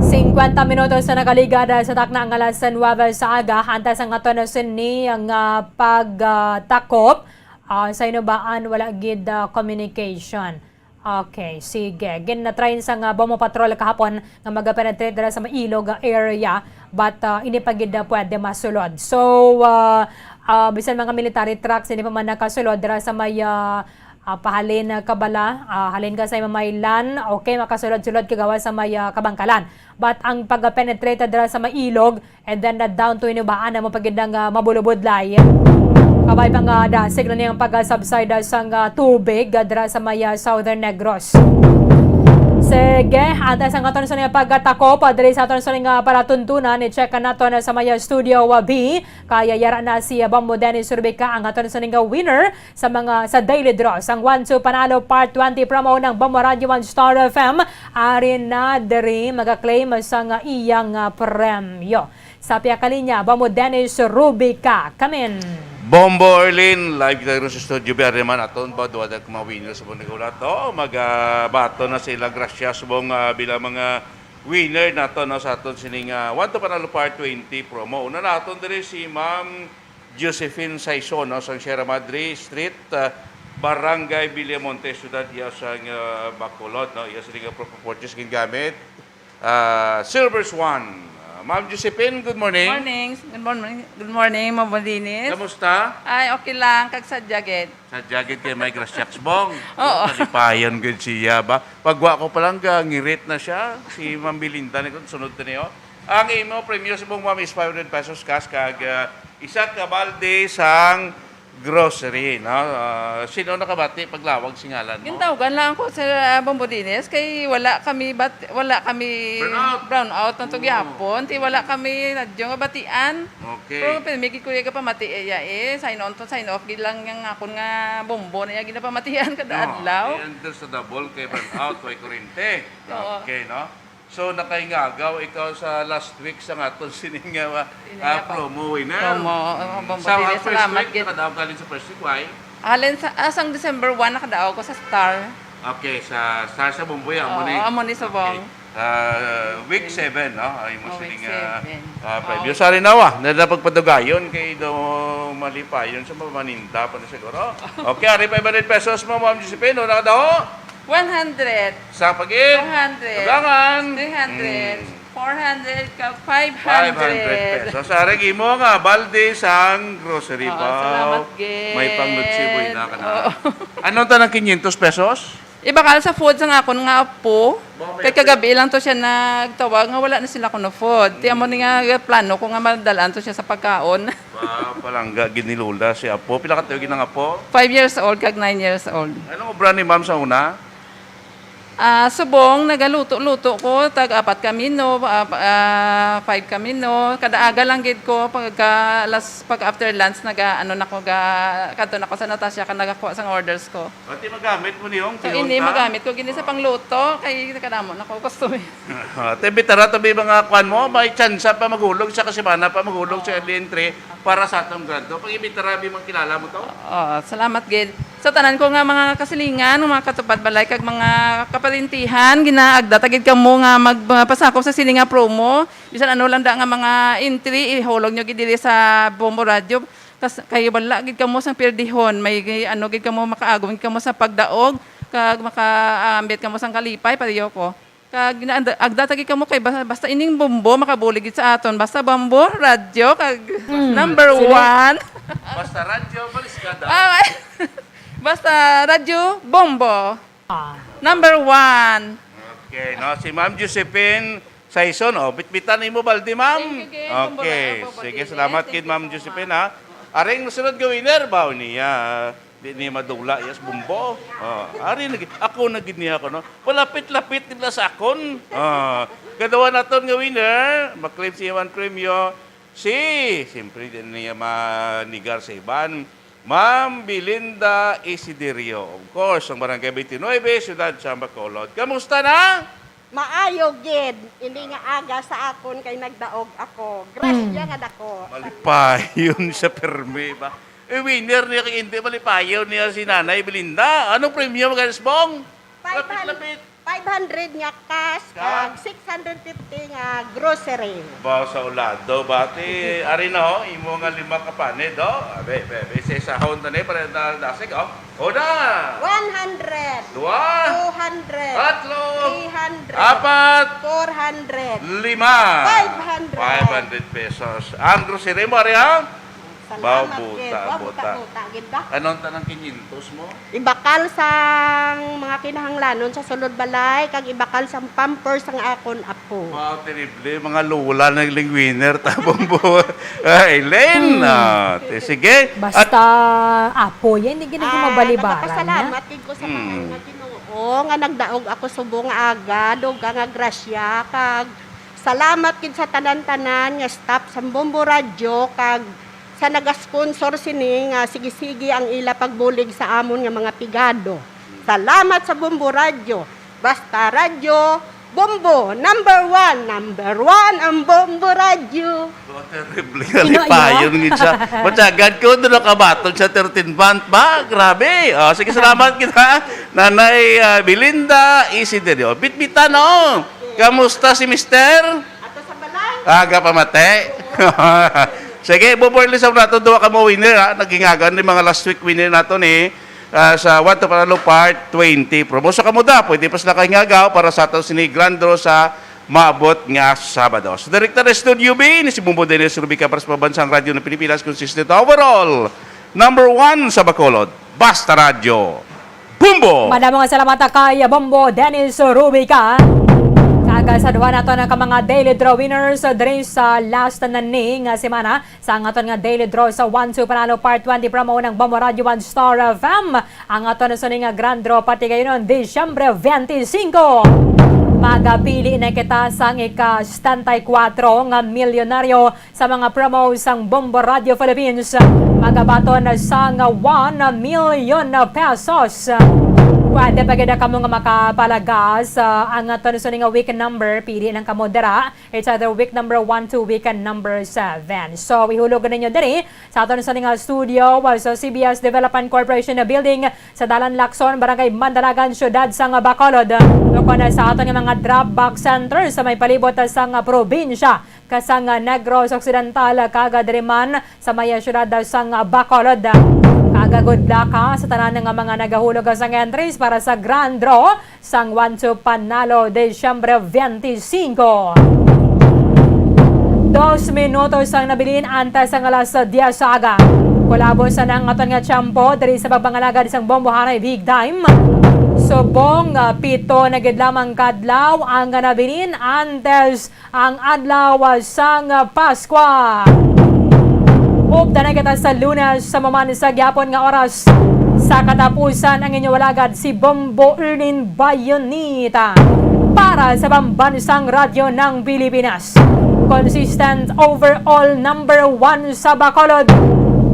Singkwenta minutos na nakaligad, ah, sa takna nga alas nuwebe sa aga, antes ang aton sini nga pag, ah, takop, ah, sa Hinubaan, wala gid, ah, communication. Okay, sige. Gin-try sang, ah, Bombo Patrol kahapon nga mag-penetrate dira sa may Ilog, ah, area, but, ah, ini pa gid, ah, pwede masulod. So, ah, ah, bisan mga military trucks, hindi pa man nakasulod dira sa may, ah, ah, pahalin, ah, Kabala, ah, halin ka sa may Lan, okay, makasulod-sulod ka gawas sa may, ah, Kabangkalan. But ang pag-penetrate dira sa may Ilog, and then, uh, down to Inubaan, amo pa gid ang, uh, mabulubudlay. Kabay pa nga dasig na niyang pag-subside, uh, sang, uh, tubig, uh, dira sa may, uh, Southern Negros. Sige, antes ang aton sa nga pagkatakop, uh, diri sa aton sa nga palatuntunan, i-check nato na sa may, uh, Studio, uh, B. Kaya yara na si, uh, Bombo Dennis Rubica, ang aton sa nga winner sa mga, sa Daily Draw sang One Two Panalo Part Twenty promo ng Bombo Radio One Star F M. Ari na diri maga-claim sang iyang, ah, premyo. Sa pihak ka linya, Bombo Dennis Rubica. Kamin. Bombo Erlin, live kita rin sa Studio B. Ari man aton ba, duha na ka mga winners sa mga naghulat. Oh, magabato na sila. Gracias, Bong, ah, bilang mga winner nato, no, sa aton sining, ah, One to Panalo Part Twenty promo. Una naton diri si Ma'am Josephine Saison, no, sang Sierra Madre Street, ah, Barangay Villamonte, Ciudad, iya sang, ah, Bacolod, no, iya sini nga properties gingamit, ah, Silver Swan. Ah, Ma'am Josephine, good morning. Morning. Good morning. Good morning, Ma'am Bondinis. Kamusta? Ay, okay lang. Kag sadya gid. Sa jacket kay may grass shocks, Bong. Oo. Kalipayon gid siya ba? Pagwa ko pa lang, ga, ngirit na siya. Si Ma'am Belinda ni kun sunod to niyo. Ang imo premyo sa Bong, Ma'am, is five hundred pesos cash kag, ah, isa ka balde sang grocery, no? Ah, sino nakabati paglawag singalan mo? Gintawgan lang ko, Sir, ah, Bombo Dines, kay wala kami bat-, wala kami Brownout. Brownout ng Oo. Tugyapon. Ti wala kami radyo nga batian. Okay. Pero pirmi gid ko iya pamati iya, eh. Sign on to, sign off gid lang yang akon nga bombo na iya ginapamatian kada No, adlaw. Eh, understandable kay brownout, way kurente. Oo. Okay, no? So, nakaingagaw ikaw sa last week sa aton sining nga, ah, Inaya ko. Promo winner. Promo, oh, Mm. Bombo Sa T V, first salamat week, gid. Nakadaog ka rin sa first week, why? Halin sa, ah, sang December one, nakadaog ko sa Star. Okay, sa Star sa Bomboy, amo Oo, ni. Amo ni subong. Okay. Ah, week seven, no? Ay, mo Oh, sining, week ah, seven. Ah, preview. Oh. Sorry na, wa. Na, na pagpadugayon kay do malipayon sa mamaninda pa na siguro. Okay, ari five hundred pesos mo, Ma'am Josephine. Una ka daw? One hundred. Sa pagin? Two hundred. Dugangan. Three hundred. Mm. Four hundred ka, five hundred. Five hundred pesos. Ari, imo nga balde sang grocery Oo, ba? Salamat, gid. May pang Noche Buena ka na. Oo. Anong tanang quinientos pesos? Ibakal sa food sang akon nga apo. Bakit? Kay kagabi lang to siya nagtawag nga wala na sila kuno food. Ti amo ni nga plano ko nga madalaan to siya sa pagkaon. Ba, palangga gid ni Lola si apo. Pila ka tuig ang apo? Five years old kag nine years old. Anong obra ni Ma'am sa una? Ah, subong, nagaluto-luto ko, tag apat ka mino, ah, ah, five ka mino. Kada aga lang gid ko, pagka alas, pag after lunch, naga, ano na ko, ga, kadto na ko sa Natasha, ka nagakuha sang orders ko. Pati magamit mo niyong So, tihon ini ta? Magamit ko gini sa pangluto, kay kadamo na ko customer. Ah, te, bitara to, bi, mga kwan mo, may tsansa pa maghulog sa kasimana pa maghulog sa Oo. Early entry para sa atong grant. Pag-ibitara, bi, mga kilala mo to? Oo, salamat, gid. Sa tanan ko nga mga kasilingan, mga katupad balay, kag mga kaparintihan, ginaagda ta gid kamo nga magpasakop sa sini nga promo. Bisan ano lang da nga mga entry, ihulog nyo gid diri sa Bombo Radio. Kas-, kay wala gid kamo sang pirdihon, may ano gid kamo, makaagom gid kamo sa pagdaog, kag makaambit kamo sang kalipay, pareho ko. Kag ginaanda-, agda ta gid kamo kay ba-, basta ining Bombo, makabulig gid sa aton. Basta Bombo, radyo, kag Mm. number Sino? One. Basta radyo, balis ka daw. Ah, basta radyo, Bombo. Ah. Number one. Okay, no? Si Ma'am Josephine Saison, oh, bitbitan nimo balde, ma'am. Thank you, Ken. Okay, Bombo, Bombo sige, Dines. Salamat Thank gid, you Ma'am so Josephine, much. Ha. Aring nasunod nga winner, baw niya. Di niya madula, yes, Bombo. Oh, ari na gid. Ako na gid niya ako, no? Palapit-lapit nila sa akon. Oh, kaduha naton nga winner, maklaim siya ang premyo. Si, siyempre, di niya manigar sa iban. Ma'am Belinda Isiderio, of course, ang Barangay twenty-nine, Siyudad sa Bacolod. Kamusta na? Maayo gid, ini nga aga sa akon kay nagdaog ako. Grasya Hmm. nga dako. Malipayon sa permi ba? Eh, winner niya kay hindi, malipayon niya si Nanay Belinda. Anong premyo, mga Bong? Five hundred. Lapit-lapit. Five hundred nga cash, Ka? Kag six hundred fifty nga grocery. Ba, sa ulado, bati, ari na ho, imo nga lima ka panid, ho. Abe, be, be, sa isahon na ni, para na, dasig, ho. Ho na! One hundred. Dua. Two hundred. Tatlo. Three hundred. Apat. Four hundred. Lima. Five hundred. Five hundred pesos. Ang grocery mo, ari, ha? Salamat, Ba, buta, gid. Ba, buta, buta. Buta, gid ba? Anong tanang kinyentos mo? Ibakal sang mga kinahanglanon sa sulod balay, kag ibakal sang pampers sang akon apo. Wow, terrible. Mga lula na yung winner, tabong buhay. Ay, Len, Hmm. ah, te, sige. Basta apo yan, hindi ka na Ah, gumabalibaran na. Nagapasalamat gid ko sa Hmm. Mahal nga Ginoo nga nagdaog ako subong nga aga, duga nga grasya, kag salamat gid sa tanan-tanan nga staff sa Bombo Radyo, kag sa nagasponsor sini nga sige-sige ang ila pagbulig sa amon nga mga pigado. Salamat sa Bombo Radyo. Basta Radyo, Bombo, number one, number one ang Bombo Radyo. Oh, terrible nga Pinoy, lipayon no? Gid siya. Matsagad ko, doon nakabaton siya thirteen month ba? Grabe. Oh, sige, salamat kita, Nanay, ah, Belinda Isiderio. Bitbitan, no? Kamusta si Mister? Ato sa balay. Aga pa mate. Sige, bubuhay sa nato, duha ka mo winner, ha? Naghingagan ni mga last week winner nato ni, ah, sa One to Panalo Part twenty. Promoso ka mo da, pwede pa sila kahingagaw para sa ato sini grand draw sa maabot nga Sabado. Sa direkta na Studio B, ni si Bumbo Dennis Rubica para sa Pambansang Radyo ng Pilipinas, consistent overall. Number one sa Bacolod, Basta Radyo. Bumbo! Madamo nga salamat kay Bombo Dennis Rubica. Kag sa duha nato na ka mga daily draw winners diri sa last na ni nga semana sa ang aton nga daily draw sa One Two Panalo Part twenty promo ng Bombo Radio One Star F M. Ang aton na sini nga grand draw pati kayo nun, Disyembre twenty-five. Magapili na kita sang ika setenta y cuatro nga milyonaryo sa mga promo sang Bombo Radio Philippines, magabaton sang one million pesos. Pwede pa gid kamo nga makapalagas, ah, ang aton sini nga week number, pili lang kamo dira. It's either week number one to week number seven. So, ihulog ninyo diri sa aton sini nga studio, ah, sa C B S Development Corporation Building, sa Dalan Lacson, Barangay Mandalagan, Siyudad sang Bacolod. Ukon sa aton nga mga drop box center sa may palibot sang probinsya, kag sang Negros Occidental, kag diri man sa may siyudad sang Bacolod. Kag good luck, ha, sa tanan nga mga nagahulog sang entries para sa grand draw sang One Two Panalo, Disyembre twenty-five. Dos minutos ang nabilin antes sang alas diyes sa aga. Kulabon sa nang aton nga tiyempo diri sa pagpangalagad sang Bombo Haray Big Time. Subong, ah, pito na gid lamang kadlaw ang nabilin antes ang adlaw sang Paskwa. Updan na kita sa Lunes, sa maman sa gyapon nga oras. Sa katapusan, ang inyong alagad, si Bombo Ernin Bayonita. Para sa Pambansang Radyo ng Pilipinas. Consistent overall number one sa Bacolod.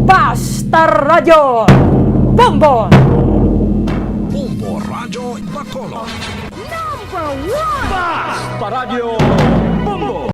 Basta Radyo. Bombo! Bombo Radyo Bacolod. Number one! Basta Radyo Bombo!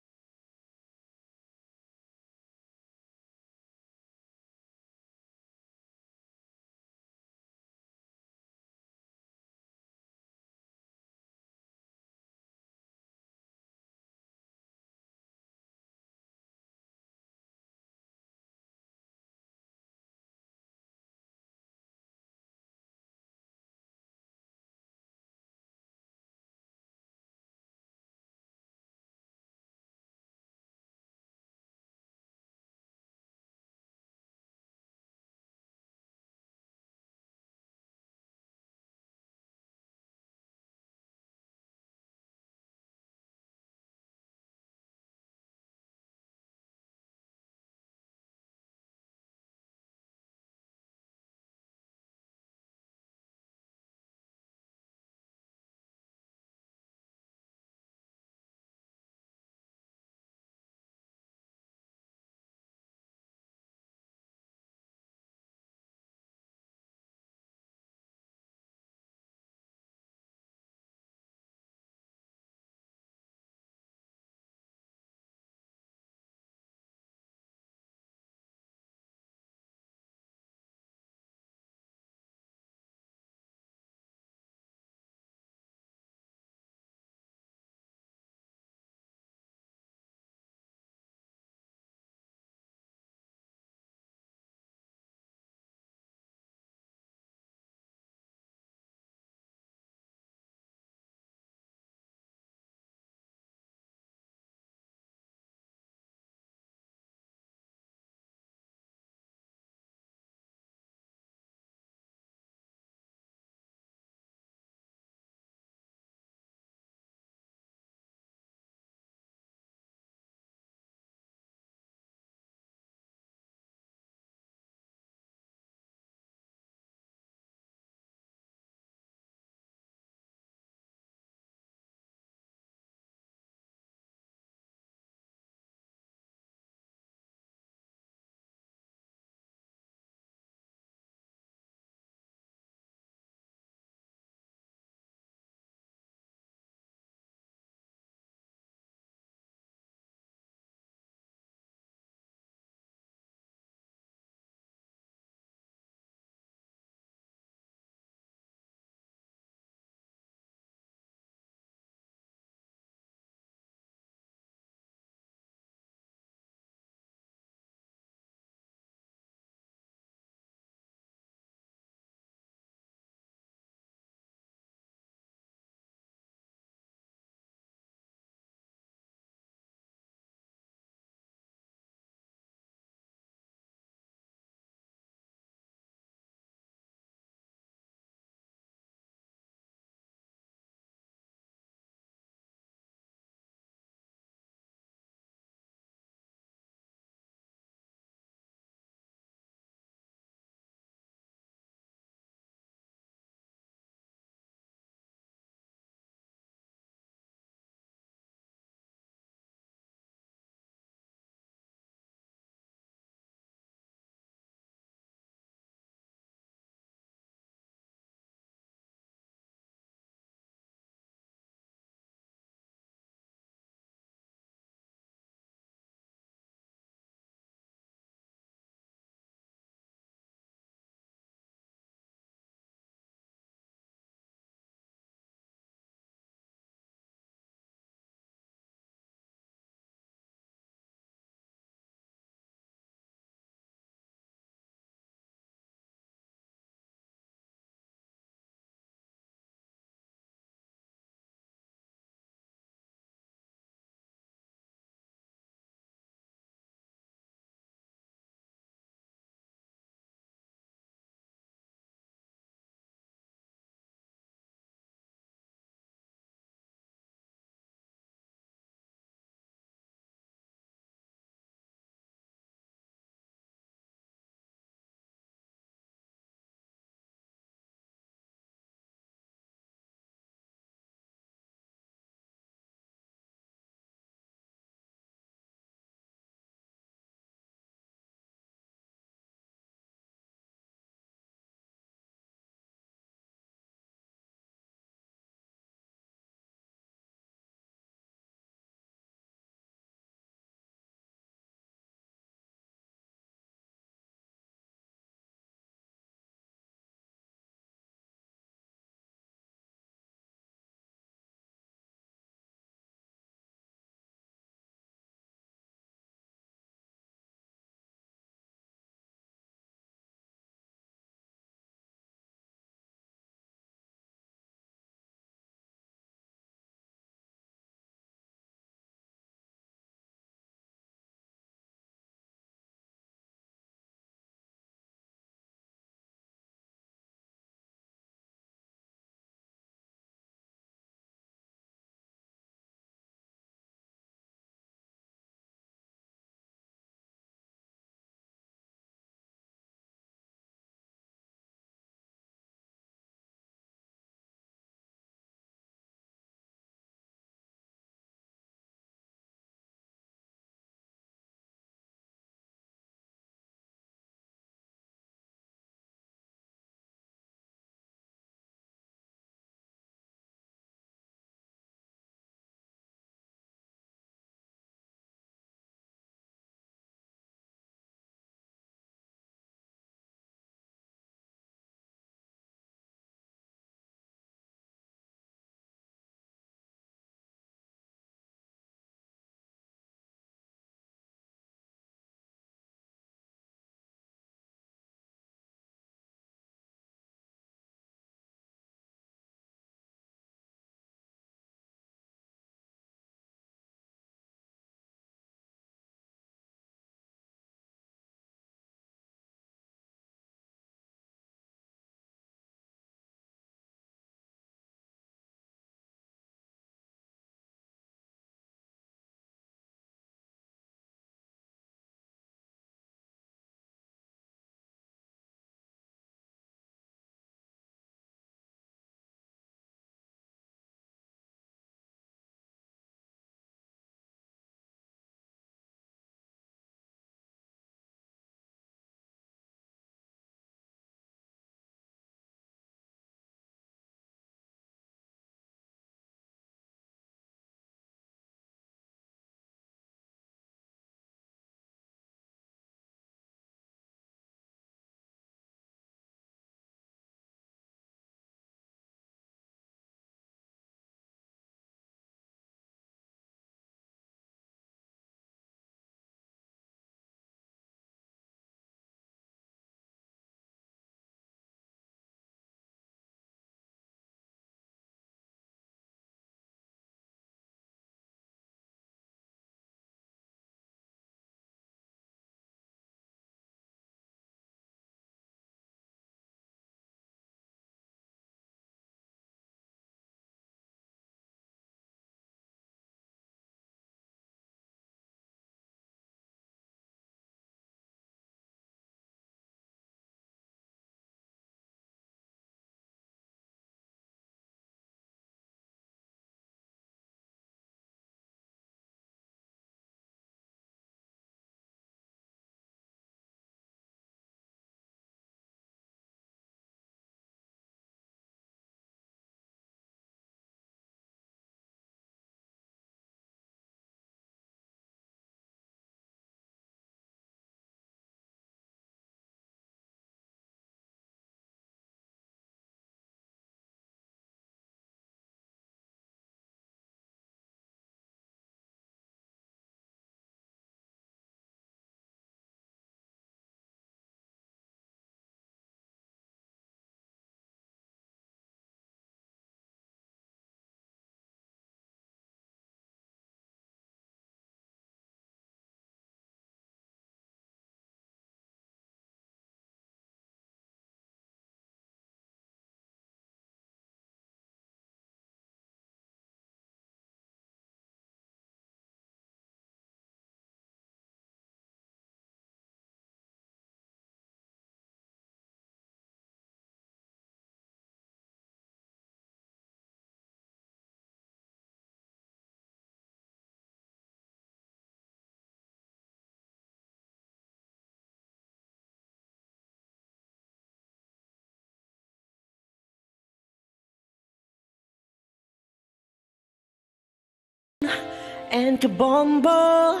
and Kabombo,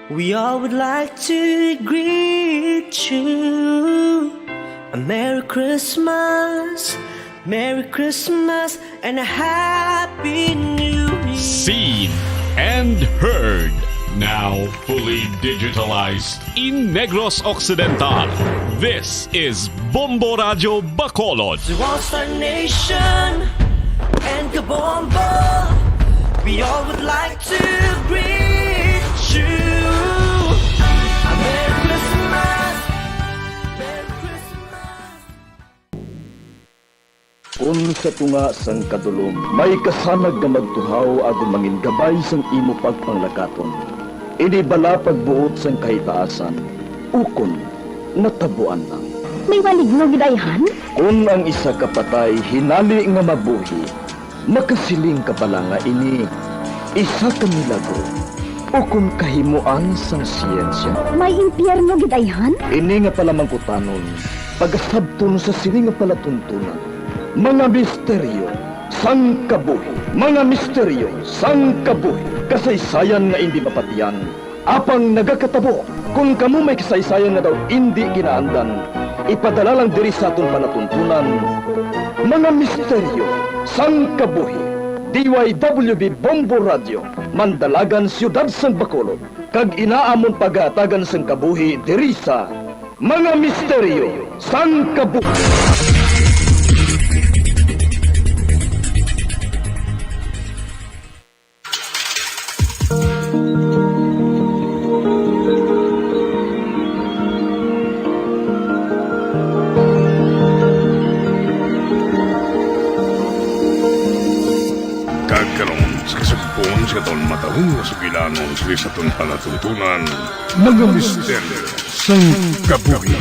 we all would like to greet you a Merry Christmas, Merry Christmas, and a Happy New Year. Seen and heard, now fully digitalized in Negros Occidental. This is Bombo Radio Bacolod. To all Star Nation and Kabombo, we all would like to greet you a Merry Christmas, Merry Christmas. Kun sa tunga sang kadulom may kasanag nga magtuhaw agod mangin gabay sang imo pagpanglakaton, ini bala pagbuot sang kahitaasan, ukon natabuan lang. May maligno gid ayhan? Kun ang isa ka patay hinali nga mabuhi, makasiling ka bala nga ini isa ka milagro ukon kahimoan sang siyensya? May impyerno gid ayhan? Ini nga palamangkutanon pagasabton sa sini nga palatuntunan. Mga misteryo sang kabuhi. Mga misteryo sang kabuhi. Kasaysayan nga indi mapatian, apang nagakatabo. Kon kamo may kasaysayan nga daw indi ginaandan, ipadala lang diri sa aton palatuntunan. Mga misteryo sang kabuhi. D Y W B Bombo Radio, Mandalagan, Siyudad sang Bacolod, kag ina amon paghatagan sang kabuhi diri sa Mga Misteryo sang Kabuhi. Kag karon, sa kasugpon sa aton matahong nga sugilanon sa aton palatuntunan, Mga Misteryo sang Kabuhi.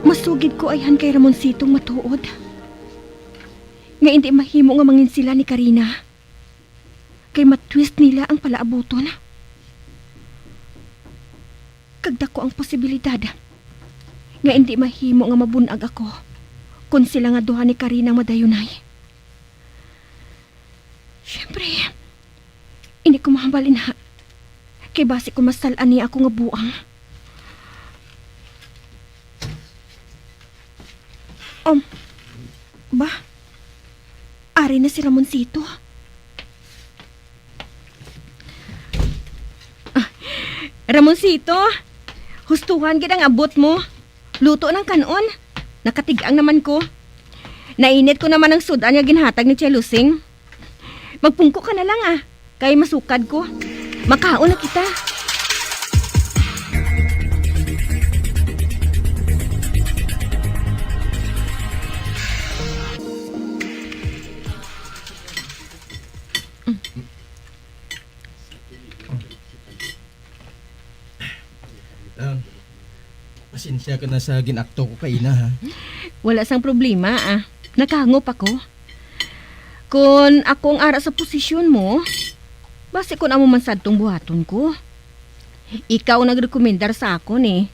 Masugid ko ayhan kay Ramoncito ang matuod nga indi mahimo nga mangin sila ni Karina, kay matwist nila ang palaabuton. Kag dako ang posibilidad nga indi mahimo nga mabun-ag ako kon sila nga duha ni Karina ang madayunay. Siyempre, hindi ko mahambalin, ha? Kay basi kung masal-an niya ako nga buang. Um, ba? Ari na si Ramoncito. Ah, Ramoncito, hustuhan gid ang abot mo. Luto nang kan-on. Nakatig-ang naman ko. Nainit ko naman ang sud-an nga ginhatag ni Tia Lusing. Magpungko ka na lang, ah, kay masukad ko. Makaon na kita. Ah, pasensya ka na sa gin-akto ko kaina, ha? Wala sang problema, ah. Nakahangop ako. Kon ako ang ara sa posisyon mo, basi kon amo man sadtong buhaton ko. Ikaw ang nagrekomendar sa akon, eh.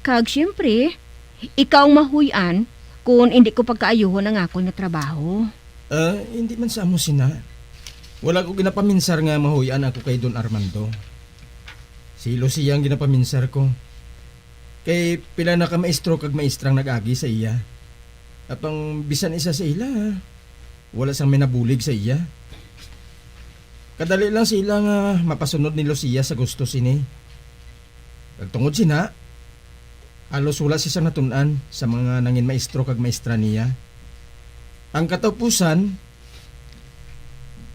Kag, siyempre, ikaw ang mahuy-an kon indi ko pagkaayuhon ang akon nga trabaho. Ah, hindi man sa amo sina. Wala ko ginapaminsar nga mahuy-an ako kay Don Armando. Si Lucia ang ginapaminsar ko. Kay pila na ka maestro kag maestrang nag-agi sa iya. Apang bisan isa sa ila, wala sang may nabulig sa iya. Kadali lang sila nga mapasunod ni Lucia sa gusto sini. Kag tungod sina, halos wala siya sang natun-an sa mga nangin maestro kag maestra niya. Ang katapusan,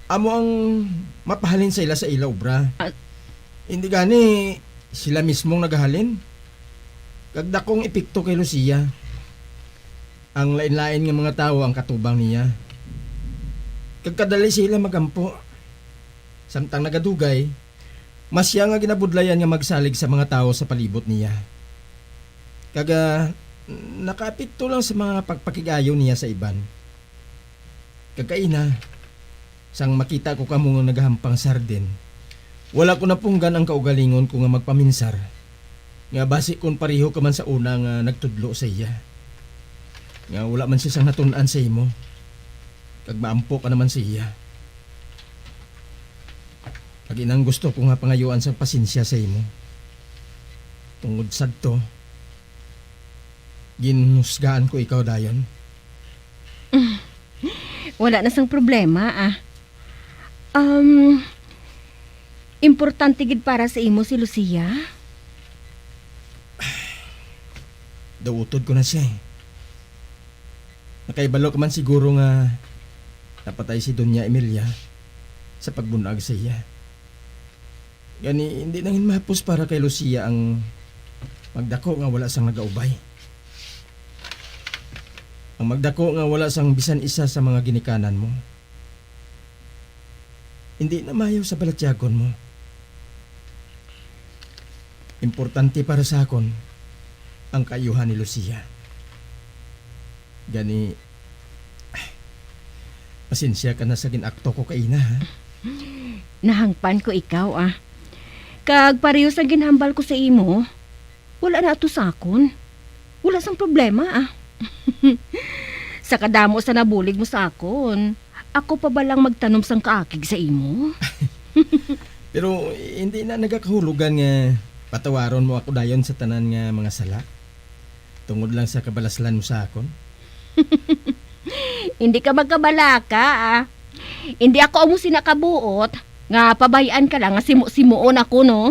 amo ang mapahalin sa ila sa ila obra. Ah. Hindi gani sila mismong nagahalin. Kag dakong epekto kay Lucia ang lain-lain nga mga tawo ang katubang niya. Kag kadali sila magampo. Samtang nagadugay, mas siya nga ginabudlayan nga magsalig sa mga tawo sa palibot niya. Kag, ah, nakaapekto lang sa mga pagpakig-ayo niya sa iban. Kag kaina, sang makita ko kamo nga nagahampang sa hardin, wala ko napunggan ang kaugalingon ko nga magpaminsar, nga basi kon pareho ka man sa una nga nagtudlo sa iya. nga wala man siya sang natun-an sa imo, kag maampo ka naman sa iya. Kag inang gusto ko nga pangayuan sang pasensya sa imo. Tungod sadto, ginhusgaan ko ikaw dayon. Wala na sang problema, ah. Um, importante gid para sa imo si Lucia? Daw utod ko na siya, eh. Nakahibalo ka man siguro nga napatay si Doña Emilia sa pagbunag sa iya. Gani, hindi na gid mahapos para kay Lucia ang magdako nga wala sang nagaubay. Ang magdako nga wala sang bisan isa sa mga ginikanan mo. Hindi na maayo sa balatyagon mo. Importante para sa akon ang kaayuhan ni Lucia. Gani, pasensya ka na sa gin-akto ko kaina, ha? Nahangpan ko ikaw, ah. Kag pareho sa ginhambal ko sa imo, wala na ato sa akon. Wala sang problema, ah. Sa kadamo sa nabulig mo sa akon, ako pa ba lang magtanom sang kaakig sa imo? Pero hindi na nagakahulugan nga patawaron mo ako dayon sa tanan nga mga sala, tungod lang sa kabalaslan mo sa akon? Hindi ka magkabalaka, ah. Hindi ako amo sina kabuot nga pabay-an ka lang nga simo-simoon ako, no?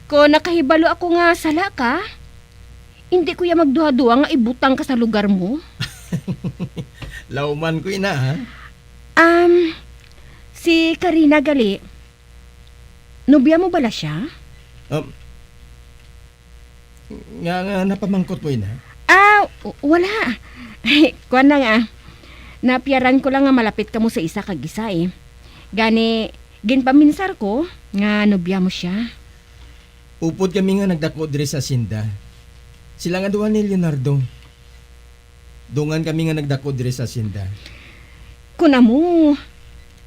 Kung nakahibalo ako nga sala ka, hindi ko ya magduha-duha nga ibutang ka sa lugar mo. Lauman ko ina, ha? Um, si Karina gali, nobya mo bala siya? Um, nga, nga napamangkot mo ina? Ah, w-, wala. Kuwan lang, ah. Napiyaran ko lang nga malapit kamo sa isa kag isa, eh. Gani, ginpaminsar ko nga nobya mo siya. Upod kami nga nagdako diri sa asyenda. Sila nga duha ni Leonardo. Dungan kami nga nagdako diri sa asyenda. Kun amo,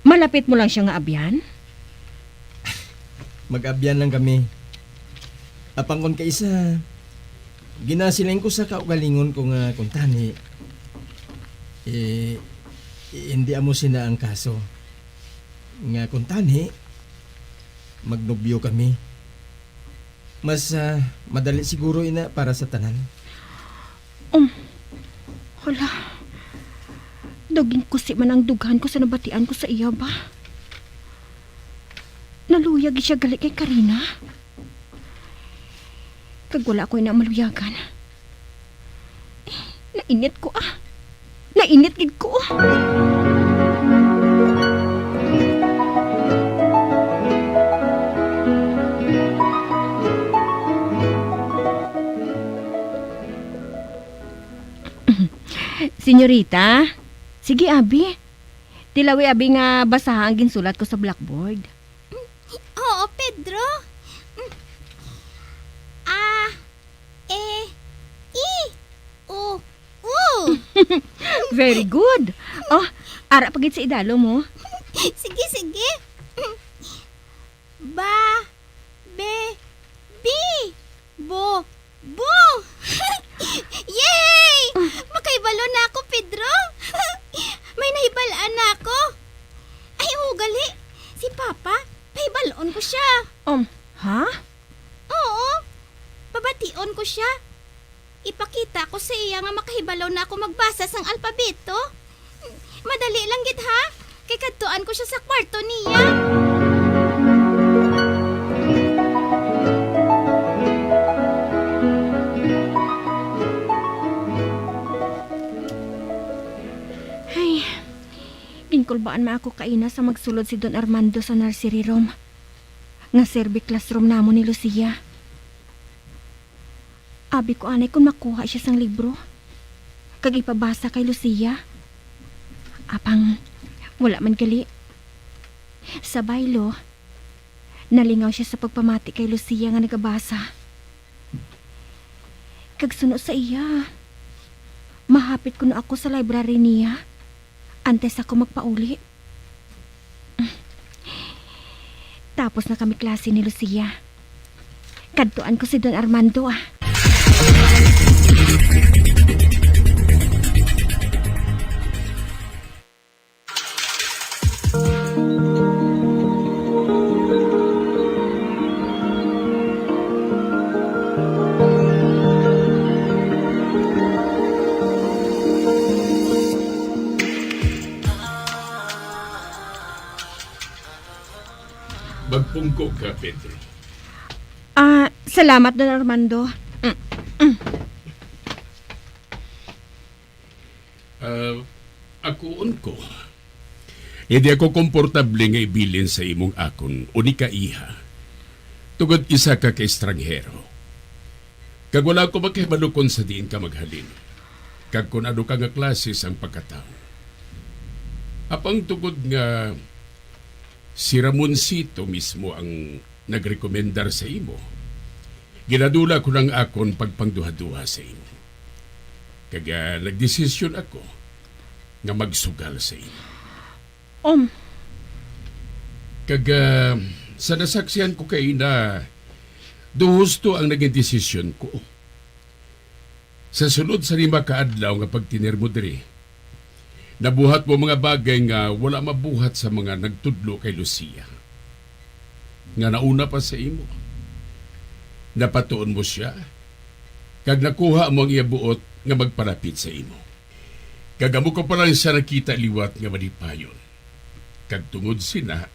malapit mo lang siya nga abyan? Mag-abyan lang kami. Apang kon kaisa, ginasiling ko sa kaugalingon ko nga kuntani, eh, hindi amo sina ang kaso. Nga kuntani, magnobyo kami. Mas, ah, madali siguro ina para sa tanan. Um, hala. Daw ginkusi man ang dughan ko sa nabatian ko sa iya ba. Naluyag siya gali kay Karina. Kag wala ko ina maluyagan. Nainit ko, ah. Nainit gid ko. Senyorita, sige, abi. Tilawi, abi, nga basaha ang ginsulat ko sa blackboard. Oo, Pedro. A, E, I, O, U. Very good. Oh, ara pa gid sa idalom mo. Sige, sige. Ba, be, bi, bo, bo. Yay! Makahibalo na ako, Pedro. May nahibal-an na ako. Ay, oo, gali. Si Papa, pahibalon ko siya. Um, ha? Oo. Pabation ko siya. Ipakita ko sa iya nga makahibalo na ako magbasa sang alpabeto. Madali lang gid, ha? Kay kadtuan ko siya sa kwarto niya. Ay, ginkulbaan man ako kaina sa magsulod si Don Armando sa nursery room, nga serve classroom namon ni Lucia. Abi ko anay kon makuha siya sang libro kag ipabasa kay Lucia. Apang wala man gali. Sa baylo, nalingaw siya sa pagpamati kay Lucia nga nagabasa. Kag suno sa iya, mahapit kuno ako sa library niya antes ako magpauli. Tapos na kami klase ni Lucia. Kadtuan ko si Don Armando, ah. Magpungko ka, Pedro. Ah, salamat, Don Armando. Mm, mm. Ah, akuon ko. Hindi ako komportable nga ibilin sa imong akon o ni kaiha. Tungod isa ka ka estranghero. Kag wala ako makahibalo kon sa diin ka maghalin. Kag kon ano ka nga klase sang pagkatawo. Apang tungod nga si Ramoncito mismo ang nagrekomendar sa imo, ginadula ko ang akon pagpangduhaduha sa imo. Kag, ah, nagdesisyon ako nga magsugal sa imo. Um. Kag, ah, sa nasaksihan ko kay na, daw husto ang naging desisyon ko. Sa sulod sa lima ka adlaw nga pagtener mo diri, nabuhat mo mga bagay nga wala mabuhat sa mga nagtudlo kay Lucia, nga nauna pa sa imo. Napatuon mo sia, kag nakuha mo ang iya buot nga magpalapit sa imo. Kag amo ko pa lang siya nakita liwat nga malipayon. Kag tungod sina,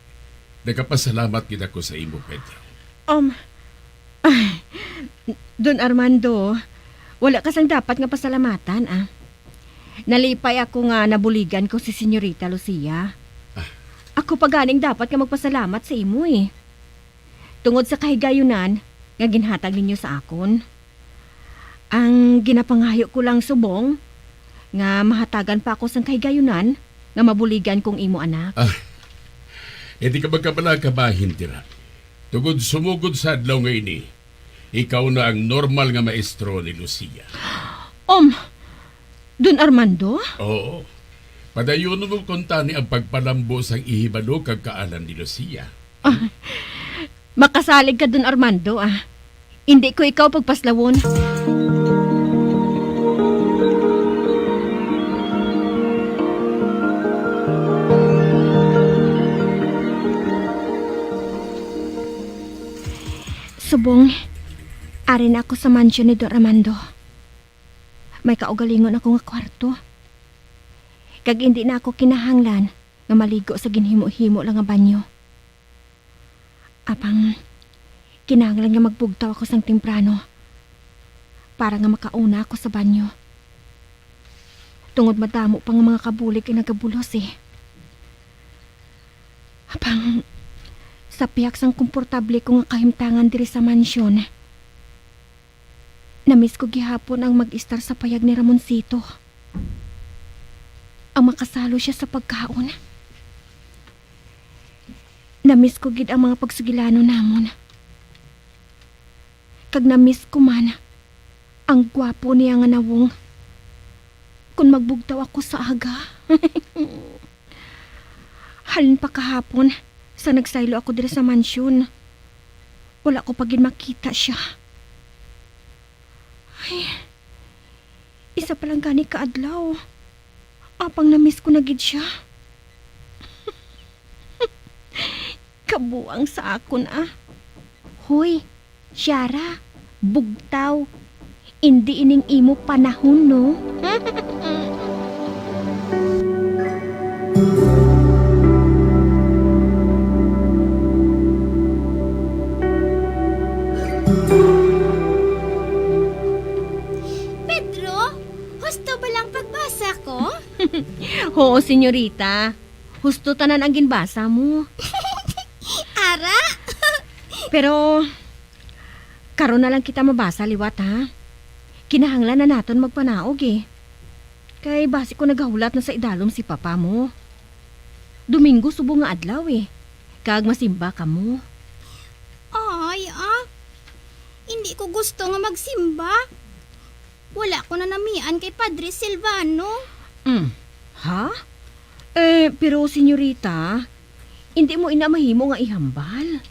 nagapasalamat gid ako sa imo, Pedro. Um, ay, Don Armando, wala ka sang dapat nga pasalamatan, ah. Nalipay ako nga nabuligan ko si Senyorita Lucia. Ah. Ako pa ganing dapat nga magpasalamat sa imo, eh. Tungod sa kahigayunan nga ginhatag ninyo sa akon. Ang ginapangayo ko lang subong nga mahatagan pa ako sang kahigayunan nga mabuligan kong imo anak. Ah, hindi ka magkabala ka bahin dira. Tungod sumugod sa adlaw nga ini, ikaw na ang normal nga maestro ni Lucia. Um, Don Armando? Oo. Padayon mo kuntani ang pagpalambo sang ihibalo kag kaalam ni Lucia. Ah, makasalig ka, Don Armando, ah. Indi ko ikaw pagpaslawon. Subong, ari na ako sa mansyon ni Don Armando. May kaugalingon ako nga kwarto. Kag indi na ako kinahanglan nga maligo sa ginhimo-himo lang nga banyo. Apang, kinahanglan nga magbugtaw ako sang temprano para nga makauna ako sa banyo. Tungod madamo pa nga mga kabulig ang nagabulos, eh. Apang, sa pihak sang komportable ko nga kahimtangan diri sa mansyon, namiss ko gihapon ang mag-estar sa payag ni Ramoncito. Ang makasalo siya sa pagkaon. Namiss ko gid ang mga pagsugilanon namon. Kag namiss ko man ang gwapo niya nga nawong. Kon magbugtaw ako sa aga. Halin pa kahapon, sa nagsaylo ako diri sa mansyon, wala ko pa gid makita siya. Ay, isa pa lang gani ka adlaw. Apang na-miss ko na gid siya. Kabuang sa akon, ah. Hoy, Shara, bugtaw. Indi ining imo panahon, no? Pedro, husto ba lang pagbasa ko? Oo, senyorita. Husto tanan ang ginbasa mo. Ara? Pero, karon na lang kita mabasa liwat, ha? Kinahanglan na naton magpanaog, eh. Kay basi ko nagahulat na sa idalom si papa mo. Domingo subong nga adlaw, eh. Kag masimba kamo. Ay, ah. Hindi ko gusto nga magsimba. Wala ko na namian kay Padre Silvano. Mm. Ha? Eh, pero, senyorita, hindi mo ina mahimo nga ihambal.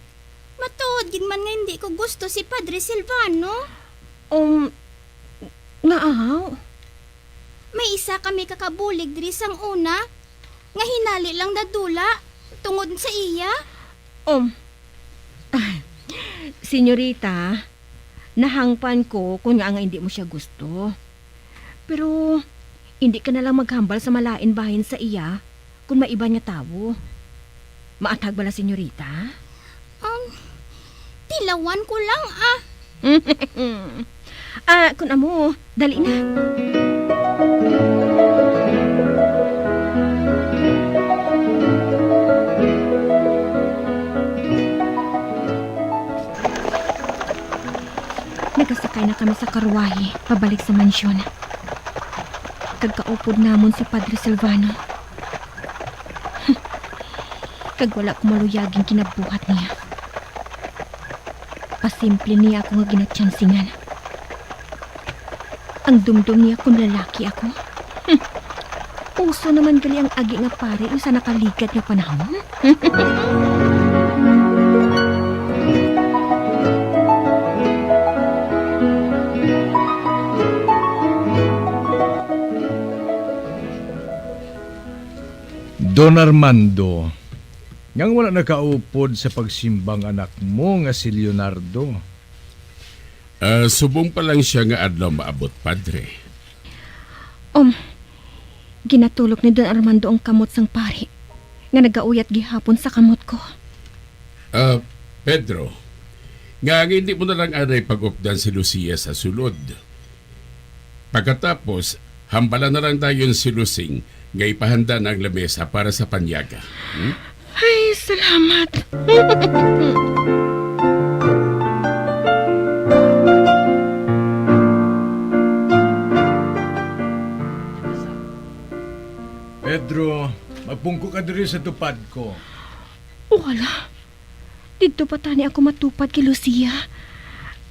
Matuod gid man nga hindi ko gusto si Padre Silvano. Um, Nga ahaw? May isa kami ka kabulig diri sang una nga hinali lang nadula tungod sa iya. Um, ah, senyorita, nahangpan ko kung nga nga hindi mo siya gusto. Pero hindi ka na lang maghambal sa malain bahin sa iya kung may iban nga tawo. Maathag bala, senyorita? Um, tilawan ko lang, ah. Ah, kun amo, dali na. Nagasakay na kami sa karwahe pabalik sa mansyon. Kag kaupod namon si Padre Silvano. Kag wala ko maluyag ang kinabuhat niya. Pasimple niya ako nga ginatyansingan. Ang dumdom niya kung lalaki ako. Hmm. Uso naman gali ang agi nga pari sa nakaligad nga panahon. Don Armando, ngang wala nakaupod sa pagsimbang anak mo nga si Leonardo? Ah, subong pa lang sia nga adlaw maabot, Padre. Um, ginatulok ni Don Armando ang kamot sang pari nga nagauyat gihapon sa kamot ko. Ah, Pedro, nga hindi mo na lang anay pag-updan si Lucia sa sulod. Pagkatapos, hambala na lang dayon si Lusing nga ipahanda na ang lamesa para sa panyaga. Hmm? Ay, salamat. Pedro, magpungko ka diri sa tupad ko. Wala. Didto pa tani ako matupad kay Lucia.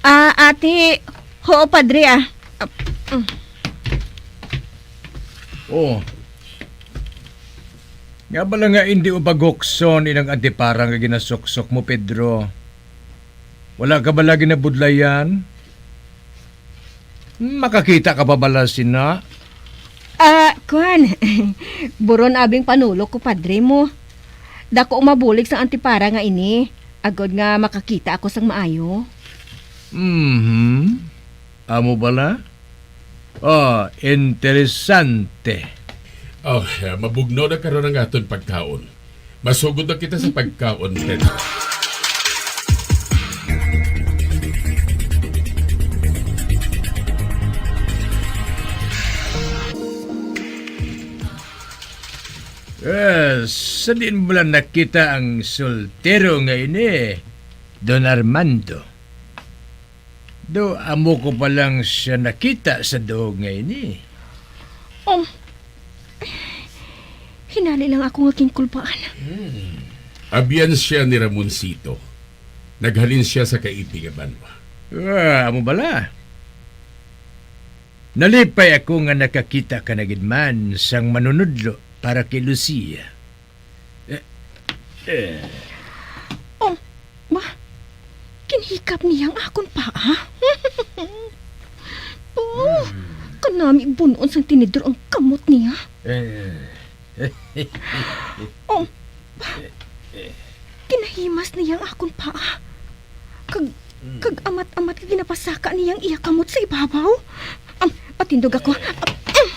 Ah, ate. Oo, padre, ah. Ah, mm. Oh. Nga bala nga indi mo pagukson inang antipara nga ginasuksok mo, Pedro? Wala ka bala ginabudlayan? Makakita ka pa bala sina? Ah, kuan. Buron abing panulok ko, padre mo. Dako mabulig sang antipara nga ini, agod nga makakita ako sang maayo. Mhm. Amo bala? Oh, interesante. Oh, mabugnaw na karon ang aton pagkaon. Masugod na kita sa pagkaon, Pedro. Eh, sa diin mo lang nakita ang soltero nga ini, Don Armando? Do, amo ko pa lang siya nakita sa duog nga ini. Um, hinali lang ako nga ginkulbaan. Hmm. Abyan siya ni Ramoncito. Naghalin siya sa kaipi nga banwa. Ah, amo bala? Nalipay ako nga nakakita ka na gid man sang manunudlo para kay Lucia. Eh, eh. Oh, ma, ginhikap niya ang akon paa. Oh, hmm, kanami bun-on sang tinidor ang kamot niya. Eh. Oh, ma, ginahimas niya ang akon paa. Kag, hmm, kag amat-amat nga ginapasaka niya ang iya kamot sa ibabaw. Am, patindog ako. Am, am.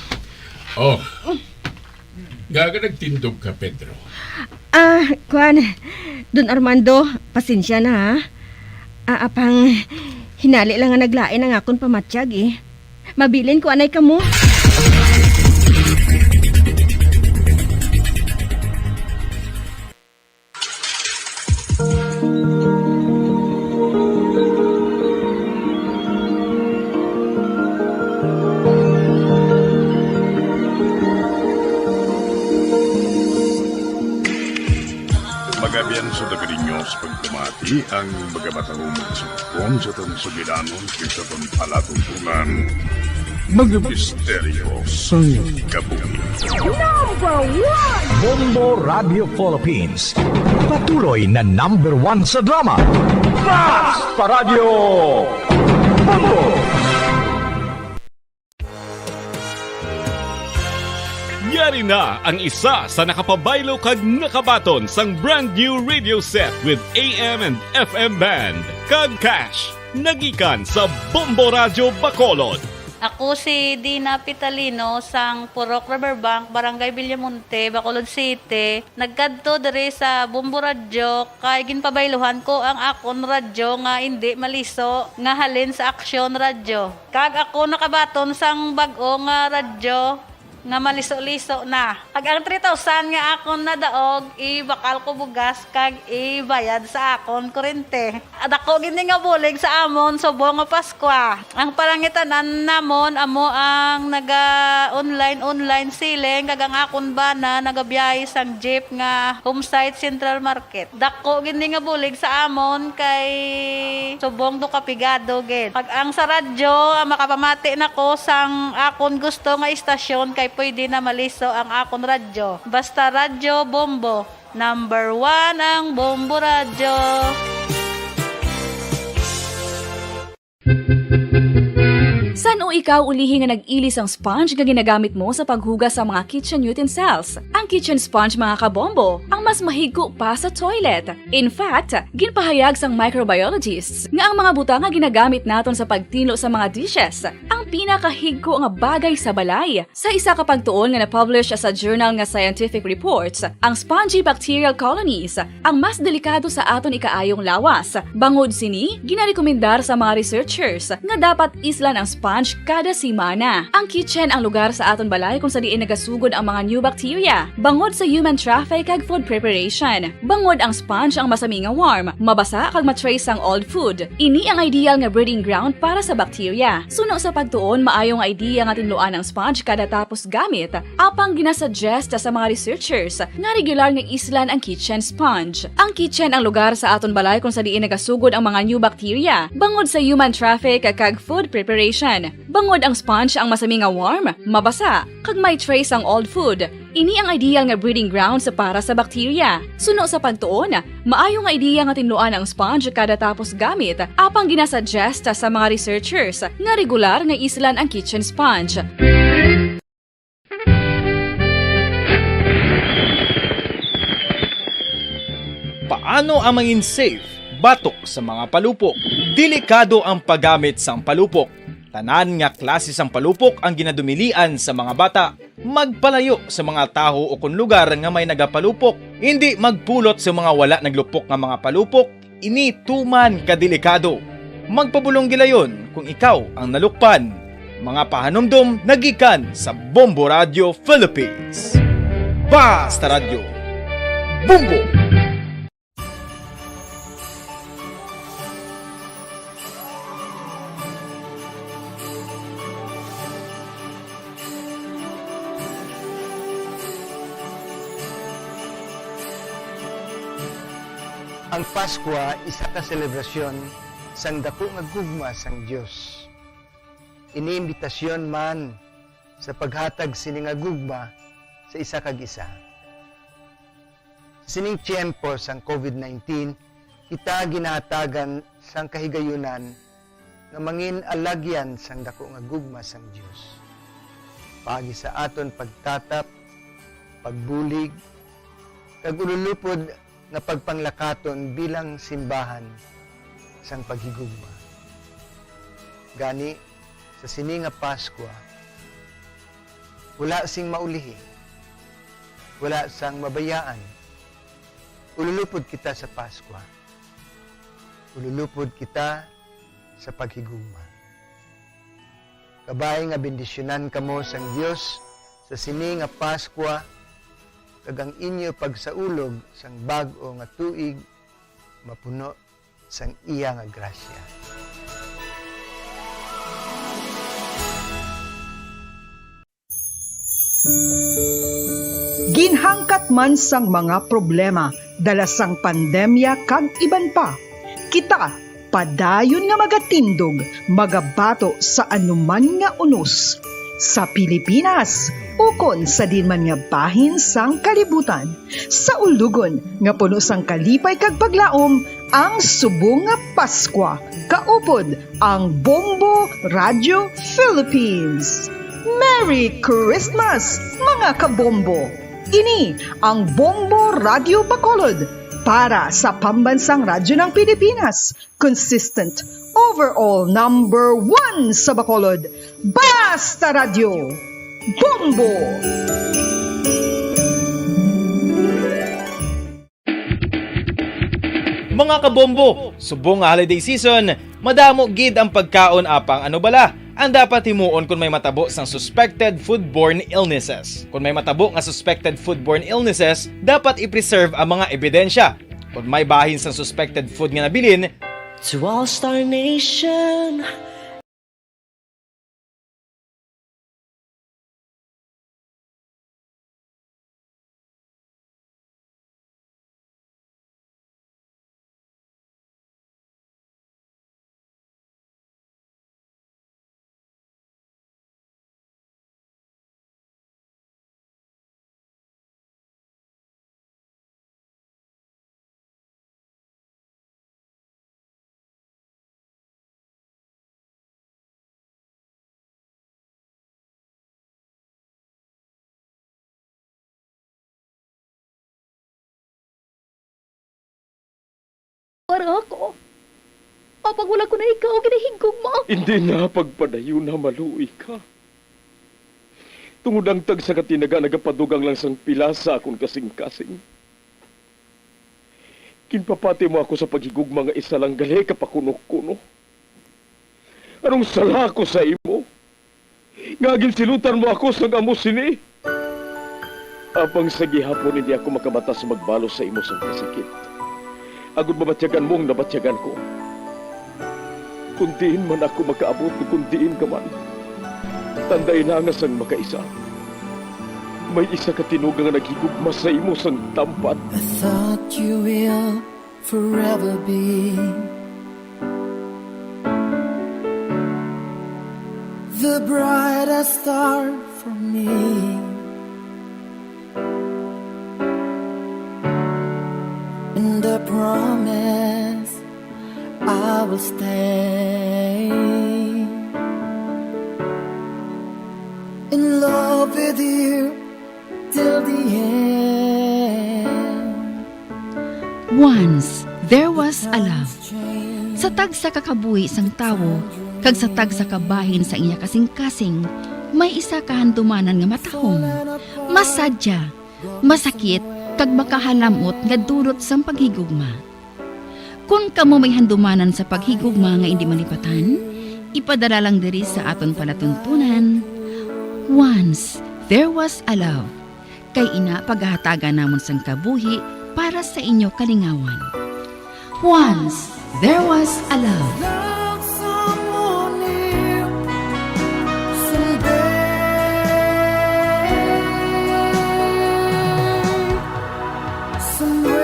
Oh. Ngaa ka nagtindog ka, Pedro? Ah, kuan, Don Armando, pasensya na, ha. Ah, apang hinali lang nga naglain ang akon pamatyag, eh. Mabilin ko anay kamo. Magabian sa taga ninyo sa pagpamati ang mga matahong magsugpon sa aton sugilanon kag sa aton palatuntunan. Mga misteryo sang kabuhi. Number one! Bombo Radio Philippines. Patuloy na number one sa drama. Basta Radio Bombo! Ari na ang isa sa nakapabaylo kag nakabaton sang brand new radio set with A M and F M band kag cash, nagikan sa Bombo Radyo Bacolod. Ako si Dina Pitalino sang Purok Riverbank, Barangay Villamonte, Bacolod City. Nagkadto diri sa Bombo Radyo kay ginpabayluhan ko ang akon radyo nga indi maliso nga halin sa Aksyon Radyo. Kag ako nakabaton sang bag-o nga radyo nga maliso-liso na. Kag ang three thousand nga akon nadaog, ibakal ko bugas kag ibayad sa akon kurente. Dako gid ni nga bulig sa amon subong nga Paskwa. Ang palangitan-an namon amo ang naga-online-online selling, kag ang akon bana nagabiyahe sang jeep nga Homesite Central Market. Dako gid ni nga bulig sa amon kay subong do ka pigado gid. Pag ang sa radyo, ah, makapamati na ko sang akon gusto nga istasyon kay pwede na maliso ang akon radyo. Basta Radyo Bombo, number one ang Bombo Radyo. San-o ikaw ulihi nga nag-ili sang sponge nga ginagamit mo sa paghugas sa mga kitchen utensils? Ang kitchen sponge, mga kabombo, ang mas mahigko pa sa toilet. In fact, ginpahayag sang microbiologists nga ang mga butang nga ginagamit naton sa pagtinlo sa mga dishes ang pinakahigko nga bagay sa balay. Sa isa ka pagtuon nga na-publish sa journal nga Scientific Reports, ang spongy bacterial colonies ang mas delikado sa aton ikaayong lawas. Bangod sini, ginarekomendar sa mga researchers nga dapat islan ang sponge kada semana. Ang kitchen ang lugar sa aton balay kung sa diin nagasugod ang mga new bacteria, bangod sa human traffic kag food preparation. Bangod ang sponge ang masami nga warm, mabasa kag ma-trace ang old food. Ini ang ideal nga breeding ground para sa bacteria. Suno sa pagtuon, maayo nga idea nga tinluan ang sponge kada tapos gamit, apang ginasuggest sa mga researchers nga regular nga islan ang kitchen sponge. Ang kitchen ang lugar sa aton balay kung sa diin nagasugod ang mga new bacteria, bangod sa human traffic kag food preparation. Bangod ang sponge ang masami nga warm, mabasa, kag may trace ang old food. Ini ang ideal nga breeding grounds para sa bacteria. Suno sa pagtuon, maayo nga idea nga tinluan ang sponge kada tapos gamit, apang ginasuggest sa mga researchers nga regular nga islan ang kitchen sponge. Paano ang mangin safe batok sa mga palupok? Delikado ang paggamit sang palupok. Tanan nga klase sang palupok ang ginadumilian sa mga bata. Magpalayo sa mga tawo o kon lugar nga may nagapalupok. Indi magpulot sa mga wala naglupok nga mga palupok. Ini tuman ka delikado. Magpabulong gilayon kung ikaw ang nalukpan. Mga pahanumdom nagikan sa Bombo Radio Philippines. Basta Radyo. Bombo! Ang Paskwa isa ka selebrasyon sang daku nga gugma sang Dios. Ini imbitasyon man sa paghatag sini nga gugma sa isa kag isa. Sa sining tiyempo sang covid nineteen, kita ginahatagan sang kahigayunan nga mangin alagyan sang daku nga gugma sang Dios. Paagi sa aton pagtatap, pagbulig, kag ululupod nga pagpanglakaton bilang simbahan sang paghigugma. Gani, sa sini nga Paskwa, wala sing maulihi, wala sang mabayaan. Ululupod kita sa Paskwa. Ululupod kita sa paghigugma. Kabay nga bendisyunan kamo sang Dios sa sini nga Paskwa, kag ang inyo pagsaulog sang bag-o nga tuig mapuno sang iya nga grasya. Ginhangkat man sang mga problema dala sang pandemya kag iban pa, kita padayon nga magatindog, magabato sa anuman nga unos, sa Pilipinas ukon sa diin man nga bahin sang kalibutan, sa ulugon nga puno sang kalipay kag paglaom ang subong nga Paskwa, kaupod ang Bombo Radio Philippines. Merry Christmas, mga kabombo! Ini ang Bombo Radyo Bacolod para sa Pambansang Radyo ng Pilipinas, consistent, overall number one sa Bacolod. Basta Radyo, Bombo! Mga kabombo, subong nga holiday season, madamo gid ang pagkaon, apang ano bala ang dapat himuon kon may matabo sang suspected foodborne illnesses? Kon may matabo nga suspected foodborne illnesses, dapat i-preserve ang mga ebidensya. Kon may bahin sang suspected food nga nabilin, To all Star Nation. Para ako. Apang wala ko na ikaw ginahigugma. Hindi na pagpadayon na maluoy ka. Tungod ang tagsa ka tinaga nagapadugang lang sang pila sa akon kasing-kasing. Ginpapati mo ako sa paghigugma nga isa lang gali ka pakunokuno. Anong sala ko sa imo? Nga ginsilutan mo ako sang amo sini? Apang sa gihapon hindi ako makabatas magbalos sa imo sang kasakit. Agod mabatyagan mo ang nabatyagan ko. Kon diin man ako makaabot, kon diin ka man, tandai na nga sang makaisa, may isa ka tinuga nga naghigugma sa imo sang tampat. I thought you will forever be the brightest star for me. And I promise I will stay in love with you till the end. Once there was a love. Sa tagsa ka kabuhi sang tawo kag sa tagsa ka bahin sa iya kasing-kasing, may isa ka handumanan nga matahom, masadya, masakit, kag makahalamot nga dulot sang paghigugma. Kon kamo may handumanan sa paghigugma nga indi malipatan, ipadala lang diri sa aton palatuntunan. Once there was a love. Kay ina pagahatagan namon sang kabuhi para sa inyo kalingawan. Once there was a love. Love someone new someday, somewhere.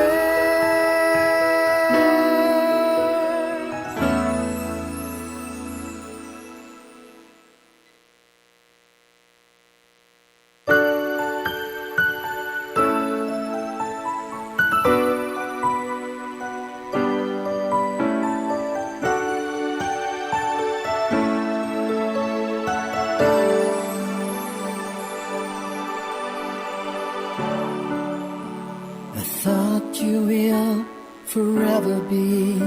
I thought you will forever be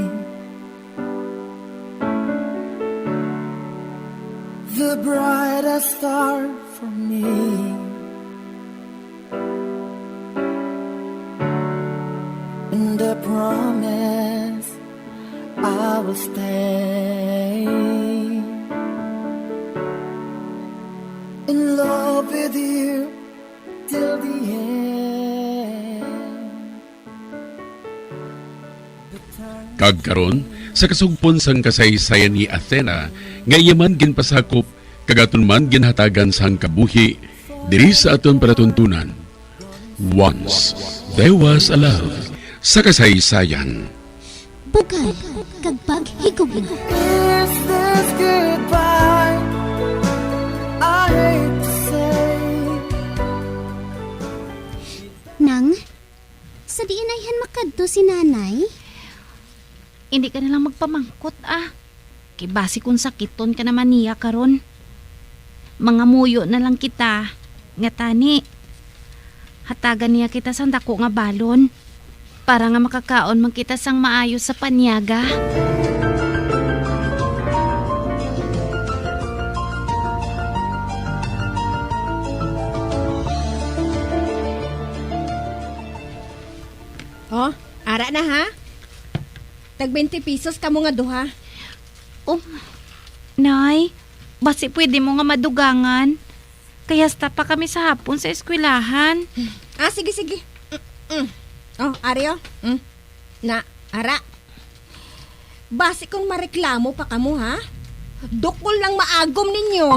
the brightest star for me. And I promise I will stay in love with you till the end. Kag karon, sa kasugpon sang kasaysayan ni Athena, nga iya man ginpasakop kag aton man ginhatagan sang kabuhi diri sa aton palatuntunan, Once There Was a Love sa kasaysayan. Bugay kag paghigugma. Is this goodbye I hate to say? Nang, sa diin ayhan makadto si Nanay? Hindi ka na lang magpamangkot, ah. Kay basi kung sakiton ka naman niya karon. mangamuyo na lang kita. Nga tani, hatagan niya kita sang dako nga balon, para nga makakaon man kita sang maayo sa panyaga. Oh, ara na, ha? Tag twenty pesos kamo nga duha. Oh, Nay, basi pwede mo nga madugangan. Kay hasta pa kami sa hapon sa eskwelahan. Ah, sige, sige. Mm, mm. Oh, ari, oh. Mm. Na, ara. Basi kung mareklamo pa kamo, ha? Dukol lang maagom ninyo.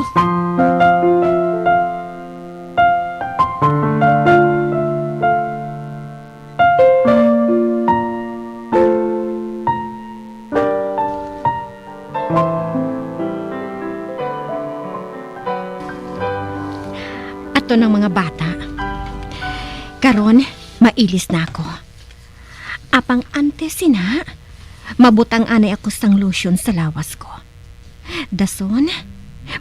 Ato nang mga bata. Karon, mailis na ako. Apang antes sina, mabutang anay ako sang lotion sa lawas ko. Dason,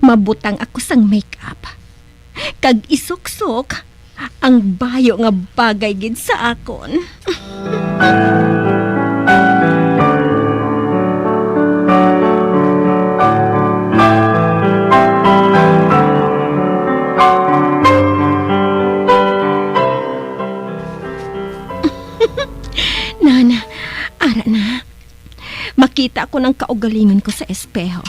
mabutang ako sang makeup. Kag isuksok ang bayo nga bagay gid sa akon. Nana, ara na. Makita ko nang kaugalingon ko sa espeho.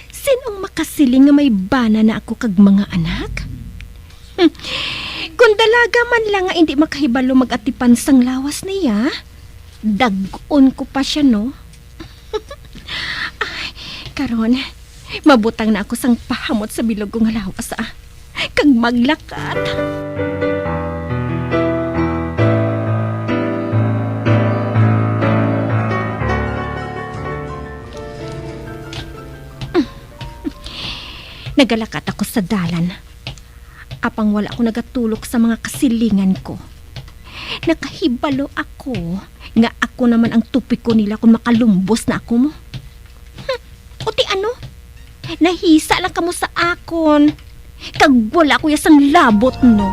Sin-o ang makasiling nga may bana na ako kag mga anak? Hmm. Kung dalaga man lang nga indi makahibalo mag-atipan sang lawas niya, dag-on ko pa sia, no? Ay, karon, mabutang na ako sang pahamot sa bilog ko nga lawas, ah. Kag maglakat. Nagalakat ako sa dalan. Apang wala ako nagatulok sa mga kasilingan ko. Nakahibalo ako nga ako naman ang tupiko nila kung makalumbos na ako mo. Hmm, o ti ano? Nahisa lang kamo sa akon. Kag wala ko ya sang labot, no?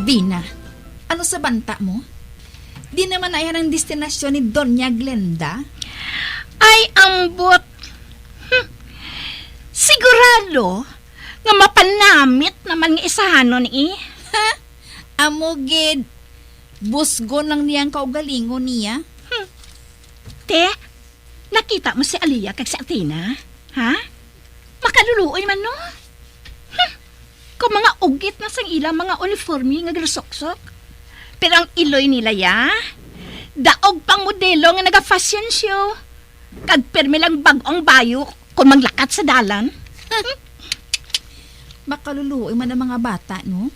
Dina, ano sa banta mo? Di naman na yan ang destinasyon ni Doña Glenda? Ay, ambot. Hmm. Sigurado nga mapanamit naman nga isahanon, eh. Ha? Amo gid. Busgon lang niya ang kaugalingon niya. Hmm. Te, nakita mo si Aliyah kag si Athena? Ha? Makaluluoy man, no? Hmm. Kung mga ugit na sang ilang mga uniforme nga ginusuksok. Pero ang iloy nila, ya, daog pang modelo nga naga-fashion show. Kag pirmi lang bag-ong bayo kon maglakat sa dalan. Makaluluoy man ang mga bata, no?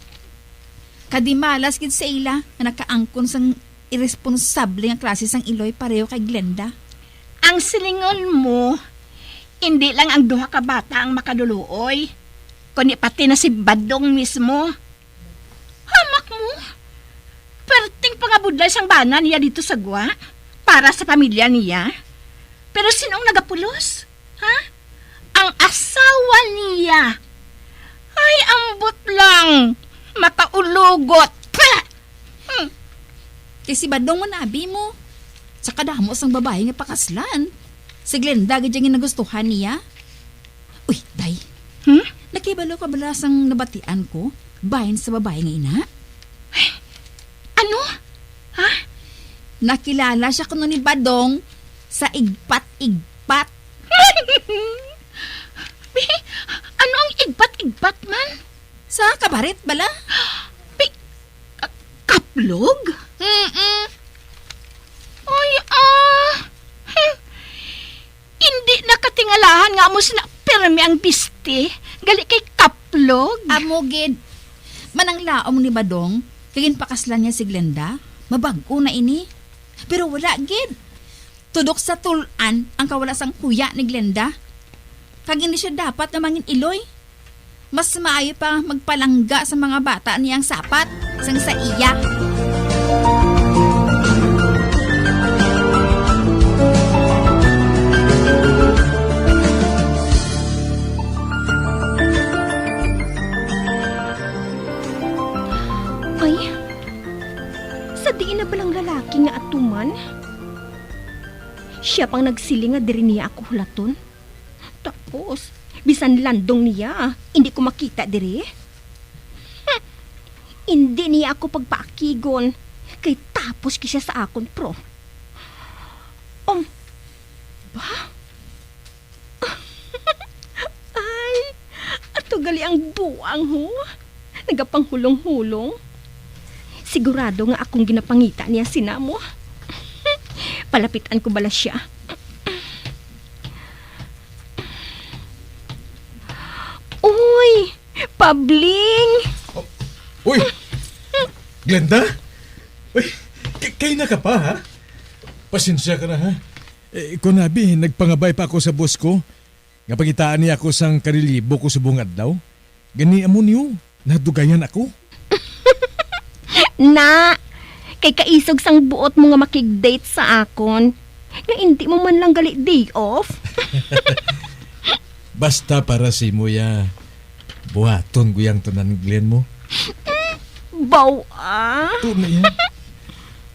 Kadi malas gid sa ila nga nakaangkon sang iresponsable nga klase sang iloy pareho kay Glenda. Ang silingon mo, indi lang ang duha ka bata ang makaluluoy, kundi pati na si Badong mismo. Hamak mo! Perting pangabudlay sang bana niya dito sa gwa para sa pamilya niya. Pero sinong nagapulos? Ha? Ang asawa niya. Ay, ambot lang. Makaulugot. Pah! Hmm. Kay si Badong man abi mo. Sa kadamo sang babayi nga pakaslan, si Glenda gid ang ginagustuhan niya. Uy, day. Hmm? Nakibalo ka bala sang nabatian ko bahin sa babayi nga ina? Ano? Ha? Nakilala siya kuno ni Badong sa igpat-igpat. Bi, ano ang igpat-igpat man? Sa kabaret bala? Bi, ka-, kaplog? Mm-mm. Ay, ah. Hmm. Hindi nakatingalahan nga amo sina pirmi ang bisti, gali kay kaplog. Amo gid. Mananglaom ni Badong, kay ginpakaslan niya si Glenda, mabag-o na ini. Pero wala gid. Tudok sa tul-an ang kawala sang huya ni Glenda. Kag hindi siya dapat nga mangin-iloy. Mas maayo pa magpalangga sa mga bata niyang sapat sang sa iya. Ay, sa diin na balang lalaki nga atuman? Siya pang nagsiling nga diri niya ako hulaton. Tapos, bisan landong niya, hindi ko makita diri. Hmm. Hindi niya ako pagpaakigon, kay tapos ki siya sa akon, pro. Um, ba? Ay, ato gali ang buang, ho. Nagapanghulong-hulong. Sigurado nga akong ginapangita niya sina mo. Palapitan ko bala siya. Uy, Pabling! Oh, uy! Glenda? Uy, k-, kay na ka pa, ha? Pasensya ka na, ha? Eh, kunabi, nagpangabay pa ako sa boss ko nga pangitaan niya ako sang karilibo ko subong adlaw. Gani amo niyo, nadugayan ako. Na, kay kaisog sang buot mo nga makig-date sa akon, nga indi mo man lang gali day off. Basta para si mo, ya. Buhaton ko yang tanan, Glenn mo. Baw, ah. Ito na yan.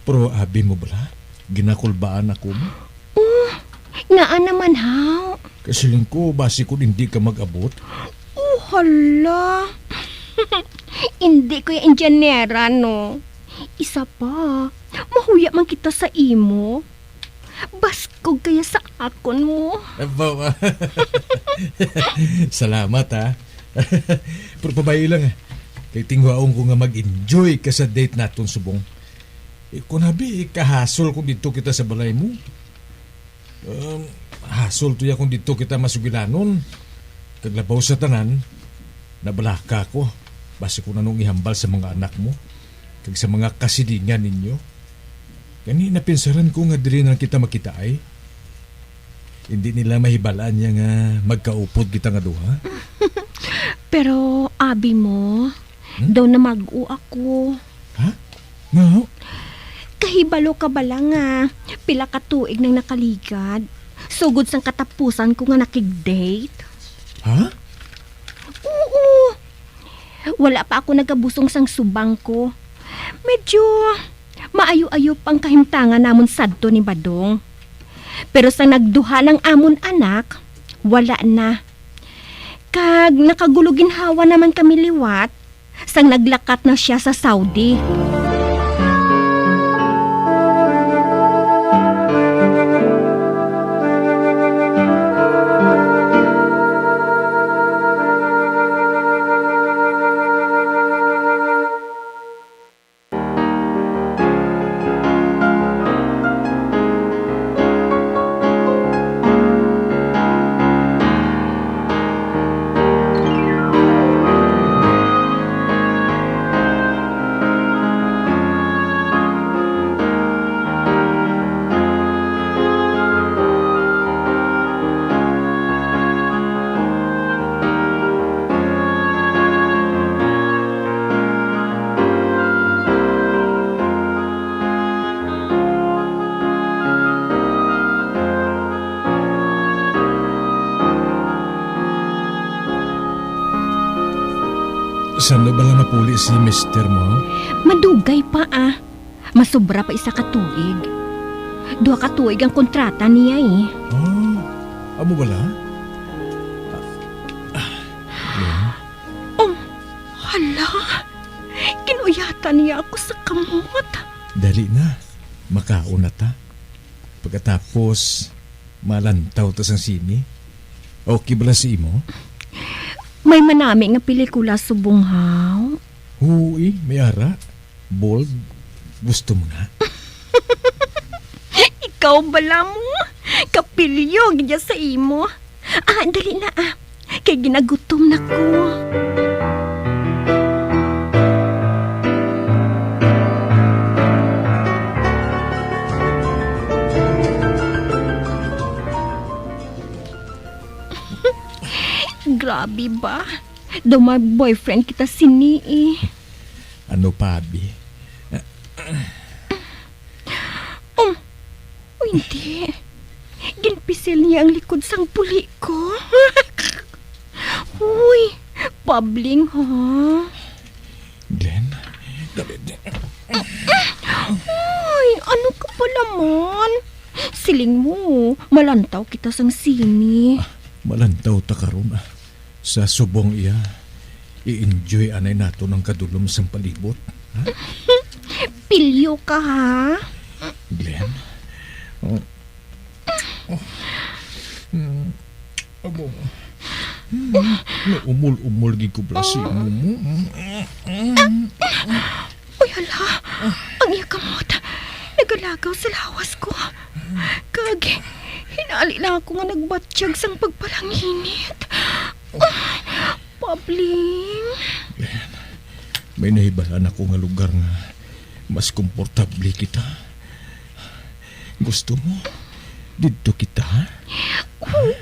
Pero abi mo bala, ginakulbaan ako mo. Oh, ngaa naman, haw? Kasiling ko, basi kung hindi ka mag-abot. Oh, hala. Hindi ko yung indyinera, no. Isa pa, mahuya man kita sa imo. Baskog kaya sa akon mo. Abaw, ah. Salamat, ha. Pero pabay lang, ah. Kay tingwaon ko nga mag-enjoy ka sa date naton subong. Eh, kung abi, ikahasol ko dito kita sa balay mo. Um, hasol to ya kung dito kita masugilanon. Kag labaw sa tanan, nabalaka ko. Basi kung anong ihambal sa mga anak mo, kag sa mga kasilingan ninyo. Gani, napinsaran ko nga diri na kita makitaay. Hindi nila mahibalaan niya nga magkaupod kita nga duha. Pero abi mo, Hmm? Daw namag-o ako. Ha? Nga? Kahibalo ka bala nga pila ka tuig nang nakaligad, sugod sang katapusan ko nga nakig-date? Ha? Oo. Wala pa ako nagabusong sang subang ko. Medyo maayo-ayo pa ang kahimtangan namon sadto ni Badong. Pero sang nagduha ng amon anak, wala na. Kag nakagulo-ginhawa naman kami liwat sang naglakat na sia sa Saudi. San-o bala mapuli si mister mo? Madugay pa, ah. Masobra pa isa ka tuig. Duha ka tuig ang kontrata niya, eh. Ah, amo bala? Ah, ah, Glenn? Oh, hala. Kinuyatan niya ako sa kamot. Dali na. Makaon na ta. Pagkatapos, malantaw ta sang sine. Okay bala sa imo? May manami nga pelikula subong, haw? Huwi, may ara. Bold. Gusto mo na? Ikaw bala mo? Kapilyo gid sa imo. Ah, dali na, ah. Kay ginagutom na ko. Grabe ba? Daw may boyfriend kita sini, eh. Ano pa, abi? Um, o hindi. Ginpisil niya ang likod sang buli ko. Uy, Pabling, ha? Glenn, dali, di- Uy, ano ka pala man? Siling mo, malantaw kita sang sini. Ah, malantaw ta karon, ah. Sa subong iya, i-enjoy anay naton ang kadulom sang palibot. Ha? Pilyo ka, ha? Glenn? Oh. Oh. Mm. Abo. Mm. Naumol-umol gid ko bala sa imo mo. Mm. Uy, hala. Ang iya kamot. Nagalagaw sa lawas ko. Kag, hinali lang ako nga nagbatyag sang pagpalanginit. Pabling. May nahibalaan ako nga lugar nga mas komportable kita. Gusto mo? Didto kita, ha?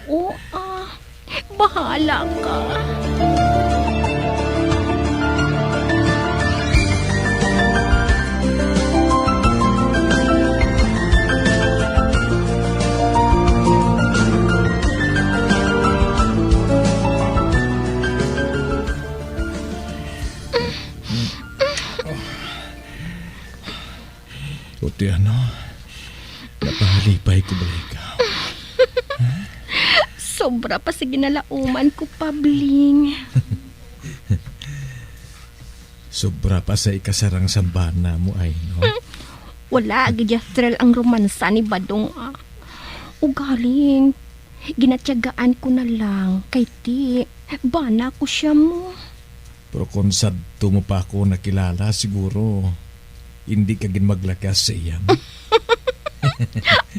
Oo, ah. Bahala ka. O ti ano, napahalipay ko bala ikaw. Sobra pa sa ginalauman ko, Pabling. Sobra pa sa ikasarang sang bana mo, ay, no? Wala gid ya thrill ang romansa ni Badong, ah. Ugaling, ginatiyagaan ko na lang, kay ti, bana ko siya mo. Pero kung sadto mo pa ako nakilala, siguro hindi ka gid maglakas sa iya.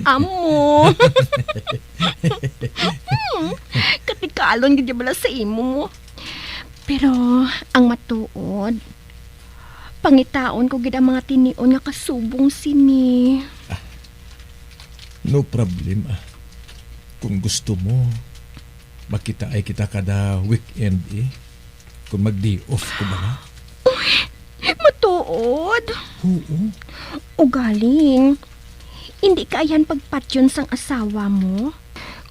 Amo. Hmm, katikalon gid bala sa imo mo. Pero ang matuod, pangitaon ko gid ang mga tinion nga kasubong sini. Ah, no problem, ah. Kung gusto mo, makitaay kita kada weekend, eh. Kung mag-day off ko ba nga? Uy, matuod? Oo. Ugaling, hindi ka ayan pagpatyon sang asawa mo?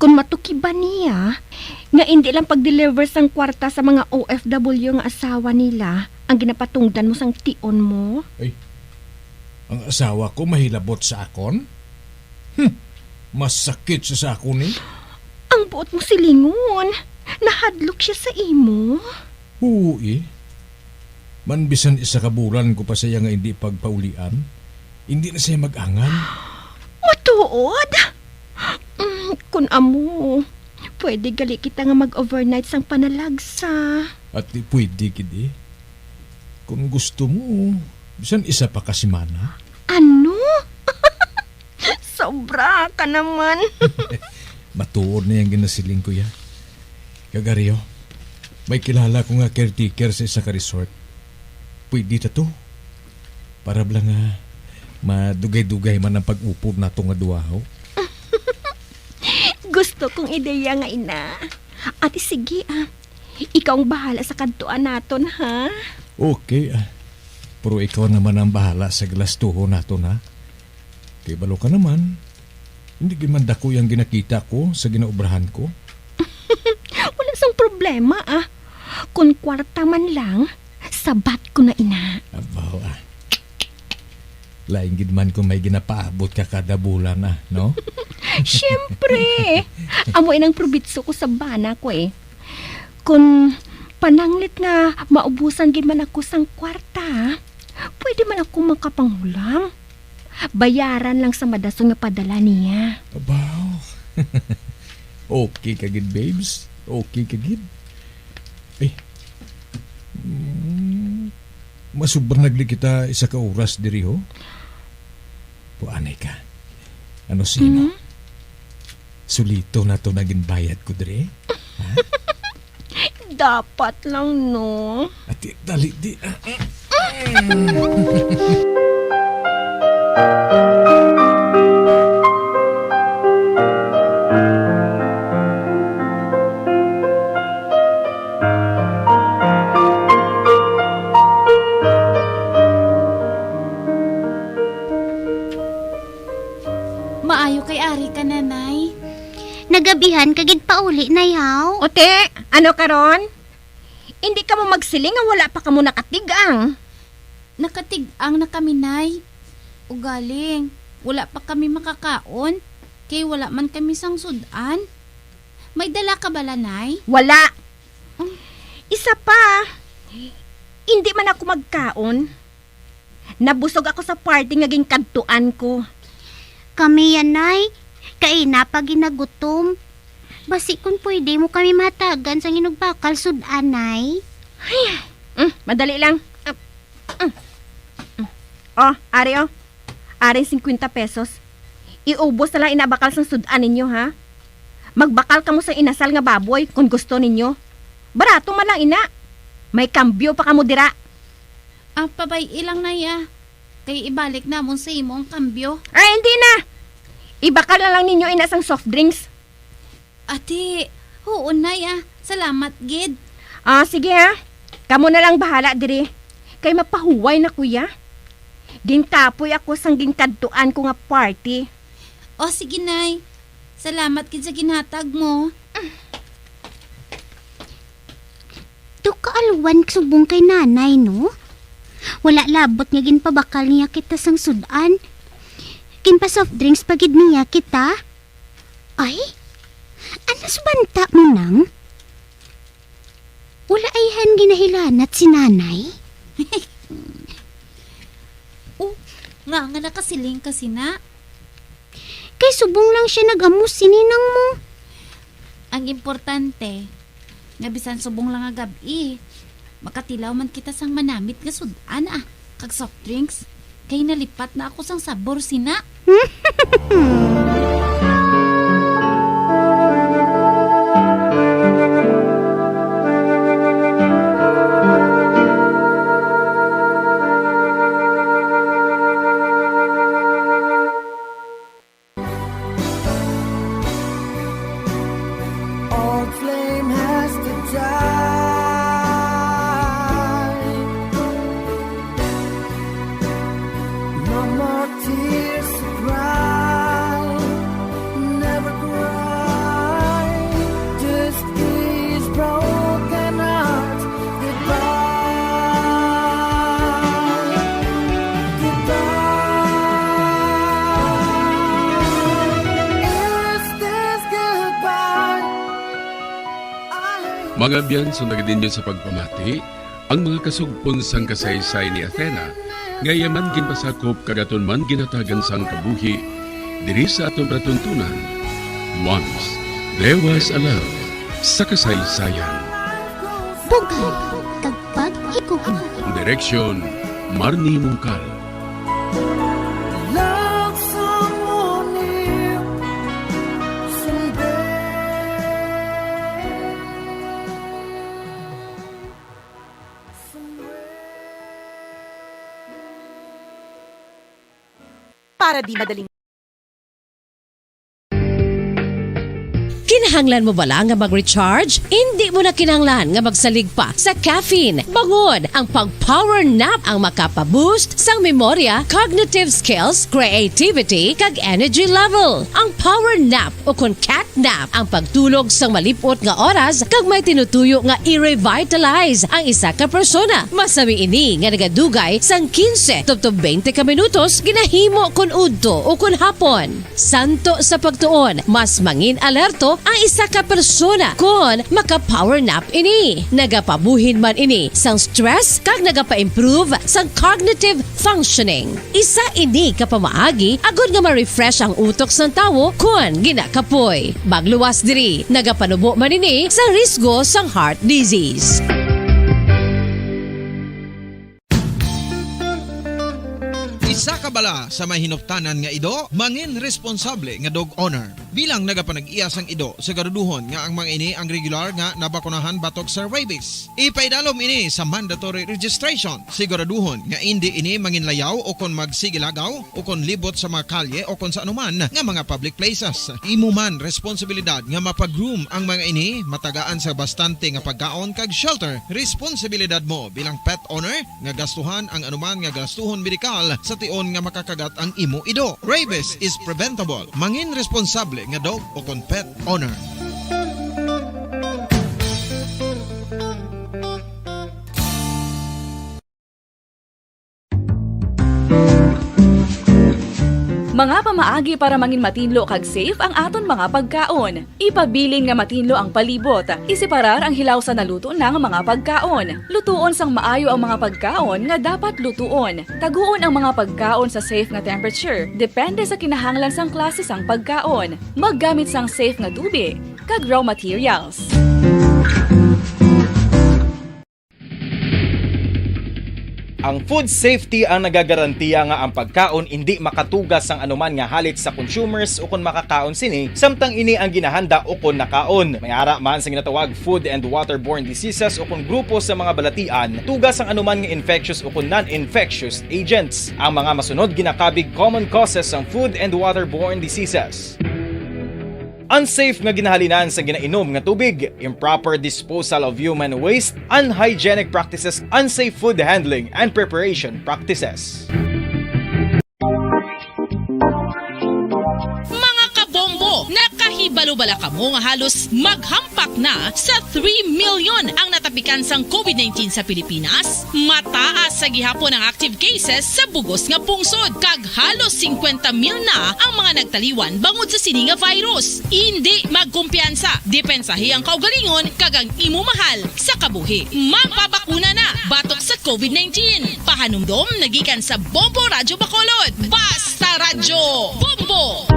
Kung matukiban niya nga hindi lang pag-deliver sang kwarta sa mga O F W nga asawa nila ang ginapatungdan mo sang tion mo? Ay, ang asawa ko mahilabot sa akon? Hmm, masakit siya sa akon, eh. Ang buot mo silingon, nahadlok siya sa imo? Oo, eh. Man bisan isa ka bulan ko pa siya nga hindi pagpaulian, hindi na siya mag-angan. Matuod? Mm, kun amo, pwede gali kita nga mag-overnight sang panalagsa. At di pwede gid, eh. Kung gusto mo, bisan isa pa ka semana. Ano? Sobra ka naman. Matuod na yang ginasiling ko, ya. Kag ari, oh, may kilala ko nga caretaker sa isa ka resort. Pwede ta to. Para bala nga madugay-dugay man ang pag-upod nato nga duha, ho. Gusto kong ideya nga ina. Ate, sige, ah. Ikaw ang bahala sa kadtuan naton, ha? Okay, ah. Pero ikaw naman ang bahala sa galastuhon naton, ha? Kay balo ka naman, hindi gid man dako yang ginakita ko sa ginaobrahan ko. Wala sang problema, ah. Kun kwarta man lang, sabat ko na ina. Abaw, ah. Lain gid man kung may ginapaabot ka kada bulan, ah, no? Siyempre! Amo inang probitso ko sa bana ko, eh. Kun pananglit nga maubusan gid man ako sang kwarta, pwede man ako makapanghulam. Bayaran lang sa madason nga padala niya. Abaw. Okay ka gid, babes. Okay ka gid. Eh, mm, masubra na gid kita isa ka oras diri, ho. Kuanay ka. Ano sa imo? Mhm. Sulito na to na ginbayad ko diri. Ha? Dapat lang, no? Ati, dali, di. Ah, ah. Nagabihan ka gid pauli, Nay, haw? Ote, ano karon? Indi kamo magsiling nga wala pa kamo nakatig-ang. Nakatig-ang na kami, Nay. Ugaling, wala pa kami makakaon, kay wala man kami sang sud-an. May dala ka bala, Nay? Wala. Oh. Isa pa, indi man ako magkaon. Nabusog ako sa party nga ginkadtuan ko. Kami yan, Nay. Kaina pa ginagutom. Basi kung pwede mo kami mahatagan sang inugbakal sud-an, Nay. Ay, mm, madali lang. Mm, mm, mm. Oh, ari, oh. Ari ang singkwenta pesos. Iubos na lang ina bakal sang sud-an ninyo, ha? Magbakal kamo sang inasal nga baboy kung gusto ninyo. Barato man lang ina. May kambyo pa kamo dira. Ah, pabay-i lang, Nay, ah. Kay ibalik namon sa imo ang kambyo. Ay, hindi na. Ibakal na lang ninyo ina sang soft drinks. Ati, huon, Nay, ah. Salamat gid. Ah, sige, ha. Kamo na lang bahala diri. Kay mapahuway na, kuya. Ginkapoy ako sang ginkadtuan ko nga party. O, sige, Nay. Salamat gid sa ginhatag mo. Daw kaalwan subong kay nanay, no? Wala labot nga ginpabakal niya kita sang sud-an. Ginpa-soft drinks pa gid niya kita. Ay, ano sa banta mo, nang? Wala ayhan ginahilanat si nanay? Oh, nga nga nakasiling ka sina? Kay subong lang siya nag-amo sini, nang, mo. Ang importante, nga bisan subong lang nga gab-i, makatilaw man kita sang manamit nga sud-an, ah, kag soft drinks. Kay nalipat na ako sang sabor sina. Old flame has to die. No more tears to cry. Never cry. This is broken heart. Goodbye. Goodbye. Is this goodbye? Mga abyan, sunod gid ninyo sa pagpamati ang mga kasugpon sang kasaysayan ni Athena, nga iya man ginpasakop kag aton man ginhatagan sang kabuhi diri sa aton palatuntunan. Once there was a love sa kasaysayan. Bug-at kag pag-igugma. Direksyon, Marnie Mungkal. Love someone new someday. Para di madaling Kinahanglan mo bala nga mag-recharge? Indi mo na kinahanglan nga magsalig pa sa caffeine. Bangod ang pag-power nap ang makapa-boost sang memorya, cognitive skills, creativity, kag energy level. Ang power nap o kon cat nap ang pagtulog sang malip-ot nga oras kag may tinutuyo nga i-revitalize ang isa ka persona. Masami ini nga nagadugay sang quince tubtob twenty ka minutos ginahimo kon udto o kon hapon. Santo sa pagtuon, mas mangin alerto ang isa ka persona kon maka-power nap ini. Nagapabuhin man ini sang stress kag nagapa-improve sang cognitive functioning. Isa ini ka pamaagi agod nga ma-refresh ang utok sang tawo kon ginakapoy. Magluwas diri, nagapanubo man ini sang risgo sang heart disease. Isa ka bala sa may hinuptanan nga ido, mangin responsable nga dog owner. Bilang nagapanag-iya sang ido, siguraduhon nga ang mga ini ang regular nga nabakunahan batok sa rabies. Ipaidalom ini sa mandatory registration. Siguraduhon nga indi ini manginlayaw o kon magsigilagaw o kon libot sa mga kalye o kon sa anuman nga mga public places. Imo man responsibilidad nga mapa-groom ang mga ini, matagaan sa bastante nga pagkaon kag shelter. Responsibilidad mo bilang pet owner nga gastuhan ang anuman nga gastuhon medikal sa tion nga makakagat ang imo ido. Rabies is preventable. Mangin responsable nga dog o kon pet owner. Mga pamaagi para mangin matinlo kag safe ang aton mga pagkaon. Ipabilin nga matinlo ang palibot. Iseparar ang hilaw sa naluto na nga mga pagkaon. Lutuon sang maayo ang mga pagkaon nga dapat lutuon. Taguon ang mga pagkaon sa safe nga temperature, depende sa kinahanglan sang klase sang pagkaon. Maggamit sang safe nga tubi kag raw materials. Ang food safety ang nagagarantiya nga ang pagkaon indi makatuga sang anuman nga halit sa consumers ukon makakaon sini, samtang ini ang ginahanda ukon nakaon. May ara man sa ginatawag food and waterborne diseases ukon grupo sa mga balatian, tuga sang anuman nga infectious ukon non-infectious agents. Ang mga masunod ginakabig common causes sang food and waterborne diseases. Unsafe nga ginahalinan sa ginainom nga tubig, improper disposal of human waste, unhygienic practices, unsafe food handling and preparation practices. Mga kabombo, nakahibalo bala kamo nga halos maghampak na sa three million ang natapikan sang covid nineteen sa Pilipinas? Mataas sa gihapon ang active cases sa bugos nga pungsod, kag halos singkwenta mil na ang mga nagtaliwan bangod sa sini nga virus. Indi magkumpiyansa, depensahi ang kaugalingon kag ang imo mahal sa kabuhi. Magpabakuna na batok sa covid nineteen. Pahanumdom nagikan sa Bombo Radyo Bacolod. Basta Radyo Bombo!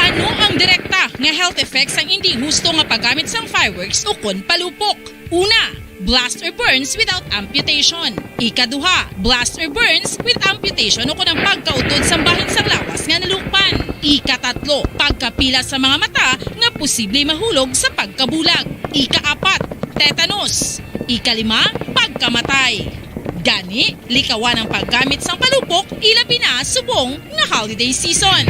Ano ang direkta nga health effects sang indi husto nga paggamit sang fireworks ukon palupok? Una, blast or burns without amputation. Ikaduha, blast or burns with amputation ukon ang pagkautod sang bahin sang lawas nga nalukpan. Ikatatlo, pagkapila sa mga mata nga posible mahulog sa pagkabulag. Ikaapat, tetanus. Ikalima, pagkamatay. Gani, likawan ang paggamit sang palupok, ilabi na subong nga holiday season.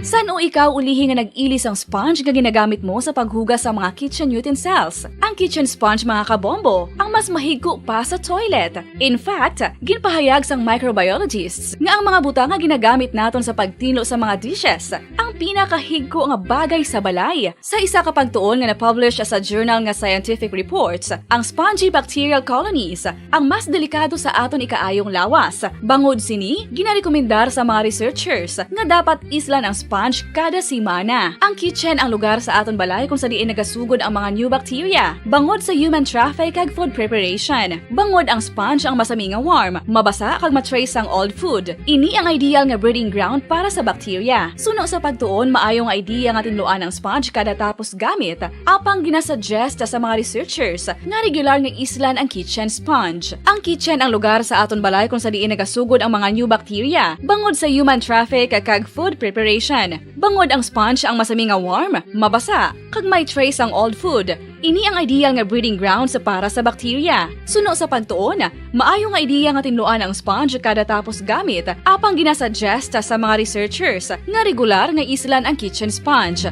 San-o ikaw ulihi nga nag-ili sang sponge nga ginagamit mo sa paghugas sa mga kitchen utensils? Ang kitchen sponge, mga kabombo, ang mas mahigko pa sa toilet. In fact, ginpahayag sang microbiologists nga ang mga butang nga ginagamit naton sa pagtinlo sa mga dishes ang pinakahigko nga bagay sa balay. Sa isa ka pagtuon nga na-publish sa journal nga Scientific Reports, ang spongy bacterial colonies ang mas delikado sa aton ikaayong lawas. Bangod sini, ginarekomendar sa mga researchers nga dapat islan ang sponge kada semana. Ang kitchen ang lugar sa aton balay kung sa diin nagasugod ang mga new bacteria bangod sa human traffic kag food preparation. Bangod ang sponge ang masami nga warm, mabasa kag ma-trace sang old food. Ini ang ideal nga breeding ground para sa bacteria. Suno sa pagtuon, maayo nga idea nga tinluan ang sponge kada tapos gamit, apang ginasuggest sa mga researchers nga regular nga islan ang kitchen sponge. Ang kitchen ang lugar sa aton balay kung sa diin nagasugod ang mga new bacteria bangod sa human traffic kag food preparation. Bangod ang sponge ang masami nga warm, mabasa, kag may trace ang old food, ini ang ideal nga breeding grounds para sa bacteria. Suno sa pagtuon, maayo nga idea nga tinluan ang sponge kada tapos gamit, apang ginasuggest sa mga researchers nga regular nga islan ang kitchen sponge.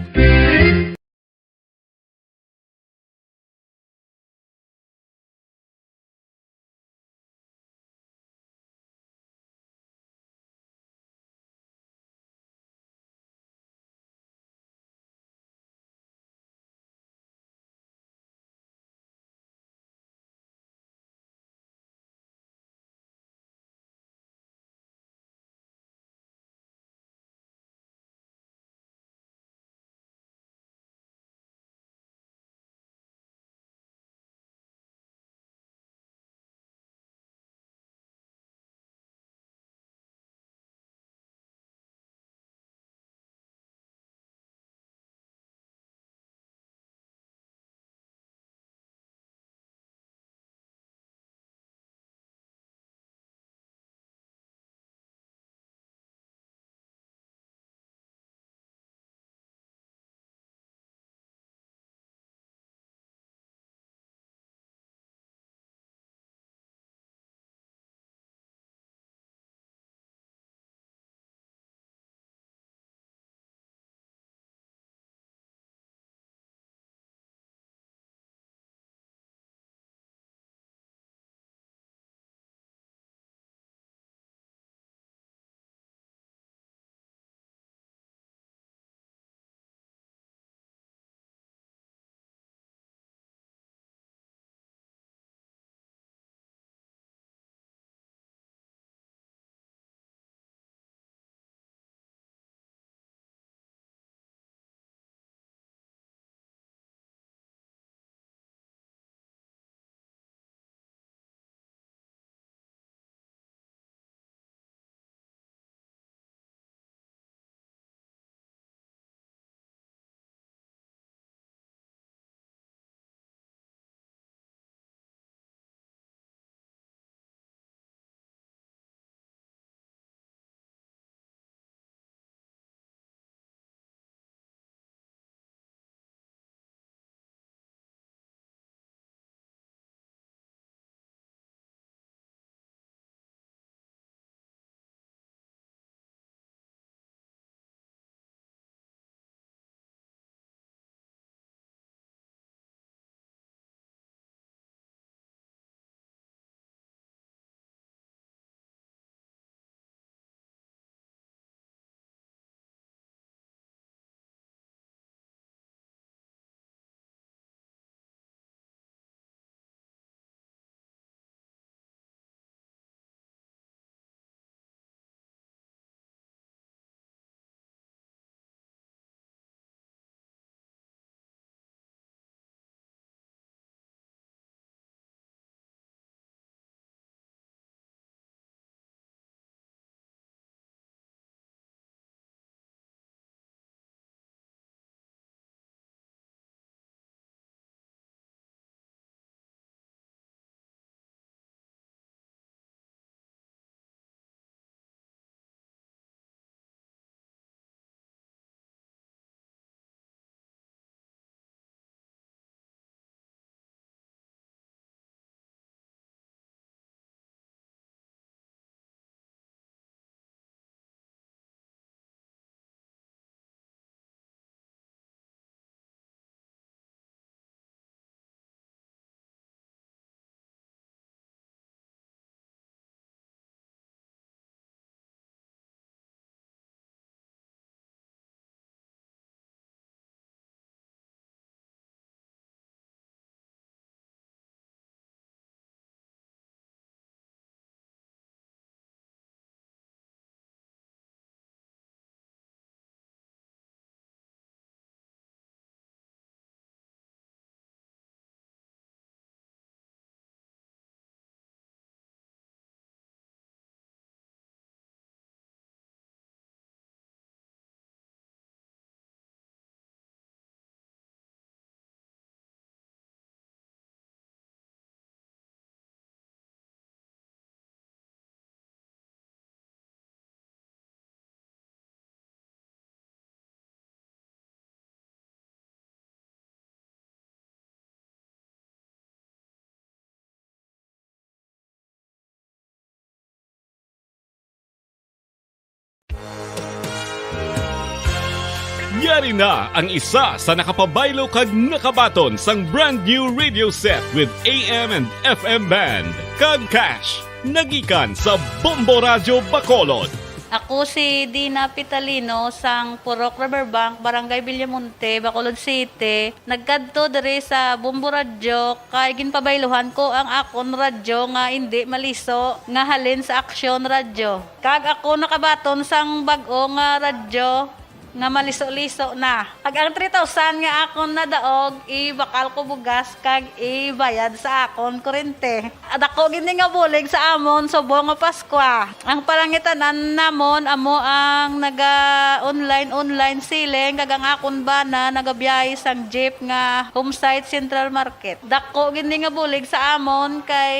Yari na ang isa sa nakapabaylo kag nakabaton sang brand new radio set with A M and F M band kag cash. Nagikan sa Bombo Radyo Bacolod. Ako si Dina Pitalino sang Purok Riverbank, Barangay Villamonte, Bacolod City. Nagkadto diri sa Bombo Radyo kay ginpabayluhan ko ang akon radyo nga indi maliso nga halin sa Aksyon Radyo. Kag ako nakabaton sang bag-o nga radyo nga maliso-liso na. Kag ang three thousand nga akon nadaog, ibakal ko bugas kag ibayad sa akon kurente. Dako gid ni nga bulig sa amon subong nga Paskwa. Ang palangitan-an namon amo ang naga-online-online selling, kag ang akon bana nagabiyahe sang jeep nga Homesite Central Market. Dako gid ni nga bulig sa amon kay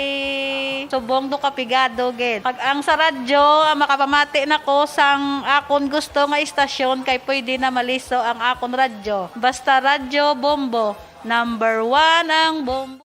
subong do ka pigado gid. Pag ang sa radyo, ah, makapamati na ko sang akon gusto nga istasyon kay pwede na maliso ang akon radyo. Basta Radyo Bombo, number one ang Bombo.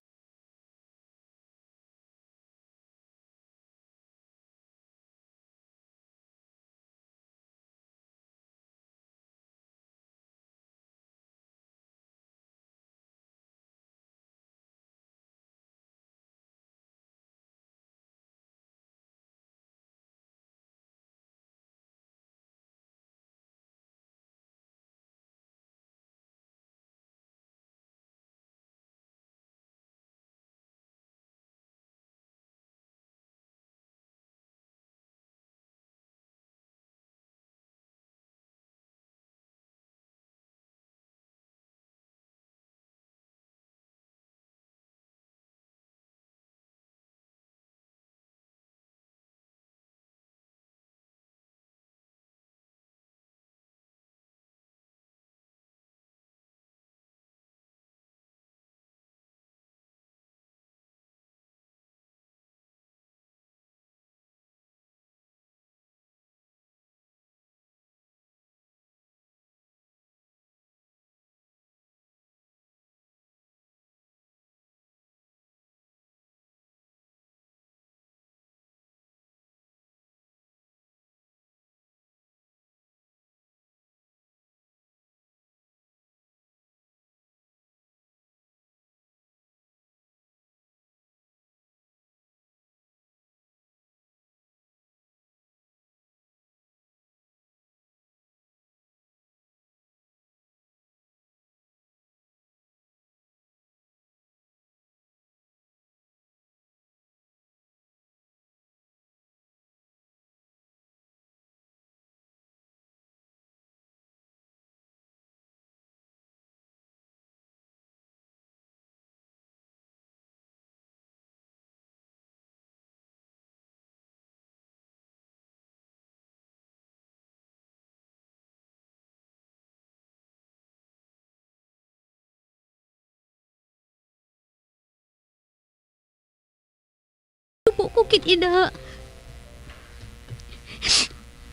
Subo ko gid ina.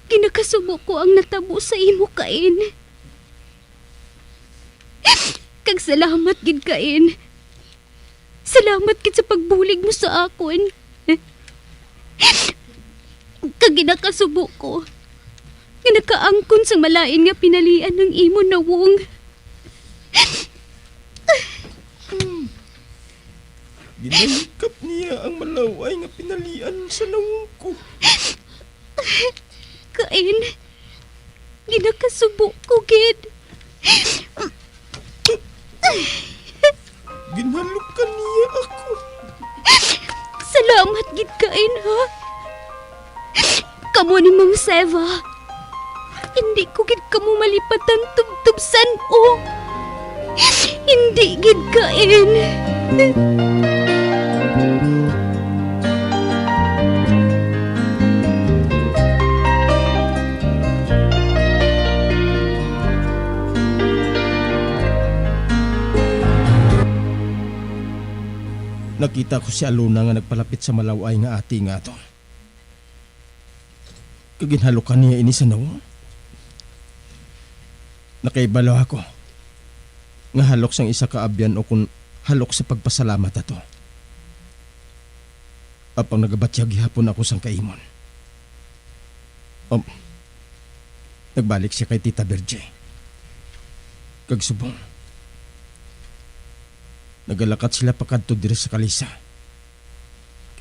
Ginakasubo ko ang natabo sa imo, Cain. Kag salamat gid, Cain. Salamat gid sa pagbulig mo sa akon. Kag ginakasubo ko nga nakaangkon sang malain nga pinalian ang imo nawong. Ginahikap niya ang malaw-ay nga pinalian sa nawong ko. Cain, ginakasubo ko gid. Ginhalokan niya ako. Salamat gid, Cain, ha? Kamo ni Mang Seva. Hindi ko gid kamo malipatan tubtob san-o. Hindi gid, Cain. Nakita ko si Alona nga nagpalapit sa malaw-ay nga ati nga aton. Kag ginhalokan niya ini sa nawong. Nakaibalo ako nga halok sang isa ka abyan o kon halok sa pagpasalamat ato. Apang nagabatyag gihapon ako sang kaimon. Um, nagbalik siya kay Tita Virgie. kag subong. Nagalakat sila pakadto diri sa kalesa,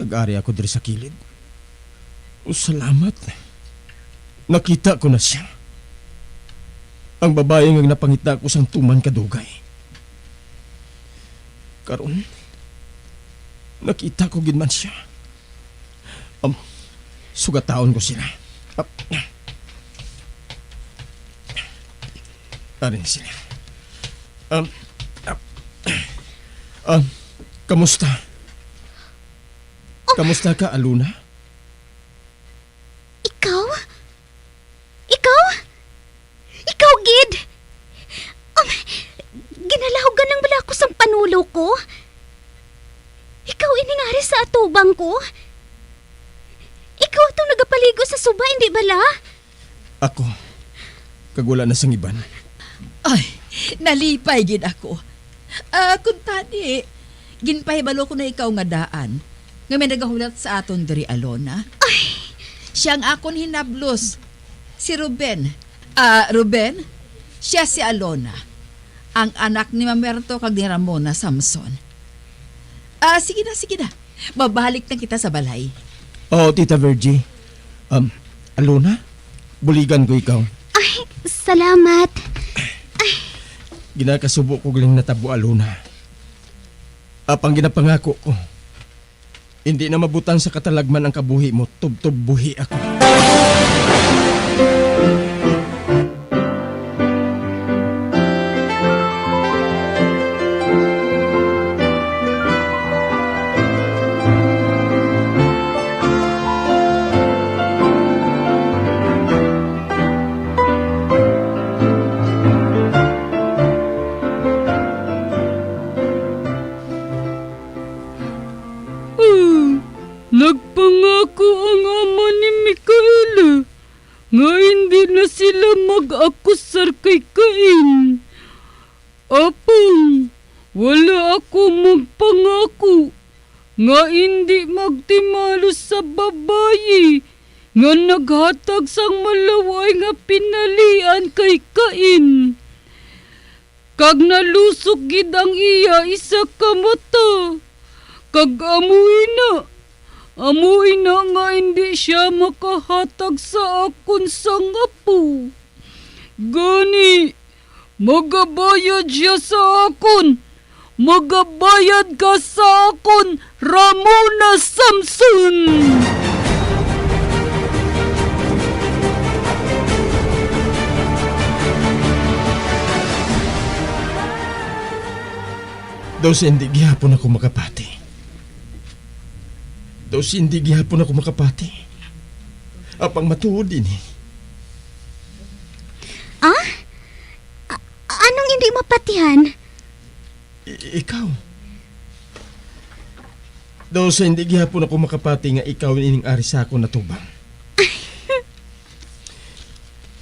kag ari ako diri sa kilid. O, salamat! Nakita ko na sia, ang babayi nga ginapangita ko sang tuman ka dugay. Karon, nakita ko gid man sia. Um, sugataon ko sila. Ah, ari na sila. Um, ah, um, kamusta? Kamusta ka, Alona? Ikaw? Ikaw? Ikaw gid? Um, ginalahogan lang bala ako sang panulo ko? Ikaw ining ari sa atubang ko? Ikaw itong nagapaligo sa suba, hindi bala? Ako, kag wala na sang iban. Ay, nalipay gid ako. Ah, kuntani, ginpahibalo ko na ikaw nga daan nga may nagahulat sa aton diri, Alona. Ay! Siya ang akon hinablos, si Ruben. Ah, Ruben, siya si Alona, ang anak ni Mamerto kag ni Ramona Samson. Ah, sige na, sige na. Mabalik na kita sa balay. Oo, Tita Virgie. Um, Alona, buligan ko ikaw. Ay, salamat. Ginakasubo ko galing natabo, Alona. Apang ginapangako ko, hindi na mabutang sa katalagman ang kabuhi mo, tubtob buhi ako. Ah, nagpangako ang ama ni Micaela nga hindi na sila mag-akusar kay Cain. Apang wala ako magpangako nga indi magtimalos sa babayi nga naghatag sang malaway nga pinalian kay Cain, kag nalusok gid ang iya isa ka mata, kag amo ina, amo ina nga indi sia makahatag sa akon sang apo. Gani, magabayad sia sa akon. Magabayad ka sa akon, Ramona Samson! Daw sa hindi gihapon ako makapati. Daw sa hindi gihapon ako makapati. Apang matuod ini. Ah? A-, anong hindi mapatihan? I-, ikaw. Daw sa hindi gihapon ako makapati nga ikaw ining ari sa akon atubang.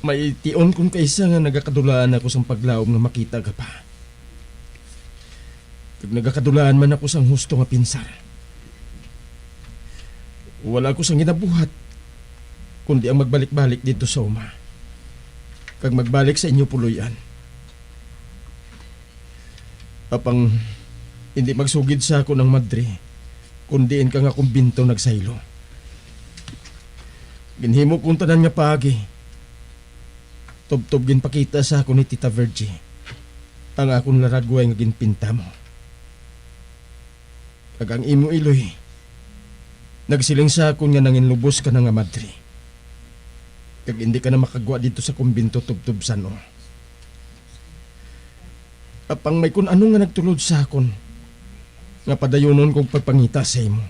May tion kon kaisa nga nagakadulaan ako sang paglaom nga makita ka pa. Kag nagakadulaan man ako sang husto nga pinsar. Wala ako sang ginabuhat, kundi ang magbalik-balik didto sa uma, kag magbalik sa inyo puloy-an. Apang hindi magsugid sa akon ang madre, kon diin ka nga kumbento nagsaylo. Ginhimo kong tanan nga paagi. Tubtob ginpakita sa akon ni Tita Virgie ang akon laragway nga ginpinta mo. Kag ang imo iloy nagsiling sa akon nga nanginlubos ka na nga madre, kag indi ka na makagwa didto sa kumbento tubtob san-o. Apang may kun ano nga nagtulod sa akon nga padayonon kong pagpangita sa imo,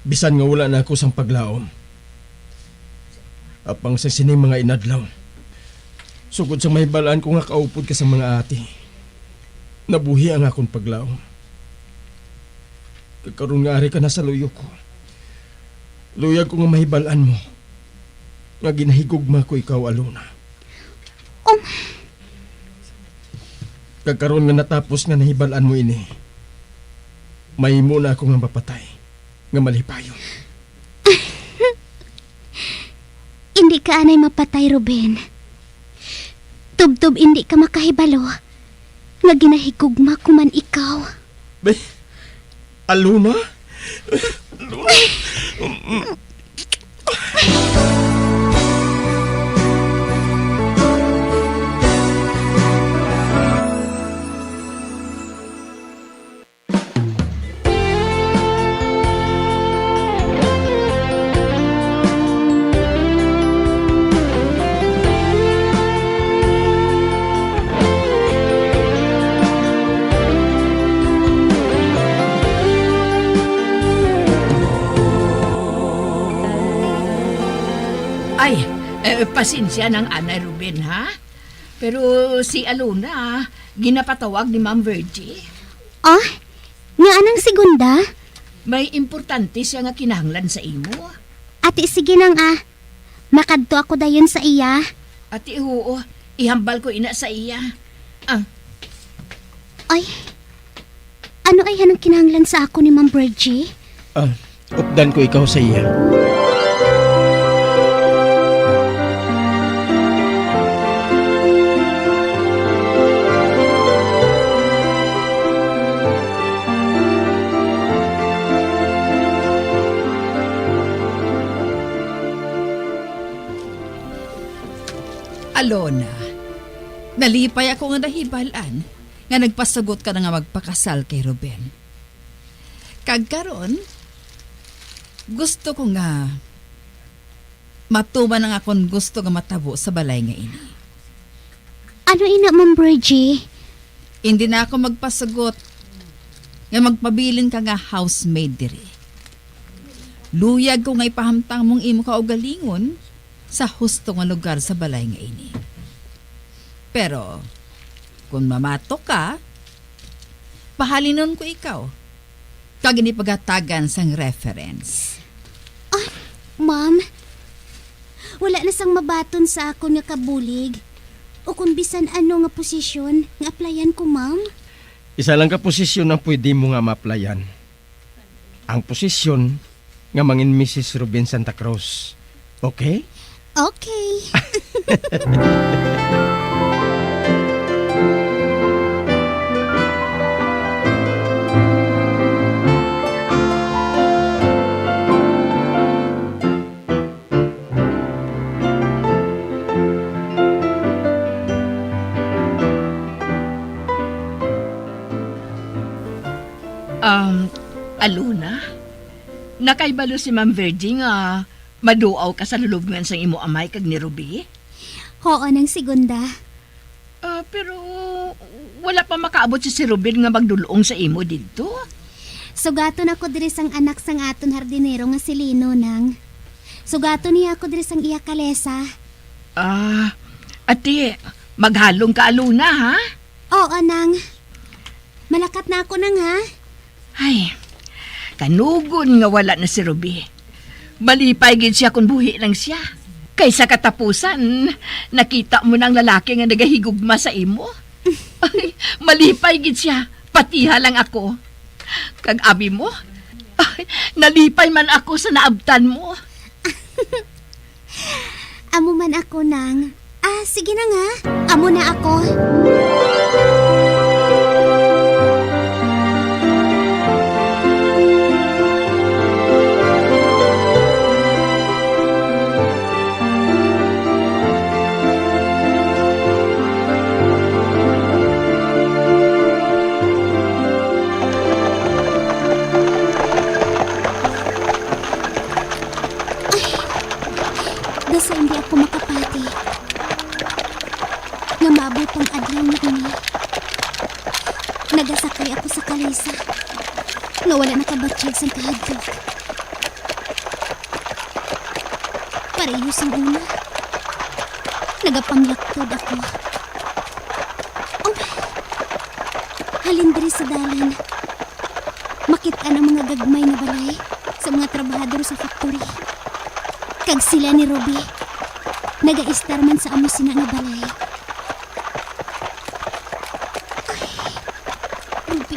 bisan nga wala na ako sang paglaom. Apang sa sining mga inadlaw, sugod sa mahibal-an ko nga kaupod ka sa mga ati, nabuhi ang akon paglaom. Kag karon nga ari ka na sa luyo ko, luyag ko nga mahibal-an mo nga ginahigugma ko ikaw, Alona. Um. Kag karon nga natapos nga nahibal-an mo ini, mahimo na ako nga mapatay nga malipayon. Indi ka anay mapatay, Ruben. Tubtob indi ka makahibalo nga ginahigugma ko man ikaw. Be, Alona? Alona? Ay, eh, pasensya nang anay, Ruben, ha? Pero si Alona, ginapatawag ni Ma'am Virgie. Ah? Nga anang segunda? May importante siya nga kinahanglan sa imo. Ati, sige nang, ah. Makadto ako dayon sa iya. Ati, oo. Ihambal ko ina sa iya. Ah, Ay, ano ay hanang kinahanglan sa ako ni Ma'am Virgie? Ah, updan ko ikaw sa iya. Alona, nalipay ako nga nahibal-an nga nagpasugot ka na nga magpakasal kay Ruben. Kag karon, gusto ko nga matuman ang akon gusto nga matabo sa balay nga ini. Ano ina, Ma'am Virgie? Hindi na ako magpasugot nga magpabilin ka nga housemaid diri. Luyag ko nga ipahamtang mong imo kaugalingon sa husto nga lugar sa balay nga ini. Pero, kung mamatok ka, pahalinon ko ikaw, kag ini pagatagan sang reference. Ah, ma'am, wala na sang mabaton sa akon nga kabulig o kon bisan ano nga posisyon nga aplayan ko, ma'am. Isa lang ka posisyon ang pwede mo nga maaplayan. Ang posisyon nga mangin Misis Ruben Santa Cruz. Okay? Okay. Um, Alona, nakahibalo si Ma'am Virgie nga maduaw ka sa lulubngan sang imo amay kag ni Ruby? Huo, Nang Segunda. Ah, pero wala pa makaabot si, si Ruben nga magdul-ong sa imo didto. Sugaton ako diri sang anak sang aton hardinero nga si Lino, Nang. Sugaton niya ako diri sang iya kalesa. Ah, ati, maghalong ka, Alona, ha? Oo, Nang. Malakat na ako, Nang, ha? Ay, kanugon nga wala na si Ruby. Malipay gid siya kon buhi lang siya. Kay sa katapusan, nakita mo na ang lalaki nga nagahigugma sa imo. Ay, malipay gid siya, patiha lang ako. Kag abi mo, ay, nalipay man ako sa naabtan mo. Amo man ako, Nang. Ah, sige na nga. Amo na ako. Ay, basta hindi ako makapati nga maabot ang adlaw nga ini. Nagasakay ako sa kalesa nga wala nakabatyag sang kahadlok. Pareho sang una, nagapanglaktod ako. Um, halin diri sa dalan, makit-an ang mga gagmay nga balay sa mga trabahador sa factory. Kag sila ni Ruby, nagaistar man sa amo sina nga balay. Ay, Ruby.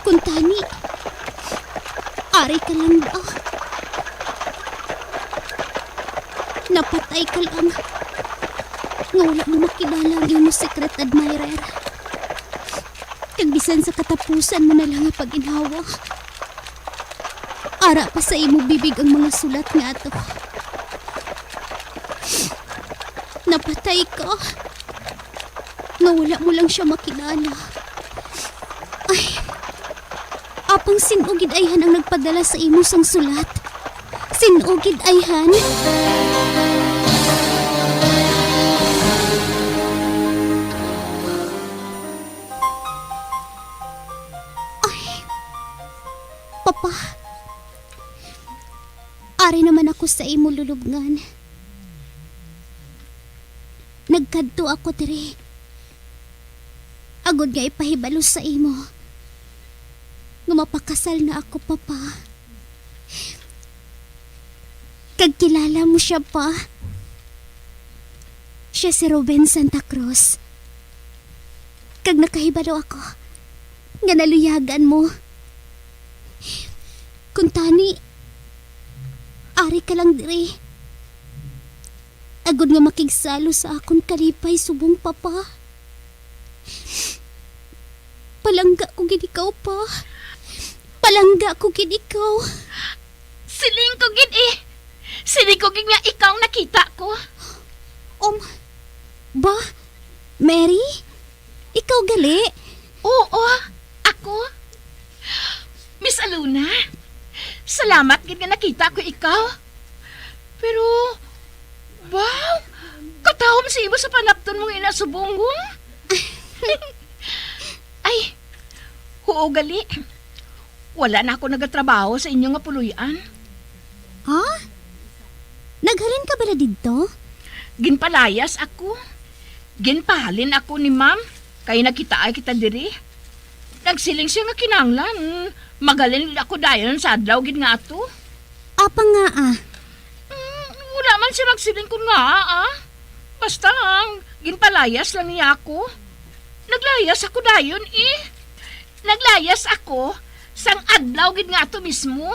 Kuntani, ari ka lang ba? Napatay ka lang. nga wala mo makilala ang imo secret admirer. Kag bisan sa katapusan mo na lang nga pag-inhawa, ara pa sa imo bibig ang mga sulat nga ato. Napatay ka nga wala mo lang siya makilala. Ay, apang sin-o gid ayhan ang nagpadala sa imo sang sulat? Sin-o gid ayhan? Ay, Papa, ari naman ako sa imo lulubngan. Nagkadto ako diri agod nga ipahibalo sa imo nga mapakasal na ako, Papa. Kag kilala mo siya, Pa. Siya si Ruben Santa Cruz. Kag nakahibalo ako nga naluyagan mo. Kuntani, ari ka lang diri agod nga makigsalo sa akon kalipay subong, Papa. Palangga ko gid ikaw, Pa. Palangga ko gid ikaw. Siling ko gid, eh. Siling ko gid nga ikaw nakita ko. Um, ba? Mary? Ikaw gali? Oo, ako. Miss Aluna, salamat gid nga nakita ko ikaw. Pero, wow, katahom sa imo sa panapton mo nga ina subong, oh. Ay, huo gali. Wala na ako nagatrabaho sa inyo nga puloy-an. Ha? Naghalin ka bala didto? Ginpalayas ako. Ginpahalin ako ni ma'am, kay nagkitaay kita diri. Nagsiling siya nga kinahanglan maghalin ako dayon sa adlaw gid nga ato. Apang ngaa? Mm, wala man siya magsiling kon ngaa, ah. Basta, ang ginpalayas lang niya ako. Naglayas ako dayon, eh. Naglayas ako sang adlaw gid nga ato mismo.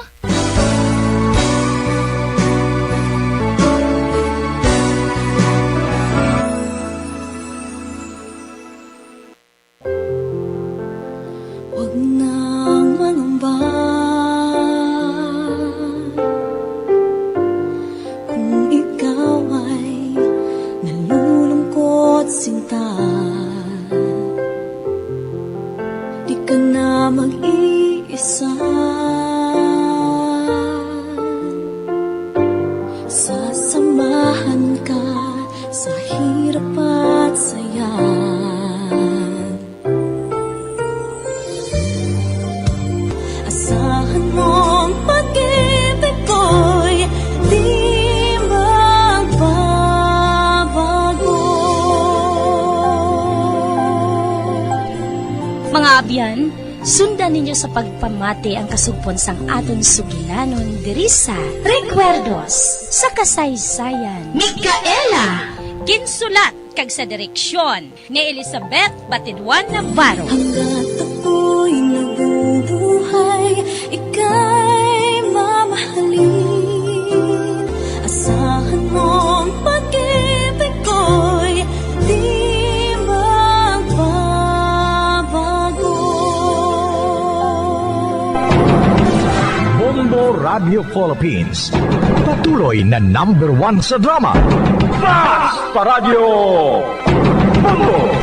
Huwag nang mangamba kung ikaw ay nalulungkot, sinta. Di ka na mag-iisa. Sasamahan ka sa hirap at saya. Asahan mong pag-ibig ko'y di magbabago. Mga abyan, sundan ninyo sa pagpamati ang kasugpon sang aton sugilanon diri sa Recuerdos sa Kasaysayan. Micaela. Ginsulat kag sa direksyon ni Elizabeth Batidwan Navarro. Hanggat ako'y nabubuhay, ika'y mamahalin. Asahan mong pag-ibig ko'y di magbabago. Bombo Radio Philippines, patuloy na number one sa drama. Basta Radyo Bombo!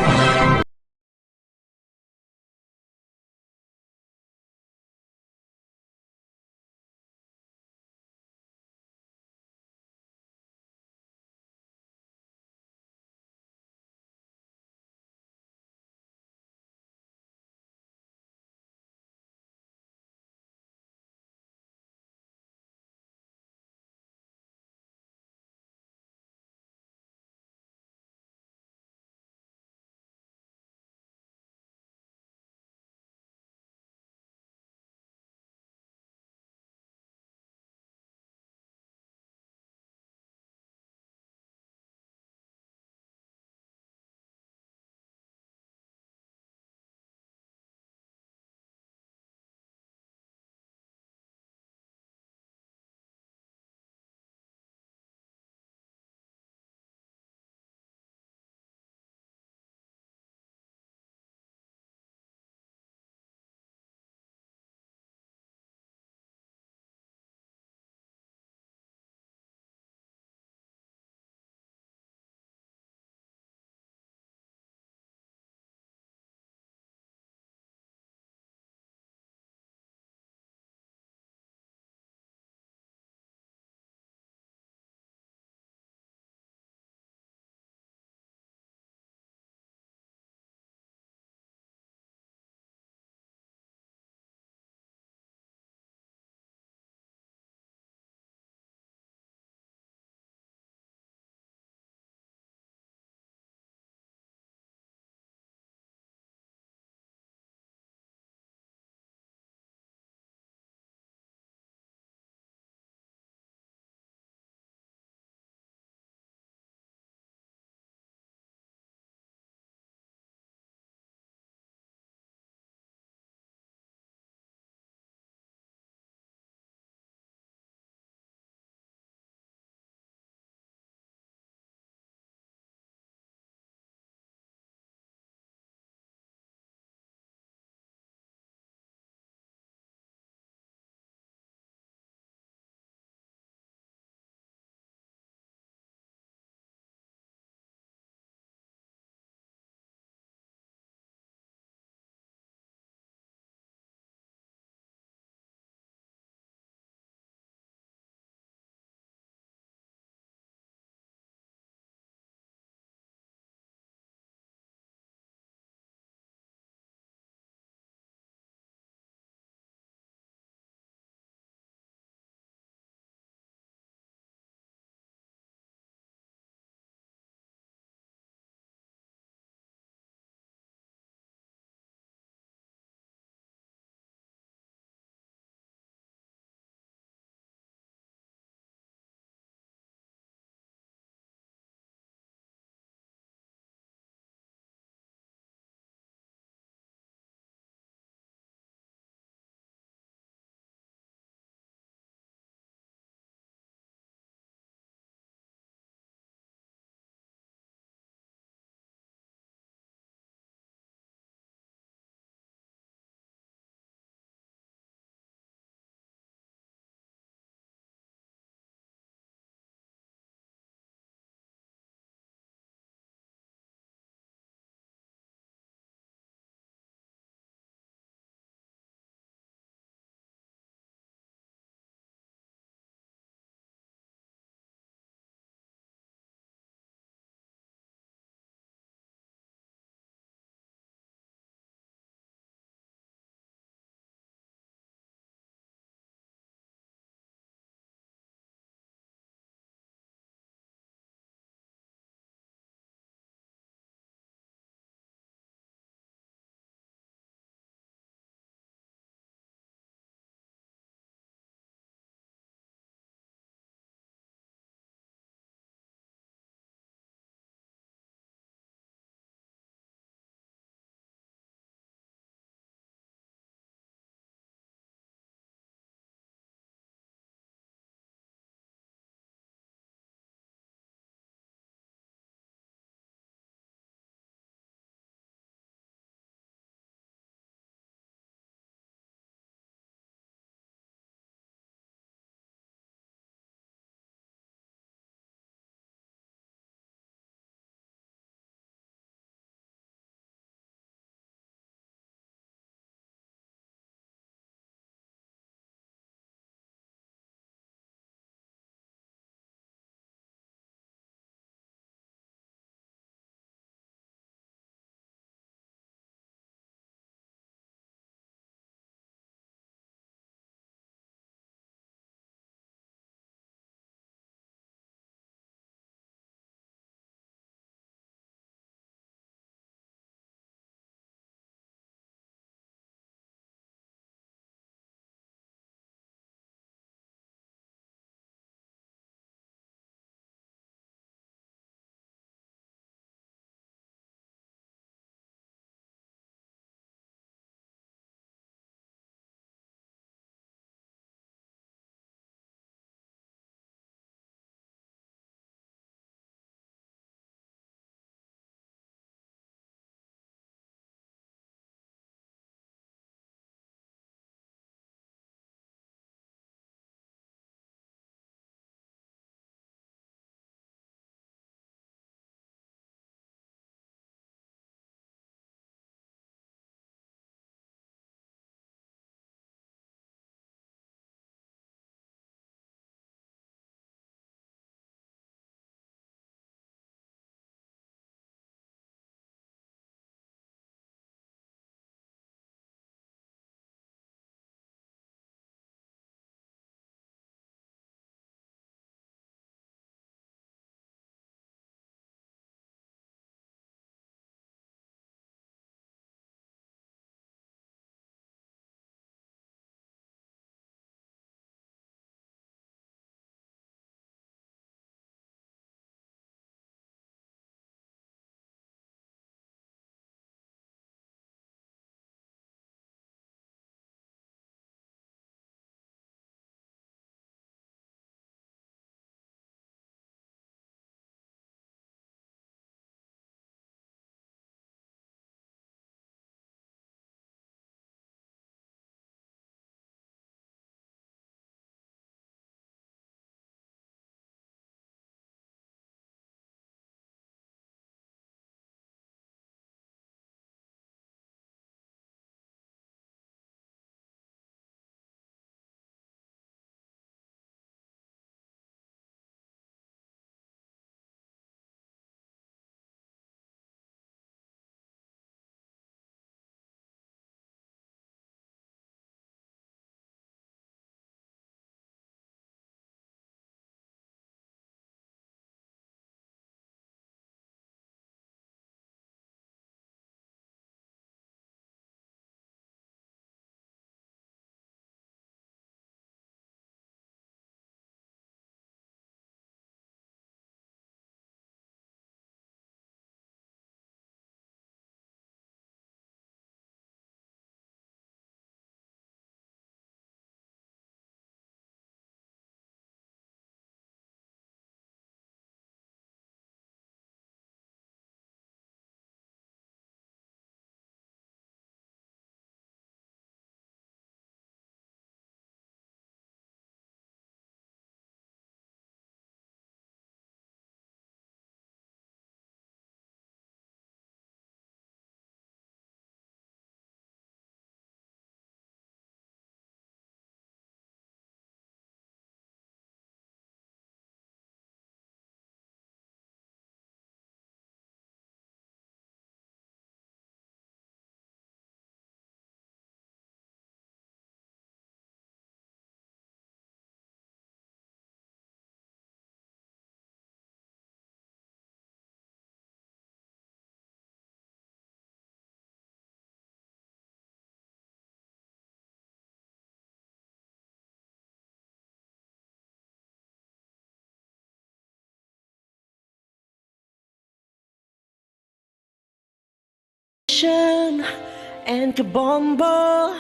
And Kabombo,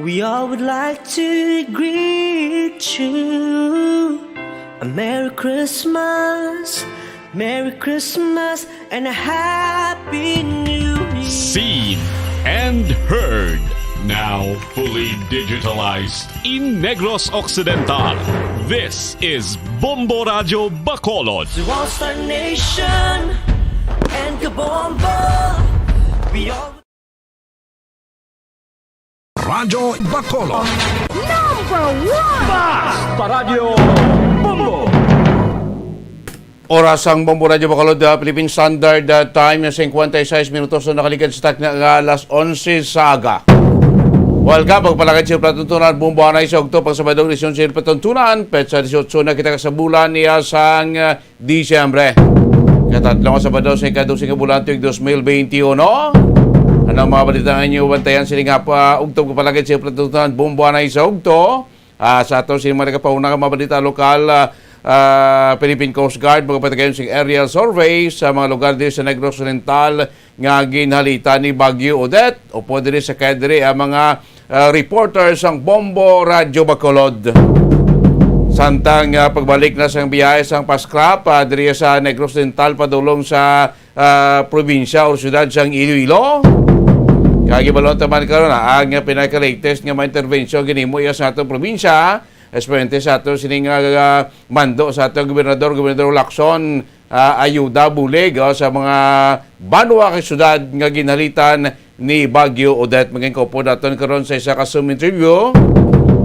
we all would like to greet you a Merry Christmas, Merry Christmas, and a Happy New Year. Seen and heard. Now fully digitalized in Negros Occidental. This is Bombo Radyo Bacolod. To all Star Nation and Kabombo, we all Radyo Bacolod. Number one! Paradyo Bombo! Oras ang Bombo Radyo Bacolod, ah, Philippine Standard ah, Time, cincuenta y seis minutos na nakaligad sa takna nga alas onse sa aga. Welcome, pagpalagad sa platuntunan, Bombo Anay sa Okto, pang Sabado, edisyon sa platuntunan, petsa dieciocho na kita ka sa bulan niya sang ah, Disyembre. Katatlo nga Sabado sa ikadose nga bulan tuig dos mil benti uno. Ano ang mga balita nga inyo bantayan sini nga pa ugtog palagad sa platuntunan, Bombo Anay sa Okto? Ah, sa ato sini mga nagapauna nga mga balita lokal, ah, ah, Philippine Coast Guard magapatigayon sing aerial survey sa mga lugar diri sa Negros Oriental nga ginhalitan ni Bagyo Odette. Upod diri sa kadiri ang mga ah, reporter sang Bombo Radyo Bacolod. Samtang ah, pagbalik na sang biyahe sang pa-scrap ah, diri sa Negros Oriental padulong sa ah, probinsya o siyudad sang Iloilo. Kag ibalon ta man karon ah, ang pinaka-latest nga mga intervensyon ginhimo iya sa atong probinsya, especially sa ato sining ah, mando sa atong gobernador, Gobernador Lacson, ah, ayuda bulig oh, sa mga banwa kag syudad nga ginhalitan ni Bagyo Odette. Maging kaupod naton karon sa isa ka Zoom interview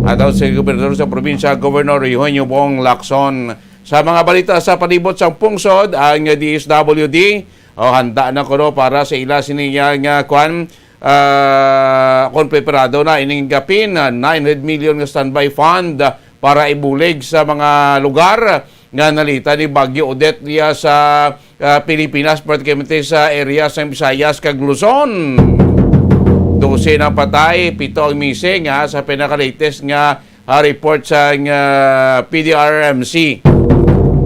ato si Gobernador sa probinsya, Governor Eugenio Bong Lacson. Sa mga balita sa palibot sang pungsod, ang D S W D oh, handa na kuno para sa ila sini nga, nga kwan, ah, kung preparado na ining gapin, ah, nine hundred million nga standby fund para ibulig sa mga lugar nga nalita ni Bagyo Odette diya sa ah, Pilipinas, particularmente sa area sang Visayas kag Luzon. Dose na patay, pito ang missing ha, sa pinaka-latest nga ah, report sang ah, P D R M C.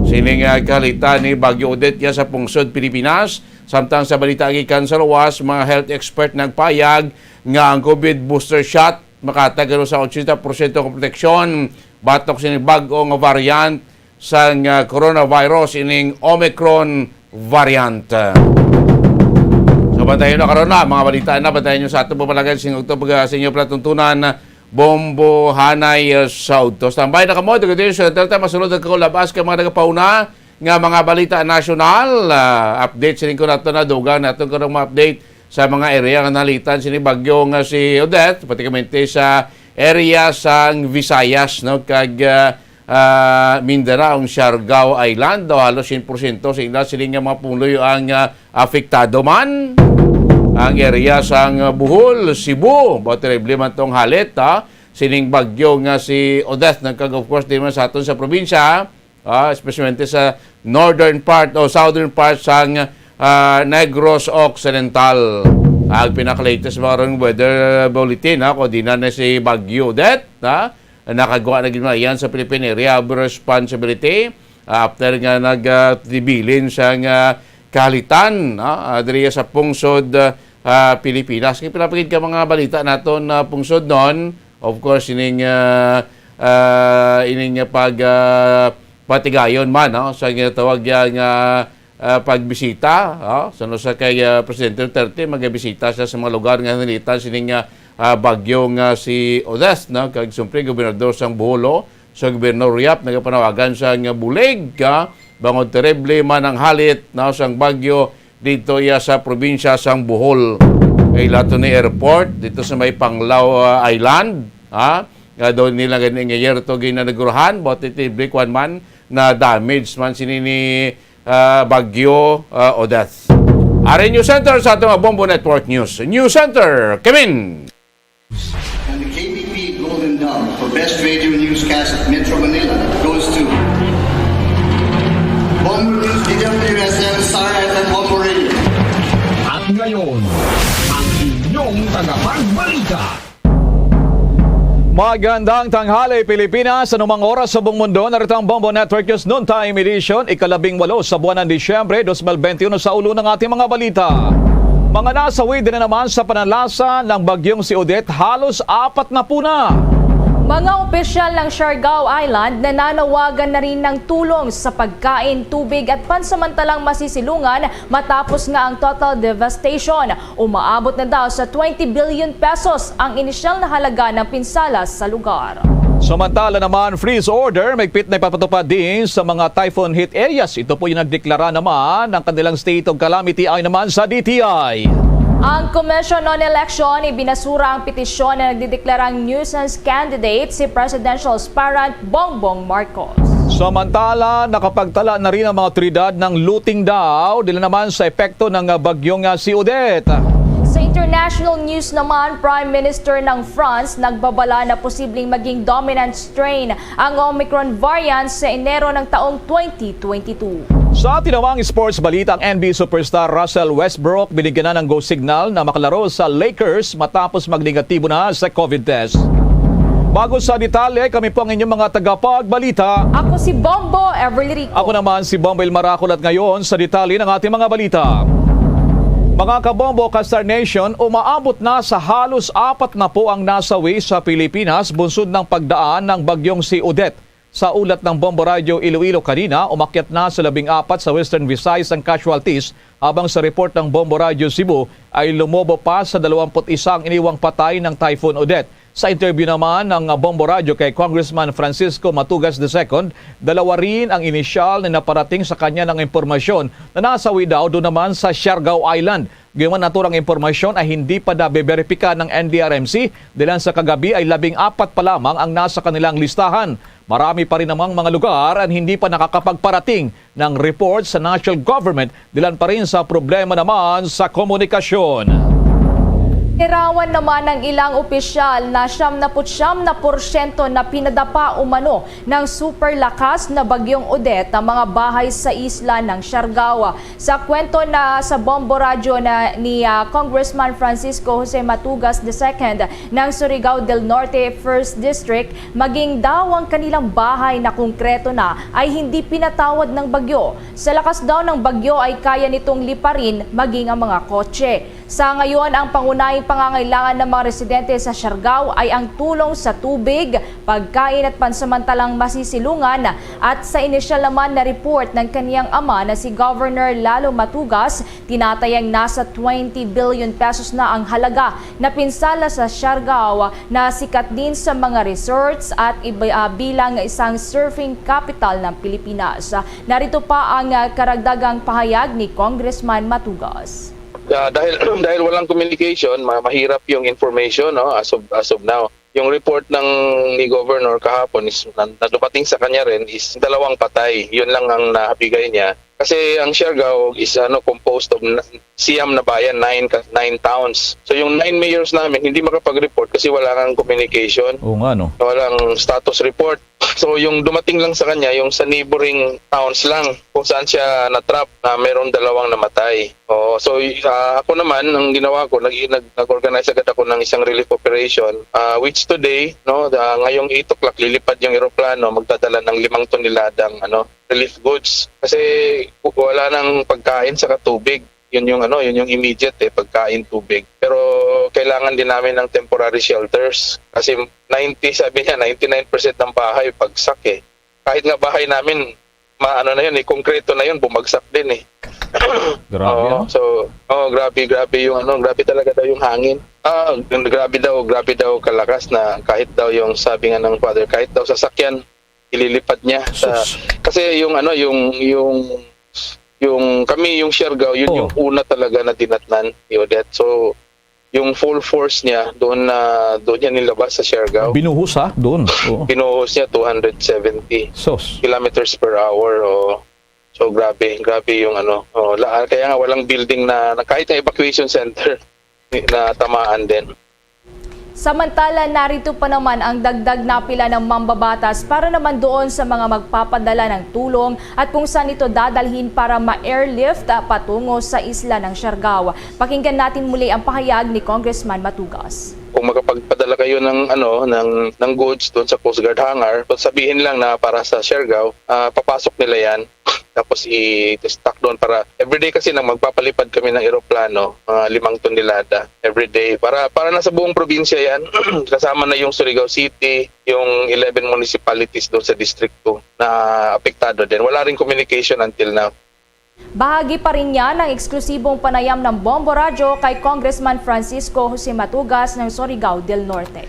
Sining ah, kahalitan ni Bagyo Odette ya sa pungsod Pilipinas, samtang sa balita gikan sa luwas, mga health expert nagpayag nga ang COVID booster shot makatag sa ochenta porsyento nga proteksyon batok sini bag-o nga variant sang ah, coronavirus ining Omicron variant. So bantayan na karon na mga balita na bantayan nyo sa atong pamalagan sing ugtog pag sa inyo palatuntunan bombohanay ah, sa udto. Standby na kamo, dugay sa Delta, masulod ang kaulabas ka mga nagapauna nga mga balita nasyonal. Ah, update sining ko nato na dugang nato karong ma-update sa mga area nga nalitan sini bagyo nga si Odette, pratikamente sa area sang Visayas, no, kag ah, ah, Mindanao, ang Siargao Island, daw halos cien porsyento sa ila siling nga mga pumuluyo ang ah, apektado man. Ang area sang ah, Bohol, Cebu, ba terrible man tong halit ha. Sining bagyo nga si Odette nagkag of course din man sa aton sa probinsya, ah, especially sa northern part o southern part sang ah, Negros Occidental. Ang pinaka-latest mga ron weather bulletin ha, kung di na na si Bagyo Odette ha, nakagawa na gid man yan sa Philippine Area of Responsibility after nga nagtibilin sang ah, kahalitan ah, ah, diri sa pungsod ah, Pilipinas. Kay pila pa gid ka mga balita naton na pungsod non, of course ining ah, ah, ining pag ah, patigayon man no, sa ginatawag ya nga ah, pagbisita, oh, sa sa kay ah, Presidente Duterte, magabisita siya sa mga lugar nga nalitan sining ah, ah, bagyo nga si Odette, no? Kag siyempre, Gobernador sang Bohol, sa Gobernador Yap, nagapanawagan siya nga bulig ka bangod terrible man ang halit na sang bagyo dito iya sa probinsya sang Bohol. Kay lato ni airport dito sa may Panglao ah, Island, ha? Nga daw nila gani nga year to ginanagurahan, but it kwan man na damage man sini ni ah, Bagyo ah, Odette. Ari News Center sa atong Bombo Network News. News Center, Kimin! And the K B P Golden Dove for Best Radio Newscast at Metro Manila goes to Bombo News, D W S M, Star F M, Bombo Radio. At ngayon, ang inyong tagapagbalita. Magandang tanghali, Pilipinas. Anumang oras sa buong mundo, narito ang Bombo Network News Noontime Edition, ikalabing walo sa buwan ng Disyembre, dos mil benti uno, sa ulo ng ating mga balita. Mga nasawi din na naman sa pananalasa ng bagyong si Odette, halos apat na puna. Mga opisyal ng Siargao Island nananawagan na rin ng tulong sa pagkain, tubig at pansamantalang masisilungan matapos nga ang total devastation umaabot na daw sa twenty billion pesos ang inisyal na halaga ng pinsala sa lugar. Samantala naman, freeze order mahigpit na ipapatupad din sa mga typhoon hit areas. Ito po yung nagdeklara naman ng kanilang state of calamity ay naman sa D T I. Ang Commission on Election ibinasura ang petisyon na nagdideklarang nuisance candidate si Presidential Aspirant Bongbong Marcos. Samantala, nakapagtala na rin ang mga otoridad ng looting daw dila naman sa epekto ng, ah, bagyong, ah, si Odette. Sa international news naman, Prime Minister ng France nagbabala na posibleng maging dominant strain ang Omicron variant sa Enero ng taong twenty twenty-two. Sa atin namang sports balita, ang N B A superstar Russell Westbrook binigyan na ng go signal na makalaro sa Lakers matapos magnegatibo na sa COVID test. Bago sa detalye, kami po ang inyong mga tagapagbalita. Ako si Bombo Everly Rico. Ako naman si Bombo Ilmarakol at ngayon sa detalye ng ating mga balita. Mga kabombo, ka-Star Nation, umaabot na sa halos apat na po ang nasawi sa Pilipinas bunsod ng pagdaan ng bagyong si Odette. Sa ulat ng Bombo Radyo Iloilo kanina, umakyat na sa labing apat sa Western Visayas ang casualties, habang sa report ng Bombo Radyo Cebu ay lumobo pa sa dalawampu't isa ang iniwang patay ng Typhoon Odette. Sa interview naman ng Bombo Radyo kay Congressman Francisco Matugas the second, dalawa rin ang inisyal na naparating sa kanya ng impormasyon na nasawi daw doon naman sa Siargao Island. Gayunman, naturang impormasyon ay hindi pa nabeberipika ng N D R M C. Dilan sa kagabi ay labing apat pa lamang ang nasa kanilang listahan. Marami pa rin namang mga lugar ang hindi pa nakakapagparating ng report sa national government. Dilan pa rin sa problema naman sa komunikasyon. Nirawan naman ng ilang opisyal na siyam na put siyam na porsyento na pinadapa umano ng super lakas na Bagyong Odette ang mga bahay sa isla ng Siargao. Sa kwento na sa Bombo Radyo na ni, ah, Congressman Francisco Jose Matugas the second ng Surigao del Norte First District, maging daw ang kanilang bahay na konkreto na ay hindi pinatawad ng bagyo. Sa lakas daw ng bagyo ay kaya nitong liparin maging ang mga kotse. Sa ngayon, ang pangunahing pangangailangan ng mga residente sa Siargao ay ang tulong sa tubig, pagkain at pansamantalang masisilungan. At sa inisyal naman na report ng kaniyang ama na si Governor Lalo Matugas, tinatayang nasa twenty billion pesos na ang halaga na pinsala sa Siargao na sikat din sa mga resorts at iba, ah, bilang isang surfing capital ng Pilipinas. Narito pa ang, ah, karagdagang pahayag ni Congressman Matugas. Ah, dahil, dahil walang communication, ma-, mahirap yung information, no, as of, as of now. Yung report ng ni Governor kahapon is na, na dumating sa kanya rin is dalawang patay. Yun lang ang nabigay niya. Kasi ang Siargao is, ano, composed of n-, siyam na bayan, nine ka-, nine towns. So yung nine mayors namin hindi makapag-report kasi wala kang communication. Oo nga, no? Walang status report. So yung dumating lang sa kanya, yung sa neighboring towns lang kung saan siya na-trap na mayroong dalawang namatay. Oo, so, y-, ah, ako naman, ang ginawa ko, nag-, nag-, nag-organize agad ako ng isang relief operation, ah, which today, no, ah, ngayong eight o'clock, lilipad yung eroplano, magdadala ng limang toneladang, ano, relief goods. Kasi w-, wala nang pagkain saka tubig. Yun yung, ano, yun yung immediate, eh, pagkain, tubig. Pero kailangan din namin ng temporary shelters kasi ninety, sabi niya, ninety-nine percent ng bahay bagsak, eh. Kahit nga bahay namin, ma-, ano na yun, eh, konkreto na yun, bumagsak din, eh. Grabe, Oo, no? So, oh, grabe, grabe yung, ano, grabe talaga daw yung hangin. Ah, grabe daw, grabe daw kalakas na kahit daw yung, sabi nga ng father, kahit daw sasakyan, ililipad niya sa, Sus. Kasi yung, ano, yung, yung, yung kami, yung Siargao, yun Oh. yung una talaga na dinatnan ni Odette. So, yung full force niya, doon na, doon niya nilabas sa Siargao. Binuhos, ha? Doon. Oo. Binuhos niya two hundred seventy Sus. kilometers per hour, oh. So, grabe, grabe yung, ano, oh, la-, kaya nga walang building na, na kahit na evacuation center, na tamaan din. Samantala, narito pa naman ang dagdag na pila ng mambabatas para naman doon sa mga magpapadala ng tulong at kung saan ito dadalhin para ma-airlift, ah, patungo sa isla ng Siargao. Pakinggan natin muli ang pahayag ni Congressman Matugas. Kung makapagpadala kayo ng, ano, ng, ng goods doon sa Coast Guard hangar, sabihin lang na para sa Siargao, ah, papasok nila yan. tapos i-stock doon para everyday kasi nang magpapalipad kami ng eroplano, mga limang tonelada everyday para para na sa buong probinsya 'yan. Kasama na yung Surigao City, yung eleven municipalities doon sa districto na apektado din. Wala ring communication until now. Bahagi pa rin niya ng eksklusibong panayam ng Bombo Radyo kay Congressman Francisco Jose Matugas ng Surigao del Norte.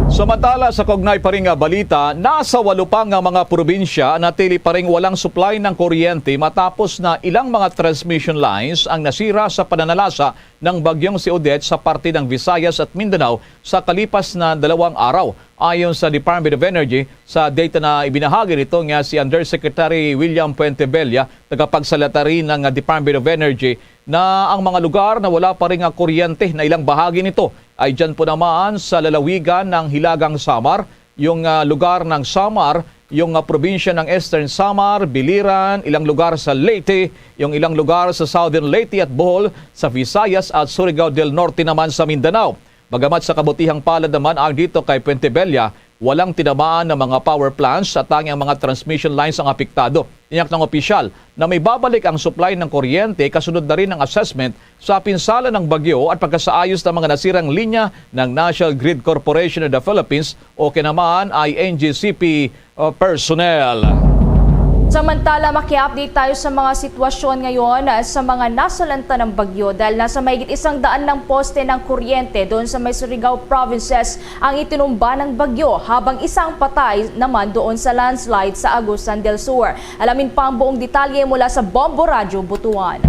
Samantala, sa kaugnay pa rin nga balita, nasa walo pa nga mga probinsya natili pa rin walang supply ng kuryente matapos na ilang mga transmission lines ang nasira sa pananalasa ng Bagyong si Odette sa parte ng Visayas at Mindanao sa kalipas na dalawang araw. Ayon sa Department of Energy, sa data na ibinahagi nito nga si Undersecretary William Puentebella, tagapagsalita rin ng Department of Energy, na ang mga lugar na wala pa rin nga kuryente na ilang bahagi nito ay dyan po naman sa lalawigan ng Hilagang Samar, yung ah, lugar ng Samar, yung ah, probinsya ng Eastern Samar, Biliran, ilang lugar sa Leyte, yung ilang lugar sa Southern Leyte at Bohol, sa Visayas at Surigao del Norte naman sa Mindanao. Bagamat sa kabutihang palad naman ang dito kay Puentebella, walang tinamaan ng mga power plants at tanging ang mga transmission lines ang apektado. Tiyak ng opisyal na may babalik ang supply ng kuryente kasunod na rin ng assessment sa pinsala ng bagyo at pagkasaayos ng mga nasirang linya ng National Grid Corporation of the Philippines o kinaman ay N G C P uh, personnel. Samantala, maki-update tayo sa mga sitwasyon ngayon sa mga nasalanta ng bagyo dahil nasa mahigit isang daan ng poste ng kuryente doon sa may Surigao provinces ang itinumba ng bagyo habang isang patay naman doon sa landslide sa Agusan del Sur. Alamin pa ang buong detalye mula sa Bombo Radyo Butuan.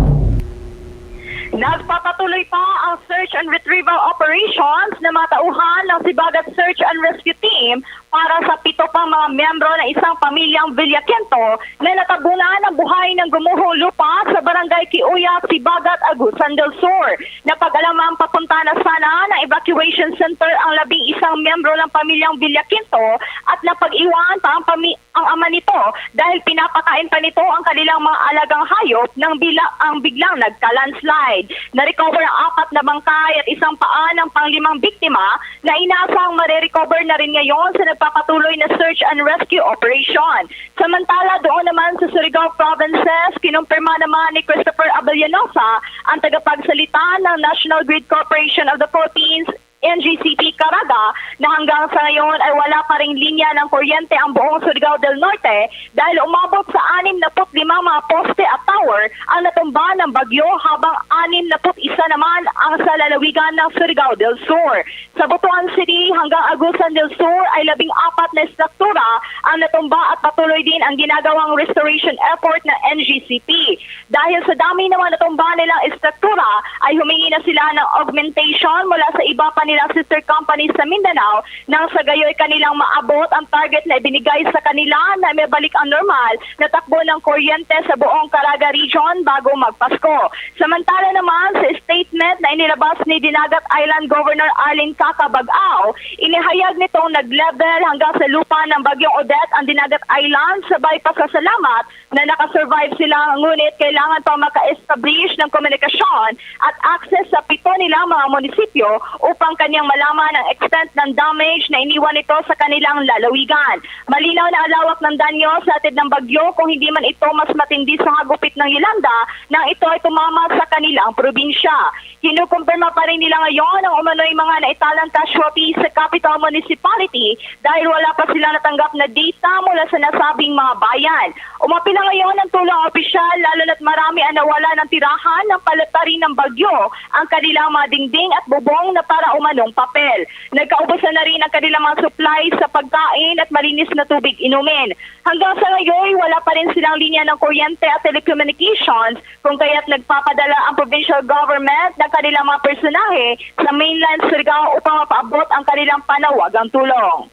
Nagpapatuloy pa ang search and retrieval operations ng mga tauhan ng Sibagat Search and Rescue Team para sa pito pang mga miyembro ng isang pamilyang Villaquinto na natabunan ng buhay ng gumuho lupa sa barangay Kiuya, Sibagat, Agusan del Sur. Napag-alaman papunta na sana ng evacuation center ang labing isang miyembro ng pamilyang Villaquinto at napag-iwan pa ang pami- ang ama nito dahil pinapakain pa nito ang kanilang mga alagang hayop nang bila ang biglang nagka-landslide. Na-recover ang apat na bangkay at isang paa ng panglimang biktima na inasang mare-recover na rin ngayon sa nagpapatuloy na search and rescue operation. Samantala, doon naman sa Surigao Provinces, kinumpirma naman ni Christopher Abellanosa, ang tagapagsalita ng National Grid Corporation of the Philippines, N G C P Caraga, na hanggang sa ngayon ay wala pa ring linya ng kuryente ang buong Surigao del Norte dahil umabot sa anim na put lima mga poste at tower ang natumba ng bagyo, habang anim na put isa naman ang sa lalawigan ng Surigao del Sur. Sa Butuan City hanggang Agusan del Sur ay labing apat na estruktura ang natumba at patuloy din ang ginagawang restoration effort ng N G C P. Dahil sa dami ng mga natumba nilang estruktura, ay humingi na sila ng augmentation mula sa iba pa nilang sister companies sa Mindanao nang sa gayoy kanilang maabot ang target na ibinigay sa kanila na mabalik ang normal na takbo ng kuryente sa buong Caraga Region bago magpasko. Samantala naman, sa statement na inilabas ni Dinagat Island Governor Arlene Caca Bagao, inihayag nitong nag-level hanggang sa lupa ng Bagyong Odette ang Dinagat Island, sabay pasasalamat na nakasurvive sila, ngunit kailangan pa maka-establish ng komunikasyon at access sa pito nilang mga munisipyo upang kanyang malaman ang extent ng damage na iniwan nito sa kanilang lalawigan. Malinaw na ang lawak ng danyo sa hatid ng bagyo kung hindi man ito mas matindi sa hagupit ng Yolanda nang ito ay tumama sa kanilang probinsya. Kinukumpirma pa rin nila ngayon ang umano'y mga naitalang casualties sa capital municipality dahil wala pa sila natanggap na data mula sa nasabing mga bayan. Umapila ngayon ang tulong opisyal, lalo na't marami ang nawala ng tirahan ng palatarin ng bagyo, ang kanilang mga dingding at bubong na para umanong papel. Nagkaubusan na rin ang kanilang mga supply sa pagkain at malinis na tubig inumin. Hanggang sa ngayon, wala pa rin silang linya ng kuryente at telecommunications, kung kaya't nagpapadala ang provincial government ng kanilang mga personahe sa mainland Surigao upang mapaabot ang kanilang panawagang tulong.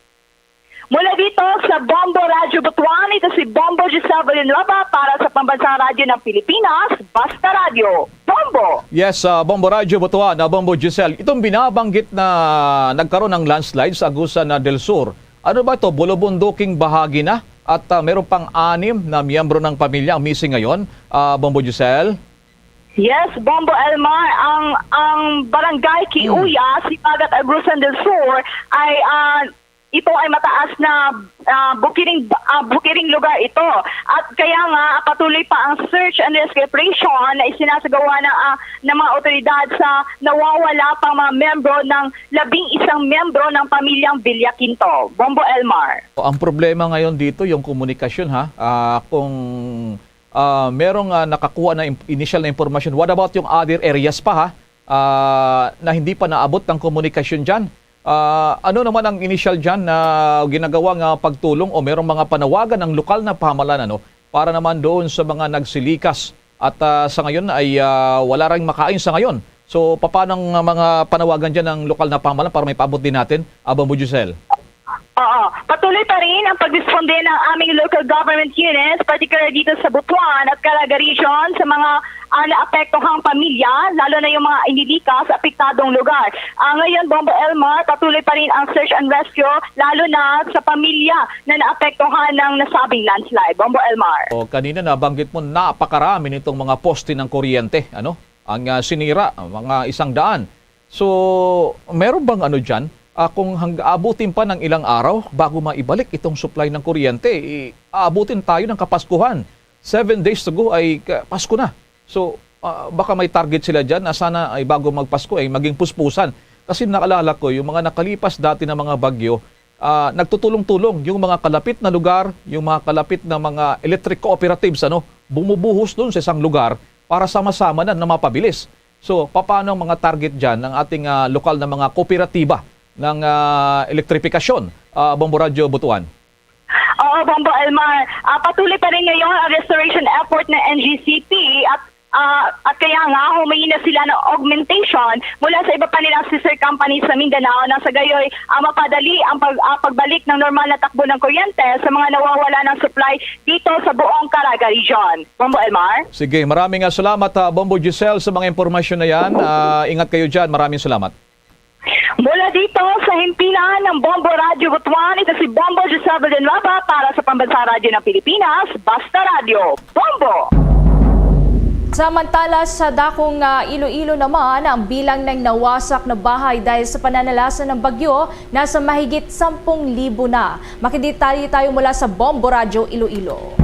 Mula dito sa Bombo Radyo Butuan, ito si Bombo Giselle Villanueva para sa Pambansang Radyo ng Pilipinas, Basta Radyo, Bombo! Yes, sa Bombo Radyo Butuan, ah, Bombo Giselle, itong binabanggit na nagkaroon ng landslide sa Agusan na del Sur, ano ba ito? Bulubunduking bahagi na? At ah, meron pang anim na miyembro ng pamilya ang missing ngayon, ah, Bombo Giselle? Yes, Bombo Elmar, ang ang barangay Kiuya, Sibagat, Agusan del Sur ay ah, Ito ay mataas na, ah, bukiring, ah, bukiring lugar ito. At kaya nga, patuloy pa ang search and rescue operation na isinasagawa na, ah, ng mga otoridad sa nawawala pang mga miyembro ng labing isang miyembro ng pamilyang Villaquinto. Bombo Elmar. Ang problema ngayon dito, yung komunikasyon, ha? Ah, kung, ah, merong, ah, nakakuha na im-, initial na impormasyon, what about yung other areas pa, ha? Ah, na hindi pa naabot ng komunikasyon dyan? Ah, ano naman ang initial dyan na ginagawa nga pagtulong o merong mga panawagan ng lokal na pamahalaan, ano, para naman doon sa mga nagsilikas? At, ah, sa ngayon ay, ah, wala ring makain sa ngayon. So, paano ang, ah, mga panawagan dyan ng lokal na pamahalaan para may paabot din natin, ah, Bombo Giselle? Oo. Patuloy pa rin ang pagresponde ng aming local government units, particular dito sa Butuan at Caraga Region, sa mga, ah, naapektuhang pamilya, lalo na yung mga inilikas sa apektadong lugar. Ah, ngayon, Bombo Elmar, patuloy pa rin ang search and rescue, lalo na sa pamilya na naapektuhan ng nasabing landslide. Bombo Elmar. O, kanina nabanggit mo, napakarami nitong mga poste ng kuryente, ano? Ang, ah, sinira, mga isang daan. So, meron bang ano dyan? Ah, kung hang-, abutin pa ng ilang araw bago maibalik itong supply ng kuryente, i-, aabutin tayo ng Kapaskuhan. Seven days to go ay ka-, Pasko na. So, ah, baka may target sila dyan na sana ay bago magpasko ay maging puspusan. Kasi naalala ko, yung mga nakalipas dati na mga bagyo, ah, nagtutulong-tulong yung mga kalapit na lugar, yung mga kalapit na mga electric cooperatives, ano, bumubuhos doon sa isang lugar para sama-sama na, na mapabilis. So, papaano ang mga target dyan ng ating, ah, lokal na mga kooperatiba ng, ah, elektrifikasyon, ah, Bombo Radyo Butuan? Oo, Bombo Elmar. Ah, patuloy pa rin ngayon ang restoration effort ng N G C P at, ah, at kaya nga humingi na sila ng augmentation mula sa iba pa nilang sister company sa Mindanao nang sa gayoy, ah, mapadali ang pag-, ah, pagbalik ng normal na takbo ng kuryente sa mga nawawala ng supply dito sa buong Caraga Region. Bombo Elmar? Sige, maraming, ah, salamat, ah, Bombo Giselle, sa mga impormasyon na yan. Ah, ingat kayo dyan. Maraming salamat. Mula dito sa himpilan ng Bombo Radyo Butuan, ito si Bombo Giselle Villanueva para sa Pambansang Radyo ng Pilipinas, Basta Radyo, Bombo! Samantala, sa dakong, ah, Iloilo naman, ang bilang ng nawasak na bahay dahil sa pananalasa ng bagyo nasa mahigit sampung libo na. Makidetalye tayo mula sa Bombo Radyo Iloilo.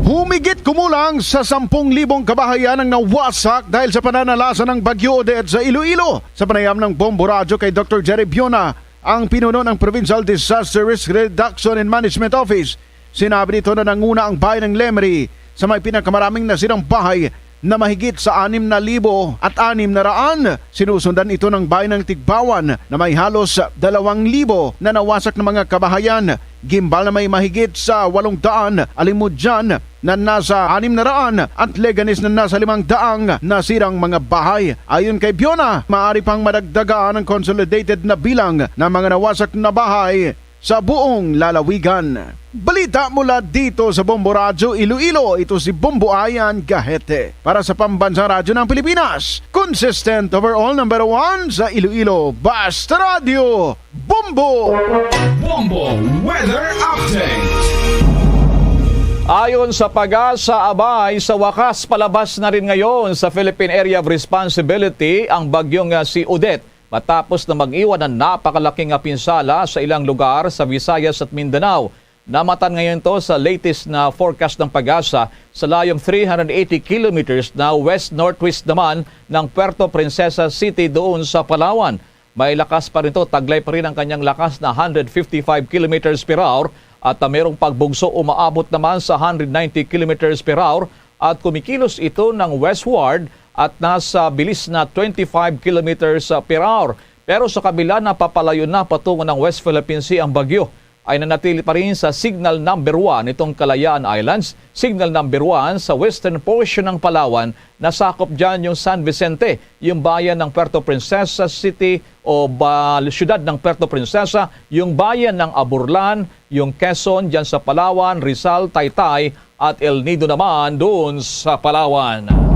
Humigit kumulang sa sampung libong kabahayan ang nawasak dahil sa pananalasa ng Bagyo Odette sa Iloilo. Sa panayam ng Bombo Radyo kay Doktor Jerry Biona, ang pinuno ng Provincial Disaster Risk Reduction and Management Office, sinabi nito na nanguna ang bayan ng Lemery sa may pinakamaraming nasirang bahay na mahigit sa anim na libo at anim na raan. Sinusundan ito ng bayan ng Tigbawan na may halos dalawang libo na nawasak na mga kabahayan. Guimbal na may mahigit sa walong daan, Alimodian na nasa anim na raan at Leganes na nasa limang daang nasirang mga bahay. Ayon kay Biona, maaari pang madagdagan ang consolidated na bilang ng mga nawasak na bahay sa buong lalawigan. Balita mula dito sa Bombo Radyo Iloilo, ito si Bombo Ayan Gahete. Para sa Pambansang Radyo ng Pilipinas, consistent overall number one sa Iloilo, Basta Radyo, Bombo! Bombo Weather Update. Ayon sa PAGASA, abay, sa wakas palabas na rin ngayon sa Philippine Area of Responsibility ang bagyong, ah, si Odette, matapos na mag-iwan ng napakalaking, ah, pinsala sa ilang lugar sa Visayas at Mindanao. Namatan ngayon to sa latest na forecast ng PAGASA sa layong three hundred eighty kilometers na west-northwest naman ng Puerto Princesa City doon sa Palawan. May lakas pa rin to, taglay pa rin ang kanyang lakas na hundred fifty-five kilometers per hour at, ah, merong pagbugso umaabot naman sa hundred ninety kilometers per hour at kumikilos ito ng westward at nasa bilis na twenty-five kilometers per hour. Pero sa kabila, napapalayo na patungo ng West Philippine Sea ang bagyo, ay nanatili pa rin sa signal number one itong Kalayaan Islands, signal number one sa western portion ng Palawan. Nasakop dyan yung San Vicente, yung bayan ng Puerto Princesa City o ba, siyudad ng Puerto Princesa, yung bayan ng Aburlan, yung Quezon dyan sa Palawan, Rizal, Taytay, at El Nido naman doon sa Palawan.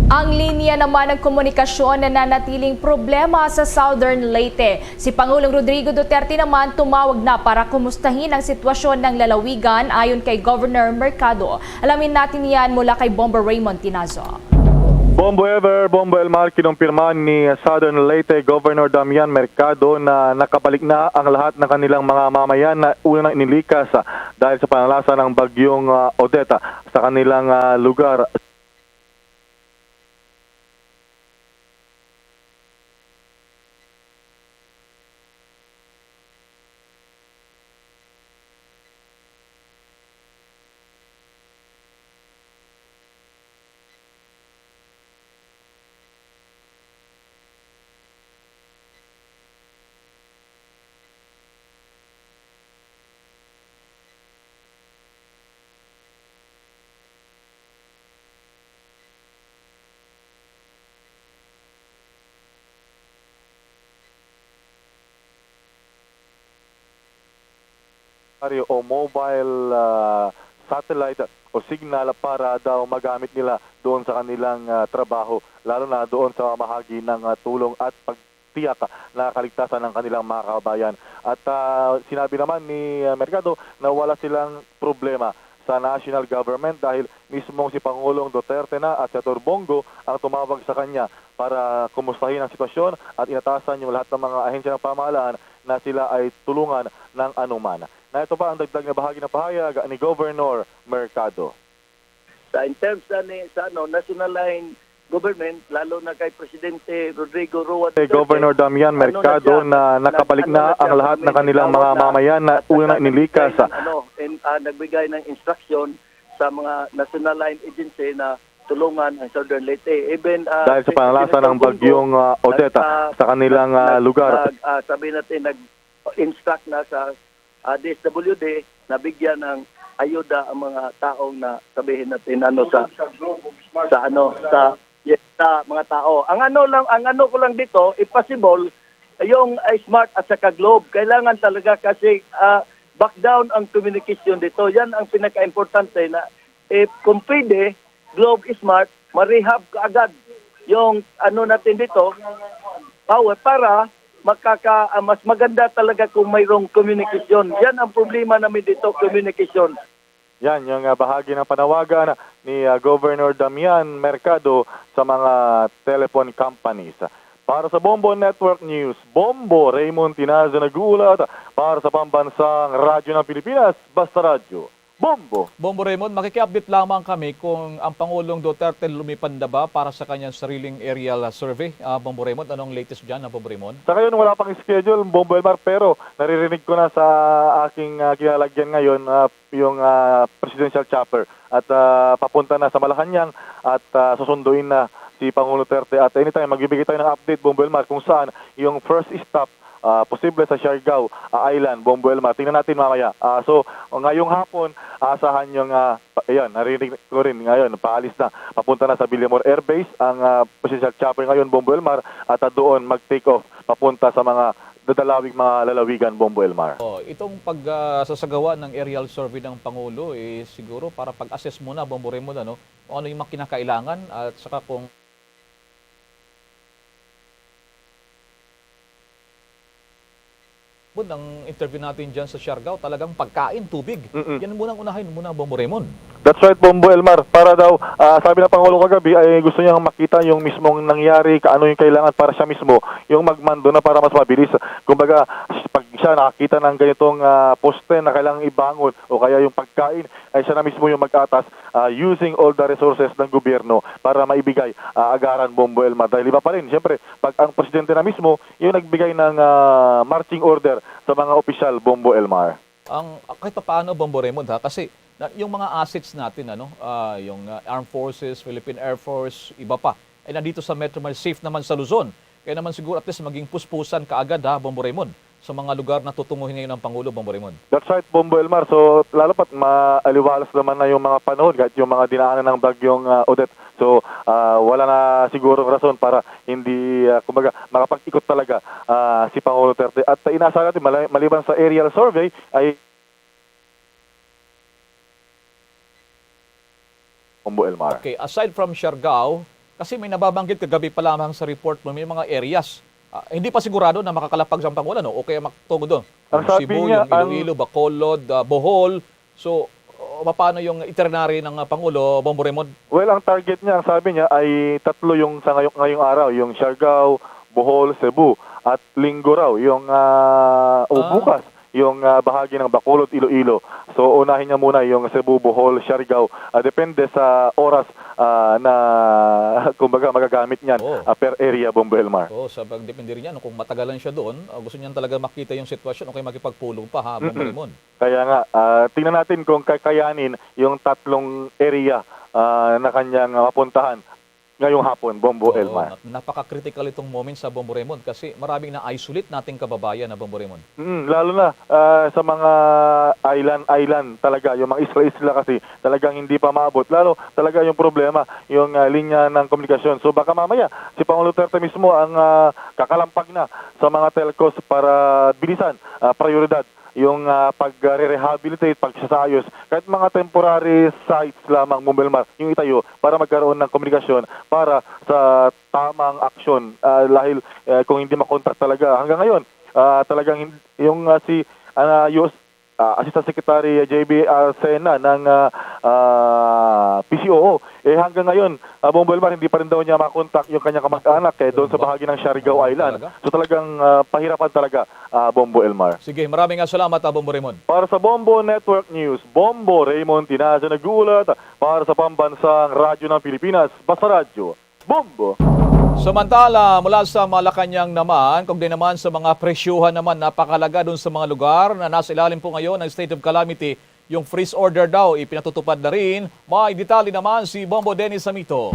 Ang linya naman ng komunikasyon na nanatiling problema sa Southern Leyte. Si Pangulong Rodrigo Duterte naman tumawag na para kumustahin ang sitwasyon ng lalawigan, ayon kay Governor Mercado. Alamin natin yan mula kay Bombo Raymond Tinazo. Bombo Ever, Bombo Elmar, kinumpirma ni Southern Leyte Governor Damian Mercado na nakabalik na ang lahat ng kanilang mga mamayan na una nang inilikas, ah, dahil sa pananalasa ng bagyong, ah, Odette, ah, sa kanilang, ah, lugar. O mobile, ah, satellite o signal para daw magamit nila doon sa kanilang, ah, trabaho, lalo na doon sa pamahagi ng, ah, tulong at pagtiyak na kaligtasan ng kanilang mga kababayan. At, ah, sinabi naman ni, ah, Mercado na wala silang problema sa national government dahil mismong si Pangulong Duterte na at Senator Bongo ang tumawag sa kanya para kumustahin ang sitwasyon at inatasan yung lahat ng mga ahensya ng pamahalaan na sila ay tulungan ng anuman. Na ito pa ang dagdag na bahagi ng pahayag ni Governor Mercado. Sa, in terms na ni, sa, ano, National Line Government, lalo na kay Presidente Rodrigo Roa Duterte, Governor Damian, ano na Mercado siya, na nag-, nakabalik ano na na siya, ang lahat ng kanilang mga mamayan na una nilikas. Nag-, ano, and, ah, nagbigay ng instruction sa mga National Line Agency na tulungan ang Southern Leyte. Even, ah, dahil sa si-, pananalasa ng bagyong, ah, Odette, ah, sa kanilang, ah, lugar. Nag-, ah, sabi natin, nag-instruct na sa, ah, D S W D, nabigyan ng ayuda ang mga taong na, sabihin natin, ano, sa, sa, ano, sa, yes, sa mga tao. Ang ano lang, ang ano ko lang dito, if possible, yung, ah, Smart at saka Globe, kailangan talaga kasi, ah, back down ang communication dito. Yan ang pinaka-importante na, if kung pwede, Globe, Smart, ma-rehab kaagad yung ano natin dito, power, para makaka-, ah, mas maganda talaga kung mayroong communication. Yan ang problema namin dito, communication. Yan yung, ah, bahagi ng panawagan ni, ah, Governor Damian Mercado sa mga telephone companies. Para sa Bombo Network News, Bombo Raymond Tinazo nag-uulat para sa Pambansang Radyo ng Pilipinas, Basta Radyo. Bombo. Bombo Raymond, makiki-update lamang kami kung ang Pangulong Duterte lumipad na ba para sa kanyang sariling aerial survey. Ah, Bombo Raymond, anong latest dyan, ah, Bombo Raymond? Sa ngayon, wala pang schedule, Bombo Elmar, pero naririnig ko na sa aking, ah, kinalagyan ngayon, ah, yung, ah, presidential chopper at, ah, papunta na sa Malacañang at, ah, susunduin na si Pangulong Duterte. At anytime, magbibigay tayo ng update, Bombo Elmar, kung saan yung first stop, ah, posible sa Siargao, ah, Island, Bombo Elmar. Tingnan natin mamaya. Ah, so, ngayong hapon, aasahan yung, ah, pa-, ayan, narinig ko rin ngayon, paalis na. Papunta na sa Villamor Air Base ang, ah, presidential chopper ngayon, Bombo Elmar, at, ah, doon mag-take off papunta sa mga dadalawig mga lalawigan, Bombo Elmar. Oh, itong pag, ah, sasagawa ng aerial survey ng Pangulo, eh, siguro para pag-assess muna, Bombo Raymond, ano, kung ano yung mga kinakailangan at saka kung ang interview natin dyan sa Siargao, talagang pagkain, tubig. Mm-mm. Yan munang unahin muna, Bombo Raymond. That's right, Bombo Elmar. Para daw, ah, sabi ng Pangulo kagabi, ay gusto niyang makita yung mismong nangyari, kaano yung kailangan para siya mismo yung magmando na para mas mabilis. Kumbaga, pag siya nakakita ng ganitong, ah, poste na kailangang ibangon o kaya yung pagkain, ay siya na mismo yung mag-atas, ah, using all the resources ng gobyerno para maibigay, ah, agaran, Bombo Elmar. Dahil iba pa rin, siyempre, pag ang presidente na mismo yung nagbigay ng, ah, marching order sa mga opisyal, Bombo Elmar. Ang, kahit papaano, Bombo Raymond, ha, kasi na, yung mga assets natin, ano, ah, yung, ah, Armed Forces, Philippine Air Force, iba pa, ay nandito sa Metro Manila, safe naman sa Luzon. Kaya naman siguro at least maging puspusan kaagad, ha, Bombo Raymond, sa mga lugar na tutunguhin ngayon ng Pangulo, Bombo Raymond. That's right, Bombo Elmar. So, lalo pat maaliwalas naman na yung mga panahon, kahit yung mga dinaanan ng bagyong, ah, Odette. So, ah, wala na sigurong rason para hindi, ah, kumbaga, makapag-ikot talaga, ah, si Pangulo Duterte. At, ah, inaasahan natin, mala-, maliban sa aerial survey, ay Bombo Elmar. Okay, aside from Siargao, kasi may nababanggit kagabi pa lamang sa report mo, may mga areas. Ah, hindi pa sigurado na makakalapag sa Pangulo, no? O kaya makatungod doon. Ang Yung sabi Cebu, niya, yung ang Iloilo, Bacolod, ah, Bohol. So, O paano yung itinerary ng, ah, Pangulo, Bombo Raymond? Well, ang target niya, ang sabi niya, ay tatlo yung sa ngayong, ngayong araw, yung Siargao, Bohol, Cebu, at Linggo raw, yung, ah, o Ah. bukas, yung, ah, bahagi ng Bacolod, Iloilo. So, unahin niya muna yung Cebu, Bohol, Siargao, ah, depende sa oras, ah, na, kumbaga, magagamit niyan, Oo. ah, per area, Bombo Elmar. Oo, sa pagdepende rin yan, kung matagalan siya doon, ah, gusto niyan talaga makita yung sitwasyon o kaya makipagpulong pa, ha, Bombo Mm-mm. Raymond? Kaya nga, ah, tingnan natin kung kakayanin yung tatlong area, ah, na kanyang mapuntahan ngayong hapon, Bombo Oo, Elmar. nap-, napaka-critical itong moment sa Bombo Raymond kasi maraming na-isolate nating kababayan na Bombo Raymond. Mm, lalo na, ah, sa mga island-island talaga, yung mga isla-isla kasi talagang hindi pa maabot. Lalo talaga yung problema, yung, ah, linya ng komunikasyon. So baka mamaya, si Pangulong Duterte mismo ang, ah, kakalampag na sa mga telcos para bilisan, ah, prioridad yung, ah, pagre-rehabilitate, pagsasaayos, kahit mga temporary sites lamang, Bombo Elmar, yung itayo para magkaroon ng komunikasyon para sa tamang aksyon. Ah, dahil, eh, kung hindi makontak talaga hanggang ngayon, ah, talagang hin-, yung, ah, si, ah, U S, ah, Assistant Secretary J B Arcena ng, ah, ah, P C O O, eh, hanggang ngayon, ah, Bombo Elmar, hindi pa rin daw niya makontak yung kanyang kamag-anak, eh, doon sa Ba? bahagi ng Siargao Oo, Island. talaga. So, talagang, ah, pahirapan talaga, ah, Bombo Elmar. Sige, maraming nga salamat, ah, Bombo Raymond. Para sa Bombo Network News, Bombo Raymond Tinaja nag-uulat para sa Pambansang Radyo ng Pilipinas, Basta Radyo, Bombo. Samantala, mula sa Malacañang naman, kaugnay naman sa mga presyuhan naman, napakalaga dun sa mga lugar na nasa ilalim po ngayon ng state of calamity. Yung freeze order daw, ipinatutupad na rin. May detalye naman si Bombo Dennis Samito.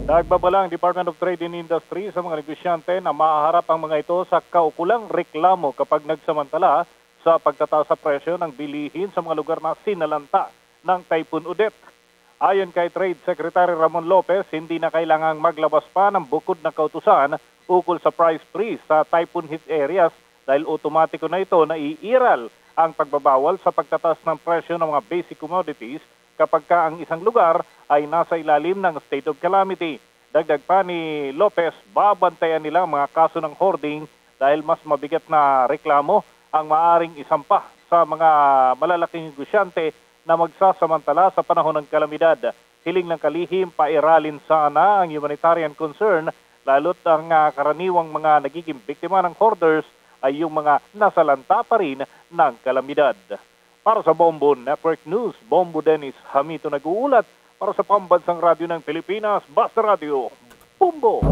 Nagbabala ang Department of Trade and Industry sa mga negosyante na mahaharap ang mga ito sa kaukulang reklamo kapag nagsamantala sa pagtataas sa presyo ng bilihin sa mga lugar na sinalanta ng Typhoon Odette. Ayon kay Trade Secretary Ramon Lopez, hindi na kailangang maglabas pa ng bukod na kautusan ukol sa price freeze sa typhoon hit areas dahil otomatiko na ito naiiral ang pagbabawal sa pagtataas ng presyo ng mga basic commodities kapag ka ang isang lugar ay nasa ilalim ng state of calamity. Dagdag pa ni Lopez, babantayan nila ang mga kaso ng hoarding dahil mas mabigat na reklamo ang maaring isampa sa mga malalaking negosyante na magsasamantala sa panahon ng kalamidad. Hiling ng kalihim, pairalin sana ang humanitarian concern, lalo't ang, ah, karaniwang mga nagiging biktima ng hoarders ay yung mga nasalanta pa rin ng kalamidad. Para sa Bombo Network News, Bombo Dennis Hamito nag-uulat para sa Pambansang Radyo ng Pilipinas, Basta Radyo, Bombo.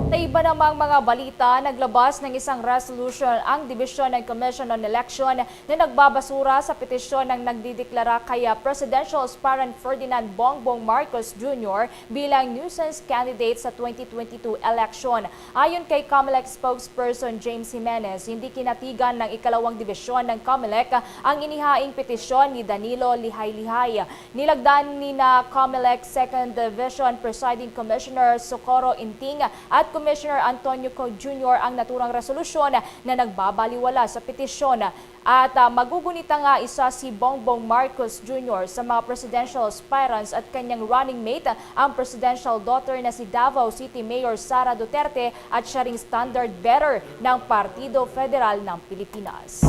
Sa iba namang mga balita, naglabas ng isang resolution ang Dibisyon ng Commission on Election na nagbabasura sa petisyon ng nagdideklara kay, ah, presidential aspirant Ferdinand Bongbong Marcos Junior bilang nuisance candidate sa twenty twenty-two election. Ayon kay Comelec spokesperson James Jimenez, hindi kinatigan ng ikalawang dibisyon ng Comelec ang inihaing petisyon ni Danilo Lihay-Lihay. Nilagdan ni na Comelec Second Division Presiding Commissioner Socorro Inting at Commissioner Antonio Co Junior ang naturang resolusyon na nagbabaliwala sa petisyon. At, ah, magugunita nga isa si Bongbong Marcos Junior sa mga presidential aspirants at kanyang running mate, ang presidential daughter na si Davao City Mayor Sara Duterte, at siya ring standard bearer ng Partido Federal ng Pilipinas.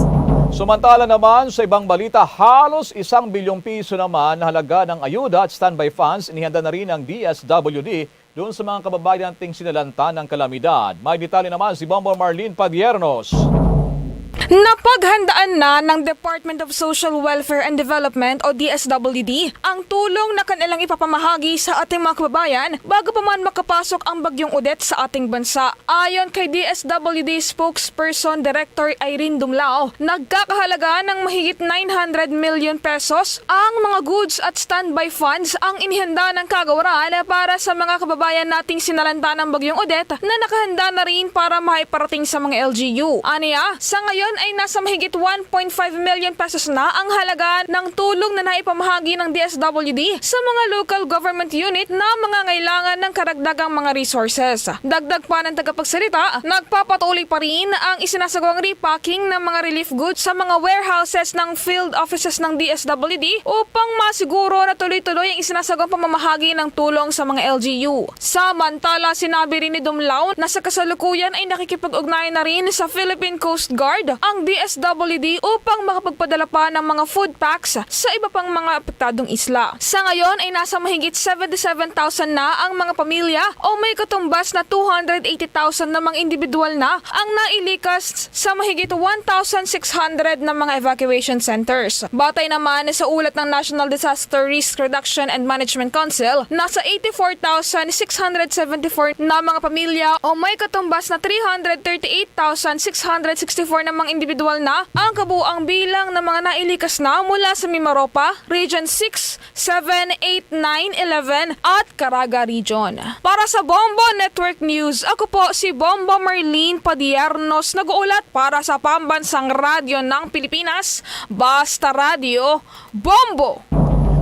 Samantala naman, sa ibang balita, halos isang bilyong piso naman na halaga ng ayuda at standby funds inihanda na rin ng D S W D doon sa mga kababayan nating sinalanta ng kalamidad. May detalye naman si Bombo Marlene Padiernos. Napaghandaan na ng Department of Social Welfare and Development o D S W D ang tulong na kanilang ipapamahagi sa ating mga kababayan bago pa man makapasok ang Bagyong Odette sa ating bansa. Ayon kay D S W D spokesperson Director Irene Dumlao, nagkakahalaga ng mahigit nine hundred million pesos ang mga goods at standby funds ang inihanda ng kagawaran para sa mga kababayan nating sinalanta ng Bagyong Odette na nakahanda na rin para maiparating sa mga L G U. Aniya, sa ngayon ay nasa mahigit one point five million pesos na ang halaga ng tulong na naipamahagi ng D S W D sa mga local government unit na mangangailangan ng karagdagang mga resources. Dagdag pa ng tagapagsalita, nagpapatuloy pa rin ang isinasagawang repacking ng mga relief goods sa mga warehouses ng field offices ng D S W D upang masiguro na tuloy-tuloy ang isinasagawang pamamahagi ng tulong sa mga L G U. Samantala, sinabi rin ni Dumlao na sa kasalukuyan ay nakikipag-ugnayan na rin sa Philippine Coast Guard ang D S W D upang makapagpadala pa ng mga food packs sa iba pang mga apektadong isla. Sa ngayon ay nasa mahigit seventy-seven thousand na ang mga pamilya o may katumbas na two hundred eighty thousand na mga individual na ang nailikas sa mahigit one thousand six hundred na mga evacuation centers. Batay naman sa ulat ng National Disaster Risk Reduction and Management Council, nasa eighty-four thousand six hundred seventy-four na mga pamilya o may katumbas na three hundred thirty-eight thousand six hundred sixty-four na mga individual na ang kabuang bilang ng mga nailikas na mula sa Mimaropa, Region six, seven, eight, nine, eleven, at Caraga Region. Para sa Bombo Network News, ako po si Bombo Marlene Padiernos, nag-uulat para sa Pambansang Radyo ng Pilipinas, Basta Radyo, Bombo!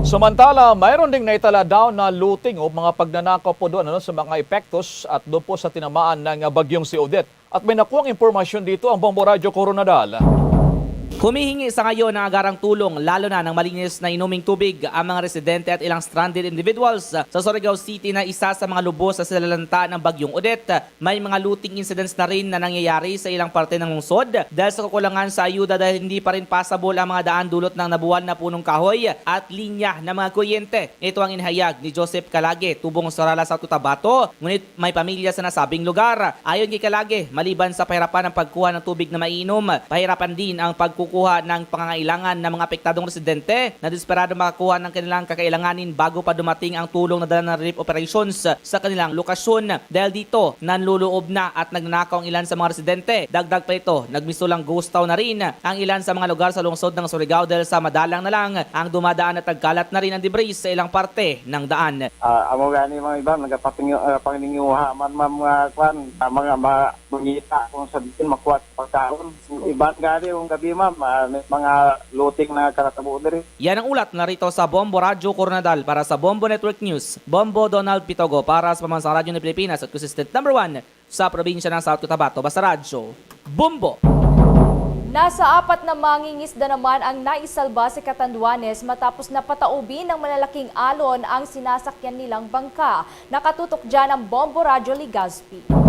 Samantala, mayroon ding naitala daw na looting o mga pagnanakaw po doon, ano, sa mga epektos at doon po sa tinamaan ng, ah, bagyong si Odette. At may nakuhang impormasyon dito ang Bombo Radyo Koronadal. Humihingi sa ngayon ng agarang tulong, lalo na ng malinis na inuming tubig, ang mga residente at ilang stranded individuals sa Surigao City na isa sa mga lubos sa sinalanta ng Bagyong Odette. May mga looting incidents na rin na nangyayari sa ilang parte ng lungsod dahil sa kakulangan sa ayuda, dahil hindi pa rin passable ang mga daan dulot ng nabuwal na punong kahoy at linya ng mga kuryente. Ito ang inhayag ni Joseph Calage, tubong Sorala, South Cotabato, ngunit may pamilya sa nasabing lugar. Ayon kay Calage, maliban sa pahirapan ang pagkuha ng tubig na maiinom, pahirapan din ang pagkukuha ng pangangailangan ng mga apektadong residente na desperado makakuha ng kanilang kakailanganin bago pa dumating ang tulong na dala ng relief operations sa kanilang lokasyon. Dahil dito, nanluloob na at nagnanakaw ang ilan sa mga residente. Dagdag pa ito, nagmistulang ghost town na rin ang ilan sa mga lugar sa lungsod ng Surigao dahil sa madalang na lang ang dumadaan at nagkalat na rin ang debris sa ilang parte ng daan. Ah, amo gani, mga iban, nagapatingyo-, ah, panginingyuha man, ma'am, nga kwan, ah, mga ma-, mangita kung sa diin makuha sa pagkaon. Iban gani, kung gabi, ma'am, ah, may mga looting na karatabo diri. Yan ang ulat na rito sa Bombo Radyo Koronadal. Para sa Bombo Network News, Bombo Donald Pitogo para sa Pambansang Radyo ng Pilipinas at consistent number one sa probinsya ng South Cotabato. Basta Radyo, Bombo! Nasa apat na mangingisda naman ang naisalba sa Catanduanes matapos na pataubin ng malalaking alon ang sinasakyan nilang bangka. Nakatutok dyan ang Bombo Radyo Legazpi.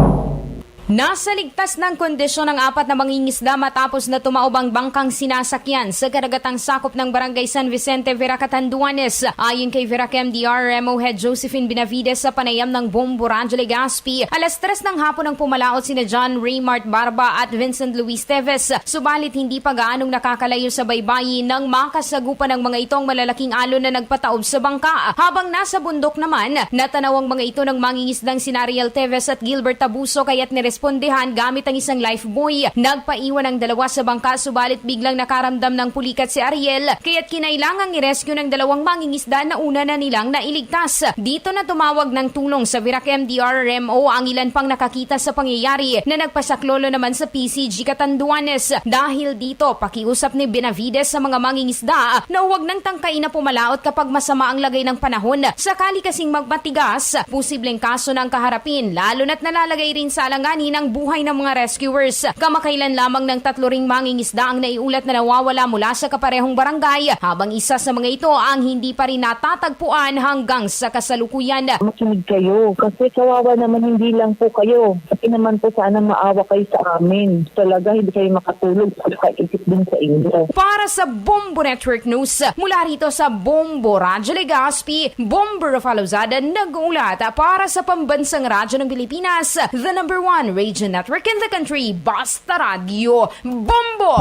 Nasa ligtas ng kondisyon ang apat na mangingisda matapos na tumaob ang bangkang sinasakyan sa kadagatang sakop ng Barangay San Vicente, Vera, Catanduanes. Ayon kay Vera M D R M O Head Josephine Benavides sa panayam ng Bombo Radyo Legazpi, alas tres ng hapon ang pumalaot sina John Raymart Barba at Vincent Luis Teves, subalit hindi pa gaanong nakakalayo sa baybayin nang makasagupan ng mga ito ang malalaking alon na nagpataob sa bangka. Habang nasa bundok naman, natanaw ang mga ito ng mangingisdang sina Ariel Teves at Gilbert Tabuso, kaya't nirespondehan gamit ang isang lifebuoy. Nagpaiwan ang dalawa sa bangka, subalit biglang nakaramdam ng pulikat si Ariel, kaya't kinailangang i-rescue ng dalawang mangingisda na una na nilang nailigtas. Dito na tumawag ng tulong sa Virac M D R R M O ang ilan pang nakakita sa pangyayari na nagpasaklolo naman sa P C G Catanduanes. Dahil dito, pakiusap ni Benavides sa mga mangingisda na huwag nang tangkain na pumalaot kapag masama ang lagay ng panahon. Sakali kasing magmatigas, posibleng kaso na ang kaharapin, lalo na't nalalagay rin sa alanganin ang buhay ng mga rescuers. Kamakailan lamang ng tatlo ring mangingisda ang naiulat na nawawala mula sa kaparehong barangay, habang isa sa mga ito ang hindi pa rin natatagpuan hanggang sa kasalukuyan. Makinig kayo, kasi kawawa naman, hindi lang po kayo. Pati naman po, sana maawa kayo sa amin. Talaga, hindi kayo makatulog, pagkaisip din sa inyo. Para sa Bombo Network News, mula rito sa Bombo Radyo Legazpi, Bombo Rafa Lozada nag-uulat. Para sa Pambansang Radyo ng Pilipinas, the number one radio network in the country, Basta Radyo, Bombo!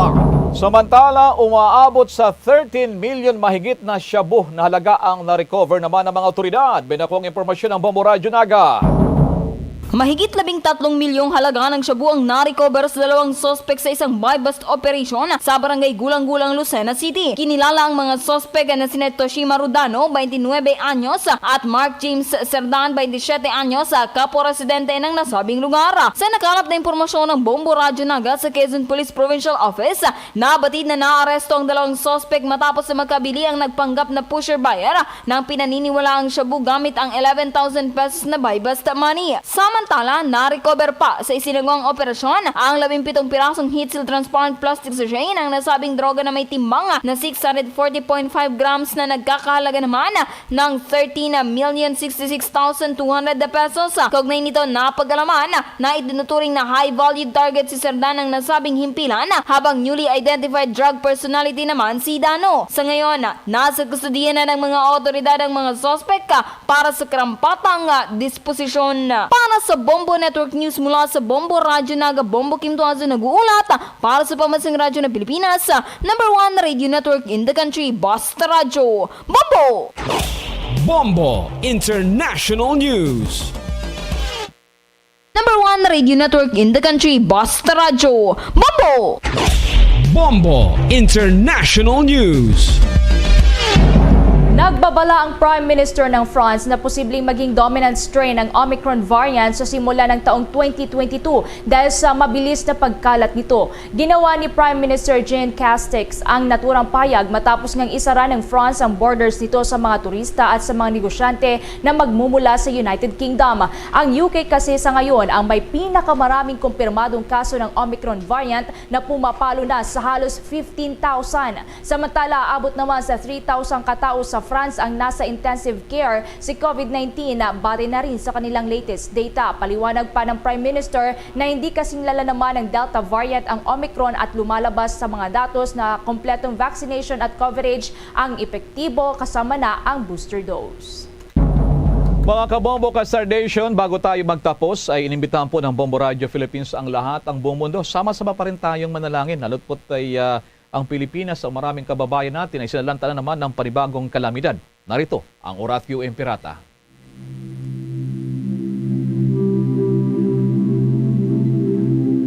Samantala, umaabot sa thirteen million mahigit na shabu na halaga ang na-recover naman ng mga awtoridad. May nakuhang impormasyon ang Bombo Radyo Naga. Mahigit labing tatlong milyong halaga ng shabu ang na-recover sa dalawang suspek sa isang buy-bust operation sa Barangay Gulang-Gulang, Lucena City. Kinilala ang mga suspek na sina Toshima Rodano, twenty-nuebe anyos, at Mark James Serdan, twenty-siete anyos, kapwa residente ng nasabing lugar. Sa nakalap na impormasyon ng Bombo Radyo Naga sa Quezon Police Provincial Office, nabatid na naaresto ang dalawang suspek matapos na magkabili ang nagpanggap na pusher buyer ng pinaniniwalaang shabu gamit ang eleven thousand pesos na buy-bust money. Sama Samantala, na-recover pa sa isinagwang operasyon ang labing pitong pirasong heat-sealed transparent plastic sachet ng nasabing droga na may timbang na six hundred forty point five grams na nagkakahalaga naman ng thirteen million sixty-six thousand two hundred pesos. Kaugnay nito, napag-alaman na itinuturing na high-value target si Cerdan ang nasabing himpilan, habang newly identified drug personality naman si Dano. Sa ngayon, nasa kustodiya na ng mga awtoridad ang mga suspek para sa karampatang, ah, disposisyon. Para sa Bombo Network News mula sa Bombo Radyo Naga, Bombo Kim Tuazo nag-uulat. Para sa Pambansang Radyo ng Pilipinas, number one radio network in the country, Basta Radyo. Bombo! Bombo International News. Number one radio network in the country, Basta Radyo. Bombo! Bombo International News. Nagbabala ang Prime Minister ng France na posibleng maging dominant strain ang Omicron variant sa simula ng taong twenty twenty-two dahil sa mabilis na pagkalat nito. Ginawa ni Prime Minister Jean Castex ang naturang payag matapos ngang isara ng France ang borders nito sa mga turista at sa mga negosyante na magmumula sa United Kingdom. Ang U K kasi sa ngayon ang may pinakamaraming kumpirmadong kaso ng Omicron variant na pumapalo na sa halos fifteen thousand. Samantala, abot naman sa three thousand katao sa France ang nasa intensive care si COVID nineteen, base na rin sa kanilang latest data. Paliwanag pa ng Prime Minister na hindi kasing lala naman ng Delta variant ang Omicron at lumalabas sa mga datos na kompletong vaccination at coverage ang epektibo, kasama na ang booster dose. Mga kabombo, ka-Star Nation, bago tayo magtapos, ay inimbitahan po ng Bombo Radio Philippines ang lahat, ang buong mundo. Sama-sama pa rin tayong manalangin. Lalo't po't ay, ah, ang Pilipinas, ang maraming kababayan natin ay sinalanta na naman ng panibagong kalamidad. Narito ang Oratio Imperata.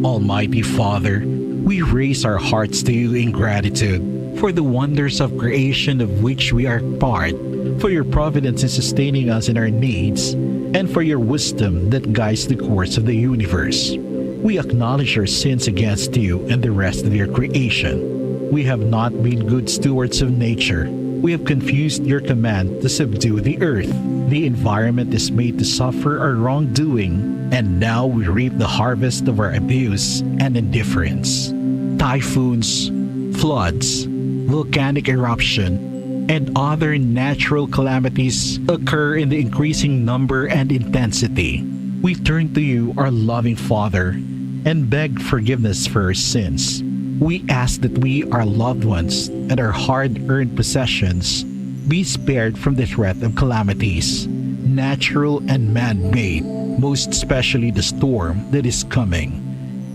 Almighty Father, we raise our hearts to you in gratitude for the wonders of creation of which we are part, for your providence in sustaining us in our needs, and for your wisdom that guides the course of the universe. We acknowledge our sins against you and the rest of your creation. We have not been good stewards of nature. We have confused your command to subdue the earth. The environment is made to suffer our wrongdoing, and now we reap the harvest of our abuse and indifference. Typhoons, floods, volcanic eruption, and other natural calamities occur in the increasing number and intensity. We turn to you, our loving Father, and beg forgiveness for our sins. We ask that we, our loved ones, and our hard-earned possessions be spared from the threat of calamities, natural and man-made, most especially the storm that is coming.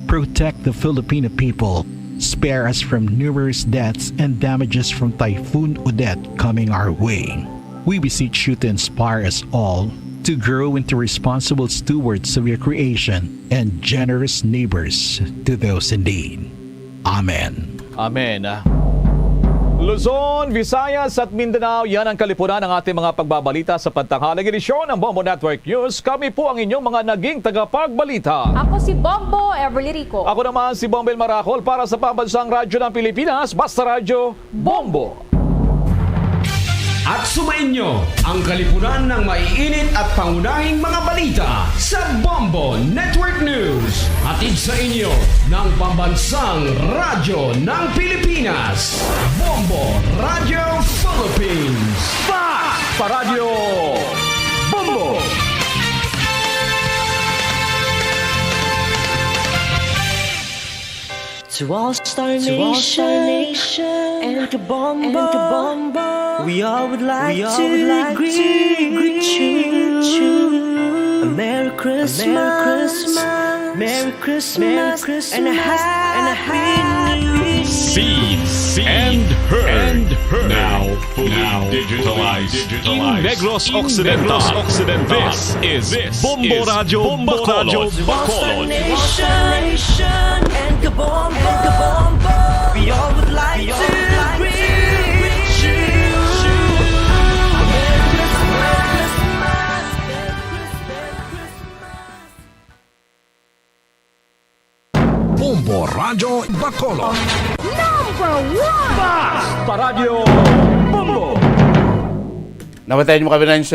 Protect the Filipino people. Spare us from numerous deaths and damages from Typhoon Odette coming our way. We beseech you to inspire us all to grow into responsible stewards of your creation and generous neighbors to those in need. Amen. Amen. Luzon, Visayas, at Mindanao, yan ang kalipunan ng ating mga pagbabalita sa pantanghaling edisyon ng Bombo Network News. Kami po ang inyong mga naging tagapagbalita. Ako si Bombo Everly Rico. Ako naman si Bombo El Maracol para sa Pambansang Radyo ng Pilipinas, Basta Radyo, Bombo. At sumainyo ang kalipunan ng maiinit at pangunahing mga balita sa Bombo Network News. Hatid sa inyo ng Pambansang Radyo ng Pilipinas, Bombo Radio Philippines. Basta Radyo Bombo! To all Star Nation and Kabombo, we all would like to greet you a Merry Christmas, Merry Christmas, and a Happy New Year. Seen and heard. Now fully digitalized in Negros Occidental. This is Bombo Radio Bacolod. Star Nation and Kabombo, we all would like to greet you a Merry Christmas, Merry Christmas, Merry Christmas. Bombo Radio Bacolod. Number one! Basta Radyo Bombo! Namatay mo kami na